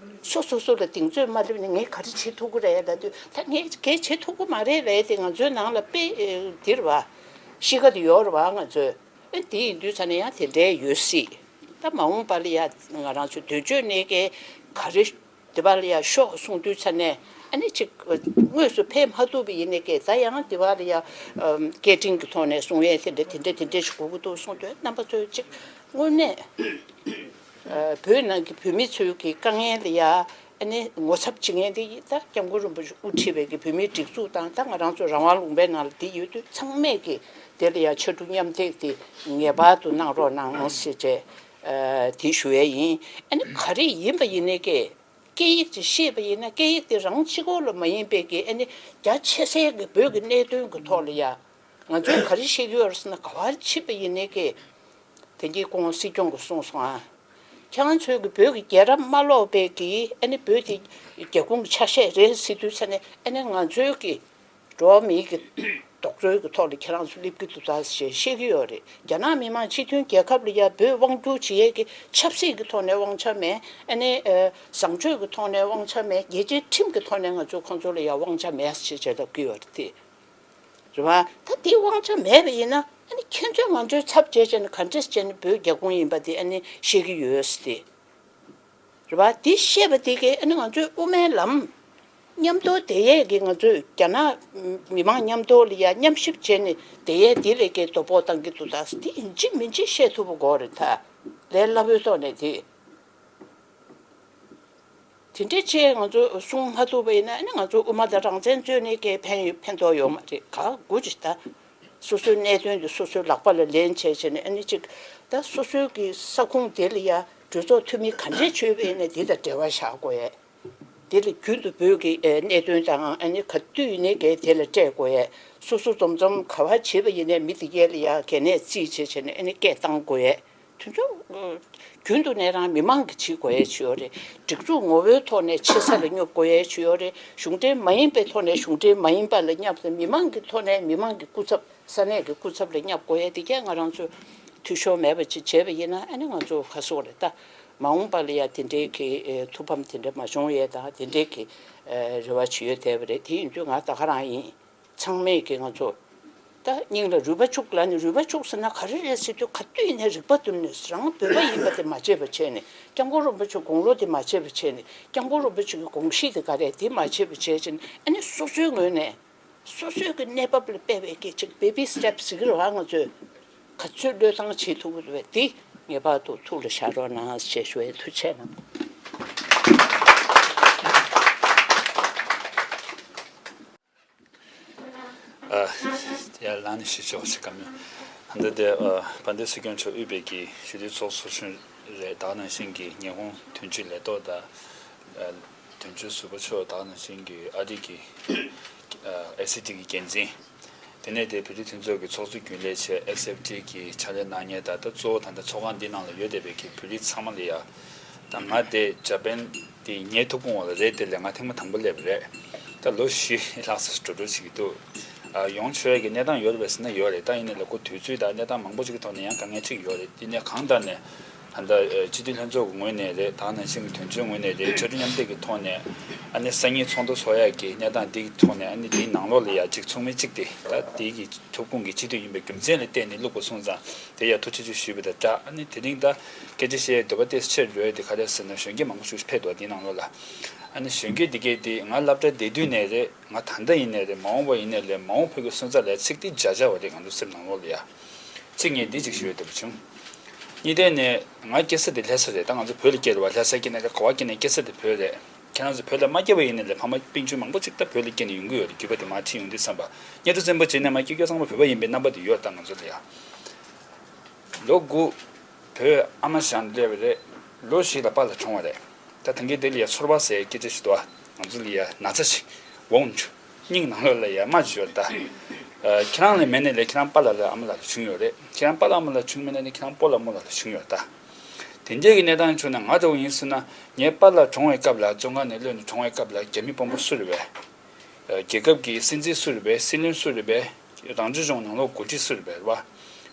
སོ་སོ་སོ་ལ་གདེང་ཚོད་མ་སླེབས་ནས་ངས་ག་རེ་བྱེད་ཐུབ་ཀྱི་རེད་ལབ་དུས་ད་ངས་གལ་བྱེད་ཐུབ་ཀྱི་མ་རེད་ལབ་ཡས་དེ་ང་ཚོའི་ནང་ལ་དཔེ་འདི་རེད་བ། གཤིས་ཀ་དེ་ཡོད་རེད་བ་ང་ཚོའི། ཨེ་དེ་ཡིན་དུས་ཙ་ནས་ཡང་དེ་འདྲའི་ཡོད་སྲིད། ད་མ་འོངས་པ་ལ་ཡ་ང་རང་ཚོ་དོན་གཅོད་གནས་ཀའི་ག་རེ་དེ་བ་ལ་ཡ་ཤོག་གསུང་དུས་ཙ་ནས་ཨ་ནི་ཅིག་དངོས་སུ་ཕེབས་མ་ཐུབ་པ་ཡིན་ནའི་ཀྱེ་ད་ཡང་དེ་བ་ལ་ཡ་སྐད་འཕྲིན་གྱི་ཐོག་ནས་གསུང་ཡས་དེ་འདྲ་དེ་འདྲ་དེ་འདྲ་ཞིག་དགོས་ཀྱི་འདུག་གསུང་དུས་རྣམ་པ་ཚོས་ཅིག་དངོས་གནས་བོད་ནང་གི་བོད་མི་ཚོའི་གི་དཀའ་ངལ་ལ་ཡ། ཨ་ནི་ངོ་ཚབ་བྱེད་མཁན་དེ་ད་སྐྱབས་མགོན་རིན་པོ་ཆེ་དབུ་ཁྲིད་པའི་གི་བོད་མིའི་སྒྲིག་འཛུགས་དང་ད་ང་རང་ཚོ་རང་དབང་ལུང་པའི་ནང་ལ་དེ་ཡོད་དུས་ཚང་མས་གི་དེ་ལ་ཡང་ཕྱར་གྲུ་མཉམ་འདེགས་དེ་ངེས་པར་དུ་གནང་རོགས་གནང་ཞེས་བྱས་དེ་ཞུ་ཡས་ཡིན། ཨ་ནི་ག་རེ་ཡིན་པ་ཡིན་ནའི་གི་སྐད་ཡིག་ཅིག་ཤེས་པ་ཡིན་ན་སྐད་ཡིག་དེ་རང་གཅིག་པོ་ལ་མ་ཡིན་པའི་གི་ཨ་ནི་རྒྱ་ཆེ་སའི་གི་བོད་ཀྱི་གནད་དོན་གི་ཐོག་ལ་ཡ་ང་ཚོས་ག་རེ་ཤེས་ཀྱི་ཡོད་རེད་ཟེར་ན་ག་བར་ཕྱིན་པ་ཡིན་ནའི་གི་དེ་གི་ཁོང་སྲིད་སྐྱོང་གི་གསུངས་སོང་ཨ། ཁྱེད་རང་ཚོའི་གི་བོད་ཀྱི་རྒྱལ་རབས་མ་ཀློག་པའི་གི་ཨ་ནི་བོད་དེ་རྒྱ་གུང་གི་ཆ་ཤས་རེད་ཟེར་དུས་ཙ་ནས་ཨ་ནི་ང་ཚོའི་གི་འགྲོ་བ་མིའི་གི་རྡོག་རྩོལ་གི་ཐོག་ལ་ཁྱེད་རང་ཚོ་སླེབས་ཀྱི་འདུག་ད་ཞེས་བཤད་ཀྱི་ཡོད་རེད། རྒྱ་ནག་མི་དམངས་སྤྱི་མཐུན་རྒྱལ་ཁབ་ལ་ཡ་བོད་དབང་བསྒྱུར་བྱེད་ཡས་ཀྱི་ཆབ་སྲིད་ཀྱི་ཐོག་ནས་དབང་ཆ་མེད། ཨ་ནི་ཨ་བཟང་སྤྱོད་ཀྱི་ཐོག་ནས་དབང་ཆ་མེད། རྒྱལ་སྤྱིའི་ཁྲིམས་ཀྱི་ཐོག་ནས་ང་ཚོས་ཁོང་ཚོ་ལ་ཡ་དབང་ཆ་མེད་ཞེས་བྱས་ལབ་ཀྱི་ཡོད་རེད་དེ། རེད་བ། ད་དེའི་དབང་ཆ་མེད་པ་ཡིན་ན་ཨ་ནི་ཁྱེད་ཚོས་ང་ཚོའི་ཚབ་བྱས་བྱས་ནས་ག་འདྲས་བྱས་ནས་བོད་རྒྱ་གུང་ཡིན་པ་དེ་ཨ་ནི་ཤེས་ཀྱི་ཡོད་ཟེར་ཏེ། རེད་བ། དེ་ཤེས་པ་དེ་གས་ཨ་ནི་ང་ཚོའི་དབུ་མའི་ལམ་མཉམ་དུ་བསྡད་ཡས་ཀྱི་ང་ཚོས་རྒྱ་ནག་མི་མང་མཉམ་དུ་ལ་ཡ་མཉམ་ཞིབ་བྱས་ནས་བསྡད་ཡས་དེ་ལས་ཀའི་དོ་ཕོག་བཏང་གི་འདུག་ད་དེ་ཡིན་གཅིག་མིན་གཅིག་བཤད་ཐུབ་པ་དགོས་རེད་ད། ལས་སླ་པོའི་ཐོག་ནས་དེ། དེ་འདྲའི་ཆེད་ང་ཚོ་གསུང་མ་ཐུབ་པ་ཡིན་ན་ཨ་ནི་ང་ཚོ་དབུ་མ་དང་རང་བཙན་རྩོད་ནས་སྐད་ཕན་ཡོད་ཕན་ཐོགས་ཡོད་མ་རེད། ག་དགོས་ཅི་ད། སོ་སོའི་གནད་དོན་དེ་སོ་སོའི་ལག་པ་ལ་ལེན་བྱས་བྱས་ནས་ཨ་ནི་གཅིག་ད་སོ་སོའི་གི་ས་ཁོངས་དེ་ལ་ཡ་གྲོས་ཚོགས་འཐུས་མི་ག་འདྲས་བྱོས་པ་ཡིན་ན་དེ་དང་འབྲེལ་བ་བཞག་དགོས་ཡས། དེ་ལ་རྒྱུན་དུ་བོད་ཀྱི་ཨེ་གནད་དོན་དང་ཨ་ནི་ག་དུས་ཡིན་ནའི་གལ་དེ་ལ་སྤྲད་དགོས་ཡས། སོ་སོ་འཛོམས་འཛོམས་ག་བ་བྱེད་པ་ཡིན་ནའི་མི་དེ་གས་ལ་ཡ་གལ་གནད་རྩིས་བྱས་བྱས་ནས་ཨ་ནི་སྐད་བཏང་དགོས་ཡས། དེ་ཚོ་རྒྱུན་དུ་ནས་རང་མི་མང་གིས་བྱེད་དགོས་ཡས་ཅིག་ཡོད་རེད། སྒྲིག་འཛུགས་ངོ་བོའི་ཐོག་ནས་ཆེ་ས་ལ་སྙོབ་དགོས་ཡས་ཅིག་ཡོད་རེད། གཞུང་འབྲེལ་མ་ཡིན་པའི་ཐོག་ནས་གཞུང་འབྲེལ་མ་ཡིན་པ་ལ་སྙབ་སྟེ་མི་མང་གི་ཐོག་ནས་མི་མང་གི་སྐུ་ཚབ་ས་གནས་ཀྱི་སྐུ་ཚབ་ལ་སྙབ་དགོས་ཡས་དེ་གས་ང་རང་ཚོས་འཐུས་ཤོར་མེད་པ་ཅིག་བྱས་པ་ཡིན་ན་ཨ་ནི་ང་ཚོ་ཁ་སོག་རེད་ད། མ་འོངས་པ་ལ་ཡ་དེ་འདྲའི་གི་ཐུགས་ཕམ་དེ་འདྲ་མ་བྱུང་ཡས་དང་དེ་འདྲའི་གི་རེ་བ་ཅིག་ཡོད་བསྡད་པ་རེད། དེ་ཡིན་དུས་ང་ད་ག་རང་ཡིན། ཚང་མས་ཀྱི་ང་ཚོ་ད་སྙིང་ལ་རུས་པ་བཅུག་ལབ་ནས་རུས་པ་བཅུག་ཟེར་ན་ག་རེ་རེད་ཟེར་དུས་ག་དུས་ནས་རིག་པ་བཏོན་ནས་རང་བོད་པ་ཡིན་པ་དེ་མ་བརྗེད་པ་བྱས་ནས་སྐྱབས་མགོན་རིན་པོ་ཆེ་དགུང་ལོ་དེ་མ་བརྗེད་པ་བྱས་ནས་སྐྱབས་མགོན་རིན་པོ་ཆེ་གི་དགོངས་གཞི་དེ་ག་རེད་དེ་མ་བརྗེད་པ་བྱས་ཕྱིན་ཨ་ནི་སོ་སོའི་ངོས་ནས་སོ་སོའི་གི་གནས་བབ་ལ་དཔག་པའི་གི་ཅིག་baby steps་ཟེར་གི་རེད་བ། ང་ཚོས་ག་ཚོད་བློས་བཏང་བྱེད་ཐུབ་ཀྱི་རེད་པས་དེ་ངེས་པར་དུ་ཐུགས་ལ་བཞག་རོགས་གནང་ཞེས་ཞུ་བའི་ཐུགས་རྗེ་གནང་། ཨ། ཡ་ལ་ནི་ཞུ་ཆོག་ཞིག་གམ་ཡང་། ཧན་ད་དེ་ཨ་དཔལ་ལྡན་སྲིད་སྐྱོང་མཆོག་དབུས་པའི་གི་ཞི་བདེའི་ཚོགས་གཙོ་གསུམ་རེད། ད་ག་ནང་བཞིན་གི་ཉི་ཧོང་དོན་གཅོད་ལས་ཐོག་དང་། ཨ་དོན་གཅོད་ཟུར་པ་མཆོག་ད་ག་ནང་བཞིན་གི་ཨ་རི་གི་ཨ་ཨེ་སི་ཊི་གི་འགན་འཛིན། དེ་ནས་དེ་བོད་རིགས་མཐུན་ཚོགས་ཀྱི་ཚོགས་གཙོ་རྒྱུན་ལས་བྱས་ཨེག་སི་ཨེཕ་ཊི་གི་ཕྱག་ལས་གནང་མཁན་དང་ད་གཙོ་བོ་ད་ལྟ་ཚོགས་ཁང་འདི་ནང་ལ་ཡོད་བསྡད་པའི་གི་བོད་རིགས་ཚང་མ་ལ་ཡ། ད་ང་དེ་ཇ་པན་དེ་ངའི་ཐུགས་དགོངས་འོག་ལ་རེད། དེ་ལས་ང་ཐེངས་མ་དང་པོ་སླེབས་པ་རེད། ད་ལོ་བཞི་ལྷག་ཙམ་འགྲོ་འགྲོ་བྱེད་ཀྱི་འདུག་ཨ་ཡོང་ཆོག་ཡ་གི་གནས་སྟངས་ཡོད་རེད་པས་ཟེར་ན་ཡོད་རེད། ད་ཡིན་ནའི་ལ་ཁོ་དུས་ཚོད་དང་གནས་སྟངས་མང་པོ་ཅིག་གི་ཐོག་ནས་ཡང་དཀའ་ངལ་འཕྲད་ཀྱི་ཡོད་རེད། དེ་ནས་གང་ལྟར་ནས་ད་ལྟ་སྤྱི་འཐུས་ལྷན་ཚོགས་ཀྱི་ངོས་ནས་རེད། ད་ནང་བཞིན་གྱི་དོན་གཅོད་ངོས་ནས་རེད། ཕྱར་གྲུ་མཉམ་འདེགས་ཀྱི་ཐོག་ནས་ཨ་ནི་སང་ཉིན་ཚོགས་འདུ་ཚོགས་ཡ་གི་གནས་སྟངས་འདི་གི་ཐོག་ནས་ཨ་ནི་དེའི་ནང་ལོགས་ལ་ཡ་གཅིག་ཚོགས་མི་གཅིག་དེ་ད་དེའི་གི་ཐུགས་དགོངས་ཀྱི་སྤྱི་འཐུས་ཡིན་པའི་རྒྱུ་མཚན་ལ་བརྟེན་ནས་བླུགས་པ་སོང་ཙང་དེ་ཡ་ཐུགས་རྗེ་ཆེ་ཞུས་པ་དང་སྦྲགས། ཨ་ནི་དེ་རིང་ད་སྐད་ཆ་བཤད་འདོད་པ་ཏོག་ཙམ་ཆེར་འགྲོ་ཡ་དེ་ག་རེ་ཟེར་ན་གཞོན་སྐྱེས་མང་པོ་ཞིག་ཕེབས་འདུག་དེའི་ནང་ལོགས་ལ་ ཨ་ནི་གཞོན་སྐྱེས་འདི་གས་དེ་ང་སློབ་གྲྭ་བསྡད་དུས་ནས་རེད། ང་ད་ལྟ་ཡིན་ནས་རེད། མ་འོངས་པ་ཡིན་ནས་རེད། མ་འོངས་བོད་ཀྱི་སོན་རྩ་ལ་ཚིག་འདི་འཇགས་འཇགས་པ་རེད། ང་ཚོ་སེམས་ནང་ལོགས་ལ་ཡ། ཚིག་ངས་འདི་གཅིག་ཞུ་ཡ་འདོད་པ་བྱུང་། གཉིས་ནས་ང་སྐྱེས་ས་དེ་ལྷ་ས་རེད། ད་ང་ཚོ་བོད་ལ་སྐྱེས་རེད་བ། ལྷ་ས་སྐྱེས་ནས་རེད། ག་བ་སྐྱེས་ནས་སྐྱེས་ས་དེ་བོད་རེད། ཁྱེད་རང་ཚོ་བོད་ལ་མ་སྐྱེས་པ་ཡིན་ནས་ལས་ཕ་མ་སྤུན་ཆུང་མང་པོ་ཅིག་ད་བོད་ལ་སྐྱེས་ནས་ཡོང་གི་ཡོད་རེད། རྒྱུད་པ་དེ་མར་ཁྲིད་ཡོང་དུས་ཙམ་པ་གཉའ་ཁྲི་བཙན་པོ་རྗེས་ནས་མར་སྐྱེས་སྐྱོ་ཚང་མ་བོད་པ་ཡིན་པའི་རྣམ་པ་དེ་ཡོད། ད་ང་ཚོ་ལ་ཡ། ལོ་དགུ་བོད་ཨ་མ་བཞག་ནས་སླེབས་པ་རེད། ལོ་བཞི་ལ་པཱ་ལགས་གྲོངས་པ་རེད། ད་ད་གིན་དེ་ལ་ཡ་ཚོར་བ་ཟེར་སྐད་ཆ་ཞིག་འདུག་ཨ། ང་ཚོ་ལ་ཡ་ན་ཚ་ཞིག་འོང་བྱུང་། སྙིང་ནང་ལོགས་ལ་ཡ་རྨ་ཞིག་ཡོད་ད། ཨ། ཁྱེད་རང་ལ་མེད་ནས་ལས་ཁྱེད་རང་པཱ་ལགས་ལ་ཨ་མ་ལགས་ལ་བྱུང་ཡོད་རེད། ཁྱེད་རང་པཱ་ལགས་ཨ་མ་ལགས་བྱུང་མེད་ན་ནི་ཁྱེད་རང་སྤོ་ལགས་རྨོ་ལགས་ལ་བྱུང་ཡོད་ད། དེ་འདྲའི་གི་གནས་སྟངས་བྱུང་ན་ང་འདྲ་བོ་ཡིན་ཟེར་ན། ངའི་པཱ་ལགས་གྲོངས་པའི་སྐབས་ལ་བཙོན་ཁང་ནས་གློད་ནས་གྲོངས་པའི་སྐབས་ལ་རྒྱ་མི་དཔོན་པོ་སུ་རེད་པས། རྒྱལ་ཁབ་ཀྱི་སྲིད་འཛིན་སུ་རེད་པས། སྲིད་བློན་སུ་རེད་པས། རང་སྐྱོང་ལྗོངས་ནང་ལོགས་འགོ་ཁྲིད་སུ་རེད་པས་རེད་བ།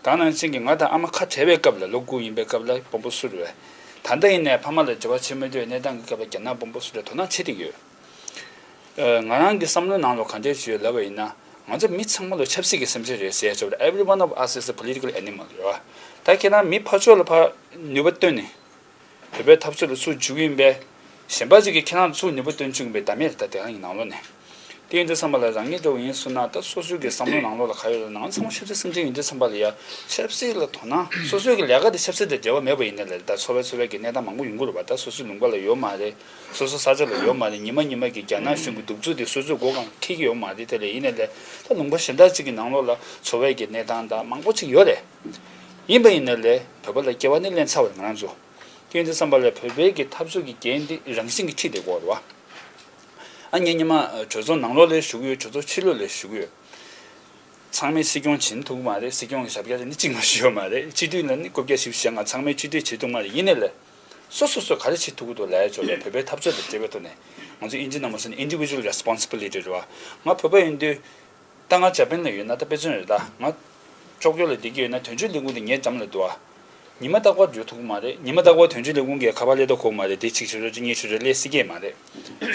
ད་ནང་བཞིན་གྱི་ང་དང་ཨ་མ་ཁ་བྲལ་བའི་སྐབས་ལ་ལོ་དགུ་ཡིན་པའི་སྐབས་ལ་དཔོན་པོ་སུ་རེད་པས། ད་ལྟ་ཡིན་ནའི་ཕ་མ་ལ་འབྲེལ་བ་བྱེད་མི་ཐུབ་པའི་གནས་སྟངས་ཀྱི་སྐབས་ལ་རྒྱ་ནག་དཔོན་པོ་སུ་རེད། དོ་སྣང་བྱེད་བསྡད་ཀྱི་ཡོད། ཨ། ང་རང་གི་བསམ་བློའི་ནང་ལོགས་ག་འདྲས་ཞིག་ཡོད་ལབ་པ་ཡིན་ན། ང་ཚོ་མི་ཚང་མ་ལོ་ཆབ་སྲིད་ཀྱི་སེམས་ཅན་རེད་ཟེར་ཆོག་པ་རེད། Every one of us is a political animal རེད་བ། ད་ཁྱེད་རང་མི་ཕར་ཕྱོགས་ལ་ཕར་ནུས་པ་བཏོན་ནས། བོད་པའི་འཐབ་རྩོད་ལ་ཚུར་འཇུག་གི་ཡིན་པས། གཞན་པ་ཅིག་གིས་ཁྱེད་རང་ཚོ་ཚུར་ནུས་པ་བཏོན་བཅུག་གི་ཡིན་པས་གདམ་ཡས་རེད། ད་དེ་རང་གི་ནང་ལོགས་ནས། དེ་ཡིན་དུས་ཙམ་པ་ལ་རང་ཉིད་འདྲ་བོ་ཡིན་ཟེར་ན། ད་སོ་སོའི་གི་བསམ་བློ་ནང་ལོགས་ལ་ག་ཡོད་ལབ་ན། ང་ཚང་མ་ཆབ་སྲིད་སེམས་ཅན་ཡིན་དུས་ཙམ་པ་ལ་ཡ། ཆབ་སྲིད་ལ་དོ་སྣང་། སོ་སོའི་གི་ལས་ཀ་དེ་ཆབ་སྲིད་དང་འབྲེལ་བ་མེད་པ་ཡིན་ན་ལས། ད་འཚོ་བའི་འཚོ་བའི་གི་གནས་སྟངས་མང་པོ་ཡོང་གི་རེད་པ། ད་སོ་སོའི་ལུང་པ་ལ་ཡོད་མ་རེད། སོ་སོ་ས་ཆ་ལ་ཡོད་མ་རེད། ཉི་མ་ཉི་མ་གི་རྒྱ་ནག་གཞུང་གི་གདུག་རྩུབ་དེ་སོ་སོའི་མགོ་སྒང་འཁེལ་གྱི་ཡོད་མ་རེད། དེ་ལས་ཡིན་ནའི་ལས། ད་ལུང་པ་གཞན་དག་ཅིག་གི་ནང་ལོགས་ལ་འཚོ་བའི་གི་གནས་སྟངས་དང་མང་པོ་ཅིག་ཡོད་རེད། ཡིན་པ་ཡིན་ནའི་ལས་བོད་པ་ལ་སྐྱེ་བ་ནི་ལེན་ཚར་བ་རེད་ང་རང་ཚོ། དེ་ཡིན་དུས་ཙམ་པ་ལ་བོད་པའི་གི་འཐབ་རྩོད་ཀྱི་འགན་འདི་རང་བཞིན་གྱིས་འཁྲི་བསྡད་ཀྱི་ཡོད་རེད་བ། ཨ། ངས་སྔོན་མ་གྲོས་ཚོགས་ནང་ལོགས་ལ་ཞུ་གི་ཡོད། གྲོས་ཚོགས་ཕྱི་ལོགས་ལ་ཞུ་གི་ཡོད། ཚང་མས་སྲིད་སྐྱོང་བྱེད་ཐུབ་ཀྱི་མ་རེད། སྲིད་སྐྱོང་གི་ཞབས་བཀྱག་ནི་གཅིག་མ་ཞུས་ཡོད་མ་རེད། སྤྱི་འཐུས་ལ་ནི་བསྐོ་བརྒྱ་བཞི་བཅུ་ཞེ་ལྔ། ཚང་མས་སྤྱི་འཐུས་བྱེད་ཐུབ་མ་རེད། ཡིན་ནའི་ལས། སོ་སོ་སོས་ག་རེ་བྱེད་ཐུབ་ཀྱི་འདུག་ལབ་ཡ་ཅིག་ལ། བོད་པའི་འཐབ་རྩོད་དང་འབྲེལ་བའི་ཐོག་ནས། ང་ཚོ་དབྱིན་ཇི་ནང་མ་སོང་ན་individual responsibility རེད་བ། ང་བོད་པ་ཡིན་དུས། ད་ང་འཇར་པན་ལ་ཡོད་ན་ད་དཔེ་མཚོན་རེད་ད། ང་ཅོག་ཀྱོ་ལ་བསྡད་ཀྱི་ཡོད་ན་དོན་གཅོད་ལས་ཁུངས་དེ་ངའི་འགྲམ་ལ་འདུག་ཨ། ཉི་མ་རྟག་པར་འགྲོ་ཐུབ་ཀྱི་མ་རེད། ཉི་མ་རྟག་པར་དོན་གཅོད་ལས་ཁུངས་ཀྱི་ཁ་པར་སླེབས་ཐུབ་ཀྱི་མ་རེད། དེ་གཅིག་ཞུ་རོགས་གཅིག་གཉིས་ཞུ་རོགས་སླེབས་སྲིད་ཀྱི་མ་རེད།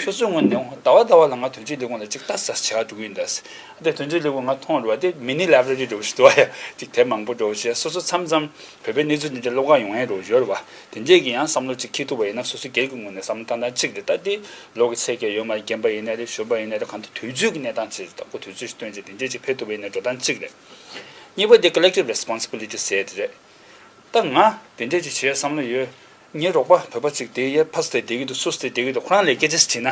སོ་སོའི་ངོས་ནས་ཟླ་བ་ཟླ་བ་ལ་ང་དོན་གཅོད་ལས་ཁུངས་ལ་གཅིག་ལྟ་ས་བྱེད་ག་འགྲོ་གི་ཡིན་ད། ཨ། དེ་དོན་གཅོད་ལས་ཁུངས་ང་མཐོང་རེད་བ། དེ་mini library འདྲ་བོ་ཞིག་འདུག་ཨ་ཡ། གཅིག་དེབ་མང་པོ་འདྲ་བོ་ཞིག་སོ་སོ་མཚམས་མཚམས་བོད་པའི་གནས་ཚུལ་འདི་འདྲ་ཀློག་ག་ཡོང་ཡ་འདྲ་བོ་ཡོད་རེད་བ། དེ་འདྲས་ཀྱི་ཡང་བསམ་བློ་གཅིག་འཁྱེར་ཐུབ་པ་ཡིན་ན་སོ་སོ་སྒེར་གྱི་ངོས་ནས་བསམ་བློ་བཏང་སྟངས་གཅིག་རེད། ད་དེ་ལོ་གི་ཚད་བརྒལ་ཡོད་མ་རེད། རྒན་པ་ཡིན་ན་རེད། གཞོན་པ་ཡིན་ན་རེད། གང་ལྟར་དུས་ཚོད་ཀྱི་གནས་སྟངས་ཅིག་རེད། ད་ཁོ་དུས་ཚོད་ཞིག་བཏོན་བྱས་དེ་འདྲས་ཅིག་ཕེབས་ཐུབ་པ་ཡིན་ན་འགྲོ་སྟངས་གཅིག་རེད། གཉིས་པ་དེ་collective responsibility ཟེར་དེ་རེད། ད་ང་དེ་འདྲས་ཅིག་བྱེད་བསམ་བློ་ཡོད། ངའི་རོགས་པ་བོད་པ་ཅིག་དེ་ཡར་ཕར་ཚུར་བསྡད་ཀྱི་འདུག་སུ་སུ་དེ་བསྡད་ཀྱི་འདུག་ཁོ་རང་ལ་སྐད་ཆ་ཞིག་དྲིས་ན།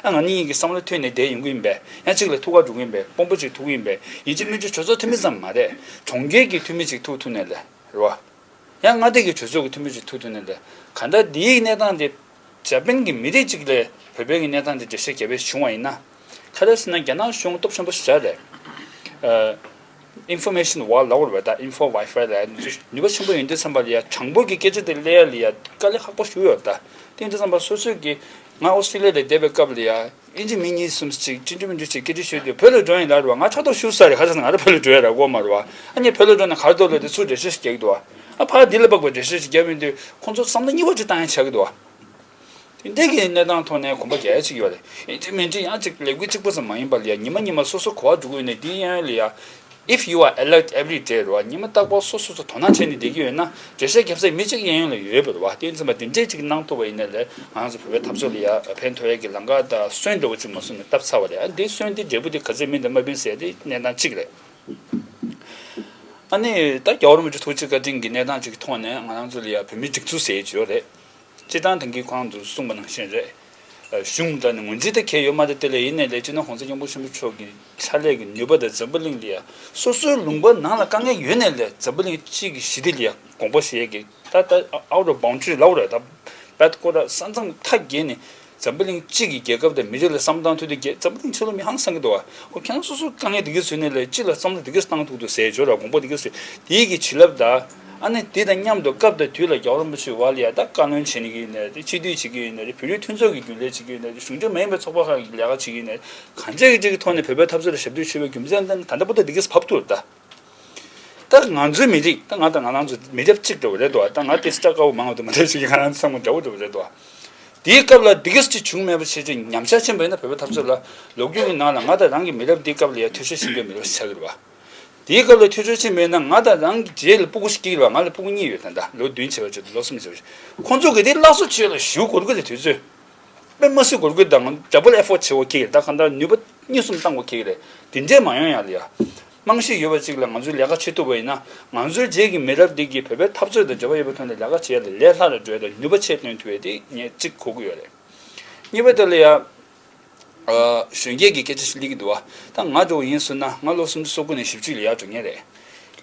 ཨ། ང་གཉིས་ཀྱི་བསམ་བློ་མཐུན་ནས་བསྡད་ཡོང་གི་ཡིན་པས། ཡང་གཅིག་ལ་ཐུག་ག་འགྲོ་གི་ཡིན་པས། དཔོན་པོ་ཅིག་ཐུག་གི་ཡིན་པས། ཡིན་གཅིག་མིན་གཅིག་གྲོས་ཚོགས་འཐུས་མི་ཙམ་མ་རེད། གྲོང་ཁྱེར་གྱི་འཐུས་མི་ཅིག་ཐུག་ཐུབ་ནའི་ལས་རེད་བ། ཡང་མངའ་སྡེ་གི་གྲོས་ཚོགས་ཀྱི་འཐུས་མི་ཅིག་ཐུག་ཐུབ་ནའི་ལས། གང་ལྟར་འདིའི་གནས་སྟངས་དེ་འཇར་པན་གྱི་མི་རིགས་གཅིག་ལས་བོད་པའི་གི་གནས་སྟངས་དེ་འགྲེལ་བཤད་རྒྱབ་པ་བྱུང་བ་ཡིན་ན། ག་རེ་ཟེར་ན་རྒྱ་ནག་གཞུང་སྟོབས་ཆེན་པོ་ཞིག་རེད། ཨ། information wall ལབ་དགོས་རེད་པ། ད་info Wi-Fi ལབ་ཡ་འདི་ཚོ་ནུས་པ་ཆེན་པོ་ཡོང་དུས་ཙམ་པ་ལ་ཡ་དྲང་པོ་གི་སྐད་ཆ་དེ་སླེབས་ཡ་ལ་ཡ་དཀའ་ལས་ཁག་པོ་ཞིག་ཡོད་རེད། ད་དེ་ཡིན་དུས་ཙམ་པ་སོ་སོས་ཀྱི་ང་ཨོ་སི་ཀྲི་ལི་ཡ་ལ་བསྡད་པའི་སྐབས་ལ་ཡ། ཨིན་ཇི་མི་གཉིས་གསུམ་ཅིག་ཅི་འདྲ་མི་འདྲ་ཅིག་སྐད་ཆ་ཤོད་དུས་བོད་ལ་འགྲོ་ཡིན་ལབ་རེད་བ། ང་ཕྲག་དོག་ཤུགས་ས་རེད། ཁ་སང་ང་རང་བོད་ལ་འགྲོ་ཡ་རག་གི་མ་རེད་བ། ཨ་ནི་བོད་ལ་འགྲོ་ན་ག་རེ་འདུག་ལབ་དུས་ཚུར་འགྲེལ་བཤད་ཞིག་རྒྱག་གི་འདུག་བ། ཨ། ཕར་འདི་ལ་དཔག་པའི་འགྲེལ་བཤད་ཞིག་རྒྱག་ཡོང་དུས་ཁོང་ཚོ་བསམ་བློ་གཉིས་པ་ཅིག་བཏང་ཡ་ཆགས་ཀྱི་འདུག་བ། དེ་འདྲའི་གི་གནས་སྟངས་ཐོག་ནས་གོམ་པ་རྒྱག་ཡ་ཅིག་ཡོད་རེད། ཨིན་ཇི་མིན་ཇི་ཡང་ཅིག་ལས་འགུལ་གཅིག་པོ་ཙམ་མ་ཡིན་པ་ལ་ཡ། ཉི་མ་ཉི་མ་སོ་སོ་ག་པར་འགྲོ་གི་ཡོད་ནའི་འདི་གཡས་གཡོན་ལ་ཡ། If you are alert every day རེད་བ། ཉི་མ་རྟག་པར་སོ་སོ་སོ་དོ་སྣང་བྱས་ནས་བསྡད་ཀྱི་ཡོད་ན། འགྲེལ་བཤད་རྒྱབ་ས་མི་གཅིག་གཡས་གཡོན་ལ་ཡོད་པ་རེད་བ། དེ་ཡིན་ཙང་མ་དེ་འདྲས་ཅིག་གནང་ཐུབ་པ་ཡིན་ན་ལས་ང་རང་ཚོ་བོད་པའི་འཐབ་རྩོད་ལ་ཡ་ཕན་ཐོགས་ཡས་ཀྱི་ལམ་ཁ་དང་སོན་འདྲ་བོ་ཅིག་མ་སོང་ནས་བཏབ་ཚར་བ་རེད། ཨ། འདི་སོན་འདི་འབྲས་བུ་འདི་ག་ཚོད་སྨིན་དང་མ་སྨིན་ཟེར་དེ་གནས་སྟངས་གཅིག་རེད། ཨ་ནི་ད་རྒྱལ་བ་རིན་པོ་ཆེ་ཐུགས་རྗེ་བཀའ་དྲིན་གྱི་གནས་སྟངས་ཅིག་གི་ཐོག་ནས་ང་རང་ཚོ་ལ་ཡ་བོད་མིའི་སྒྲིག་འཛུགས་ཟེར་ཡས་ཅིག་ཡོད་རེད། སྤྱིར་བཏང་ད་གིན་ཁོང་ཚོས་གསུངས་པ་ནང་བཞིན་རེད། ཨ། གཞུང་འདྲ་ནས་ངོས་འཛིན་ད་གང་ཡང་ཡོད་མ་རེད། དེ་ལས་ཡིན་ནའི་ལས་སྤྱི་ནོར་༸གོང་ས་༸སྐྱབས་མགོན་ཆེན་པོ་མཆོག་གི་ཕྱག་ལས་ཀྱི་ནུས་པ་དང་འཛམ་བུ་གླིང་ལ་ཡ་སོ་སོའི་ལུང་པ་ནང་ལ་དཀའ་ངལ་ཡོད་ནའི་ལས་འཛམ་བུ་གླིང་སྤྱི་གི་ཞི་བདེ་ལ་ཡ་དགོངས་པ་བཞེས་ཡས་ཀྱི་ད་ད་out of boundary ལབ་དགོས་རེད། ད་བད་ཀོ་ར་ས་མཚམས་ཐག་བརྒལ་ནས་འཛམ་བུ་གླིང་སྤྱི་གི་རྒྱལ་ཁབ་དང་མི་རིགས་ལ་བསམ་བློ་བཏང་ཐུབ་དུས་རྒྱལ་འཛམ་བུ་གླིང་ཕྱི་ལོགས་མི་ཧང་སང་གི་འདུག་བ། ཨོ། ཁྱེད་རང་སོ་སོ་དཀའ་ངལ་འདི་ག་ཚོད་ནའི་ལས་སྤྱི་ལ་བསམ་བློ་འདི་ག་ཚོད་བཏང་ཐུབ་འདུག་ཟེར་ཅིག་ཡོད་རེད། དགོངས་པ་འདི་ག་ཚོད། དེའི་གི་བྱིན་རླབས་དང་། ཨ་ནི་དེ་དང་མཉམ་དུ་སྐབས་དང་དུས་ལ་རྒྱལ་བ་རིན་པོ་ཆེ་བ་ལ་ཡ་ད་བཀའ་བློན་བྱེད་ནི་གི་ཡིན་ནའི་རེད། སྤྱི་འཐུས་བྱེད་ཀྱི་ཡིན་ནའི་རེད། བོད་རིགས་མཐུན་ཚོགས་ཀྱི་རྒྱུན་ལས་བྱེད་ཀྱི་ཡིན་ནའི་རེད། གཞུང་འབྲེལ་མ་ཡིན་པའི་ཚོགས་པ་ཁག་གི་ལས་ཀ་བྱེད་ཀྱི་ཡིན་ནའི་རེད། གང་ཅིའི་གི་ཅིག་གི་ཐོག་ནས་བོད་པའི་འཐབ་རྩོད་ལ་ཞབས་འདེགས་ཞུ་བའི་རྒྱུ་མཚན་དང་ད་ལྟ་བར་དུ་འདི་ག་ཚོད་བབས་འདུག་ད། ད་ང་ཚོའི་མི་རིགས་ད་ང་དང་ང་རང་ཚོ་མི་རབས་གཅིག་འདྲ་བོ་རེད་འདུག་ད་ང་དེ་སྐྲ་དཀར་པོ་མང་བ་དེ་མ་རེད་ཟེར་གྱི། ང་རང་ཚོ་ཚང་མ་འདྲ་བོ་འདྲ་བོ་རེད་འདུག་དེའི་སྐབས་ལ་འདི་ག་ཅིག་བྱུང་མེད་པ་བྱས་ཅིག་ཉམས་ཆག་ཕྱིན་པ་ཡིན་ན། བོད་པའི་འཐབ་རྩོད་ལ་ལོ་རྒྱུས་ཀྱི་ནང་ལ་ང་དང་རང་གི་མི་རབས་འདིའི་སྐབས་ལ་ཡ་འཐུས་ཤོར་ཕྱིན་པའི་མི་རབས་ཆགས་ཀྱི་རེད་བ། དེའི་སྐབས་ལ་འཐུས་ཤོར་ཕྱིན་པ་ཡིན་ན་ང་དང་རང་གི་རྗེས་ལ་སྤུ་གུ་ཞིག་སྐྱེ་གི་རེད་བ། ང་ལ་སྤུ་གུ་གཉིས་ཡོད། ད་ལྟ་ལོ་བདུན་བྱས་པ་བྱས་ཏེ་ལོ་གསུམ་བྱས་པ་བྱས། ཁོང་ཚོ་གི་དེ་སླར་གསོ་བྱེད་ཡ་ལ་ཞེ་པོ་འགོར་གི་རེད། དུས་ཚོད། དཔེ་མ་སྲིད་གོ་སྐབས་དང་double effort བྱེད་དགོས་ཀྱི་རེད། ད་གང་ལྟར་ནུས་པ་གཉིས་གསུམ་བཏང་དགོས་ཀྱི་རེད། དེ་འདྲས་མ་ཡོང་ཡ་ལ་ཡ། རྨང་གཞི་ཡོད་པ་ཅིག་ལ་ང་ཚོས་ལས་ཀ་བྱེད་ཐུབ་པ་ཡིན་ན། ང་ཚོའི་རྗེས་ཀྱི་མི་རབས་འདི་གིས་བོད་པའི་འཐབ་རྩོད་དང་འབྲེལ་བ་ཡོད་པའི་ཐོག་ནས་ལས་ཀ་བྱེད་ཡ་ལ་ལས་སླ་རུ་འགྲོ་ཡ་དང་ནུས་པ་ཆེ་འདོན་ཐུབ་ཡ་དེ་ངས་གཅིག་གོ་གི་ཡོད་རེད། གཉིས་པ་དེ་ལ་ཡ། གཞོན་སྐྱེས་ཀྱི་སྐད་ཆ་ཞིག་སླེབས་ཀྱི་འདུག་བ། ད་ང་འདྲ་བོ་ཡིན་ཟེར་ན་ང་ལོ་སུམ་ཅུ་སོ་དགུ་ནས་བཞི་བཅུ་ལ་ཡར་འགྲོ་མཁན་རེད།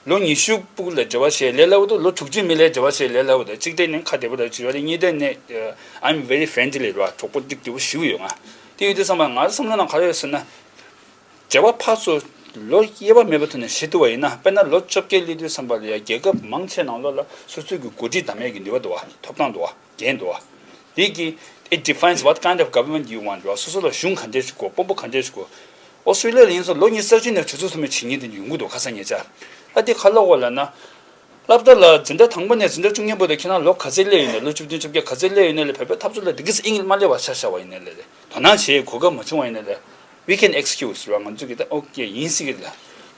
ལོ་ཉི་ཤུ་ཕྲུ་གུ་ལ་འབྲེལ་བ་བྱེད་ལས་སླ་བོ་འདུག་ལོ་དྲུག་ཅུའི་མི་ལ་འབྲེལ་བ་བྱེད་ལས་སླ་བོ་འདུག་གཅིག་དེ་ནས་ཁ་བདེ་པོ་འདྲ་བྱེད་པ་རེད། གཉིས་དེ་ནས་I'm very friendly རེད་བ། གྲོགས་པོ་འདྲ་བོ་ཞེ་པོ་ཡོད། ང་དེ་ཡོད་དུས་ཙམ་པ་ང་བསམ་བློ་ནང་ག་རེ་ཡོད་ཟེར་ན། འབྲེལ་བ་ཕར་ཚུར་ལོ་དབྱེ་བ་མེད་པའི་ཐོག་ནས་བྱེད་ཐུབ་པ་ཡིན་ན། དཔེར་ན་ལོ་བཅོ་བརྒྱད་སླེབས་དུས་ཙམ་པ་ལ་ཡ་རྒྱལ་ཁབ་མང་ཆེ་ནང་ལོགས་ལ་སོ་སོའི་གི་འགོ་ཁྲིད་བདམས་ཡས་ཀྱི་ནུས་པ་འདུག་བ། ཐོབ་ཐང་འདུག་བ། འགན་འདུག་བ། དེ་གི་it defines what kind of government you want རེད་བ། སོ་སོ་ལ་གཞུང་ག་འདྲས་ཞིག་དགོས། དཔོན་པོ་ག་འདྲས་ཞིག་དགོས། ཨོ་སི་ཀྲི་ལི་ཡ་ལ་ཡིན་ཙང་ལོ་ཉི་ཤུ་རྩ་གཅིག་ནས་གྲོས་ཚོགས་འཐུས་མི་བྱེད་མཁན་དེ་ཡོང་གི་འདུག་ཁ་སང་ཉེ་ཆར། ཨ་དེ་ག་རེ་ལབ་ཡོད་ལབ་ན། སློབ་གྲྭ་ལ་འཛིན་གྲྭ་དང་པོ་ནས་འཛིན་གྲྭ་བཅུ་གཉིས་བར་དུ་ཁྱེད་རང་ལོ་ག་ཚོད་སླེབས་ཡོད་ནའི། ལོ་བཅུ་བདུན་བཅོ་བརྒྱད་ག་ཚོད་སླེབས་ཡོད་ནའི་ལ་བོད་པའི་འཐབ་རྩོད་ལ་འདི་གིས་དབྱིངས་མ་སླེབས་པ་ཆ་བཞག་པ་ཡིན་ནའི་ལ། དོ་སྣང་བྱེད་གོ་སྐབས་མ་བྱུང་བ་ཡིན་ནའི་ལ། We can excuse རེད་བ། ང་ཚོ་གིས་ད་ཨོ་ཀེ་ཡིན་སྲིད་ཀྱི་རེད་ལ།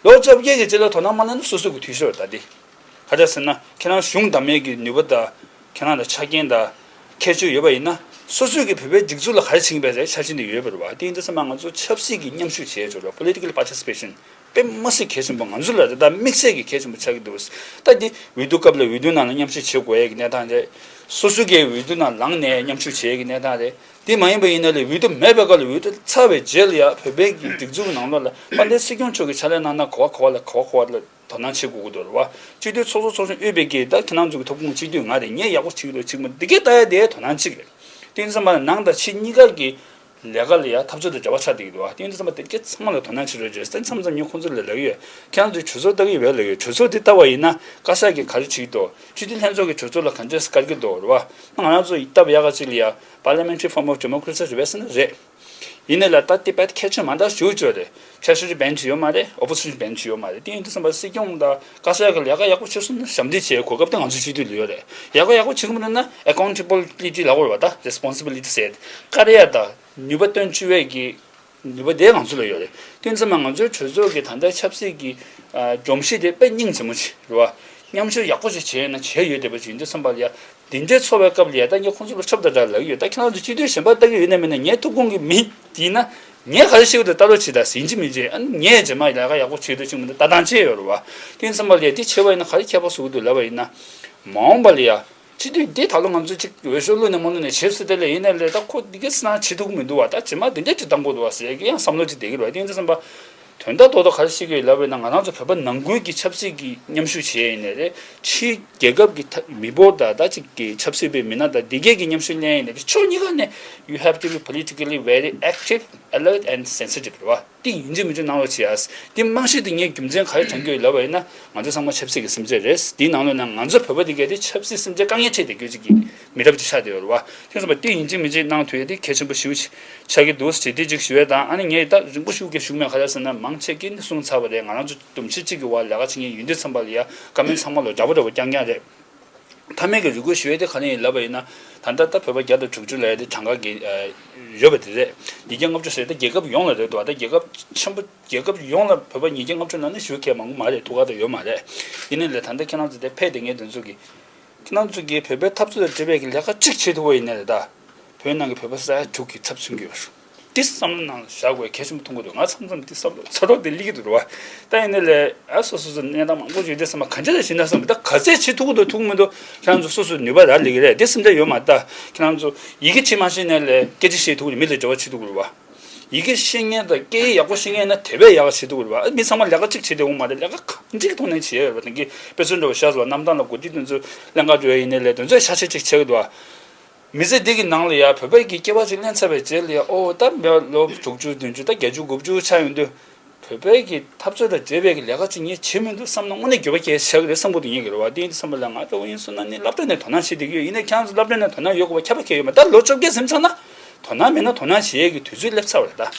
ལོ་བཅོ་བརྒྱད་ཀྱི་རྗེས་ལ་དོ་སྣང་མ་སླེབས་ན་སོ་སོ་གི་འཐུས་ཤོར་ད་དེ། ག་རེ་ཟེར་ན་ཁྱེད་རང་གཞུང་བདམས་ཡས་ཀྱི་ནུས་པ་དང་། ཁྱེད་རང་ལ་ཆ་རྐྱེན་དང་། ཁྱད་ཆོས་ཡོད་པ་ཡིན་ན། སོ་སོས་ཀྱི་བོད་པའི་སྒྲིག་འཛུགས་ལ་ག་རེ་བྱེད་ཀྱི་ཡིན་པའི་ཆ་རྐྱེན་དེ་ཡོད་པ་རེད་བ། དེ་ཡིན་དུས་ཙམ་པ་ང་ཚོ་ཆབ་སྲིད་ཀྱི་མཉམ་ཞུགས་བྱེད་ཆོག་རེད་བ། Political participation དཔེ་མ་སྲིད་གལ་ཆེན་པོ། ང་ཚོ་ལ་ད་ལྟ་དམིགས་བསལ་གྱི་གལ་ཆེན་པོ་ཆགས་ཀྱི་འདུག་ད་འདི་འོས་བསྡུ་སྐབས་ལ་འོས་བསྡུ་ནང་ལ་མཉམ་ཞུགས་བྱེད་དགོས་ཡས་ཀྱི་གནས་སྟངས་རེད། སོ་སོ་གིས་འོས་བསྡུ་ནང་ལངས་ནས་མཉམ་ཞུགས་བྱེད་ཡས་ཀྱི་གནས་སྟངས་རེད། དེ་མ་ཡིན་པ་ཡིན་ན་ལས་འོས་བསྡུ་མེད་པའི་སྐབས་ལ་འོས་བསྡུ་ཚར་བའི་རྗེས་ལ་ཡ་བོད་པའི་གི་སྒྲིག་འཛུགས་ནང་ལོགས་ལ་དཔལ་ལྡན་སྲིད་སྐྱོང་མཆོག་གིས་ཕྱག་ལས་གནང་ན་ག་བ་ག་བ་ལ་ག་བ་ག་བ་ལ་དོ་སྣང་བྱེད་དགོས་ཀྱི་འདུག་རེད་བ། སྤྱི་འཐུས་ཚོགས་གཙོ་ཚོགས་གཞོན་དབུས་པའི་གི་ད་ཁྱེད་རང་ཚོ་གི་ཐོབ་ཁུངས་སྤྱི་འཐུས་ང་རེད། ངས་ཡག་པོ་བྱེད་ཀྱི་འདུག་བྱེད་ཀྱི་མི་འདུག་དེ་གའི་ལྟ་ཡ་དེ་དོ་སྣང་བྱེད་ཀྱི་རེད། དེ་ཡིན་ཙང་མ་ནང་དང་ཕྱི་གཉིས་ཀ་གི་ལས་ཀ་ལ་ཡ་འཐབ་རྩོད་དང་འབྲེལ་བ་ཆགས་བསྡད་ཀྱི་འདུག་བ། དེ་ཡིན་ཙང་མ་དེ་གའི་ཚང་མ་ལ་དོ་སྣང་བྱེད་རོགས་བྱས། ད་མཚམས་མཚམས་ངས་ཁོང་ཚོ་ལ་ལབ་ཀྱི་ཡོད། ཁྱེད་རང་ཚོས་གྲོས་ཚོགས་ལྟ་གི་ཡོད་པས་ལབ་ཀྱི་ཡོད། གྲོས་ཚོགས་དེ་ལྟ་བ་ཡིན་ན་བཀའ་ཤག་གིས་ག་རེ་བྱེད་ཀྱི་འདུག་སྤྱི་འཐུས་ལྷན་ཚོགས་ཀྱི་གྲོས་ཚོགས་ལ་ག་འདྲས་བཀར་གྱི་འདུག་རེད་བ། ང་རང་ཚོ་ཡི་སྟབས་ཡག་ག་ཅིག་ལ་ཡ་parliamentary form of democracy རེད་པས་ཟེར་ན་རེད། ཡིན་ནའི་ལ་ད་དེ་དཔེ་གལ་ཆེན་མ་འདྲ་ཞིག་ཡོད་རེད། treasury bench ཡོད་མ་རེད། opposition bench ཡོད་མ་རེད། དེ་ཡིན་དུས་ཙམ་པ་སྲིད་སྐྱོང་དང་བཀའ་ཤག་གི་ལས་ཀ་ཡག་པོ་བྱེད་སོང་ན་ཞབས་འདེགས་བྱེད་གོ་སྐབས་དེ་ང་ཚོ་སྤྱི་འཐུས་ལ་ཡོད་རེད། ལས་ཀ་ཡག་པོ་བྱེད་གི་མི་འདུག་ན་accountability ལབ་དགོས་རེད་བ། ད་responsibility ཟེར། བཀར་ཡ་དང་ནུས་པ་བཏོན་བཅུག་ཡས་ཀྱི་ནུས་པ་དེ་ང་ཚོ་ལ་ཡོད་རེད། དེ་ཡིན་ཙང་མ་ང་ཚོའི་གྲོས་ཚོགས་ཀྱི་ད་ལྟའི་ཆབ་སྲིད་ཀྱི་ཨ་སྒྲོམ་གཞི་དེ་དཔེ་སྙིང་རྗེ་མོ་ཅིག་རེད་བ། མཉམ་ཞུགས་ཡག་པོ་ཞིག་བྱས་ཡོད་ན་བྱས་ཡོད་བསྡད་པ་ཅིག་ཡིན་དུས་ཙམ་པ་ལ་ཡ། འདི་འདྲའི་ཚོགས་པའི་སྐབས་ལ་ཡ་ད་ངས་ཁོང་ཚོ་ལ་ཁྱབ་བསྒྲགས་འདྲ་ལབ་ཀྱི་ཡོད། ད་ཁྱེད་རང་ཚོ་སྤྱི་འཐུས་གཞན་པ་ལྟ་གི་ཡོད་ན་མེད་ན་ངའི་ཐུགས་དགོངས་ཀྱི་མི་དེ་ཡིན་ན། ངས་ག་རེ་བཤད་ཀྱི་འདུག་ལྟ་རོགས་བྱེད་ད་ཟེར། ཡིན་གཅིག་མིན་གཅིག་ཨ་ངས་རྗེས་མ་ལས་ཀ་ཡག་པོ་བྱེད་འདུག་ཅིག་མི་འདུག་ལྟ་སྟངས་ཅི་ཡོད་རེད་བ། དེ་ཡིན་ཙམ་པ་ལ་ཡ་དེ་བྱས་པ་ཡིན་ན་ག་རེ་ཁྱད་པར་བཟོ་གི་འདུག་ལབ་པ་ཡིན་ན། མ་འོངས་པ་ལ་ཡ། སྤྱི་འཐུས་འདི་ད་ལོ་ང་ཚོས་ཅིག་འོས་ཤོག་བླུགས་ནས་མ་བླུགས་ནས་བྱས་སོང་དེ་ལས་ཡིན་ནའི་ལས་ད་ཁོ་འདི་ག་ཙམ་བྱེད་ཐུབ་ཀྱི་མི་འདུག་བ། ད་རྗེས་མ་འདི་འདྲ་ཅིག་བཏང་དགོས་འདུག་བ་ཟེར་ཡ་གི་ཡང་བསམ་བློ་ཅིག་བསྡད་ཀྱི་རེད་བ། དེ་ཡིན་ཙང་བསམ་པ། དོན་དག་རྡོག་རྡོག་ག་རེ་བཤད་ཀྱི་ཡོད་ལབ་པ་ཡིན་ན། ང་རང་ཚོ་བོད་པ་ནང་ཁུལ་གྱི་ཆབ་སྲིད་ཀྱི་མཉམ་ཞུགས་བྱས་ཡིན་ནའི་རེད། ཕྱིའི་རྒྱལ་ཁབ་ཀྱི་ཐ་མི་འབོར་དང་ད་ཅིག་གི་ཆབ་སྲིད་པའི་མི་སྣ་དང་འདི་གས་ཀྱི་མཉམ་ཞུགས་ལེན་ཡིན་ནའི་རེད། ཕྱོགས་གཉིས་ཀ་ནས་you have to be politically very active, alert and sensitive རེད་བ། དེ་ཡིན་གཅིག་མིན་གཅིག་གནང་རོགས་བྱེད་ཨ། དེ་རྨང་གཞི་དེ་ངས་རྒྱུ་མཚན་ག་རེ་དྲངས་ཀྱི་ཡོད་ལབ་པ་ཡིན་ན། ང་ཚོ་ཚང་མ་ཆབ་སྲིད་ཀྱི་སེམས་ཅན་རེད། དེའི་ནང་ལོགས་ན་ང་ཚོ་བོད་པ་དེ་གས་དེ་ཆབ་སྲིད་སེམས་ཅན་དཀའ་ངལ་འཕྲད་བསྡད་རྒྱུ་ཅིག་གི་མི་རབས་ཅིག་ཆགས་བསྡད་ཡོད་རེད་བ། དེ་ཙམ་པ་དེ་ཡིན་གཅིག་མིན་གཅིག་གནང་ཐུབ་ཡ་དེ་གལ་ཆེན་པོ་ཞེ་པོ་ཆགས་ཀྱི་འདུག་ཟེར་དེ་གཅིག་ཞུ་ཡ་དང་། ཨ་ནི་ངས་ད་རིང་པོ་ཞེ་པོ་གས་ཞུ་མེད། ག་རེ་ཟེར་ན་མང་ཆེ་གིས་ནི་གསུངས་ཚར་བ་རེད། ང་རང་ཚོ་སྡོམ་གཞི་གཅིག་གི་འོག་ལས་ཀ་བྱེད་མཁན་ཡིན་དུས་ཙམ་པ་ལ་ཡ་བཀའ་མོལ་ཚང་མ་ལ་འདྲ་པོ་འདྲ་པོ་རྐྱང་རྐྱང་རེད། མཐའ་མའི་གི་རེ་སྐུལ་ཞུ་ཡས་དེ་ག་རེ་ཡིན་ལབ་པ་ཡིན་ན། ད་ལྟ་ད་བོད་པ་བརྒྱ་དང་དྲུག་ཅུ་ལབ་ཡས་དེ་གྲངས་ཀ་གི་ཨ་ཡོད་པ་དེ་རེད། ཉིས་བརྒྱ་ལྔ་བཅུ་ཟེར་ད་རྒྱལ་ཁབ་ཡོངས་ལ་རེད་འདུག་ད་རྒྱལ་ཁབ་ཆེན་པོ་རྒྱལ་ཁབ་ཡོངས་ལ་བོད་པ་ཉིས་བརྒྱ་ལྔ་བཅུ་ལབ་ན་ཞེ་པོ་གལ་མང་པོ་མ་རེད། ཐུག་ག་ད་ཡོད་མ་རེད། ཡིན་ནའི་ལས་ད་ལྟ་ཁྱེད་རང་ཚོ་དེ་ཕེབས་བསྡད་མཁན་དེ་ཚོ་གིས། ཁྱེད་རང་ཚོ་གིས་བོད་པའི་འཐབ་རྩོད་དང་འབྲེལ་བའི་གི་ལས་ཀ་གཅིག་བྱེད་ཐུབ་པ་ཡིན་ནའི་རེད་ད། བོད་ནང་གི་བོད་པ་ས་ཡ་དྲུག་གི་ཚབ་མཚོན་གྱི་ཡོད་རེད། འདི་བསམ་བློ་ནང་བཞག་དགོས་གལ་ཆེན་པོ་མཐོང་གི་འདུག་ང་མཚམས་མཚམས་འདི་བསམ་བློ་ཚ་རོགས་འདི་སླེབས་ཀྱི་འདུག་རེད་བ། ད་ཡིན་ནའི་ལས་ཨ་སོ་སོ་སོ་གནས་སྟངས་མང་པོ་ཡོད་དེ་བསམ་པ་ག་འདྲ་ཞིག་ན་བསམ་པ། ད་ག་ཚད་བྱེད་ཐུབ་ཀྱི་འདུག་ཐུབ་ཀྱི་མི་འདུག་ཁྱེད་རང་ཚོ་སོ་སོའི་ནུས་པ་རག་ལས་ཀྱི་རེད། འདི་སེམས་ཁྲལ་ཡོད་མ་རེད་ད། ཁྱེད་རང་ཚོ་ཡི་གེ་ཕྱིན་མ་ཤེས་ནའི་ལས་སྐད་ཆ་བཤད་ཐུབ་ཀྱི་རེད། མི་ལ་འབྲེལ་བ་བྱེད་ཐུབ་ཀྱི་རེད་བ། ཡི་གེ་ཤེས་མཁན་དང་སྐད་ཡིག་ཡག་པོ་ཤེས་མཁན་ན་དེ་བས་ཡག་བྱེད་ཐུབ་ཀྱི་རེད་བ། མི་ཚང་མ་ལས་ཀ་གཅིག་བྱེད་བསྡད་ཡོད་མ་རེད། ལས་ཀ་གང་གཅིག་ཐོག་ནས་བྱེད་ཡ་ཡོད་རེད་བ། དེང་གི་དཔེ་མཚོན་འདྲ་བོ་བཞག་ཟེར་བ། གནམ་ཐང་ལ་འགོ་ཁྲིད་དེ་ཚོ་ལྷན་ཁག་འགྲོ་ཡ་ཡིན་ནའི་ལས་དེ་ཚོས་ཤ་ཤ་གཅིག་བྱེད་ཀྱི་འདུག་བ། མི་ཚེ་འདི་གི་ནང་ལ་ཡ་བོད་པའི་གི་སྐྱེ་བ་ཅིག་ལེན་ཚར་བའི་རྗེས་ལ་ཡ། ཨོ་ད་མི་ལོ་དྲུག་ཅུ་བདུན་ཅུ་ད་བརྒྱད་ཅུ་དགུ་བཅུ་ཆགས་ཡོང་དུས། བོད་པའི་གི་འཐབ་རྩོད་དང་འབྲེལ་བའི་གི་ལས་ཀ་ཅིག་ངས་བྱེད་མི་འདུག་བསམ་ན་དངོས་གནས་འགྱོད་པ་སྐྱེ་ཆགས་ཀྱི་རེད་བསམ་གྱི་འདུག་ངེད་ཀྱི་རེད་བ། དེ་ཡིན་དུས་ཙམ་པ་ལ་ང་འདྲ་བོ་ཡིན་སོང་ན་ནི་སློབ་གྲྭ་ནས་དོ་སྣང་བྱེད་བསྡད་ཀྱི་ཡོད། ཡིན་ནའི་ཁྱེད་རང་ཚོ་སློབ་གྲྭ་ནས་དོ་སྣང་ཡོད་དགོས་པ་ཁྱབ་པ་ཁྱབ་ཡོད་མ་རེད། ད་ལོ་བཅོ་བརྒྱད་ཟིན་ཚར་ན་དོ་སྣང་མེད་ན་དོ་སྣང་བྱེད་ཡས་ཀྱི་དུས་ཚོད་སླེབས་ཚར་བ་རེད་ད།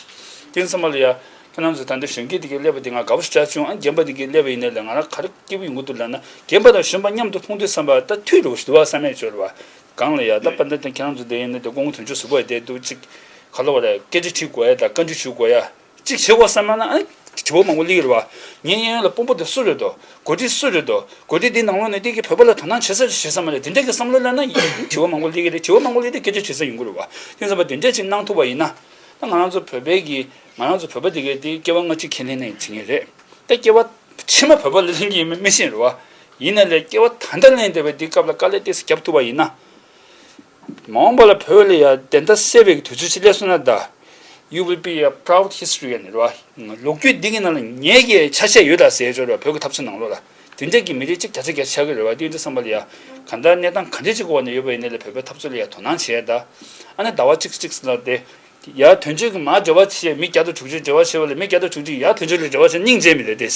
དེ་ཡིན་དུས་ཙམ་པ་ལ་ཡ། ཁྱེད་རང་ཚོ་ད་ལྟ་གཞོན་སྐྱེས་དེ་གས་སླེབས་པ་དེ་ང་དགའ་པོ་ཞེ་དྲག་བྱུང་། ཨ་རྒན་པ་དེ་གས་སླེབས་པ་ཡིན་ནའི་ལས་ང་རང་ག་རེ་སྐྱིད་པོ་ཡོང་གི་འདུག་ལབ་ན། རྒན་པ་དང་གཞོན་པ་མཉམ་དུ་མཐོང་དུས་ཙམ་པ་ད་མཐུ་འདྲ་བོ་ཞིག་འདུག་བ་བསམ་ཡས་ཅིག་ཡོད་རེད་བ། གང་ལ་ཡ་ད་དཔེར་ན་ད་ཁྱེད་རང་ཚོ་དེ་ཡིན་ན་དེ་སྐུ་ངོ་དོན་གཅོད་ཟུར་པ་ཡ་དེ་འདུག་ཅིག་ག་ལབ་དགོས་རེད། སྐད་ཆ་དྲིས་དགོས་ཡ་དང་བཀའ་འདྲི་ཞུ་དགོས་ཡ། གཅིག་བྱེད་དགོས་བསམ་ན་ཨ་ དྲི་བ་མང་པོ་སླེབས་ཀྱི་རེད་བ། ངའི་གཡས་གཡོན་ལ་དཔོན་པོ་དེ་སུ་རེད་དོ། འགོ་ཁྲིད་སུ་རེད་དོ། འགོ་ཁྲིད་འདི་ནང་ལོགས་ནས་འདི་གི་བོད་པ་ལ་དོ་སྣང་བྱེད་ས་བྱེད་ས་མ་རེད། དེ་འདྲ་གི་བསམ་བློ་སླེབས་ན་དྲི་བ་མང་པོ་སླེབས་ཀྱི་རེད། དྲི་བ་མང་པོ་སླེབས་དུས་སྐད་ཆ་དྲི་ས་ཡོང་གི་རེད་བ། དེ་ཙམ་པ་དེ་འདྲ་ཅིག་གནང་ཐུབ་པ་ཡིན་ན། ད་ང་རང་ཚོ་བོད་པའི་གི་ང་རང་ཚོ་བོད་པ་དེ་གའི་དེ་སྐྱེ་བ་སྔ་ཕྱི་ཁས་ལེན་ནས་བྱེད་ངེས་རེད། ད་སྐྱེ་བ་ཕྱི་མ་བོད་པ་ལ་ལེན་གྱི་ཡིན་མིན་མི་ཤེས་རེད་བ། ཡིན་ན་ལས་སྐྱེ་བ་ད་ལྟ་ལེན་བསྡད་པའི་དེ་སྐབས་ལ་དཀའ་ལས་ཏོག་ཙམ་བརྒྱབ་ཐུབ་པ་ཡིན་ན། མ་འོངས་པ་ལ་བོད་ལ་ཡ་བདེན་མཐའ་གསལ་བའི་དུས་ཚོད་ཅིག་སླེབས་སོང་ན་ད། You will be a proud history ཡ་ནི་རེད་བ། ལོ་རྒྱུས་འདི་གི་ནང་ལ་ངེད་ཀྱི་ཆ་ཤས་ཡོད་ད་ཟེར་ཆོག་རེད་བ། བོད་ཀྱི་འཐབ་རྩོད་ནང་ལོགས་ལ། དེ་འདྲས་ཀྱི་མི་རིགས་གཅིག་བརྒྱ་ཆ་བརྒྱ་ཆགས་ཀྱི་རེད་བ། དེ་འདྲ་བསམ་པ་ལ་ཡ། གང་ལྟར་གནས་སྟངས་ག་འདྲས་ཅིག་འོག་ནས་ཡོད་པ་ཡིན་ནའི་ལས་བོད་པའི་འཐབ་རྩོད་ལ་ཡ་དོ་སྣང་བྱས་ད། ཨ་ནི་ཟླ་བ་གཅིག་གཅིག་ཟེར་ན་དེ། ཡར་དོན་གཅོད་ཀྱི་མར་འབྲེལ་བ་བྱེད། མི་བརྒྱ་དང་དྲུག་ཅུ་འབྲེལ་བ་བྱེད་པ་ལས་མི་བརྒྱ་དང་དྲུག་ཅུ་ཡར་དོན་གཅོད་ལ་འབྲེལ་བ་བྱེད་སྙིང་རྗེ་མི་རེད་དེ།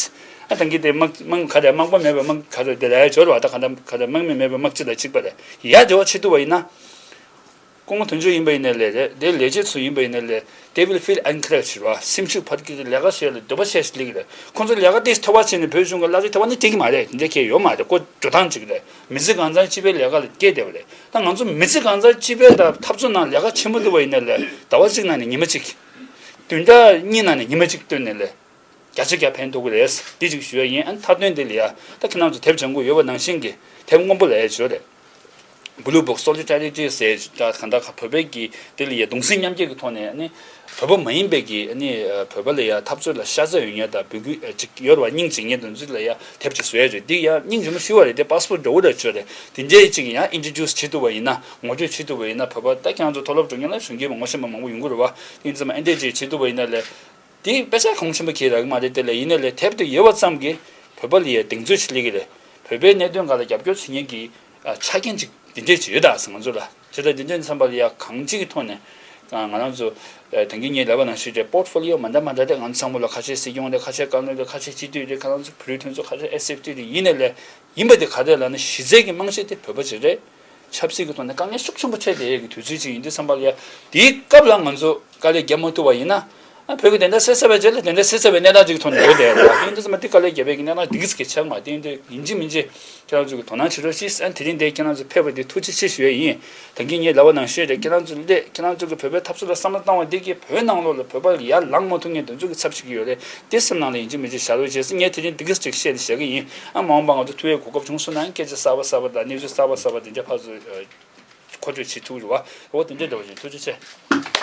ཨ་དང་གི་དེ་དམག་དམག་ག་རེ་དམག་པ་མེད་པའི་དམག་ག་རེ་དེ་ལ་ཡ་འབྱོར་བ་ད་ག་འདྲ་ག་རེ་དམག་མི་མེད་པའི་དམག་སྤྱི་ལ་གཅིག་པ་རེད། ཡར་འབྲེལ་བ་བྱེད་ཐུབ་པ་ཡིན་ན། སྐུ་ངོ་དོན་གཅོད་ཡིན་པ་ཡིན་ནའི་ལས་རེད། དེ་ལས་བྱེད་ཚོ་ཡིན་པ་ཡིན་ནའི་ལས། They will feel encouraged རེད་བ། སེམས་ཤུགས་འཕར་གྱི་རེད། ལས་ཀ་བྱེད་ཡ་ལ་འདོད་པ་ཆེ་ཞིག་སླེབས་ཀྱི་རེད། ཁོང་ཚོ་ལས་ཀ་དེ་ཐོབ་པ་བྱས་ནས་བོད་གཞུང་གི་གླ་ཆ་ཐོབ་པ་ནི་འགྲིག་གི་མ་རེད། དེ་འདྲ་གང་ཡང་ཡོད་མ་རེད། ཁོ་འགྲོ་སྟངས་གཅིག་རེད། མི་ཚེ་གང་ཚང་སྤྱི་པའི་ལས་ཀ་ལ་བསྐྱལ་བསྡད་པ་རེད། ད་ང་ཚོ་མི་ཚེ་གང་ཚང་སྤྱི་པའི་ད་འཐབ་རྩོད་ནང་ལས་ཀ་བྱེད་མ་ཐུབ་པ་ཡིན་ནའི་ལས། ཟླ་བ་གཅིག་ནང་ནས་ཉི་མ་གཅིག་བདུན་ཕྲག་གཉིས་ནང་ནས་ཉི་མ་གཅིག་བཏོན་ནའི་ལས། བརྒྱ་ཆ་བརྒྱ་ཕན་ཐོགས་ཀྱི་རེད། འདི་ཅིག་ཞུ་ཡ་ཡིན། ཨ་ནི་མཐའ་དོན་འདི་ལ་ཡ། ད་ཁྱེད་རང་ཚོ་དེབ་སྦྱང་གི་ཡོད་པ་ནང་བཞིན་གྱི་དེབ་སྔོན་པོ་ལ་ཡ་བརྗོད་རེད། Blue Book Solidarity ཟེར་ད་གང་ལྟར་བོད་པའི་གི་དེ་ལ་ཡ་གདུང་སེམས་མཉམ་སྐྱེད་ཀྱི་ཐོག་ནས་ཨ་ནི། བོད་པ་མ་ཡིན་པའི་གི་ཨ་ནི་བོད་པ་ལ་ཡ་འཐབ་རྩོད་ལ་ཤ་ཚ་ཡོད་མཁན་དང་འབོད་སྐུལ་ཅིག་ཡོད་རེད་བ། སྙིང་རྗེ་མཁན་དེ་ཚོ་ལ་ཡ་དེབ་ཅིག་བཟོ་ཡ་རེད། འདི་ཡ་སྙིང་རྗེ་མོ་ཞུ་བ་རེད། དེ་པ་སི་པོར་འདྲ་བོ་རེད་ཆོག་རེད། དེ་འདྲའི་ཅིག་ཡང་ཨིན་ཊྲོ་ཌིའུ་སི་བྱེད་ཐུབ་པ་ཡིན་ན། ངོ་སྤྲོད་བྱེད་ཐུབ་པ་ཡིན་ན། བོད་པ་ད་ཁྱེད་རང་ཚོ་མཐོ་སློབ་འགྲོ་མཁན་ལ་གཞོན་སྐྱེས་མང་པོ་ཤེས་པ་མང་པོ་ཡོང་གི་རེད་བ། དེ་ཡིན་ཙང་མ་ཨེ་འདྲས་ཅིག་བྱེད་ཐུབ་པ་ཡིན་ན་ལས། དེ་དཔེ་ཆ་གོང་ཆེན་པོ་གྱིས་རག་གི་མ་རེད། དེ་ལས་ཡིན་ནའི་ལས་དེབ་དེ་ཡོད་པ་ཙམ་གྱིས་བོད་པ་ལ་ཡ་གདེང་ཚོད་ཅིག་སླེབས་ཀྱི་རེད། བོད་པའི་གནད་དོན་སྒང་ལ་རྒྱབ་སྐྱོར་བྱེད་མཁན་གྱི་ཨ་ཆ་རྐྱེན་ཅིག་དེ་འདྲས་ཅིག་ཡོད་ད་ཟེར་ང་ཚོ་ལ། བྱས་ཙང་དེ་འདྲས་བསམ་པ་ལ་ཡ་གང་ཅིའི་ཐོག་ནས་ང་རང་ཚོ་ཨ་ད་གིན་ངས་ལབ་པ་ནང་བཞིན་རེད། པོར་ཊི་ཕོ་ལི་ཡོ་མ་འདྲ་མ་འདྲ་དེ་ང་ཚོ་ཚང་མ་ལ་ཁ་ཤས་སྲིད་སྐྱོང་རེད། ཁ་ཤས་བཀའ་བློན་རེད། ཁ་ཤས་སྤྱི་འཐུས་རེད། ཁ་རང་ཚོ་བོད་རིགས་མཐུན་ཚོགས། ཁ་ཤས་ཨེས་ཨེཕ་ཊི་རེད། ཡིན་ནའི་ལས་ཡིན་པ་དེ་ག་རེ་ལབ་ན་གཞི་རྩའི་གི་རྨང་གཞི་དེ་བོད་པ་ཅིག་རེད། ཆབ་སྲིད་ཀྱི་ཐོག་ནས་དཀའ་ངལ་ཤུགས་ཆེན་པོ་འཕྲད་བསྡད་ཡས་ཀྱི་དུས་ཚོད་ཅིག་ཡིན་དུས་ཙམ་པ་ལ་ཡ། དེའི་སྐབས་ལ་ང་ཚོ་དཀའ་ལས་རྒྱབ་མ་ཐུབ་པ་ཡིན་ན། ཨ་བོད་ཀྱི་བདེན་མཐའ་གསལ་ཚར་བའི་རྗེས་ལ་བདེན་མཐའ་གསལ་ཚར་བའི་གནས་སྟངས་ཅིག་གི་ཐོག་ནས་ཡོད་བསྡད་ཡོད་རེད་བ། དེ་ཡིན་དུས་ཙམ་པ་དེ་དཀའ་ལས་རྒྱབ་པའི་གི་གནས་སྟངས་དེ་གི་ཅིག་གི་ཆགས་མ། དེ་ཡིན་དུས་ཡིན་གཅིག་མིན་གཅིག་ཁྱེད་རང་ཚོ་གི་དོ་སྣང་བྱེད་རོགས་ཞེས། ཨ་དེ་རིང་འདིར་ཁྱེད་རང་ཚོ་ཕེབས་པ་དེ་ཐུགས་རྗེ་ཆེ་ཞུ་ཡས་ཡིན། ད་གིན་ངས་ལབ་པ་ནང་བཞིན་རེད། ཁྱེད་རང་ཚོ་སླེབས། ཁྱེད་རང་ཚོ་གི་བོད་པའི་འཐབ་རྩོད་ལ་བསམ་བློ་བཏང་བ་འདི་གིས་བོད་ནང་ལོགས་ལ་བོད་པ་ལ་ཡར་ལངས་མ་ཐུབ་མཁན་དེ་ཚོ་གི་ཚབ་བྱེད་ཀྱི་ཡོད་རེད། དེ་སེམས་ནང་ལ་ཡིན་གཅིག་མིན་གཅིག་བཞག་རོགས་བྱེད་ཟེར། ངས་དེ་རིང་འདི་གས་ཅིག་བཤད་ནས་བཞག་གི་ཡིན། ཨ་མ་འོངས་པ་ང་ཚོ་ཐུག་ཡས་གོ་སྐབས་བྱུང་སོང་ན་སྐད་ཆ་གསར་པ་གསར་པ་དང་གནས་ཚུལ་གསར་པ་གསར་པ་དེ་འདྲ་ཕར་ཚུར་མཁོ་སྤྲོད་བྱེད་ཐུབ་རེད་བ། འོ་དེ་འདྲ་འདྲ་བ་ཞིག་ཐུགས་རྗེ་ཆེ།